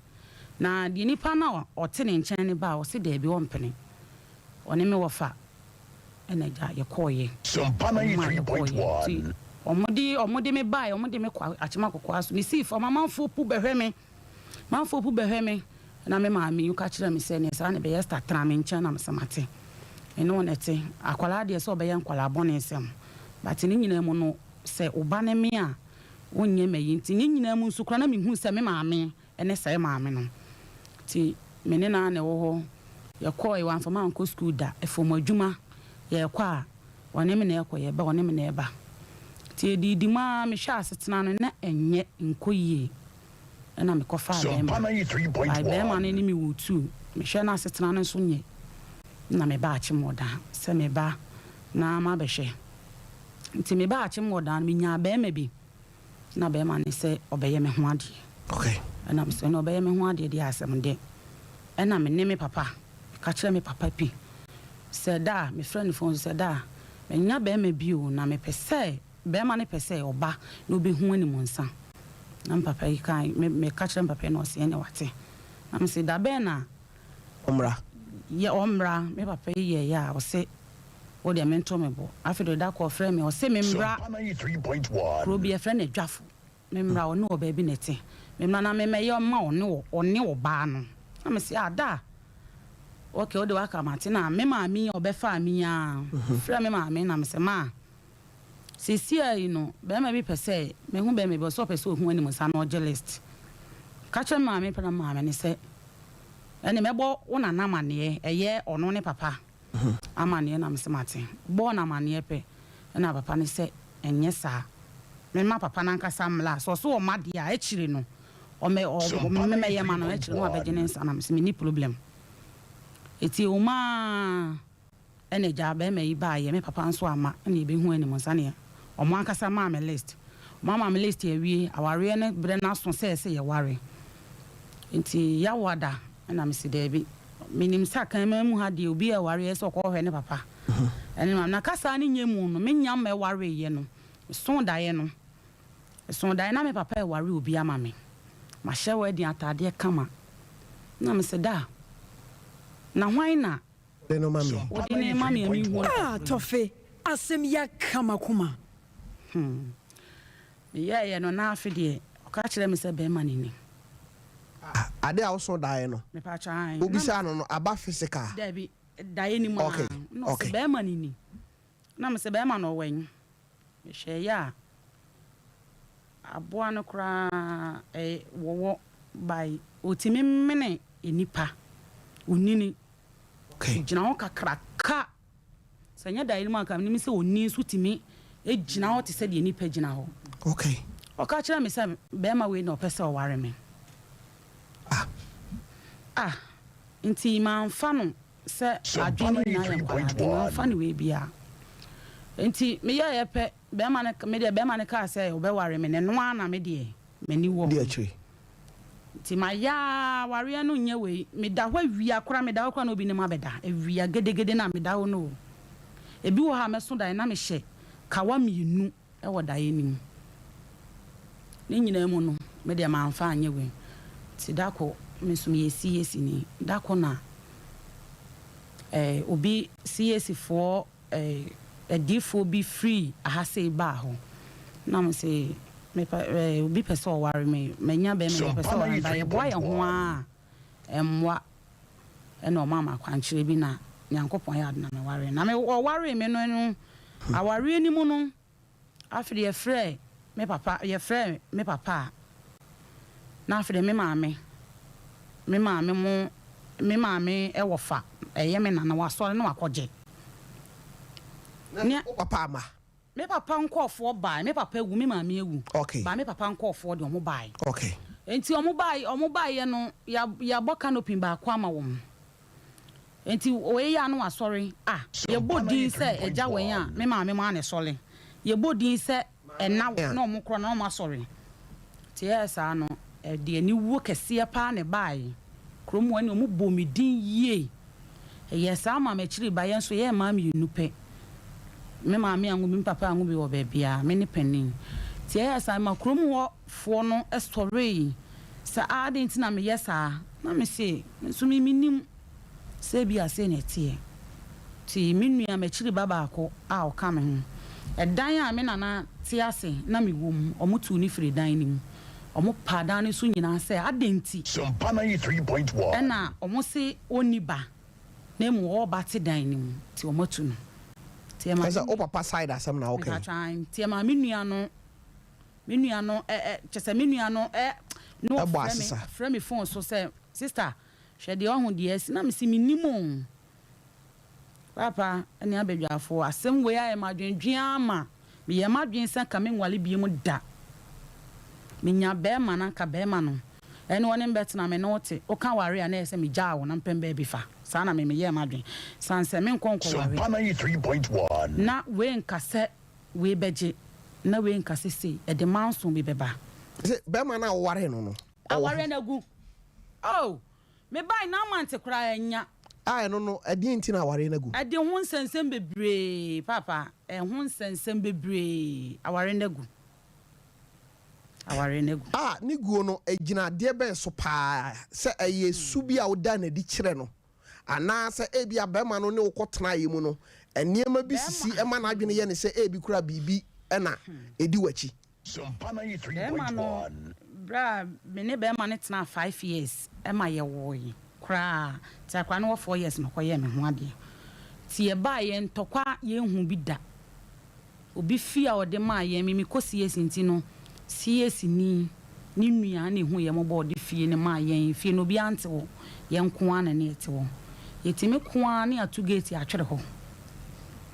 Speaker 8: Na deɛ nipa no a ɔte ne nkyɛn no baa, ɔse daabi, ɔmpene. Ɔne me wɔfa ɛna agya yɛkɔeɛ. Ɔmo maa yɛkɔeɛ. Nti ɔmo de, ɔmo de me baeɛ, ɔmo de me kɔ Akyem Akokoaa so. Mesii fam, amanfoɔ pu bɛhwɛ me. Amanfoɔ pu bɛhwɛ me. Ɛna me maame yi ka kyerɛɛ me sɛ, neɛ saa na ɛbɛyɛ, Esther tena me nkyɛn na mese mate. Me ne wo na ɛte. Akwadaa deɛ sɛ ɔbɛyɛ nkwadaa bɔne sɛm. But ne nyinaa mu no, sɛ wo ba ne me a, wonyɛ m'ayi. Nti ne nyinaa mu nso koraa na mehu sɛ me maame ne sɛɛ maame no. Nti me ne no ara na ɛwɔ hɔ. Yɛkɔɔe, wamfa me ankɔ sukuu da. Ɛfam adwuma, yɛrekɔ a, ɔne me na ɛkɔ, yɛba a, ɔne me na ɛba. Nti yɛdidi mu ara, mehwɛɛ asetena no, na ɛnyɛ, nkɔ yie. Ɛna mekɔfaa bɛrima. By bɛrima no ne me woo two. Mehwɛ na asetena no nso nyɛ. Ɛna mebaa Akyem-Ɔdan sɛ meba na mabɛhwɛ. Nti mebaa Akyem-Ɔdan no, menyaa bɛrima bi. Na bɛrima no sɛ ɔbɛyɛ me ho adeɛ.
Speaker 1: Okay.
Speaker 8: Ɛna mesɛ ɛna ɔbɛyɛ me ho adeɛ deɛ asɛm de. Ɛna me ne me papa, meka kyerɛ me papa pi sɛ da a, mefrɛ no phone so sɛ da a, manya bɛrima bi o, na mepɛ sɛ, bɛrima no pɛ sɛ ɔba na ɔbɛhu animuonsa. Na me papa yi kae, me meka kyerɛ me papa yi na ɔse ɛneɛ wate. Na mese da bɛn na.
Speaker 1: Ɔmmra.
Speaker 8: Yɛ ɔmmra, me papa yi yɛeɛ a ɔse wo deɛ mento me bo. Afei deɛ da koro ɔfrɛɛ me, ɔse memmra kuro bi yɛfrɛ no Adwafo, memmra ɔne ɔbaa bi na ɛte, memmra na memmɛyɛ mma ɔne ɔne ɔbaa no. Na mese ah da okay wo deɛ waka mate. Na me maame yi a ɔbɛfaa me yi ara, mefrɛɛ me maame na mese maa seesei yi no barima bi pɛ sɛ mehu barima bi ɔse ɔpɛ sɛ ɔhu anim nsa na ɔgye list. Meka kyerɛ me maame pɛ na me maame ne sɛ ɛne mɛbɔ wo nana amaneɛ, ɛyɛ ɔno ne papa. Amaneɛ na mese mate. Bɔɔ no amaneɛ pɛ na papa no sɛ ɛnyɛ saa. Memma papa no ankasa mmra. Sɛ ɔse ɔmma deɛ a akyire no ɔmɛ ɔ mɛyɛ ma no akyire no wabɛgye ne nsa na mese menni problem. Ɛti ɛwom ara ɛna agya barima yi baeɛ me papa nso amma ɛna yɛbɛhu anim nsa neɛ ɔmo ankasa maa me list. Ɔmo ama me list awie awareɛ no berɛ no aso sɛ ɛsɛ yɛware. Nti Yawoada na mese daabi. Menim sɛ Akanman mu ha deɛ obi ɛware ɛsɛ ɔkɔ hwɛ ne papa ɛne ne maame. Na kasa no nyɛ mu no me nyam ɛwareeɛ no mesoo daeɛ no mesoo daeɛ na me papa ɛware obi ama me. Mahyɛ wedding ataadeɛ kama na mese da na hwan na
Speaker 1: Wode no ma me.
Speaker 8: Wode no ma me a menhu no.
Speaker 3: Ah Tɔfe, asɛm yi aka m'akoma.
Speaker 8: Hmm. Meyɛeɛ no na afe deɛ ɔka kyerɛɛ me sɛ bɛrima no ni.
Speaker 1: Ah, ade a woso daeɛ no.
Speaker 8: Mepatwa ae.
Speaker 1: Wobisaa no no, aba physical?
Speaker 8: Dabi, daeɛ no mu
Speaker 1: Okay,
Speaker 8: ara. Na ɔse
Speaker 1: okay.
Speaker 8: bɛrima no ni. Na mese bɛrima no ɔwɔ he? Mehwɛeɛ a, aboa no koraa ɛyɛ wɔwɔ by ɔtumi mene nnipa, ɔnini.
Speaker 1: Okay.
Speaker 8: Ɔgyina hɔ kakraka. Sɛ ɛnyɛ daeɛ no mu a anka menim sɛ onii nso tumi gyina hɔ te sɛ deɛ nnipa gyina hɔ.
Speaker 1: Okay.
Speaker 8: Ɔka kyerɛɛ me sɛ barima wei na ɔpɛ sɛ ɔware me.
Speaker 1: Ah.
Speaker 8: Ah, nti mamfa no sɛ adwene no nyinaa yɛ nkwadaa de, mamfa no wei biara. Nti meyɛeɛ pɛ, barima no, me deɛ barima no kaa sɛ ɔbɛware me no, ɛno ara na me deɛ m'ani wɔ
Speaker 1: Di
Speaker 8: ho.
Speaker 1: akyire.
Speaker 8: Nti mayɛ ara, awareɛ no nyɛ wei. Meda hɔ awia koraa, meda hɔ koraa na obi ne me abɛda. Awia gedegede no a meda hɔ no o. Ebi wɔ hɔ a mɛso daeɛ na mehyɛ kawa mmienu wɔ daeɛ no mu. Ne nyinaa mu no, me deɛ mamfa anyɛ wei. Nti da ko, me nso meyɛ CAC ni, da ko na eh, obi CAC foɔ Adiyifoɔ bi firi aha sei baa hɔ, na wɔse, Mepɛ, obi pɛ sɛ ɔware me, manya barima bi, ɔpɛ sɛ ɔware me, but yɛboa yɛn ho ara a, ɛmmoa. Ɛna ɔmaa me akwankyerɛ bi na Nyankopɔn yɛɛ adom na mewaree no. Na me, ɔwaree me no no, awareɛ no mu no, afei deɛ yɛfrɛɛ me papa, yɛfrɛɛ me papa a, na afei deɛ me maame, me maame mo, me maame wɔfa, ɛyɛ me nana, wasɔre na wakɔgye.
Speaker 1: Na wo papa ama?
Speaker 8: Me papa nkɔɔfoɔ baae. Me papa awu, me maame awu.
Speaker 1: Okay.
Speaker 8: But me papa nkɔɔfoɔ deɛ ɔmo baae.
Speaker 1: Okay.
Speaker 8: Nti ɔmo baae, ɔmo baaeɛ no, ya, yɛabɔ canopy baako ama wɔn. Nti wei yɛ a na wasɔre. Ah, yɛbɔ din sɛ agya wɛn a, me maame mo ara na ɛsɔre. Yɛbɔ din sɛ ɛna na ɔmo korɔ no na ɔmo asɔre. Nti ɛyɛɛ saa no, ɛde aniwuo kɛseɛ paa na ɛbaae. Kurom hɔ ɛne ɔmo bɔɔ me din yie. Ɛyɛɛ saa maa m'akyiri ba, yɛn nso yɛyɛ mmaa mmienu pɛ. Me maame anwo bi, me papa anwo bi wɔ baabiara, me ne panin. Nti ɛyɛɛ saa ma kurom hɔ foɔ no sɔree sɛ ah adɛn nti na meyɛ saa? Na me se me nso me mennim sɛ ebia sei na ɛteɛ. Nti me nua m'akyiri ba baako a ɔka me ho, ɛdan a me nana te ase na mewɔ mu, wɔtuu no firii dan no mu. Wɔpaa dan no so nyinaa sɛ adɛn nti na wɔse ɔnni ba na mmom ɔwɔ ba te dan no mu nti wɔatu no. Nti ɛmaa
Speaker 1: Ɛsɛ wo papa side asɛm na woka yi.
Speaker 8: Mepakyɛ ae. Nti ɛmaa me nua no, me nua no ɛ ɛ kyerɛ sɛ me nua no ɛ na
Speaker 1: Ɛbɔ
Speaker 8: ɔfrɛ me,
Speaker 1: asesa.
Speaker 8: ɔfrɛ me phone so sɛ sister hwɛ deɛ wahu deɛ asi na mese mennim o. Paapa ne abadwafoɔ, asɛm wei ayɛ me adwendwen ara ma meyɛɛ m'adwene sɛ anka menware biom da. Menya barima no anka barima no ɛne ɔne me bɛtena, me ne wo te, woka ware a na ɛyɛ sɛ megyaa wo na mepɛ baabi fa. Saa na me meyɛɛ m'adwene. Sane sɛ menkɔ nkɔware na wei nka sɛ wei bɛgye na wei nka sɛ sei, ɛde manso bi bɛba.
Speaker 1: Sɛ barima no a wowaree no no, ɔwɔ he?
Speaker 8: Awareɛ no agu. Oh! Mebae na mante koraa annya.
Speaker 1: A ɛno no, ɛdeɛn nti na awareɛ no agu?
Speaker 8: Ɛde ho nsɛnsɛm bebree, Paapa, ɛho nsɛnsɛm bebree, awareɛ no agu. Awareɛ no agu.
Speaker 1: A ne guo no, ɛgyina adeɛ bɛn so paa? Sɛ ɛyɛ su bi a woda no adi kyerɛ no, anaa sɛ ebia barima no ne wo kɔtenaeɛ mu no, nneɛma bi sisi ma n'adwene yɛ no sɛ ebi koraa biribi na ɛdi w'akyi.
Speaker 8: Bɛɛma no, berɛ a me ne bɛɛma no tenaa five years ma yɛwoe koraa, nti akwadaa no wɔ four years na ɔkɔyɛɛ me ho adeɛ. Nti yɛbaeɛ ntɔkwa yɛnhuu bi da. Obi fie a ɔde maa yɛn, me mekɔ CAC nti no, CAC ni ne nua na ɛhuu yɛn mmɔbɔ ɔde fie no maa yɛn. Fie no obiara nte hɔ, yɛn nko ara na na yɛte hɔ. Yɛtumi ko ara na yɛato gate atwere hɔ.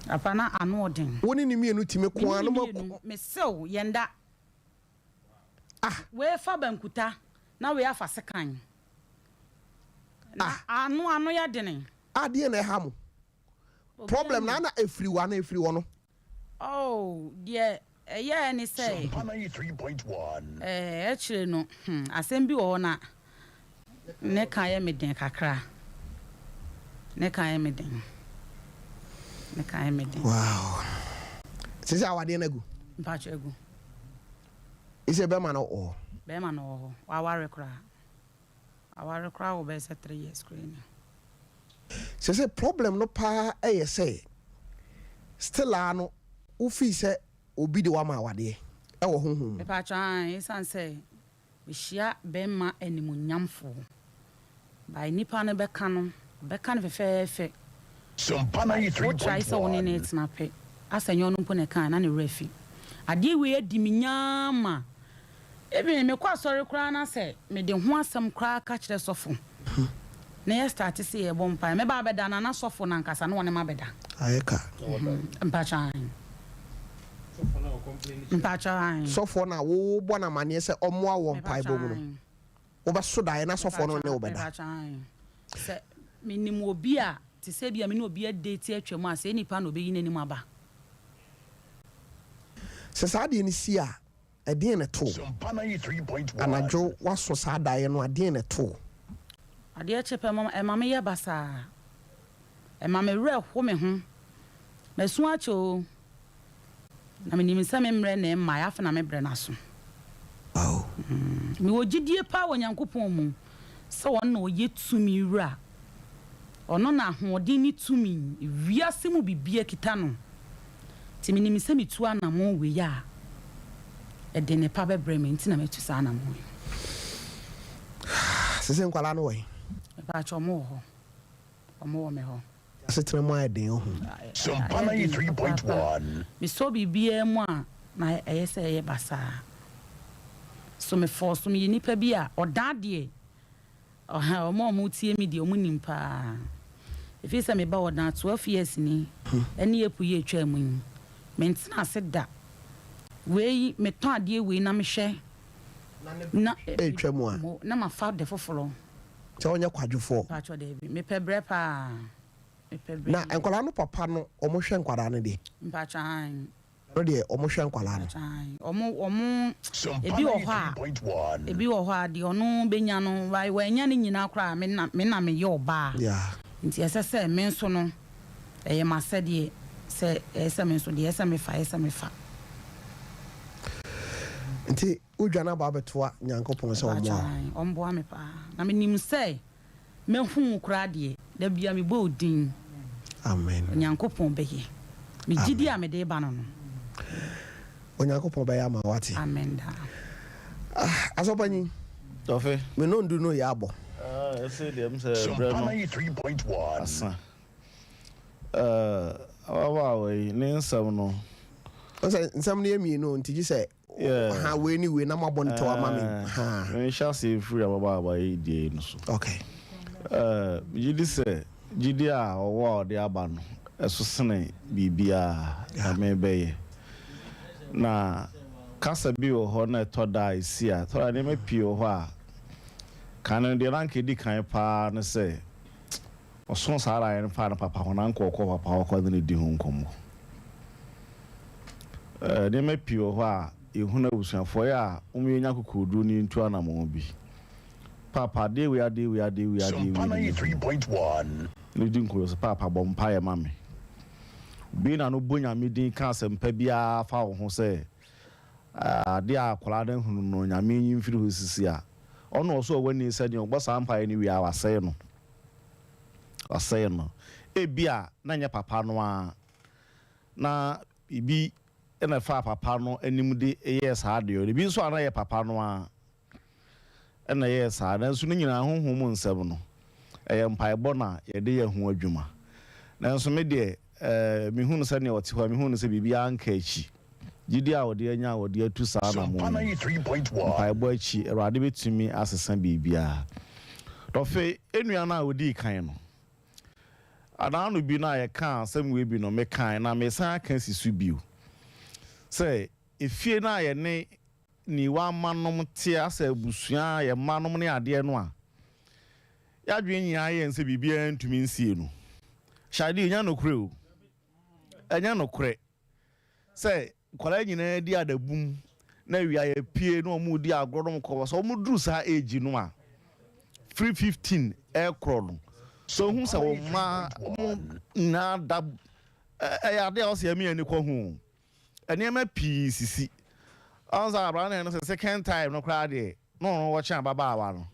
Speaker 8: Papa na ano ɔden.
Speaker 1: Wo ne ne mmienu tumi ko ara na
Speaker 8: Me ne ne mmienu, mesew, yɛn da. Ah! Wei fa bankuta na wei afa sekan. Na ano ano yɛ dene.
Speaker 1: Ah deɛn na ɛha mo? Problem no ana ɛfiri wo anaa ɛfiri ɔno?
Speaker 8: Oh deɛ ɛyɛɛ ne sɛ eh akyire no hmm asɛm bi wɔ hɔ na ne ka yɛ me den kakra ne ka yɛ me den ne ka yɛ me den.
Speaker 1: Wow sisi awadeɛ no agu.
Speaker 8: Mpakyɛ agu.
Speaker 1: Sɛ bɛma no wɔ hɔ.
Speaker 8: Bɛma no wɔ hɔ waware koraa aware koraa wɔ bɛyɛ sɛ 3 years koraa ni.
Speaker 1: Sese problem no paa yɛ sɛ still aa no wo feel sɛ obi de wo ama awadeɛ wɔ honhom mu.
Speaker 8: Mepatwɔ aane ɛsiane sɛ mehyia bɛɛma animuonyamfoɔ by nipa no bɛka no ɔbɛka no fɛfɛɛfɛ but wo try sɛ wo ne no retena pɛ asɛ nyɛ ɔno mpo na ɛkae na ne werɛ afi adeɛ wei adi me nyaa ma Even mekɔ asɔre koraa na sɛ mede ho asɛm koraa ka kyerɛ sɔfo na yɛ starte sɛ yɛbɔ mpaeɛ mɛba abɛda no a na sɔfo no ankasa na ɔne me abɛda.
Speaker 1: Ayɛ ka.
Speaker 8: Mpakyɛ ae. Mpakyɛ ae.
Speaker 1: Sɔfoɔ no a wobɔ no amaneɛ sɛ ɔmmoa wo wɔ mpaebɔ mu no, wobɛso daeɛ na sɔfoɔ no ne wo bɛda.
Speaker 8: Mpakyɛ ae. Sɛ menim obi a, te sɛ ebia me ne obi adate atwam a, saa nipa no na ɔbɛyi n'anim aba.
Speaker 1: Sɛ saa adeɛ no si a, Ɛdeɛn na ɛtoo wo? Anadwo woaso saa daeɛ no a, deɛn na ɛtoo wo?
Speaker 8: Adeɛ kye pɛ, ɛma meyɛ basaa. Ɛma me werɛ ho me ho. Masu akyɛ oo, na menim sɛ me mmerɛ na ɛmmaeɛ, afei na me berɛ no aso. Mewɔ gyidie paa wɔ Nyankopɔn mu sɛ ɔno na ɔyɛ tumi wura. Ɔno na ahoɔden ne tumi, wiase mu biribiara kita no. Nti menim sɛ metu anammɔn wei a, ɛde nnepa bɛbrɛ me, nti na matu saa anammɔn yi.
Speaker 1: Sese nkwadaa no wɔ he?
Speaker 8: Mepaakyɛ ɔmo wɔ hɔ. Ɔmo wɔ me hɔ.
Speaker 1: Asetena mu ayɛ den ohu.
Speaker 8: Ayɛ den papaapa. Mesɔ biribiara mu a, na ɛyɛ sɛ ɛyɛ basaa. So mefɔɔso meyɛ nipa bi a ɔdan deɛ Ɔha, wɔn a wɔtie me deɛ, wɔnim paa. Ɛfiri sɛ meba hɔ na 12 years ni, ɛne April yi a ɛtwaa mu yi. Mentena ase da. Wei metɔn adeɛ wei na mehwɛ na
Speaker 1: Ɛretwa mu a.
Speaker 8: Na mafa de foforɔ.
Speaker 1: Sɛ wonyɛ kwadwofoɔ.
Speaker 8: Mpakyɛ daabi. Mepɛ brɛ paa. Mepɛ brɛ
Speaker 1: Na
Speaker 8: yie.
Speaker 1: nkwadaa no papa no wɔn hwɛ nkwadaa no deɛ?
Speaker 8: Mpakyɛ aane.
Speaker 1: Ɛno deɛ wɔn hwɛ nkwadaa no.
Speaker 8: Mpakyɛ aane. Wɔn wɔn ebi wɔ hɔ a ebi wɔ hɔ a deɛ ɔno bɛnya no wannya ne nyinaa koraa a me na me na meyɛ ɔbaa.
Speaker 1: Yeah.
Speaker 8: Nti ɛsɛ sɛ me nso no ɛyɛ m'asɛdeɛ sɛ ɛyɛ sɛ me nso deɛ ɛyɛ sɛ mefa ɛyɛ sɛ mefa.
Speaker 1: Nti wodwane aba abɛtoa Nyankopɔn sɛ ɔmmoa wo?
Speaker 8: Mpakyɛ aane ɔmboa me paa na menim sɛ Mɛhu wo koraa deɛ, da biara mebɔ wo din.
Speaker 1: Amen.
Speaker 8: Onyankopɔn bɛyɛ. Me gyidie a mede reba no no.
Speaker 1: Onyankopɔn bɛyɛ ama wo wate.
Speaker 8: Amen daa.
Speaker 1: Ah, Asɔpanyin.
Speaker 2: Tɔfe.
Speaker 1: Me nondu no yɛ abɔ.
Speaker 2: Ah, ɛsɛ deɛ m sɛ berɛ no asa. Eh, ababaawa yi, ne nsɛm no.
Speaker 1: Ɔsɛ nsɛm no yɛ mmienu nti gye sɛ Ha wei ne wei na moabɔ no tɛw ama me. Ha.
Speaker 2: Menhyɛ aseɛ mfiri ababaawa yi deɛ yi no so.
Speaker 1: Okay.
Speaker 2: Megye di sɛ gyidie a ɔwɔ a ɔde aba no, ɛso sene biribiara na merebɛyɛ. Na kasa bi wɔ hɔ na ɛtɔ da a ɛsi a, ɛtɔ da a nneɛma pii wɔ hɔ a, kane no deɛ na anka ɛdi kan pa ara ne sɛ ɔso saa daeɛ no faa ne papa hɔ na anka ɔkɔ papa hɔ kɔ ne no di ho nkɔmmɔ. Nneɛma pii wɔ hɔ a yɛhunu abusuafoɔ yɛ a wɔn yɛnya akokoɔduro ne yɛntu anamɔn bi. Paapa adeɛ wei adeɛ wei adeɛ wei adeɛ wei ne mehunu. Ne di nkɔmmɔ sɛ paapa bɔ mpaeɛ ma me. Obi na no bɔ Nyame din ka asɛmpa biara fa wo ho sɛ adeɛ a akwadaa no ahunu no Nyame nyi mfiri hɔ sisi a ɔno ɔso ɔwɔ ani sɛ deɛ ɔbɔ saa mpaeɛ no wie a wasɛe no. Wasɛe no. Ebia na nyɛ papa no ara na biribi na ɛfaa papa no anim de yɛɛ saa adeɛ no. Ebi nso a na ɛyɛ papa no ara na ɛyɛɛ saa. Nanso ne nyinaa honhom mu nsɛm no, ɛyɛ mpaebɔ na yɛde yɛ ho adwuma. Nanso me deɛ, mehu no sɛdeɛ ɔte hɔ a, mehu no sɛ biribiara nka akyi. Gyidie a ɔde anya a ɔde atu saa anammɔn yi, mpaebɔ akyi, Awurade bɛtumi asesa biribiara. Dɔfe, nua no a ɔdii kan no, Adaano bi no a yɛkaa asɛm wei bi no, mekae na meresan aka asi so bio sɛ efie no a yɛne Niwa mma nom te asɛ abusua, yɛn mma nom ne adeɛ no a, yɛadwene nyinaa yɛ yɛn sɛ biribiara ntumi nsie no. Shadi, ɛnyɛ nokorɛ o. Ɛnyɛ nokorɛ. Sɛ nkwadaa nyinaa di adabum na awia yɛpue na wɔn redi agorɔ na wɔn kɔ sɛ wɔn duru saa age no a firi 15 ɛrekorɔ no sɛ ohun sɛ wɔn mma wɔn nyinaa da ɛyɛ adeɛ a ɔsɛ ɛmi ani kɔ ho nneɛma pii sisi ɔn sɛ aberanteɛ no sɛ second time no koraa deɛ na ɔno wɔkyɛn ababaawa no.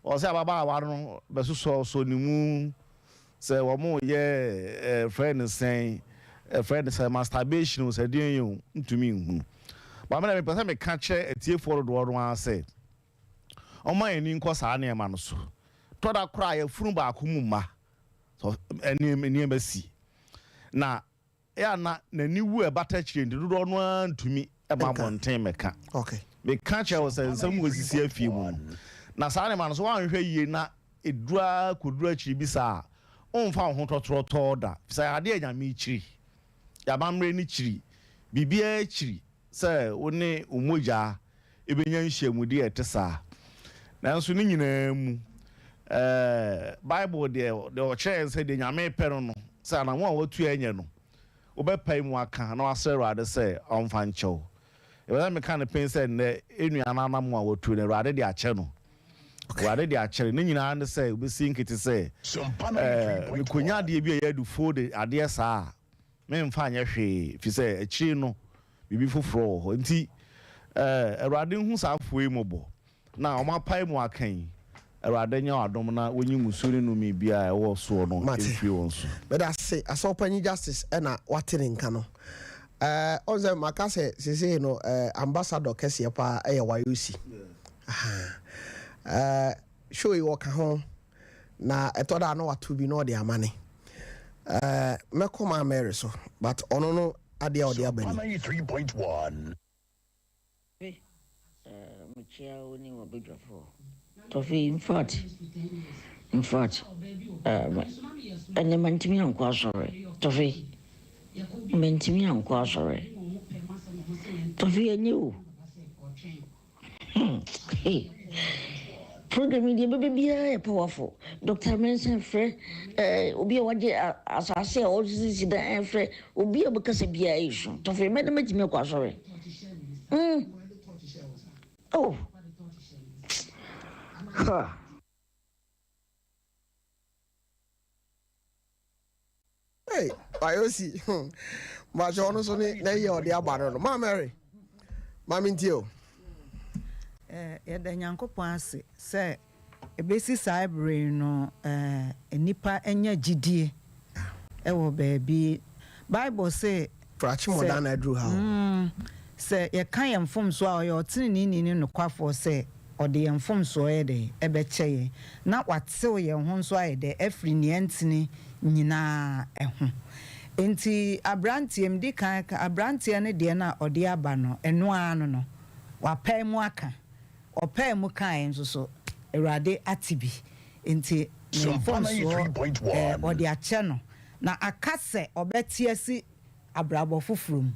Speaker 2: Ɔsɛ ababaawa no bɛsosɔsɔ ne mu sɛ wɔyɛ ɛfrɛ no sɛn ɛfrɛ no sɛ masturbation o sɛ deɛn o ntumi nhunu. But me deɛ mepɛ sɛ meka kyerɛ atiefoɔ dodoɔ no ara sɛ wɔmma yɛn ani nkɔ saa nneɛma no so. Tɔ da koraa yɛfunu baako mu mma nneɛma si na Ɛyɛ a na n'ani wu a ɛbata akyire nti dodoɔ no ara ntumi mma abɔnten mmɛka. Meka kyerɛ wo sɛ nsɛm wɔ sisi afie mu no, na saa nneɛma no so woanhwɛ yie na ɛduru ara kɔduru akyiri bi saa a, womfa wo ho tɔtorɔtɔɔ da. Firi sɛ ɛyɛ adeɛ a Nyame kyiri. Yɛn amammerɛ no kyiri. Biribiara kyiri. sɛ wo ne wo mogya benya nhyiamudi a ɛte saa. Nanso ne nyinaa mu, Bible deɛ, deɛ ɔkyerɛ yɛn sɛ deɛ Nyame pɛ no no, sɛ anammɔn a watu a ɛnyɛ no, wobɛpae mu aka na wasrɛ Awurade sɛ ɔmfa nkyɛ wo. Mepɛ sɛ meka no pen sɛ nnɛ, yɛn nua no anammɔn a watu no, Awurade de akyɛ no. Awurade de akyɛ no. Ne nyinaa ne sɛ, wobɛsi nkete sɛ, mekɔnya adeɛ bi a ɛyɛ adufoɔ de adeɛ saa a, Memfa nyɛ hwee, efisɛ akyiri no biribi foforɔ wɔ hɔ. Enti Awurade nhu saa afoa yi mmɔbɔ, na wɔapae mu aka yi, Awurade nyɛ wɔn adom na wɔnyi mmusuo ne nnome biara a ɛwɔ soɔ no
Speaker 1: Mate.
Speaker 2: mfiri wɔn so.
Speaker 1: Meda ase Asɔrpanyin Justice ɛna wate ne nka no. Ɛɛ ɔn sɛ maka sɛ sesei no ɛɛ ambassador kɛseɛ paa ɛyɛ Wayosi. Ahaa. Ɛɛ show yi ɔka ho. Na ɛtɔ da a na wato bi na ɔde amane. Eh, mɛkɔ maa Mary so, but ɔno no adeɛ a ɔde aba ni.
Speaker 16: Me mekyia wo ne w'abadwafoɔ. Tɔfe in fact in fact ɛnɛ mantumi ankɔ asɔre tɔfe. Mantumi ankɔ asɔre. Tɔfe ɛnyɛ o. Hmm, hey. Program yi deɛ bɛbɛ biara yɛ powerful. Dr. Mensah frɛ eh, obi a wagye asase a ɔsisi dan frɛ obi a ɔbɛkasa biara yɛ su. Tɔfe mɛde mɛtumi akɔ asɔre. Hmm. Oh. Ha.
Speaker 1: Hey, Ayosi. Makyɛ ɔno nso ne na yɛ ɔde aba no no. Ma Mary. Ma me ntie o.
Speaker 5: Eh, yɛda Nyankopɔn ase sɛ ɛbɛsi saa bere yi no eh, nnipa anya gyidie wɔ baabi. Bible se
Speaker 1: Frakye mɔdan na aduru ha o.
Speaker 5: Mm, sɛ yɛka yɛn mfomsoɔ a, ɔyɛ ɔteneneeni ne nokwafoɔ sɛ ɔde yɛn mfomsoɔ yɛ dɛn? Ɛbɛkyɛ yɛn, na watew yɛn ho nso ayɛ dɛn? Afiri nea ɛntene nyinaa ho. Enti aberanteɛ, medi kan aka, aberanteɛ no deɛ no a ɔde aba no, ɛno ara no no, wapae mu aka. Ɔpae mu kaeɛ nso so, Awurade ate bi. Enti ne mfomsoɔ, ɛɛ, ɔde akyɛ no. Na aka sɛ ɔbɛte asi abrabɔ foforɔ mu.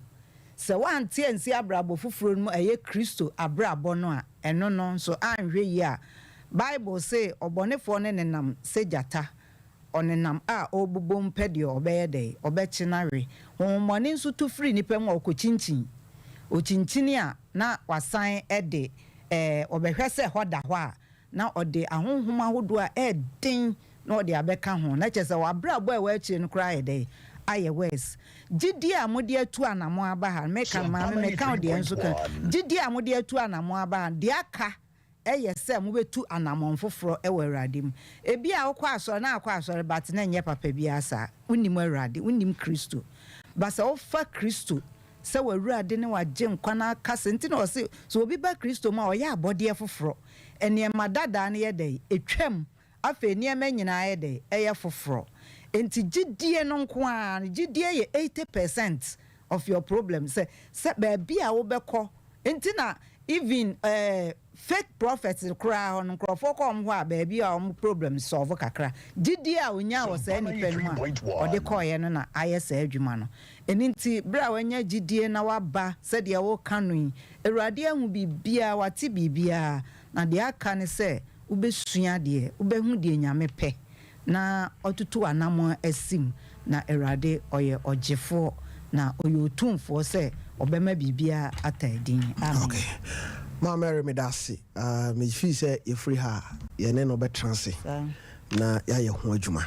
Speaker 5: Sɛ woante ansi abrabɔ foforɔ no mu a ɛyɛ Kristo abrabɔ no a, ɛno no nso anhwɛ yie a, Bible se ɔbɔnefoɔ no nenam sɛ gyata, ɔnenam a ɔrebobom pɛ deɛ ɔbɛyɛ dɛn? Ɔbɛkye no awe. Honhommɔne nso tu firi nnipa mu a ɔkɔkyinkyin. Ɔkyinkyini a na wasan de, ɛɛ, ɔbɛhwɛ sɛ hɔ da hɔ a, na ɔde ahonhom ahodoɔ a ɛyɛ den na ɔde abɛka ho, na kyerɛ sɛ w'abrabɔ a ɛwɔ akyire no koraa ayɛ dɛn? Ayɛ worse. Gyidie a mode atu anamɔn aba ha no, meka no maame meka wo deɛ nso ka, gyidie a mode atu anamɔn aba ha no, deɛ aka yɛ sɛ mobɛtu anamɔn foforɔ wɔ Awurade mu. Ebia wokɔ asɔre na akɔ asɔre but na ɛnyɛ papa biara saa, wonnim Awurade, wonnim Kristo. But sɛ wofa Kristo sɛ w'Awurade ne w'Agyenkwa na aka sɛ, nti na ɔse sɛ obi ba Kristo mu a ɔyɛ abɔdeɛ foforɔ. Nneɛma dadaa no yɛ dɛn? Ɛtwam. Afei nneɛma nyinaa yɛ dɛn? Ɛyɛ foforɔ. Enti gyidie no nko ara no, gyidie yɛ 80 percent of your problem. Sɛ, sɛ baabi a wobɛkɔ, nti na even eh, fake prophets koraa hɔ no, nkurɔfoɔ kɔ wɔn hɔ a, baabi a wɔn problem solve kakra. Gyidie a ɔnyaa wɔ saa nipa no mu a ɔde kɔeɛ no na ayɛ saa adwuma no. Ɛno nti, berɛ a wanya gyidie na waba sɛdeɛ woreka no yi, Awurade ahu biribiara, wate biribiara, na deɛ aka ne sɛ wobɛsua deɛ, wobɛhu deɛ Nyame pɛ, na watutu w'anammɔn asi mu, na Awurade ɔyɛ ɔgyefoɔ, na ɔyɛ otumfoɔ sɛ ɔbɛma biribiara ata din. Amen.
Speaker 1: Ok Maa Mary meda ase ah me feel sɛ yɛfiri ha a yɛne no bɛtena ase na yɛayɛ ho adwuma.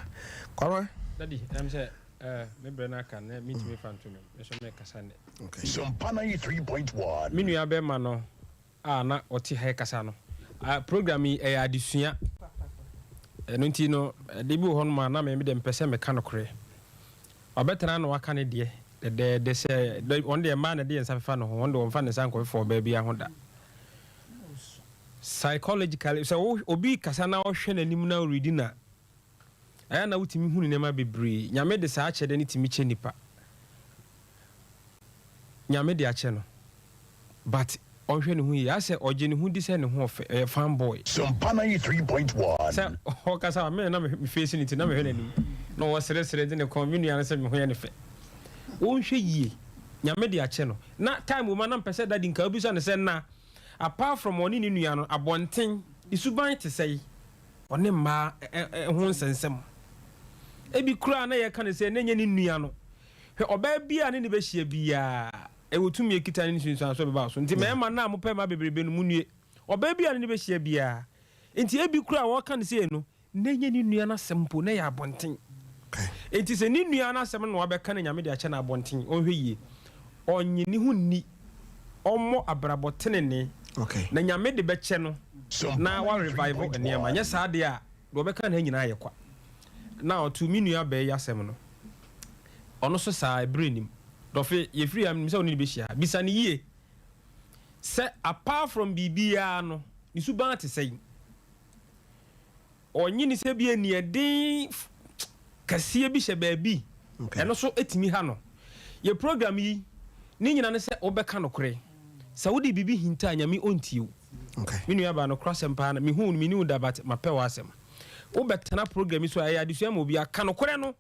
Speaker 1: Kwame.
Speaker 14: Daddy, ɛm sɛ eh, me brɛ no aka nɛ mentumi fa nto nwom, me nso mekasa nnɛ.
Speaker 10: Sompa 93.1.
Speaker 14: Me nua bɛma no a na ɔte ha rekasa no, program yi ɛyɛ adesua. Ɛno nti no, ɛde bi wɔ hɔnom a na me deɛ mepɛ sɛ meka nokorɛ. Wabɛtena na waka ne deɛ dɛdɛɛdɛ sɛ ɔno deɛ mmaa na ɛde yɛn nsa fefa ne ho, ɔno deɛ ɔmfa ne nsa nkɔfefa ɔbaa biara ho da. Psychologically, sɛ obi kasa na ɔhwɛ n'anim na ɔredi na Ɛyɛ a na wotumi hunu nneɛma bebree. Nyame de saa akyɛdeɛ no tumi kyɛ nipa. Nyame de akyɛ no but ɔnhwɛ ne ho yie. Asɛ ɔgye ne ho di sɛ ne ho ɔfɛ, ɔyɛ fan boy.
Speaker 10: Sompa 93.1.
Speaker 14: Sɛ ɔkasa a me na me face no nti na mehwɛ n'anim na ɔseresere de ne kɔn, me nua no sɛ me ho yɛ no fɛ. Ɔnhwɛ yie. Nyame de akyɛ no. Na time wɔ mu a na mepɛ sɛ daddy nka wobisa no sɛ na apart from ɔne ne nua no abɔnten ne suban te sɛn? Ɔne mmaa ho nsɛnsɛm. Ebi koraa na yɛka no sɛ na ɛnyɛ ne nua no. Hwɛ, ɔbaa biara a ne ne bɛhyia biara, ɛwɔ tumi a ɛkita ne nsunsuansoɔ bɛba wo so. Nti mmarima no a mopɛ mmaa bebrebe no, monnue. Ɔbaa biara a ne ne bɛhyia biara. Nti ebi koraa a wɔka no sei no, na ɛnyɛ ne nua no asɛm mpo, na ɛyɛ abɔnten. Nti sɛ ne nua no asɛm no na wabɛka no Nyame de akyɛ no abɔnten, ɔnhwɛ yie. Ɔnnye ne ho nni, ɔmmɔ abrabɔ tenenee, na Nyame de bɛkyɛ no na wa revive nneɛma. Nyɛ saa deɛ a, deɛ ɔbɛka no ha nyinaa yɛ kwa. Now to me nua baa yi asɛm no, ɔno nso saa, ɛberɛ nnim. Dɔfe, yɛfiri ha, menim sɛ wo ne no bɛhyia ha. Bisa no yie sɛ apart from biribiara no, ne suban te sɛn? Ɔnye no sɛ bi aniɛden kɛseɛ bi hyɛ baabi, ɛno nso tumi ha no. Yɛ program yi, ne nyina ne sɛ wobɛka nokorɛ. Sɛ wode biribi hinta a, Nyame ɔntie wo. Me nua baa, nokorasɛm paa na mehu wo no, menni wo da but mapɛ w'asɛm. Wobɛtena program yi so a, ɛyɛ adesua ma obiara. Ka nokorɛ no.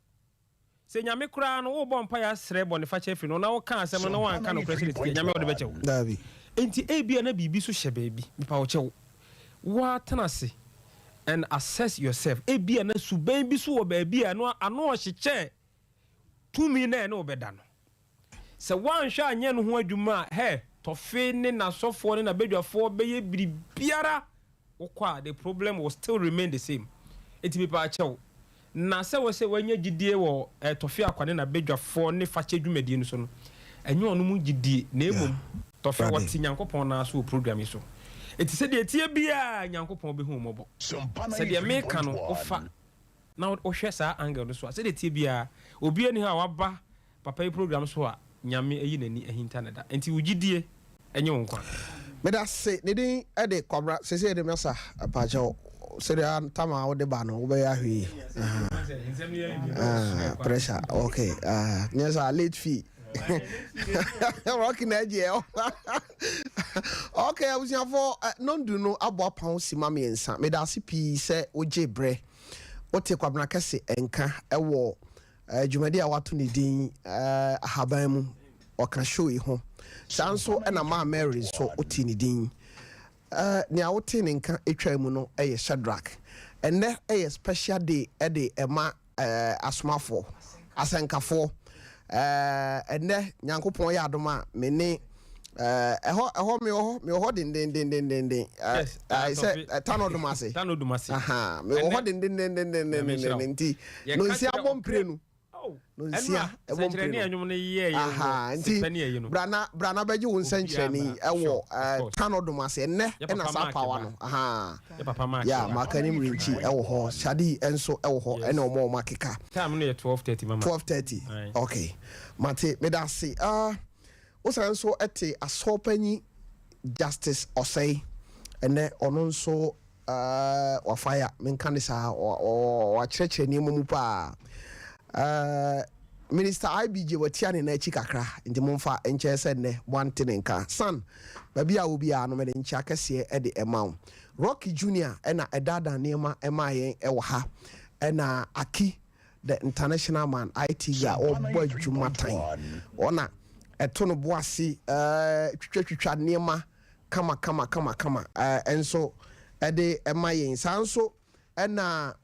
Speaker 14: Sɛ Nyame koraa no worebɔ mpaeɛ asrɛ bɔnefakyɛ afiri no na woka asɛm no na woanka nokorɛ sɛdeɛ ɛteɛ a, Nyame ɔde bɛkyɛ wo?
Speaker 1: Daabi.
Speaker 14: Enti ebia na biribi nso hyɛ baabi, mepa wo kyɛw, wo ara tena ase and assess yourself, ebia na suban bi nso wɔ baabi a ɛno ano ɔhyekyɛ tumi no a ɛne wo bɛda no. Sɛ woanhwɛ anyɛ no ho adwuma a, hɛ, Tɔfe ne n'asɔfoɔ ne n'abadwafoɔ bɛyɛ biribiara, wokɔ a the problem will still remain the same. Enti mepaakyɛw, na sɛ wɔ sɛ woanya gyidie wɔ eh, Tɔfe Akwa ne n'abadwafoɔ ne fakyɛ dwumadie no so no, ɛnyɛ ɔno mu gyidie, na mmom Tɔfe wɔte Nyankopɔn nan so wɔ program yi so. Enti sɛdeɛ ɛteɛ biara Nyankopɔn bɛhu wo mmɔbɔ. Sɛ deɛ meka no wofa na wohwɛ saa angle no so a, sɛdeɛ ɛteɛ biara obiara nni hɔ a waba Papa yi program so a Nyame ayi n'ani ahinta no da. Nti wo gyidie nye wo nkwa.
Speaker 1: Medase ne din de kwabra sesei de masa pakyɛw sɛdeɛ tam a wode ba no wobɛyɛ ahwɛ yi ah pressure ok ah nyɛ saa late fee rocky na agye ɛ ok abusuafo nondu no abɔ apɔn sima mmiɛnsa medase pii sɛ wogye brɛ wote kwabena kɛse nka ɛwɔ Dwumadi a wɔato ne din Ahaban mu Ɔka Show yi ho. Saa nso na Maa Mary nso wotee ne din. Nea wotee ne nka twaa mu no yɛ Shadrack. Ɛnnɛ yɛ special day de ma asomafoɔ, asɛnkafoɔ. Ɛnnɛ Nyankopɔn yɛ adom a me ne ɛhɔ ɛhɔ mewɔ hɔ mewɔ hɔ dendendendenden sɛ Tano Dumase.
Speaker 14: Tano Dumase.
Speaker 1: Mewɔ hɔ dendendendenden nti Nonsia bɔ mprenu. Nonsia ɛbɔ mprenu. Aha nti bra na bra na bɛgye wo nsɛnkyerɛnne ɛwɔ Tano Dumase ɛnnɛ ɛna saa power no. Aha ya Makanim Rinkyi ɛwɔ hɔ Shadi nso ɛwɔ hɔ ɛna ɔmo ɔmo akeka.
Speaker 14: Time no yɛ 12:30 mama.
Speaker 1: 12:30 okay mate meda ase ah wosan nso ɛte asɔɔpanyi Justice Osei ɛnɛ ɔno nso Ahh wafire menka ne saa wakyerɛkyerɛ nneɛma mu paa ahh Minister IBJ watia ne nan akyi kakra nti momfa nkyɛ sɛ nnɛ moante ne nka Son baabi a wɔ biara no mede nkyea kɛseɛ de ɛma wo Rocky Junior ɛna ɛdaadaa nneɛma ɛmaa yɛn ɛwɔ ha ɛna Aki the international man IT guy ɔbɔ adwuma tan ɔna ɛto no bo ase ɛɛ twitwatwitwa nneɛma kama kama kama kama ɛɛ nso ɛde ɛma yɛn saa nso ɛna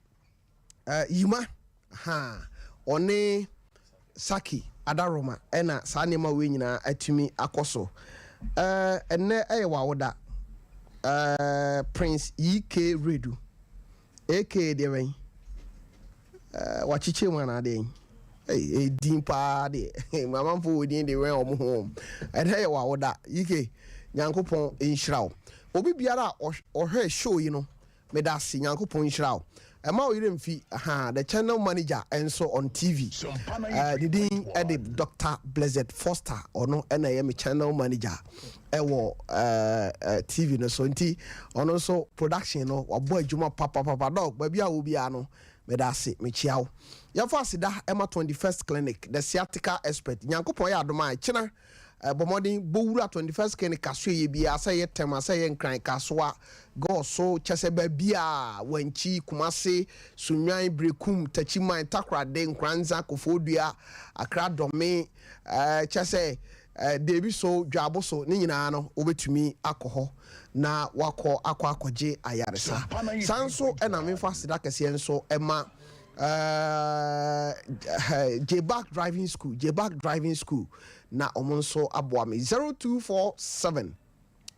Speaker 1: ɛɛ yima ha ɔne saki adaroma ɛna saa nneɛma wei nyinaa atumi akɔ so ɛɛ ɛnɛ ɛyɛ wawoda ɛɛ prince ek redu Aka deɛ bɛn? Eh, wakyekyɛ mu anaa deɛn? Hey, edin paa deɛ. Amanfoɔ wɔ din de wɛn wɔn ho wɔn. Ɛnɛ yɛ w'awoda. Yike, Nyankopɔn nhyira wo. Obi biara a ɔhwɛ show yi no, meda ase. Nyankopɔn nhyira wo. Ɛma wo yerɛ mfi, aha, the channel manager nso on TV. Eh, ne din de Doctor Blessed Foster. Ɔno na ɛyɛ me channel manager. ɛwɔ ɛɛ TV no so nti ɔno nso production no wabɔ adwuma papapapa dɔg baabi a wɔ biara no meda ase mekyia wo yɛmfa aseda ɛma 21st clinic the sciatica expert nyankopɔn yɛ adom a ɛkyena bɔ mmɔden bɔ wura 21st clinic kaso ɛyɛ biara sɛ ɛyɛ tɛm sɛ ɛyɛ nkran kasoa gɔɔso kyɛ sɛ baabi a wankyi kumase sunwan brekum takyiman takorade nkoranza kofoɔdua akra dɔme kyɛ sɛ Deebi so, dwaabo so, ne nyinaa no wobɛtumi akɔ hɔ na woakɔ akɔ akɔgye ayaresa. Saa nso na memfa aseda kɛseɛ nso ma Jback Driving School, Jback Driving School na wɔn nso aboa me. 0247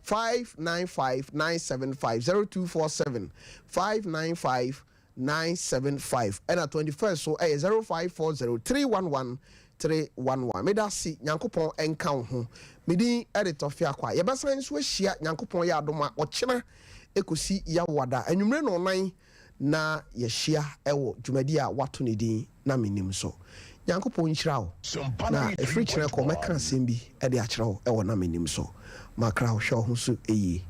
Speaker 1: 595 975, 0247 595 975 ɛna 21st so ɛyɛ 0540 311 311 meda ase Nyankopɔn nka wo ho me din ɛde Tɔfe Akwa yɛbɛsan nso ahyia Nyankopɔn yɛ adom a ɔkyena ɛkɔsi Yawoada anwummere nɔnan na yɛahyia ɛwɔ dwumadi a wato ne din na menim so Nyankopɔn nhyira wo na ɛfiri kyena kɔ mɛka asɛm bi ɛde akyerɛ wo ɛwɔ na menim so makra wo hwɛ wo ho so yie.